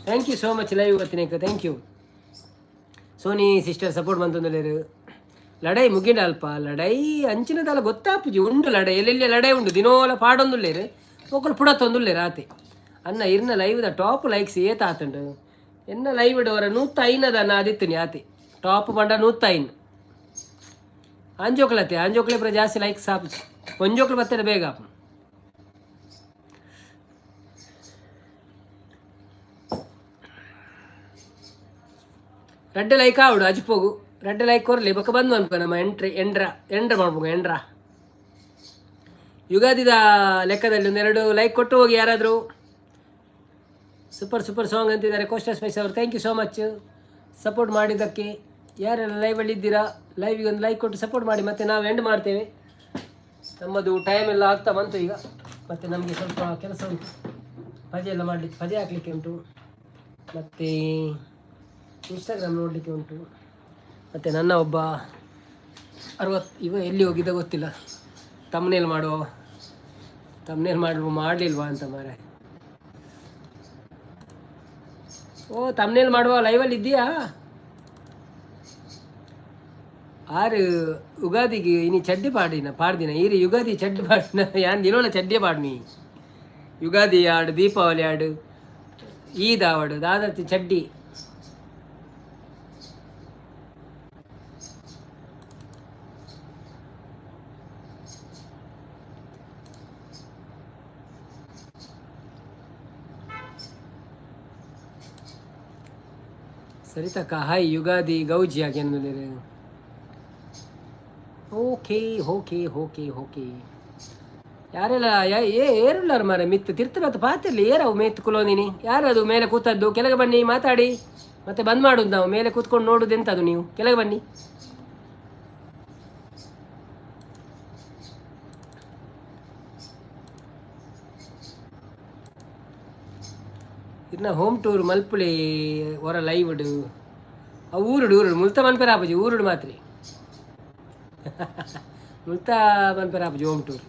S1: Thank you so much live ಬತ್ತಿನೇಕ. Thank you Sony sister, support ಮಂತೊಂದುಲ್ಲೆರ್. ಲಡೈ ಮುಗಿಂಡ ಅಲ್ಪ ಲಡೈ ಅಂಚಿನದಲ್ಲ ಗೊತ್ತಾಪುಜಿ. ಉಂಡು ಲಡೈ, ಎಲ್ಲೆಲ್ಲಿ ಲಡೈ ಉಂಡು. ದಿನೋಲ ಪಾಡೊಂದುಲ್ಲೆರ್, ಮೊಕುಲು ಪುಡತ್ತೊಂದುಲ್ಲೆರ್ ಆತೆ. ಅನ್ನ, ಇರ್ನ ಲೈವ್ದ ಟಾಪ್ ಲೈಕ್ಸ್ ಏತ್ ಆತುಂಡು? ಎನ್ನ ಲೈವ್ ವರ 105ದ ಅದಿತ್ತಿನಿ ಆತೆ. ಟಾಪ್ ಪಂಡ 105. ಆಂಜೋಕ್ಲತೆ, ಆಂಜೋಕ್ಲೆ ಪೂರ ಜಾಸ್ತಿ ಲೈಕ್ಸ್ ಆಪುಜಿ. ಒಂಜೋಕ್ಲು ಬತ್ತಾರೆ ಬೇಗ ಆಪುಂಡು. ರಡ್ಡ್ ಲೈಕ್ ಆವಡು ಅಜ್ಪೋಗು. ರಡ್ಡ್ ಲೈಕ್ ಕೊರ್ಲಿ, ಬೊಕ್ಕ ಬಂದ್ ಮನ್ಪ. ನಮ್ಮ ಎಂಟ್ರಿ ಎಂಡ್ರ ಎಂಡ್ರ ಮಾಡ್ಬೋಗ ಎಂಡ್ರ. ಯುಗಾದಿದ ಲೆಕ್ಕದಲ್ಲಿ ಒಂದೆರಡು ಲೈಕ್ ಕೊಟ್ಟು ಹೋಗಿ ಯಾರಾದರೂ. ಸೂಪರ್ ಸೂಪರ್ ಸಾಂಗ್ ಅಂತಿದ್ದಾರೆ ಕೋಸ್ಟಾ ಸ್ಪೈಸ್ ಅವರು. Thank you so much support ಮಾಡಿದ್ದಕ್ಕೆ. ಯಾರೆಲ್ಲ ಲೈವಲ್ಲಿ ಇದ್ದೀರಾ, ಲೈವಿಗೆ ಒಂದು ಲೈಕ್ ಕೊಟ್ಟು ಸಪೋರ್ಟ್ ಮಾಡಿ. ಮತ್ತು ನಾವು ಎಂಡ್ ಮಾಡ್ತೇವೆ. ನಮ್ಮದು ಟೈಮ್ ಎಲ್ಲ ಆಗ್ತಾ ಬಂತು ಈಗ. ಮತ್ತು ನಮಗೆ ಸ್ವಲ್ಪ ಕೆಲಸ ಉಂಟು, ಪಜೆ ಎಲ್ಲ ಮಾಡಲಿಕ್ಕೆ, ಪಜೆ ಹಾಕಲಿಕ್ಕೆ ಉಂಟು, ಮತ್ತು ಇನ್ಸ್ಟಾಗ್ರಾಮ್ ನೋಡಲಿಕ್ಕೆ ಉಂಟು. ಮತ್ತು ನನ್ನ ಒಬ್ಬ 60 ಇವ ಎಲ್ಲಿ ಹೋಗಿದ್ದ ಗೊತ್ತಿಲ್ಲ. ತಮ್ನೇಲ್ ಮಾಡುವ, ತಮ್ನೇಲ್ ಮಾಡುವ, ಮಾಡಲಿಲ್ವಾ ಅಂತ ಮಾರೆ. ಓ, ತಮ್ನೇಲ್ ಮಾಡುವ ಲೈವಲ್ಲಿ ಇದ್ದೀಯಾ? ಆರು ಯುಗಾದಿಗೆ ಇನಿ ಚಡ್ಡಿ ಪಾಡಿನ ಪಾಡ್ದಿನ ಈರು. ಯುಗಾದಿ ಚಡ್ಡಿ ಪಾಡಿನ ಯಾನ್ ದಿನೋಲ ಚಡ್ಡಿ ಪಾಡ್ನಿ. ಯುಗಾದಿ ಆಡು, ದೀಪಾವಳಿ ಆಡು, ಈದ್ ಆವಡು, ದಾದತಿ ಚಡ್ಡಿ. ಸರಿತಕ್ಕ ಹಾಯ್. ಯುಗಾದಿ ಗೌಜಿ ಯಾಕೆಂದ್ರೆ. Okay okay okay okay. ಯಾರೆಲ್ಲ ಏ ಏರುಲ್ಲಾರ ಮಾರೆ ಮಿತ್ತು ತಿರ್ತು ಮತ್ತು ಪಾತಿರ್ಲಿ. ಏರವು ಮೇತ್ ಕುಲೋದಿನಿ? ಯಾರದು ಮೇಲೆ ಕೂತದ್ದು? ಕೆಳಗೆ ಬನ್ನಿ, ಮಾತಾಡಿ. ಮತ್ತೆ ಬಂದ್ ಮಾಡುದು ನಾವು. ಮೇಲೆ ಕೂತ್ಕೊಂಡು ನೋಡುದು ಎಂತದು? ನೀವು ಕೆಳಗೆ ಬನ್ನಿ. ಇನ್ನ ಹೋಮ್ ಟೂರ್ ಮಲ್ಪುಳಿ ಹೊರ ಲೈವ್. ಅವು ಊರುಡು ಊರುಡು ಮುಲ್ತ ಮನ್ಪೆರ ಆಪುಜಿ. ಊರುಡು ಮಾತ್ರಿ, ಮುಲ್ತ ಮನ್ಪೆರ ಆಪುಜಿ. ಹೋಮ್ ಟೂರ್,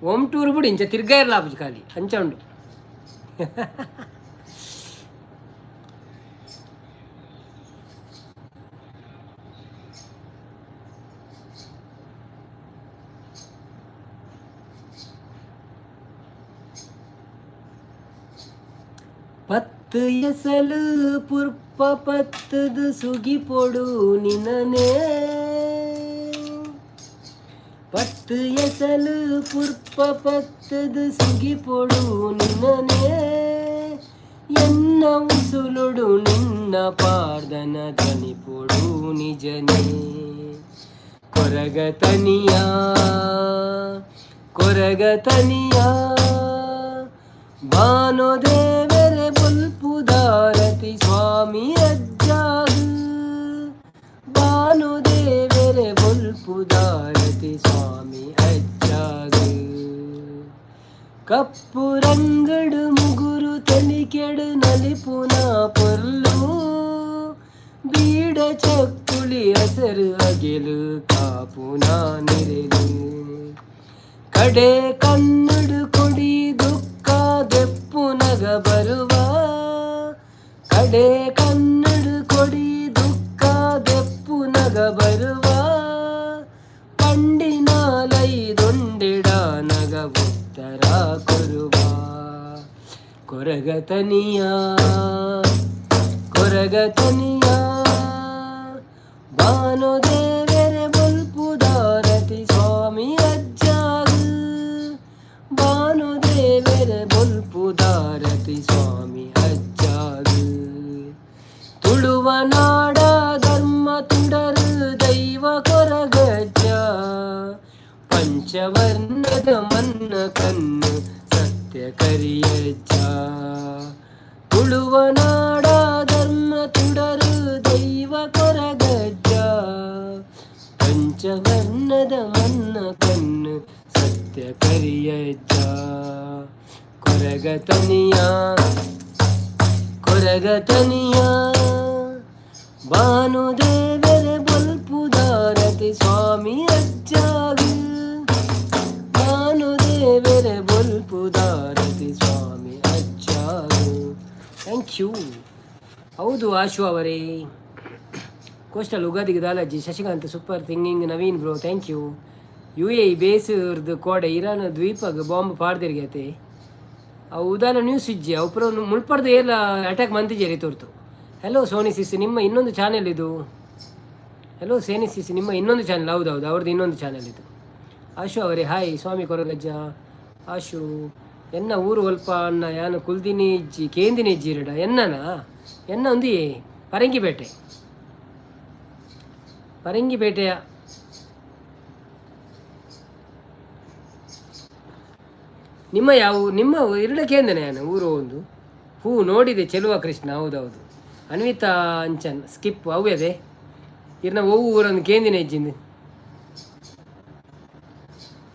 S1: ಹೋಮ್ ಟೂರ್ ಬುಡಿ, ಇಂಚ ತಿರ್ಗ ಇರಲ ಆಪುಜಿ, ಖಾಲಿ ಅಂಚ ಉಂಡು. ಪತ್ತು ಎಸಲು ಪುರ್ಪ ಪತ್ತದು ಸುಗಿ ಪೊಡು ನಿನನೇ. ಪತ್ತು ಎಸಲು ಪುರ್ಪ ಪತ್ತದು ಸುಗಿ ಪೊಡು ನಿನನೇ. ಎನ್ನ ಉಸುಲುಡು ನಿನ್ನ ಪಾರ್ದನ ಧ್ವನಿ ಪೊಡು ನಿಜನೇ. ಕೊರಗತನಿಯ, ಕೊರಗತನಿಯ, ಭಾನುದೇವರೆ ಬೊಲ್ಪುದಾರತಿ ಸ್ವಾಮಿ ಅಜ್ಜಾಗ. ಭಾನುದೇವರೆ ಬೊಲ್ಪುದಾರತಿ ಸ್ವಾಮಿ ಅಜ್ಜಾಗ. ಕಪ್ಪು ರಂಗಡು ಮುಗುರು ತಲಿಕೆಡು ನಲಿಪುನ ಪೊರ್ಲು. ಬೀಡ ಚಕ್ಕುಳಿ ಹಸರು ಅಗೆಲು ಕಾಪುನ ನಿರೆಲು. ಕಡೆ ಕನ್ನಡ ಕೊಡಿ ದುಃಖ ದೆಪ್ಪುನಗ ಬರುವ. ಕಡೆ ಕನ್ನಡ ಕೊಡಿ ದುಃಖ ದೆಪ್ಪುನಗ ಬರುವ. ಪಂಡಿನಾಲೈದೊಂಡೆಡ ನಗ ಉತ್ತರ ಕೊರುವ. ಕೊರಗತನಿಯ, ಕೊರಗತನಿಯ, ಭಾನುದೇವರೆ ಬೊಲ್ಪುದಾರತಿ ಸ್ವಾಮಿ ಅಜ್ಜಾಗ. ಭಾನುದೇವರೆ ಬೊಲ್ಪುದಾರತಿ ಸ್ವಾಮಿ ಅಜ್ಜಾಗ. ತುಳುವ ನಾಡ ಧರ್ಮ ತುಡರು ದೈವ ಕೊರಗಜ್ಜ. ಪಂಚವರ್ಣದ ಮನ್ನ ಕಣ್ಣು ಸತ್ಯ ಕರಿಯಜ್ಜ. ತುಳುವ ನಾಡ ಧರ್ಮ ತುಡರು ದೈವ ಕೊರಗಜ್ಜ. ಪಂಚವರ್ಣದ ಮನ್ನ ಕಣ್ಣು ಸತ್ಯ ಕರಿಯಜ್ಜ. ಕೊರಗತನಿಯ, ಕೊರಗತನಿಯ, ಭಾನುದೇವರ ಬೊಲ್ಪುದಾರತಿ ಸ್ವಾಮಿ ಅಜ್ಜಾಗ. ಭಾನುದೇವರ ಬೊಲ್ಪುದಾರತಿ ಸ್ವಾಮಿ ಅಜ್ಜಾಗ. Thank you. ಹೌದು ಆಶು ಅವರೇ. ಕೋಸ್ಟಲ್ ಉಗಾದಿಗೆ ದಾಲಜ್ಜಿ. Shashikanth, super singing Naveen bro, thank you. UAE ಬೇಸ್ರ್ದು ಕೋಡೆ ಇರಾನ್ ದ್ವೀಪಗ್ ಬಾಂಬ್ ಪಾಡ್ದಿರ್ಗತೆ. ಅವು ಉದಾನ ನ್ಯೂಸ್ ಇಜ್ಜಿ. ಅವು ಪೂರ ಮುಲ್ಪಡ್ದು ಏಲ ಅಟ್ಯಾಕ್ ಮಂತಿಜೇರಿ ತೋರ್ತು. ಹಲೋ ಸೋನಿ ಸಿಸ್, ನಿಮ್ಮ ಇನ್ನೊಂದು ಚಾನೆಲ್ ಇದು. ಹಲೋ ಸೇನಿ ಸಿಸ್, ನಿಮ್ಮ ಇನ್ನೊಂದು ಚಾನೆಲ್. ಹೌದೌದು, ಅವ್ರದ್ದು ಇನ್ನೊಂದು ಚಾನೆಲ್ ಇದು. ಆಶು ಅವರೇ, ಹಾಯ್. ಸ್ವಾಮಿ ಕೊರಗಜ್ಜ. ಆಶು, ಎನ್ನ ಊರು ಒಲ್ಪ ಅನ್ನ? ಯಾನು ಕುಲ್ದಿನಿ ಇಜ್ಜಿ, ಕೇಂದಿನಿ ಇಜ್ಜಿ ಇರಡ. ಎನ್ನನಾ? ಎನ್ನ ಒಂದು ಪರಂಗಿಪೇಟೆ, ಪರಂಗಿಪೇಟೆಯ. ನಿಮ್ಮ ಯಾವ ನಿಮ್ಮ ಇರಡ ಕೇಂದನೆ ಯಾನು ಊರು ಒಂದು ಹೂ ನೋಡಿದೆ ಚೆಲುವ ಕೃಷ್ಣ. ಹೌದೌದು. ಅನ್ವಿತಾ ಅಂಚನ್ ಸ್ಕಿಪ್ ಅವ್ಯದೆ. ಇರ್ನ ಒವ್ವು ಊರೊಂದು ಕೇಂದಿನ ಇಜ್ಜಿಂದು.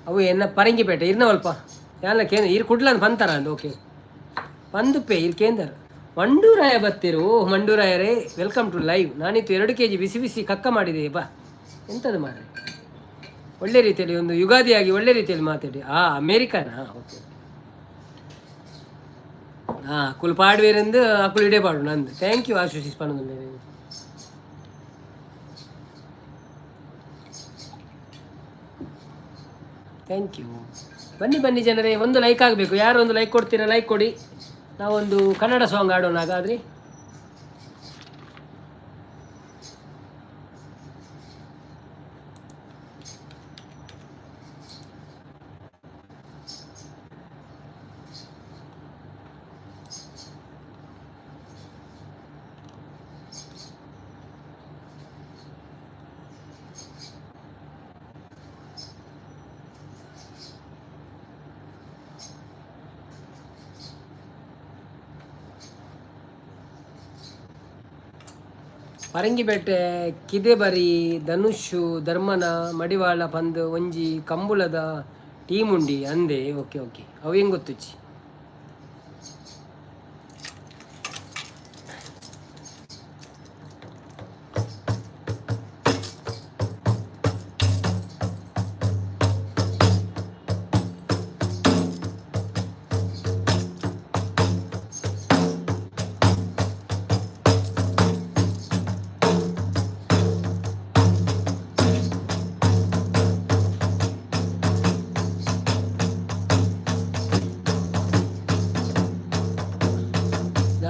S1: ಅವು ಎನ್ನ ಪರಂಗಿಪೇಟೆ. ಇರ್ನ ಅಲ್ಪ ಯಾನ ಕೇಂದ್ರ ಇರ್ ಕುಡ್ಲನ್ ಪಂತಾರ ಅಂದ್. ಓಕೆ, ಪಂದುಪ್ಪೆ ಇರ್ ಕೇಂದ್ರ. ಮಂಡೂರಾಯ ಬತ್ತಿರು. ಓಹ್ ಮಂಡೂರಾಯರೇ, welcome to live. ನಾನಿತ್ತು 2 ಕೆಜಿ ಬಿಸಿ ಬಿಸಿ ಕಕ್ಕ ಮಾಡಿದೆ ಬಾ. ಎಂಥದ್ದು ಮಾರ್ರೆ? ಒಳ್ಳೆ ರೀತಿಯಲ್ಲಿ ಒಂದು ಯುಗಾದಿಯಾಗಿ ಒಳ್ಳೆ ರೀತಿಯಲ್ಲಿ ಮಾತಾಡಿ. ಆ ಅಮೇರಿಕಾನಾ? ಓಕೆ. ಹಾಂ, ಕುಲ್ ಪಾಡುವೇರೆಂದು ಅಕುಲು ಇಡೇ ಪಾಡು ನಂದು. Thank you ಆಶುಶಿಸ್ ಪನ್ನೊಂದು. Thank you. ಬನ್ನಿ ಬನ್ನಿ ಜನರೇ, ಒಂದು ಲೈಕ್ ಆಗಬೇಕು. ಯಾರು ಒಂದು ಲೈಕ್ ಕೊಡ್ತೀರಾ? ಲೈಕ್ ಕೊಡಿ. ನಾವೊಂದು ಕನ್ನಡ ಸಾಂಗ್ ಆಡೋಣ ಹಾಗಾದ್ರೆ. ಪರಂಗಿಪೇಟೆ ಕಿದೆಬರಿ ಧನುಷು ಧರ್ಮನ ಮಡಿವಾಳ ಪಂದ್ ಒಂಜಿ ಕಂಬುಲದ ಟೀಮ್ ಉಂಡಿ ಅಂದೆ. ಓಕೆ ಓಕೆ, ಅವು ಹೆಂಗೆ ಗೊತ್ತುಚ್ಚಿ.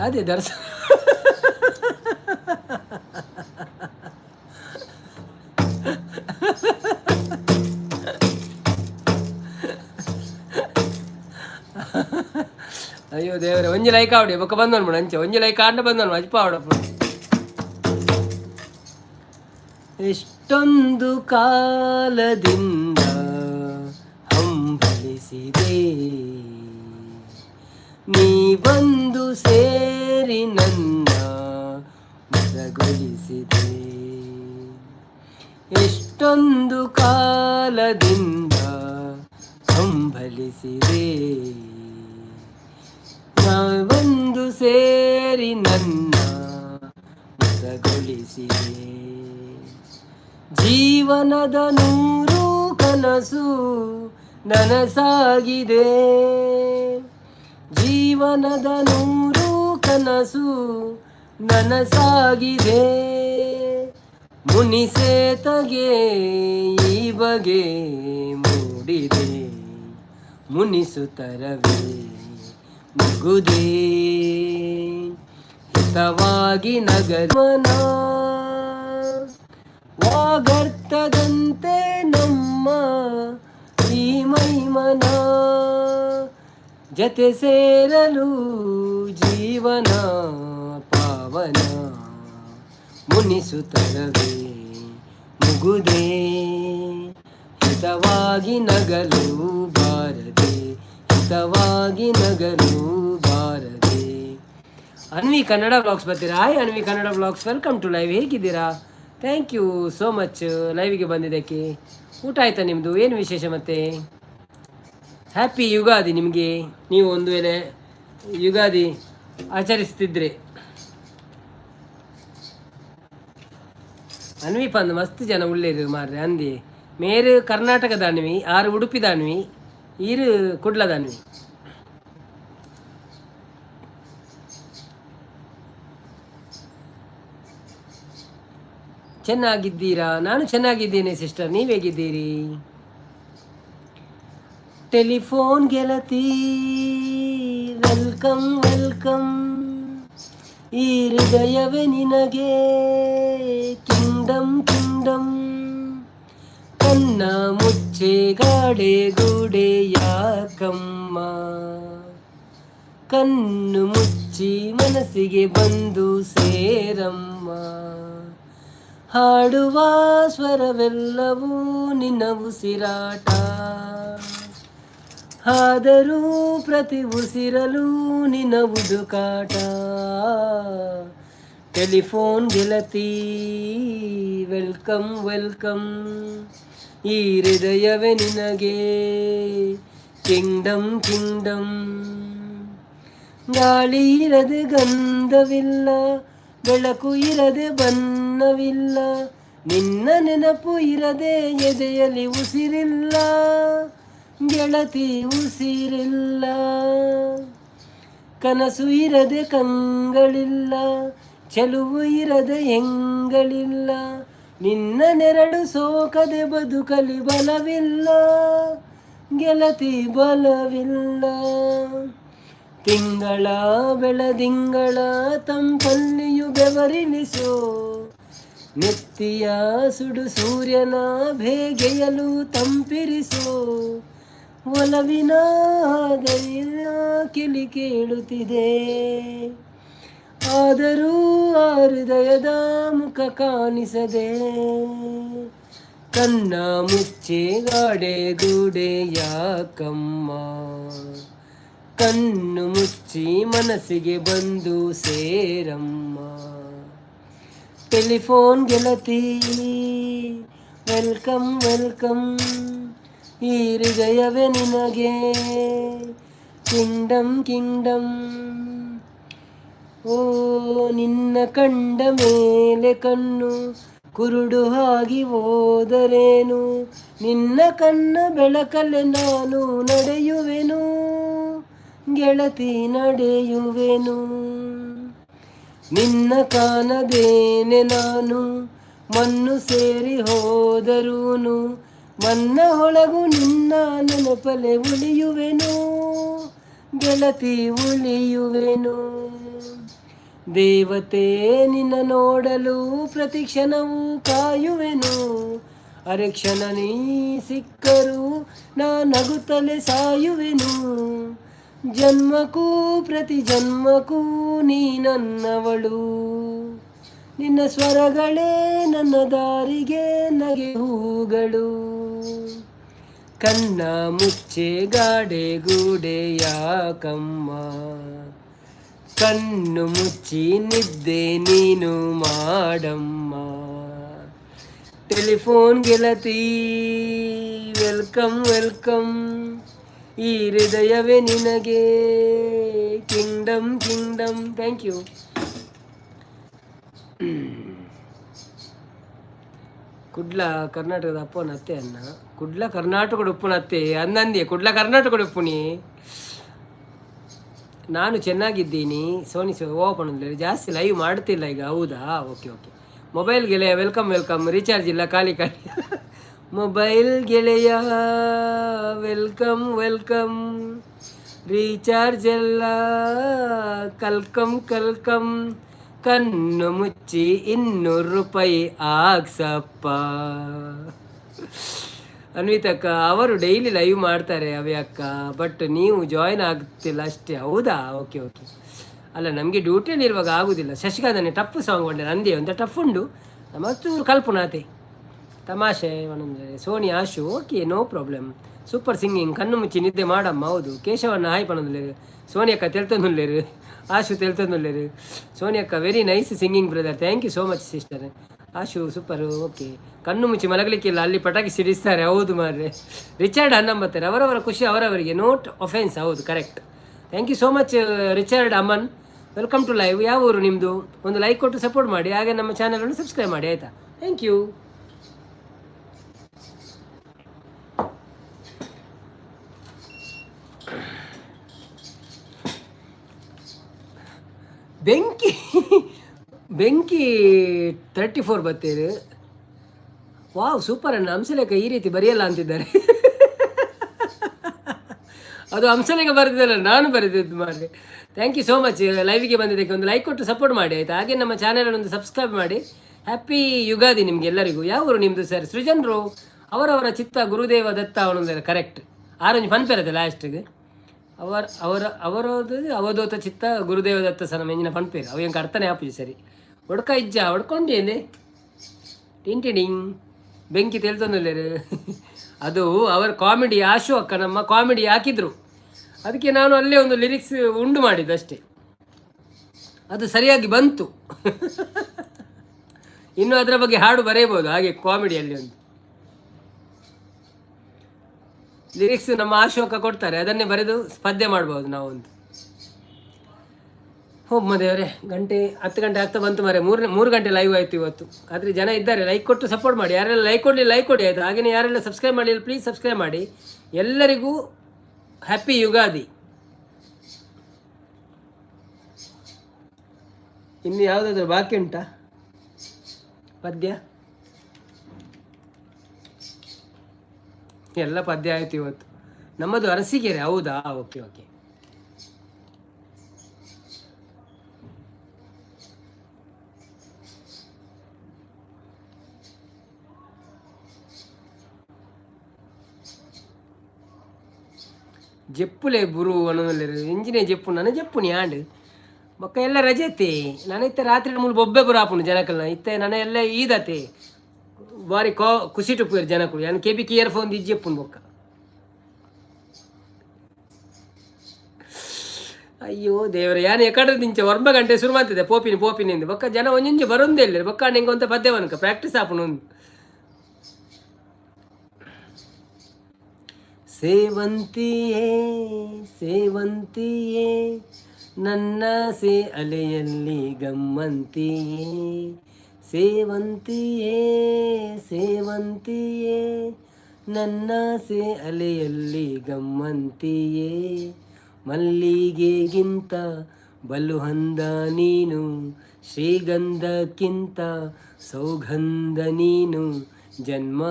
S1: ಅದೇ ದರ್ಶನ. ಅಯ್ಯೋ ದೇವರೇ, ಒಂಜಿ ಲೈಕ್ ಆವಡಿ ಬೊಕ್ಕ ಬಂದೋನ್ ಅಂಚೆ. ಒಂಜಿ ಲೈಕ್ ಆಂಡ ಬಂದೋನ್ ಅಜ್ಪ ಆವಡಪ್ಪ. ಎಷ್ಟೊಂದು ಕಾಲದಿಂದ ಹಂಬಲಿಸಿದೆ, ನೀ ಬಂದು ಸೇರಿ ನನ್ನ ಮದಗೊಳಿಸಿದೆ. ಎಷ್ಟೊಂದು ಕಾಲದಿಂದ ಹಂಬಲಿಸಿದೆ, ನಾ ಬಂದು ಸೇರಿ ನನ್ನ ಮದಗೊಳಿಸಿದೆ. ಜೀವನದ ನೂರು ಕನಸು ನನಸಾಗಿದೆ. ಜೀವನದ ನೂರು ಕನಸು ನನಸಾಗಿದೆ. ಮುನಿಸೇತಗೆ ಈ ಬಗೆ ಮೂಡಿದೆ, ಮುನಿಸುತ್ತರವೇ ಮುಗುದೇ. ಹಿತವಾಗಿ ನಗಮನ ವಾಗರ್ತದಂತೆ ನಮ್ಮ ಈ ಮೈಮನ ಜತೆ ಸೇರಲು ಜೀವನ ಪಾವನ. ಮುನಿಸುತ್ತರವೇ ಮುಗುದೇ, ಹಿತವಾಗಿ ನಗಲು ಬಾರದೆ, ಹಿತವಾಗಿ ನಗಲು ಬಾರದೆ. ಅನ್ವಿ ಕನ್ನಡ ಬ್ಲಾಗ್ಸ್ ಬರ್ತೀರಾ? Hi Anvi Kannada blogs, welcome to live. ಹೇಗಿದ್ದೀರಾ? Thank you so much ಲೈವ್ಗೆ ಬಂದಿದ್ದಕ್ಕೆ. ಊಟ ಆಯ್ತಾ ನಿಮ್ಮದು? ಏನು ವಿಶೇಷ ಮತ್ತೆ? ಹ್ಯಾಪಿ ಯುಗಾದಿ ನಿಮಗೆ, ನೀವು ಒಂದು ವೇಳೆ ಯುಗಾದಿ ಆಚರಿಸ್ತಿದ್ರೆ. ಅನ್ವಿ ಪಂದ್ ಮಸ್ತ್ ಜನ ಉಳ್ಳೇರು ಮಾರ್ರೆ ಅಂದಿ. ಮೇರು ಕರ್ನಾಟಕದ ಅನ್ವಿ, ಆರು ಉಡುಪಿದ ಅನ್ವಿ, ಈರು ಕುಡ್ಲದ ಅನ್ವಿ. ಚೆನ್ನಾಗಿದ್ದೀರಾ? ನಾನು ಚೆನ್ನಾಗಿದ್ದೇನೆ ಸಿಸ್ಟರ್, ನೀವು ಹೇಗಿದ್ದೀರಿ? ಟೆಲಿಫೋನ್ ಗೆಳತಿ welcome welcome, ಈ ಹೃದಯವೇ ನಿನಗೆ ಕಿಂಗ್ಡಮ್ ಕಿಂಗ್ಡಮ್. ಕನ್ನ ಮುಚ್ಚೆ ಗಾಡೆ ಗೂಡೆ ಯಾಕಮ್ಮ, ಕಣ್ಣು ಮುಚ್ಚಿ ಮನಸ್ಸಿಗೆ ಬಂದು ಸೇರಮ್ಮ. ಹಾಡುವ ಸ್ವರವೆಲ್ಲವೂ ನಿನ್ನ ಉಸಿರಾಟ, ಆದರೂ ಪ್ರತಿ ಉಸಿರಲು ನಿನ್ನ ಹುಡುಕಾಟ. ಟೆಲಿಫೋನ್ ಗೆಳತಿ welcome welcome, ಈ ಹೃದಯವೇ ನಿನಗೆ ಕಿಂಗ್ಡಮ್ ಕಿಂಗ್ಡಮ್. ಗಾಳಿ ಇರದೆ ಗಂಧವಿಲ್ಲ, ಬೆಳಕು ಇರದೆ ಬಣ್ಣವಿಲ್ಲ, ನಿನ್ನ ನೆನಪು ಇರದೆ ಎದೆಯಲ್ಲಿ ಉಸಿರಿಲ್ಲ ಗೆಳತಿ ಉಸಿರಿಲ್ಲ. ಕನಸು ಇರದೆ ಕಂಗಳಿಲ್ಲ, ಚೆಲುವು ಇರದೆ ಹೆಂಗಳಿಲ್ಲ, ನಿನ್ನ ನೆರಳು ಸೋಕದೆ ಬದುಕಲಿ ಬಲವಿಲ್ಲ ಗೆಳತಿ ಬಲವಿಲ್ಲ. ತಿಂಗಳ ಬೆಳದಿಂಗಳ ತಂಪಲ್ಲಿಯು ಬೆವರಿಳಿಸೋ, ನೆತ್ತಿಯ ಸುಡು ಸೂರ್ಯನ ಬೇಗೆಯಲು ತಂಪಿರಿಸೋ, ಒಲವಿನ ದೈನ ಕಿಲಿ ಕೇಳುತ್ತಿದೆ, ಆದರೂ ಆ ಹೃದಯದ ಮುಖ ಕಾಣಿಸದೆ. ಕನ್ನ ಮುಚ್ಚೆ ಗಾಡೆ ಗೂಡೆ ಯಾಕಮ್ಮ, ಕಣ್ಣು ಮುಚ್ಚಿ ಮನಸ್ಸಿಗೆ ಬಂದು ಸೇರಮ್ಮ. ಟೆಲಿಫೋನ್ ಗೆಳತಿ welcome welcome, ಈ ಹೃದಯವೇ ನಿನಗೆ ಕಿಂಗ್ಡಮ್ ಕಿಂಗ್ಡಮ್. ಓ ನಿನ್ನ ಕಂಡ ಮೇಲೆ ಕಣ್ಣು ಕುರುಡು ಆಗಿ ಹೋದರೇನು, ನಿನ್ನ ಕಣ್ಣ ಬೆಳಕಲ್ಲೇ ನಾನು ನಡೆಯುವೆನು ಗೆಳತಿ ನಡೆಯುವೆನು. ನಿನ್ನ ಕಾಣದೇನೆ ನಾನು ಮಣ್ಣು ಸೇರಿ ಹೋದರೂನು, ಮನ್ನ ಒಳಗು ನಿನ್ನ ನೆನಪಲೆ ಉಳಿಯುವೆನು ಗೆಳತಿ ಉಳಿಯುವೆನು. ದೇವತೆ ನಿನ್ನ ನೋಡಲು ಪ್ರತಿ ಕ್ಷಣವೂ ಕಾಯುವೆನು, ಅರೆ ಕ್ಷಣ ನೀ ಸಿಕ್ಕರೂ ನಾ ನಗುತ್ತಲೇ ಸಾಯುವೆನು. ಜನ್ಮಕ್ಕೂ ಪ್ರತಿ ಜನ್ಮಕ್ಕೂ ನೀ ನನ್ನವಳು, ನಿನ್ನ ಸ್ವರಗಳೇ ನನ್ನ ದಾರಿಗೆ ನಗೆ ಹೂಗಳು. ಕನ್ನ ಮುಚ್ಚೆ ಗಾಡೆ ಗೂಡೆ ಯಾಕಮ್ಮ, ಕಣ್ಣು ಮುಚ್ಚಿ ನಿದ್ದೆ ನೀನು ಮಾಡಮ್ಮ. ಟೆಲಿಫೋನ್ ಗೆಳತಿ welcome welcome, ಈ ಹೃದಯವೇ ನಿನಗೆ Kingdom Kingdom. Thank you. Kudla ಕರ್ನಾಟಕದ ಅಪ್ಪನ ಅತ್ತೆ ಅನ್ನ, ಕುಡ್ಲ ಕರ್ನಾಟಕದ ಉಪ್ಪುನ ಅತ್ತೆ ಅಂದಂದೆ, ಕುಡ್ಲ ಕರ್ನಾಟಕದ ಉಪ್ಪುನಿ. ನಾನು ಚೆನ್ನಾಗಿದ್ದೀನಿ ಸೋನಿ. ಸೊ ಓಪನ್ ಅಂದರೆ ಜಾಸ್ತಿ ಲೈವ್ ಮಾಡ್ತಿಲ್ಲ ಈಗ, ಹೌದಾ? Okay okay. ಮೊಬೈಲ್ ಗೆಳೆಯ welcome welcome, recharge ಇಲ್ಲ ಖಾಲಿ ಖಾಲಿ. ಮೊಬೈಲ್ ಗೆಳೆಯ welcome welcome, recharge ಎಲ್ಲ ಕಲ್ಕಂ ಕಲ್ಕಂ. ಕಣ್ಣು ಮುಚ್ಚಿ 200 ರೂಪಾಯಿ ಆಗ್ಸಪ್ಪ. ಅನ್ವಿತಕ್ಕ ಅವರು ಡೈಲಿ ಲೈವ್ ಮಾಡ್ತಾರೆ ಅವೇ ಅಕ್ಕ, ಬಟ್ ನೀವು ಜಾಯ್ನ್ ಆಗ್ತಿಲ್ಲ ಅಷ್ಟೇ. ಹೌದಾ? Okay okay. ಅಲ್ಲ, ನಮಗೆ ಡ್ಯೂಟಿಯಲ್ಲಿ ಇರುವಾಗ ಆಗುದಿಲ್ಲ. ಶಶಿಕಾಂತನೇ ಟಫ್ ಸಾಂಗ್ ಉಂಟು ಅಂದೇ ಅಂತ ಟಫ್ ಉಂಡು ನಮ್ಮ ಚೂರು ಕಲ್ಪನಾತೆ ತಮಾಷೆ ಒಂದೊಂದು. Soni Ashu okay, no problem. Super singing, ಕಣ್ಣು ಮುಚ್ಚಿ ನಿದ್ದೆ ಮಾಡಮ್ಮ. ಹೌದು, ಕೇಶವನ್ನ ಹಾಯ್ ಪಣಂದುಲ್ಲೇರು. ಸೋನಿ ಅಕ್ಕ ತೆಲ್ತೊಂದುಲ್ಲೇರು, ಆಶು ತೆಲ್ತೊಂದುಲ್ಲೇರು. ಸೋನಿ ಅಕ್ಕ very nice singing brother, thank you so much sister. Ashu super, okay. ಕಣ್ಣು ಮುಚ್ಚಿ ಮಲಗಲಿಕ್ಕಿಲ್ಲ, ಅಲ್ಲಿ ಪಟಾಕಿ ಸಿಡಿಸ್ತಾರೆ. ಹೌದು ಮಾರ್ರೆ. ರಿಚರ್ಡ್ ಅನ್ನಂಬತ್ತಾರೆ, ಅವರವರ ಖುಷಿ ಅವರವರಿಗೆ, ನೋಟ್ ಒಫೆನ್ಸ್. ಹೌದು, correct. Thank you so much Richard Aman, welcome to live. ಯಾವ ಊರು ನಿಮ್ಮದು? ಒಂದು ಲೈಕ್ ಕೊಟ್ಟು ಸಪೋರ್ಟ್ ಮಾಡಿ, ಹಾಗೆ ನಮ್ಮ ಚಾನಲನ್ನು ಸಬ್ಸ್ಕ್ರೈಬ್ ಮಾಡಿ, ಆಯಿತಾ? Thank you. ಬೆಂಕಿ ಬೆಂಕಿ 34 ಬತ್ತೀರು. ವಾವ್, ಸೂಪರ್ ಅಣ್ಣ. ಹಂಸಲೇಖ ಈ ರೀತಿ ಬರೆಯಲ್ಲ ಅಂತಿದ್ದಾರೆ. ಅದು ಹಂಸಲೇಖ ಬರೆದಿದ್ದಲ್ಲ, ನಾನು ಬರೆದಿದ್ದು ಮಾಡಿ. Thank you so much. ಲೈವ್ಗೆ ಬಂದಿದ್ದಕ್ಕೆ ಒಂದು ಲೈಕ್ ಕೊಟ್ಟು ಸಪೋರ್ಟ್ ಮಾಡಿ, ಆಯಿತಾ? ಹಾಗೆ ನಮ್ಮ ಚಾನಲ್ ಒಂದು ಸಬ್ಸ್ಕ್ರೈಬ್ ಮಾಡಿ. ಹ್ಯಾಪಿ ಯುಗಾದಿ ನಿಮಗೆಲ್ಲರಿಗೂ. ಯಾವ ಊರು ನಿಮ್ಮದು ಸರ್? ಸೃಜನ್ರು, ಅವರವರ ಚಿತ್ತ ಗುರುದೇವ ದತ್ತ ಅವನೊಂದು ಕರೆಕ್ಟ್. ಆರೊಂಜಿ ಪನ್ಪೆರದೆ ಲಾಸ್ಟಿಗೆ ಅವರ ಅವರ ಅವರದು ಅವಧೂತ ಚಿತ್ತ ಗುರುದೇವ ದತ್ತ ಸನ ಮೆಂಜಿನ ಪನ್ಪೇರು. ಅವು ಎಂಕ್ ಅರ್ಥನೇ ಆಪುಜಿ. ಸರಿ, ಒಡ್ಕ ಇಜ್ಜ ಒಡ್ಕೊಂಡೇನೆ ಟಿಂಟಿಡಿಂಗ್ ಬೆಂಕಿ ತೆಲ್ತೊಂದುಲ್ಲೇರು. ಅದು ಅವರ ಕಾಮಿಡಿ. ಆಶು ಅಕ್ಕ ನಮ್ಮ ಕಾಮಿಡಿ ಹಾಕಿದ್ರು, ಅದಕ್ಕೆ ನಾನು ಅಲ್ಲೇ ಒಂದು ಲಿರಿಕ್ಸ್ ಉಂಡು ಮಾಡಿದ್ದು ಅಷ್ಟೇ. ಅದು ಸರಿಯಾಗಿ ಬಂತು. ಇನ್ನು ಅದರ ಬಗ್ಗೆ ಹಾಡು ಬರೆಯಬಹುದು. ಹಾಗೆ ಕಾಮಿಡಿಯಲ್ಲಿ ಒಂದು ಲಿರಿಕ್ಸ್ ನಮ್ಮ ಆಶೋಕ ಕೊಡ್ತಾರೆ, ಅದನ್ನೇ ಬರೆದು ಸ್ಪರ್ಧೆ ಮಾಡ್ಬೋದು ನಾವೊಂದು. ಹೋಗ್ಮ ದೇವರೇ, ಗಂಟೆ 10 ಗಂಟೆ ಆಗ್ತಾ ಬಂತು ಮರೆ. 3 ಗಂಟೆ ಲೈವ್ ಆಯಿತು ಇವತ್ತು. ಆದರೆ ಜನ ಇದ್ದಾರೆ. ಲೈಕ್ ಕೊಟ್ಟು ಸಪೋರ್ಟ್ ಮಾಡಿ. ಯಾರೆಲ್ಲ ಲೈಕ್ ಕೊಡಲಿ, ಲೈಕ್ ಕೊಡಿ, ಆಯಿತು. ಹಾಗೆಯೇ ಯಾರೆಲ್ಲ ಸಬ್ಸ್ಕ್ರೈಬ್ ಮಾಡಿ, ಪ್ಲೀಸ್ ಸಬ್ಸ್ಕ್ರೈಬ್ ಮಾಡಿ. ಎಲ್ಲರಿಗೂ ಹ್ಯಾಪಿ ಯುಗಾದಿ. ಇನ್ನು ಯಾವುದಾದ್ರೂ ಬಾಕಿ ಉಂಟಾ ಪದ್ಯ? ಎಲ್ಲ ಪದ್ಯ ಆಯಿತು ಇವತ್ತು. ನಮ್ಮದು ಅರಸೀಕೆರೆ. ಹೌದಾ? Okay okay. ಜೆಪ್ಪುಲೆ ಬುರು ಅನ್ನೋದಲ್ಲಿರು ಇಂಜಿನೇ ಜೆಪ್ಪು ನಾನು ಜೆಪ್ಪುನಿ ಆಂಡ್ ಬೊಕ್ಕ ಎಲ್ಲ ರಜೆತಿ. ನಾನು ಇತ್ತೆ ರಾತ್ರಿ ಮೂಲು ಬೊಬ್ಬೆ ಬುರು ಆಪುಂಡು ಜನಕಲ್ನ. ಇತ್ತೆ ನಾನು ಎಲ್ಲ ಈದತೆ ಬಾರಿ ಕೋ ಖುಷಿ ಟುಪ್ಪುವೆರ್ ಜನಕುಲು. ಯಾನ್ ಕೆಬಿಕ್ ಇಯರ್ ಫೋನ್ ದಿಜ್ಜೆಪ್ಪುಂಡು ಬೊಕ್ಕ. ಅಯ್ಯೋ ದೇವರೇ, ಯಾನ್ ಎಕಡೆ ದಿಂಚ 9 ಗಂಟೆ ಶುರು ಮಾಡ್ತಿದ್ದೆ ಪೋಪಿನಿ ಪೋಪಿನಿ ಇಂದು. ಬೊಕ್ಕ ಜನ ಒಂಜೊಂಜಿ ಬರೊಂದೇ ಇಲ್ಲ. ಬೊಕ್ಕ ನಿಂಗೆ ಒಂತ ಪದ್ಯ ವನಕ ಪ್ರಾಕ್ಟೀಸ್ ಆಪುಂಡು ಒಂದು. ಸೇವಂತಿಯೇ ಸೇವಂತಿಯೇ ನನ್ನಾಸೆ ಅಲೆಯಲ್ಲಿ ಗಮ್ಮಂತಿಯೇ, ಸೇವಂತಿಯೇ ಸೇವಂತಿಯೇ ನನ್ನಾಸೆ ಅಲೆಯಲ್ಲಿ ಗಮ್ಮಂತಿಯೇ, ಮಲ್ಲಿಗೆಗಿಂತ ಬಲು ಹಂದ ನೀನು, ಶ್ರೀಗಂಧಕ್ಕಿಂತ ಸೌಗಂಧ ನೀನು, ಜನ್ಮ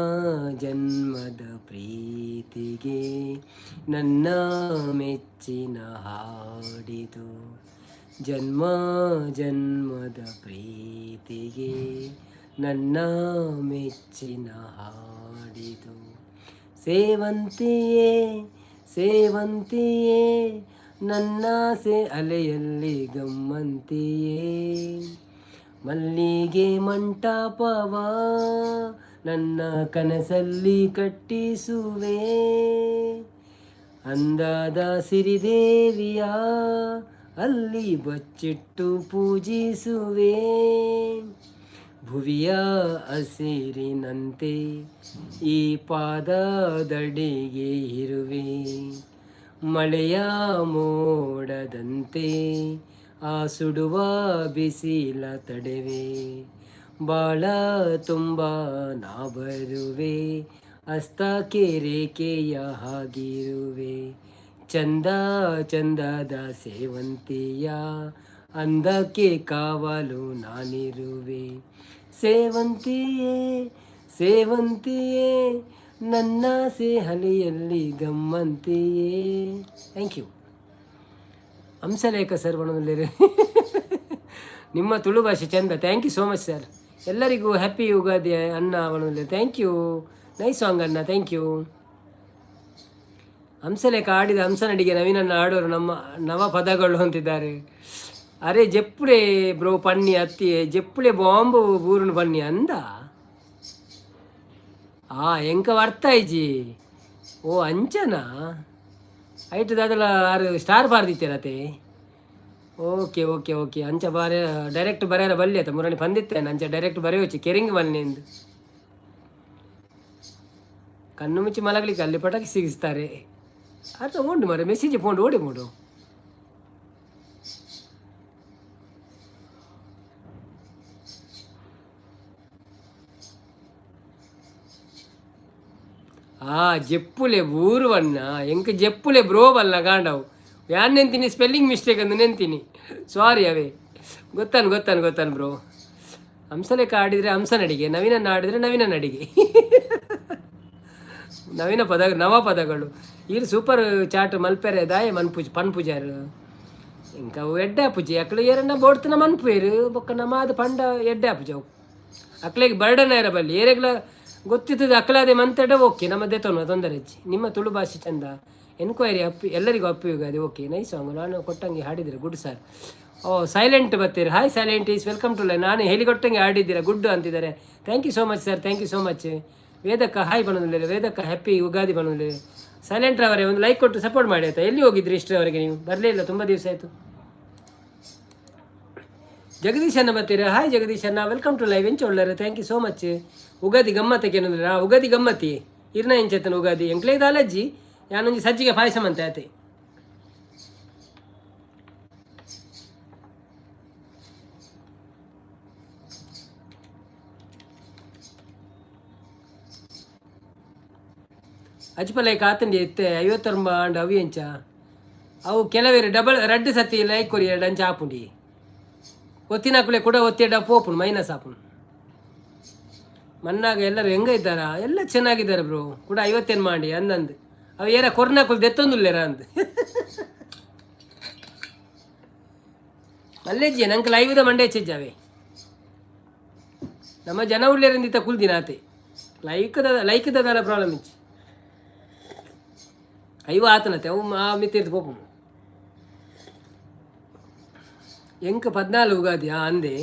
S1: ಜನ್ಮದ ಪ್ರೀತಿಗೆ ನನ್ನ ಮೆಚ್ಚಿನ ಹಾಡಿದು, ಜನ್ಮ ಜನ್ಮದ ಪ್ರೀತಿಗೆ ನನ್ನ ಮೆಚ್ಚಿನ ಹಾಡಿದು, ಸೇವಂತಿಯೇ ಸೇವಂತಿಯೇ ನನ್ನಾಸೆ ಅಲೆಯಲ್ಲಿ ಗಮ್ಮಂತಿಯೇ, ಮಲ್ಲಿಗೆ ಮಂಟಪವ ನನ್ನ ಕನಸಲ್ಲಿ ಕಟ್ಟಿಸುವೆ, ಅಂದಾದ ಸಿರಿದೇವಿಯ ಅಲ್ಲಿ ಬಚ್ಚಿಟ್ಟು ಪೂಜಿಸುವೆ, ಭುವಿಯ ಹಸಿರಿನಂತೆ ಈ ಪಾದದಡಿಗೆ ಇರುವೆ, ಮಳೆಯ ಮೋಡದಂತೆ ಆ ಸುಡುವ ಬಿಸಿಲ ತಡೆವೆ, ಬಾಳ ತುಂಬ ನಾ ಬರುವೆ, ಅಸ್ತಕ್ಕೆ ರೇಖೆಯ ಹಾಗಿರುವೆ, ಚಂದ ಚಂದದ ಸೇವಂತಿಯ ಅಂದಕ್ಕೆ ಕಾವಲು ನಾನಿರುವೆ, ಸೇವಂತಿಯೇ ಸೇವಂತಿಯೇ ನನ್ನಾಸೆ ಹಲಿಯಲ್ಲಿ ಗಮ್ಮಂತಿಯೇ. Thank you. Hamsalekha sir ಬಣದಲ್ಲಿರಿ, ನಿಮ್ಮ ತುಳು ಭಾಷೆ ಚಂದ. Thank you so much sir. ಎಲ್ಲರಿಗೂ ಹ್ಯಾಪಿ ಯುಗಾದಿ ಅಣ್ಣ ಅವನಲ್ಲಿ. Thank you. Nice song ಅಣ್ಣ, thank you. Hamsalekha ಆಡಿದ ಹಂಸನಡಿಗೆ ನವೀನನ್ನ ಆಡೋರು ನಮ್ಮ ನವ ಪದಗಳು ಅಂತಿದ್ದಾರೆ. ಅರೆ ಜೆಪ್ಪುಳೆ ಬ್ರೋ ಪನ್ನಿ ಅತ್ತಿ ಜೆಪ್ಪುಳೆ ಬಾಂಬು ಬೂರುನು ಪನ್ನಿ ಅಂದ. ಆ ಎಂಕ ವರ್ತಾಯ್ಜಿ. ಓ ಅಂಚನಾ ಐಟ್ ದಾದಲ ಆರು ಸ್ಟಾರ್ ಬಾರ್ದಿತ್ತೀರತೆ. ಓಕೆ ಓಕೆ ಓಕೆ, ಅಂಚ ಬಾರೆ ಡೈರೆಕ್ಟ್ ಬರೆಯರ ಬಲ್ಲಿ ಆತ ಮುರಣಿ ಬಂದಿತ್ತೇನೆ. ಅಂಚ ಡೈರೆಕ್ಟ್ ಬರೆಯೋಚಿ ಕೆರಿಂಗ್ ಮಲ್ನೆಂದು ಕಣ್ಣು ಮುಚ್ಚಿ ಮಲಗಲಿಕ್ಕೆ ಅಲ್ಲಿ ಪಟಾಕಿ ಸಿಗಿಸ್ತಾರೆ. ಅದು ಉಂಡು ಮರೆ ಮೆಸೇಜ್ ಪೋಂಡು ಓಡಿ ಮೂಡು. ಆ ಜೆಪ್ಪುಲೆ ಊರುವನ್ನ ಎಂಕ್ ಜೆಪ್ಪುಲೆ ಬ್ರೋ ಬಲ್ಲ ಗಾಂಡವು ಯಾನ್ ನೆಂತೀನಿ. ಸ್ಪೆಲ್ಲಿಂಗ್ ಮಿಸ್ಟೇಕ್ ಅಂದು ನೆಂತೀನಿ. ಸಾರಿ ಅವೇ. ಗೊತ್ತಾನು ಗೊತ್ತಾನು ಗೊತ್ತಾನು ಬ್ರೋ. ಹಂಸಲೇಖ ಆಡಿದರೆ ಹಂಸನಡಿಗೆ, ನವೀನನ್ನ ಆಡಿದರೆ ನವೀನ ನಡಿಗೆ. ನವೀನ ಪದ, ನವ ಪದಗಳು. ಈರ್ ಸೂಪರ್ ಚಾಟ್ ಮಲ್ಪೆರೆ ದಾಯೆ ಮನ್ಪುಜ್ ಪನ್ಪುಜಾರ್. ಇಂಕ ಅವು ಎಡ್ಡೆ ಆಪುಜಿ. ಅಕ್ಲು ಏರನ್ನ ಬೋಡ್ತನ ಮನ್ಪುವೆರು. ಬೊಕ್ಕ ನಮಾದ ಪಂಡ ಎಡ್ಡೆ ಆಪುಜಿ ಅವು. ಅಕ್ಲೆಗ್ ಬರ್ಡನ್ ಏರ ಬಲ್ಲಿ. ಏರೆಗ್ಲ ಗೊತ್ತಿದ್ದದ ಅಕ್ಲಾದೆ ಮಂತೆಡ ಓಕೆ, ನಮ್ಮ ದೆತೊನು ತೊಂದರೆ ಹೆಚ್ಚಿ. ನಿಮ್ಮ ತುಳು ಭಾಷೆ ಚಂದ. ಎನ್ಕ್ವೈರಿ ಅಪ್ಪಿ ಎಲ್ಲರಿಗೂ ಅಪ್ಪಿ ಯುಗಾದಿ. Okay, nice song. ನಾನು ಕೊಟ್ಟಂಗೆ ಹಾಡಿದ್ದೀರ, ಗುಡ್ ಸರ್. ಓ, ಸೈಲೆಂಟ್ ಬರ್ತೀರಿ. Hi Silent is welcome to. ನಾನು ಹೇಳಿಕೊಟ್ಟಂಗೆ ಹಾಡಿದ್ದೀರಾ, ಗುಡ್ ಅಂತಿದ್ದಾರೆ. Thank you so much sir, thank you so much. ವೇದಕ್ಕ hi ಬನ್ನೋದಿಲ್ಲ. ವೇದಕ್ಕ ಹ್ಯಾಪಿ ಯುಗಾದಿ ಬನ್ನೋದಿಲ್ಲ. ಸೈಲೆಂಟ್ ಅವರೇ, ಒಂದು ಲೈಕ್ ಕೊಟ್ಟು ಸಪೋರ್ಟ್ ಮಾಡಿ ಆಯ್ತಾ? ಎಲ್ಲಿ ಹೋಗಿದ್ರಿ ಇಷ್ಟರವರೆಗೆ? ನೀವು ಬರಲೇ ಇಲ್ಲ, ತುಂಬ ದಿವಸ ಆಯಿತು. ಜಗದೀಶ್ ಅನ್ನ ಬರ್ತೀರಾ? ಹಾಯ್ ಜಗದೀಶ್ ಅನ್ನ, welcome to live. ಎಂಚ ಒಳ್ಳೆಯರು? Thank you so much. Ugadi ಗಮ್ಮತ್ತಕ್ಕೆ ಏನಂದ್ರೆ ಉಗಾದಿ ಗಮ್ಮತ್ತಿ ಇರ್ನ ಎಂಚತ್ತನ ಉಗಾದಿ ಎಂಕ್ಲೇದ ಅಲಜ್ಜಿ ಯಾನೊಂಜಿ ಸಜ್ಜಿಗೆ ಪಾಯಸ ಮಂತೆ ಆತೆ. ಅಜ್ಪಲೈಕ್ ಆತಂಡಿ ಎತ್ತೆ 59 ಆಂಡ್ ಅವಿ ಎಂಚ ಅವು. ಕೆಲವೇರು ಡಬಲ್ ರಡ್ಡು ಸತಿ ಲೈಕ್ ಕೊರಿ ಎರಡು ಅಂಚ ಆಪುಂಡಿ. ಒತ್ತಿನಾಕುಲೆ ಕೂಡ ಒತ್ತಿ ಪೋಪುಂಡು, ಮೈನಸ್ ಆಪುಂಡು. ಮನ್ನಾಗ ಎಲ್ಲರೂ ಹೆಂಗ ಇದ್ದಾರಾ? ಎಲ್ಲ ಚೆನ್ನಾಗಿದ್ದಾರೆ ಬ್ರೋ. ಕೂಡ 50 ಮಾಡಿ ಅಂದಂದು ಅವು ಏರ ಕೊರ್ನಾಕುಲು ದೆತ್ತೊಂದುಲ್ಲೇರ ಅಂದ್. ಮಲ್ಲೇಜಿ ನಂಗೆ ಲೈವ್ದ ಮಂಡೆ ಹೆಚ್ಚಾವೆ. ನಮ್ಮ ಜನ ಉಳ್ಳೇರಿಂದಿತ್ತ ಕುಲ್ದಿನ ಆತೆ. ಲೈಕ್ದ ಲೈಕ್ದಲ್ಲ ಪ್ರಾಬ್ಲಮ್ ಇಚ್ಚಿ. ಐವ ಆತನತೆ ಅವು ಆ ಮಿತ್ತಿರ್ದು ಪೋಪು. ಎಂಕ್ 14 ಉಗಾದಿ. ಆ ಅಂದೆ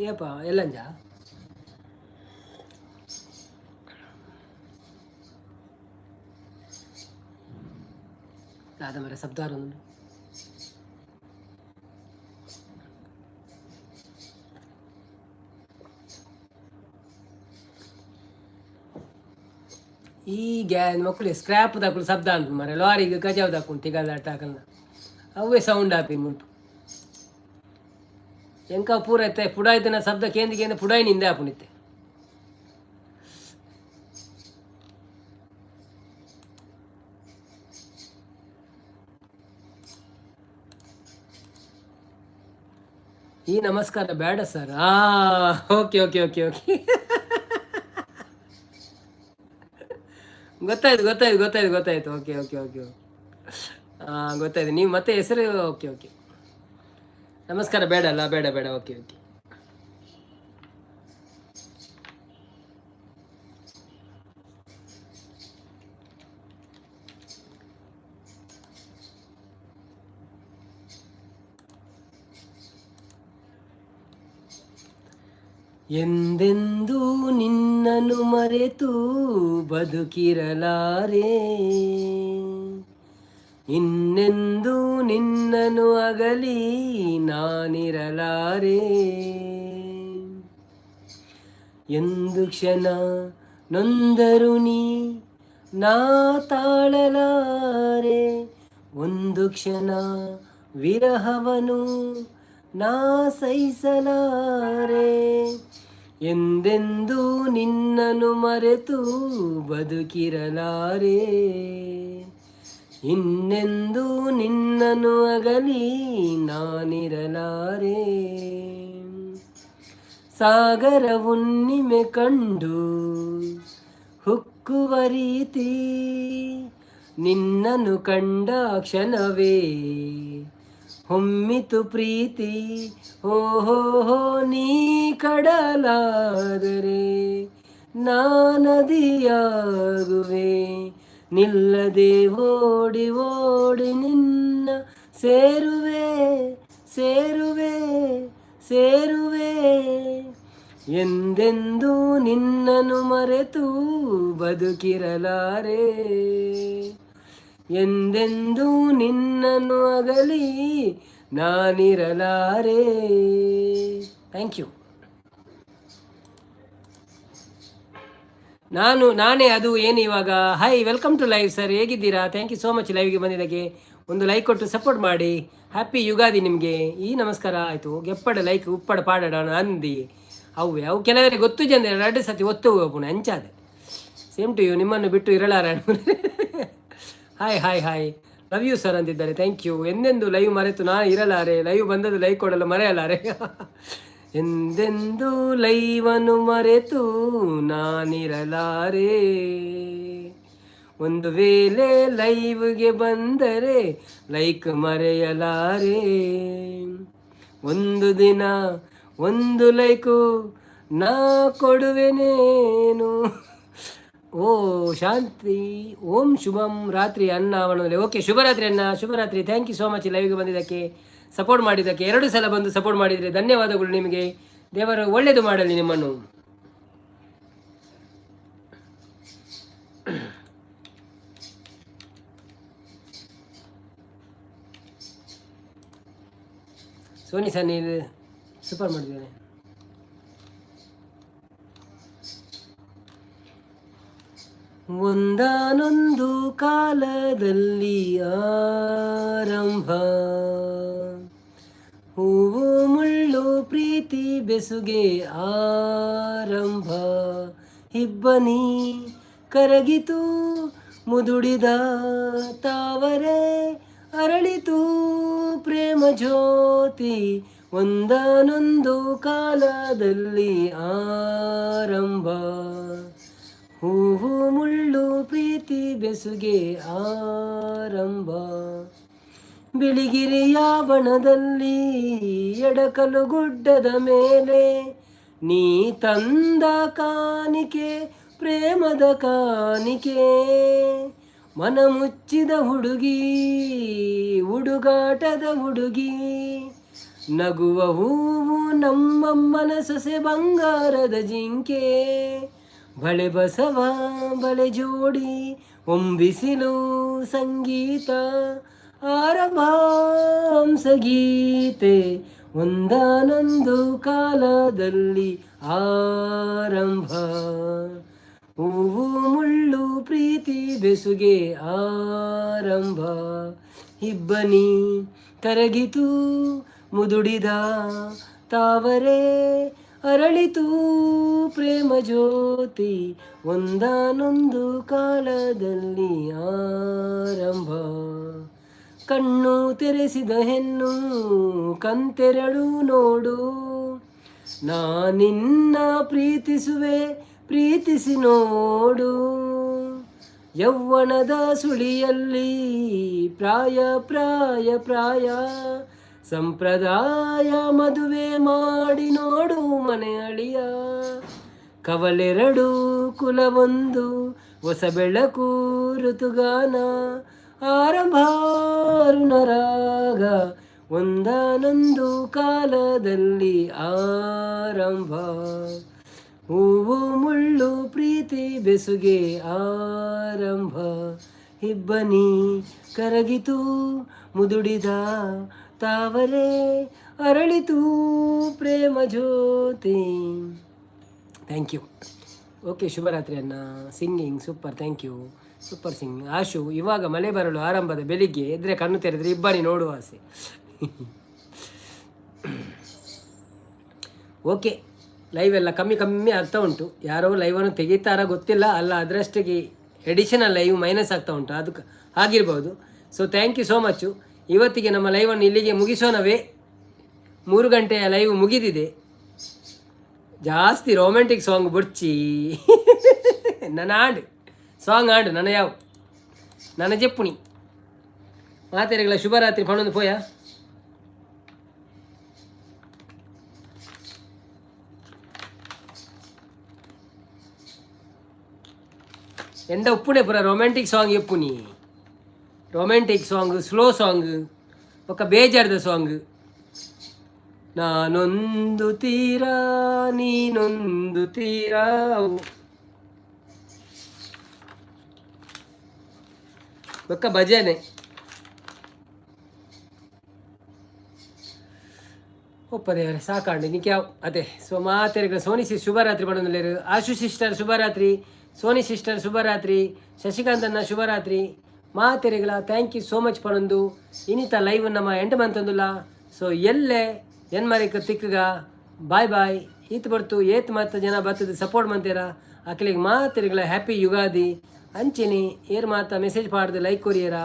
S1: ಏಪ ಎಲ್ಲಂಜ ದಾದ ಮರ ಶಬ್ದಾರ. ಈ ಗ್ಯಾ ಮಕ್ಕಳು ಸ್ಕ್ರ್ಯಾಪ್ ದಾಕುಲು ಶಬ್ದ ಅಂತ ಮರೆ. ಲಾರಿಗೆ ಕಜಾವ್ ದಾಕುಂಡು ತಿಗಲ್ ಹಾಕಲ್ಲ, ಅವೇ ಸೌಂಡ್ ಆಪಿ ಮುಲ್ಪು. ಎಂಕ ಪೂರ ಇತ್ತೆ ಪುಡಾಯ್ತನ ಶಬ್ದ ಕೇಂದ್ರ ಕೇಂದ್ರ ಪುಡಾಯಿ ನಿಂದೆ ಆಪುಣಿತ್ತೆ. ಈ ನಮಸ್ಕಾರ ಬೇಡ ಸರ್. ಆ ಓಕೆ ಓಕೆ ಓಕೆ ಓಕೆ, ಗೊತ್ತಾಯ್ತು ಗೊತ್ತಾಯ್ತು ಗೊತ್ತಾಯ್ತು ಗೊತ್ತಾಯ್ತು. ಓಕೆ ಓಕೆ ಓಕೆ ಓಕೆ, ಹಾಂ ಗೊತ್ತಾಯ್ತು. ನೀವು ಮತ್ತೆ ಹೆಸರು. ಓಕೆ ಓಕೆ, ನಮಸ್ಕಾರ ಬೇಡ ಅಲ್ಲ? ಬೇಡ ಬೇಡ. Okay okay. ಎಂದೆಂದೂ ನಿನ್ನನ್ನು ಮರೆತು ಬದುಕಿರಲಾರೆ, ಇನ್ನೆಂದೂ ನಿನ್ನನು ಅಗಲಿ ನಾನಿರಲಾರೆ. ಎಂದು ಕ್ಷಣ ನೊಂದರು ನೀ ನಾ ತಾಳಲಾರೆ, ಒಂದು ಕ್ಷಣ ವಿರಹವನು ನಾ ಸಹಿಸಲಾರೆ. ಎಂದೆಂದೂ ನಿನ್ನನು ಮರೆತು ಬದುಕಿರಲಾರೆ, ಇನ್ನೆಂದೂ ನಿನ್ನನು ಅಗಲಿ ನಾನಿರಲಾರೆ. ಸಾಗರ ಹುಣ್ಣಿಮೆ ಕಂಡು ಹುಕ್ಕುವ ರೀತಿ ನಿನ್ನನು ಕಂಡ ಕ್ಷಣವೇ ಹೊಮ್ಮಿತು ಪ್ರೀತಿ. ಹೋ ಹೋ ಹೋ, ನೀ ಕಡಲಾದರೆ ನಾ ನದಿಯಾಗುವೆ, ನಿಲ್ಲದೆ ಓಡಿ ಓಡಿ ನಿನ್ನ ಸೇರುವೆ ಸೇರುವೆ ಸೇರುವೆ. ಎಂದೆಂದೂ ನಿನ್ನನು ಮರೆತು ಬದುಕಿರಲಾರೆ, ಎಂದೆಂದೂ ನಿನ್ನನ್ನು ಅಗಲಿ ನಾನಿರಲಾರೆ. Thank you. ನಾನು ನಾನೇ ಅದು ಏನು ಇವಾಗ. Hi, welcome to live sir, ಹೇಗಿದ್ದೀರಾ? Thank you so much ಲೈವ್ಗೆ ಬಂದಿದ್ದಕ್ಕೆ. ಒಂದು ಲೈಕ್ ಕೊಟ್ಟು ಸಪೋರ್ಟ್ ಮಾಡಿ. ಹ್ಯಾಪಿ ಯುಗಾದಿ ನಿಮಗೆ. ಈ ನಮಸ್ಕಾರ ಆಯಿತು. ಗೆಪ್ಪಡ ಲೈಕ್ ಉಪ್ಪಡ ಪಾಡಡ ಅಂದಿ ಅವು ಅವು ಕೆಲವರಿಗೆ ಗೊತ್ತು ಜನ ಎರಡು ಸತಿ ಒತ್ತು ಹೋಗುಣ ಅಂಚಾದೆ. ಸೇಮ್ ಟು you. ನಿಮ್ಮನ್ನು ಬಿಟ್ಟು ಇರಲಾರ. Hi hi hi, love you sir ಅಂತಿದ್ದಾರೆ. Thank you. ಎಂದೆಂದು ಲೈವ್ ಮರೆತು ನಾನು ಇರಲಾರೆ, ಲೈವ್ ಬಂದದ್ದು ಲೈಕ್ ಕೊಡಲು ಮರೆಯಲಾರೆ. ಎಂದೆಂದು ಲೈವನ್ನು ಮರೆತು ನಾನಿರಲಾರೆ, ಒಂದು ವೇಳೆ ಲೈವ್ಗೆ ಬಂದರೆ ಲೈಕ್ ಮರೆಯಲಾರೆ. ಒಂದು ದಿನ ಒಂದು ಲೈಕು ನಾ ಕೊಡುವೆನೇನು. ಓ ಶಾಂತಿ ಓಂ ಶುಭಂ ರಾತ್ರಿ ಅಣ್ಣ ಅವನಲ್ಲಿ. ಓಕೆ, ಶುಭರಾತ್ರಿ ಅಣ್ಣ, ಶುಭರಾತ್ರಿ. Thank you so much ಲೈವ್ಗೆ ಬಂದಿದ್ದಕ್ಕೆ, ಸಪೋರ್ಟ್ ಮಾಡಿದ್ದಕ್ಕೆ. ಎರಡು ಸಲ ಬಂದು ಸಪೋರ್ಟ್ ಮಾಡಿದರೆ ಧನ್ಯವಾದಗಳು ನಿಮಗೆ. ದೇವರು ಒಳ್ಳೆಯದು ಮಾಡಲಿ ನಿಮ್ಮನ್ನು. ಸೋನಿ ಸನ್ನಿ ಸೂಪರ್ ಮಾಡಿದ್ದೇನೆ. ಒಂದಾನೊಂದು ಕಾಲದಲ್ಲಿ ಆರಂಭ, ಹೂವು ಮುಳ್ಳು ಪ್ರೀತಿ ಬೆಸುಗೆ ಆರಂಭ, ಇಬ್ಬನಿ ಕರಗಿತು ಮುದುಡಿದ ತಾವರೆ ಅರಳಿತು ಪ್ರೇಮ ಜ್ಯೋತಿ, ಒಂದಾನೊಂದು ಕಾಲದಲ್ಲಿ ಆರಂಭ, ಹೂವು ಮುಳ್ಳು ಪ್ರೀತಿ ಬೆಸುಗೆ ಆರಂಭ. ಬಿಳಿಗಿರಿಯ ಬಣದಲ್ಲಿ ಎಡಕಲು ಗುಡ್ಡದ ಮೇಲೆ ನೀ ತಂದ ಕಾಣಿಕೆ ಪ್ರೇಮದ ಕಾಣಿಕೆ, ಮನ ಮುಚ್ಚಿದ ಹುಡುಗಿ ಹುಡುಗಾಟದ ಹುಡುಗಿ, ನಗುವ ಹೂವು ನಮ್ಮಮ್ಮನ ಸೊಸೆ ಬಂಗಾರದ ಜಿಂಕೆ, ಬಳೆ ಬಸವ ಬಳೆ ಜೋಡಿ ಒಂಬಿಸಿಲು ಸಂಗೀತ ಆರಂಭ ಗೀತೆ, ಒಂದಾನೊಂದು ಕಾಲದಲ್ಲಿ ಆರಂಭ, ಹೂವು ಮುಳ್ಳು ಪ್ರೀತಿ ಬೆಸುಗೆ ಆರಂಭ, ಇಬ್ಬನಿ ಕರಗಿತು ಮುದುಡಿದ ತಾವರೆ ಅರಳಿತು ಪ್ರೇಮ ಜ್ಯೋತಿ, ಒಂದಾನೊಂದು ಕಾಲದಲ್ಲಿ ಆರಂಭ. ಕಣ್ಣು ತೆರೆಸಿದ ಹೆಣ್ಣು ಕಂತೆರಡು ನೋಡು, ನಾನಿನ್ನ ಪ್ರೀತಿಸುವೆ ಪ್ರೀತಿಸಿ ನೋಡು, ಯೌವನದ ಸುಳಿಯಲ್ಲಿ ಪ್ರಾಯ ಪ್ರಾಯ ಪ್ರಾಯ ಸಂಪ್ರದಾಯ ಮದುವೆ ಮಾಡಿ ನೋಡು ಮನೆ ಅಳಿಯ, ಕವಲೆರಡು ಕುಲವೊಂದು ಹೊಸ ಬೆಳಕು ಋತುಗಾನ ಆರಂಭಾರುಣರಾಗ, ಒಂದಾನೊಂದು ಕಾಲದಲ್ಲಿ ಆರಂಭ, ಹೂವು ಮುಳ್ಳು ಪ್ರೀತಿ ಬೆಸುಗೆ ಆರಂಭ, ಇಬ್ಬನಿ ಕರಗಿತು ಮುದುಡಿದ ತಾವರೆ ಅರಳಿತು ಪ್ರೇಮ ಜ್ಯೋತಿ. Thank you. Okay, ಶುಭರಾತ್ರಿ ಅಣ್ಣ. Singing super, thank you. Super singing Ashu. ಇವಾಗ ಮಳೆ ಬರಲು ಆರಂಭದ ಬೆಳಿಗ್ಗೆ ಎದ್ರೆ ಕಣ್ಣು ತೆರೆದರೆ ಇಬ್ಬನಿ ನೋಡುವ ಆಸೆ. ಓಕೆ, ಲೈವ್ ಎಲ್ಲ ಕಮ್ಮಿ ಕಮ್ಮಿ ಆಗ್ತಾ ಉಂಟು. ಯಾರೋ ಲೈವನ್ನು ತೆಗೀತಾರ ಗೊತ್ತಿಲ್ಲ, ಅಲ್ಲ ಅದರಷ್ಟಿಗೆ ಎಡಿಷನಲ್ ಲೈವ್ ಮೈನಸ್ ಆಗ್ತಾ ಉಂಟು, ಅದಕ್ಕೆ ಆಗಿರ್ಬೋದು. So thank you so much. ಇವತ್ತಿಗೆ ನಮ್ಮ ಲೈವನ್ನು ಇಲ್ಲಿಗೆ ಮುಗಿಸೋಣವೇ? 3 ಗಂಟೆಯ ಲೈವ್ ಮುಗಿದಿದೆ. ಜಾಸ್ತಿ ರೊಮ್ಯಾಂಟಿಕ್ ಸಾಂಗ್ ಬುಡ್ಚಿ ನನ್ನ ಆಂಡ್ ಸಾಂಗ್ ಆಂಡ್ ನನ್ನ ಯಾವ ನನ್ನ ಜೆಪ್ಪುಣಿ ಮಾತೆರೆಗಳ ಶುಭರಾತ್ರಿ ಪಣೊಂದು ಪೋಯ. ಎಂದ ಉಪ್ಪುನೆ ಪೂರ ರೊಮ್ಯಾಂಟಿಕ್ ಸಾಂಗ್ ಎಪ್ಪುನಿ, ರೊಮ್ಯಾಂಟಿಕ್ ಸಾಂಗ್ ಸ್ಲೋ ಸಾಂಗ್ ఒక ಬೇಜಾರದ ಸಾಂಗ್. ನಾನೊಂದು ತೀರಾ ನೀನೊಂದು ತೀರಾ ಒಕ್ಕ ಭಜನೆ. ಒಪ್ಪ ದೇವರೇ, ಸಾಕಾಂಡು ನಿಕ್ ಯಾವ ಅದೇ. ಸೊ ಮಾತೆರ್ಗ್ಲ ಸೋನಿ ಸಿ ಶುಭರಾತ್ರಿ ಪಡೊಂದುಲ್ಲೆರ್. ಆಶು ಸಿಸ್ಟರ್ ಶುಭರಾತ್ರಿ, ಸೋನಿ ಸಿಸ್ಟರ್ ಶುಭರಾತ್ರಿ, ಶಶಿಕಾಂತಣ್ಣ ಶುಭರಾತ್ರಿ. ಮಾತೆರೆಗ್ಲ thank you so much ಪಡೊಂದು ಇನಿತ ಲೈವ್ ನಮ್ಮ ಎಂಡ್ ಮಂತೊಂದುಲ್ಲ. ಸೊ ಎಲ್ಲೆ ಎನ್ ಮರಿಕ್ ತಿಕ್ಕಗ, ಬಾಯ್ ಬಾಯ್. ಈತ್ ಬರ್ತು ಏತ್ ಮಾತ ಜನ ಬತ್ತದ ಸಪೋರ್ಟ್ ಮಂತೀರ, ಅಕ್ಲೆಗ್ ಮಾತೆರೆಗ್ಲ ಹ್ಯಾಪಿ ಯುಗಾದಿ. ಅಂಚೆನೆ ಏರ್ ಮಾತ ಮೆಸೇಜ್ ಪಾಡ್ದು ಲೈಕ್ ಕೊರಿಯರ,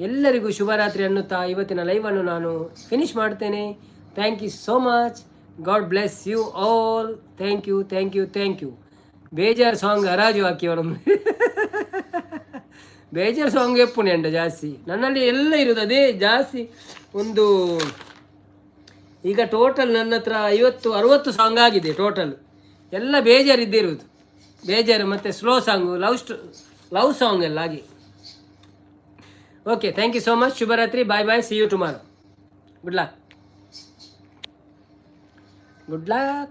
S1: ಎಲ್ಲರಿಗೂ ಶುಭರಾತ್ರಿ ಅನ್ನುತ್ತಾ ಇವತ್ತಿನ ಲೈವನ್ನು ನಾನು ಫಿನಿಶ್ ಮಾಡ್ತೇನೆ. Thank you so much. God bless you all. Thank you, thank you, thank you. ಬೇಜಾರ್ ಸಾಂಗ್ ಹರಾಜು ಹಾಕಿ ಅವರೊಂದು ಬೇಜಾರ್ ಸಾಂಗ್ ಎಪ್ಪುಣೆ ಅಂಡ ಜಾಸ್ತಿ ನನ್ನಲ್ಲಿ ಎಲ್ಲ ಇರೋದು ಅದೇ ಜಾಸ್ತಿ. ಒಂದು ಈಗ ಟೋಟಲ್ ನನ್ನ ಹತ್ರ 50 60 ಸಾಂಗ್ ಆಗಿದೆ ಟೋಟಲ್. ಎಲ್ಲ ಬೇಜಾರು ಇದ್ದಿರುವುದು, ಬೇಜಾರು ಮತ್ತು ಸ್ಲೋ ಸಾಂಗು, ಲವ್ ಸಾಂಗ್ ಎಲ್ಲ ಆಗಿ. Okay, thank you so much. ಶುಭರಾತ್ರಿ, bye bye, see you tomorrow. Good luck, good luck.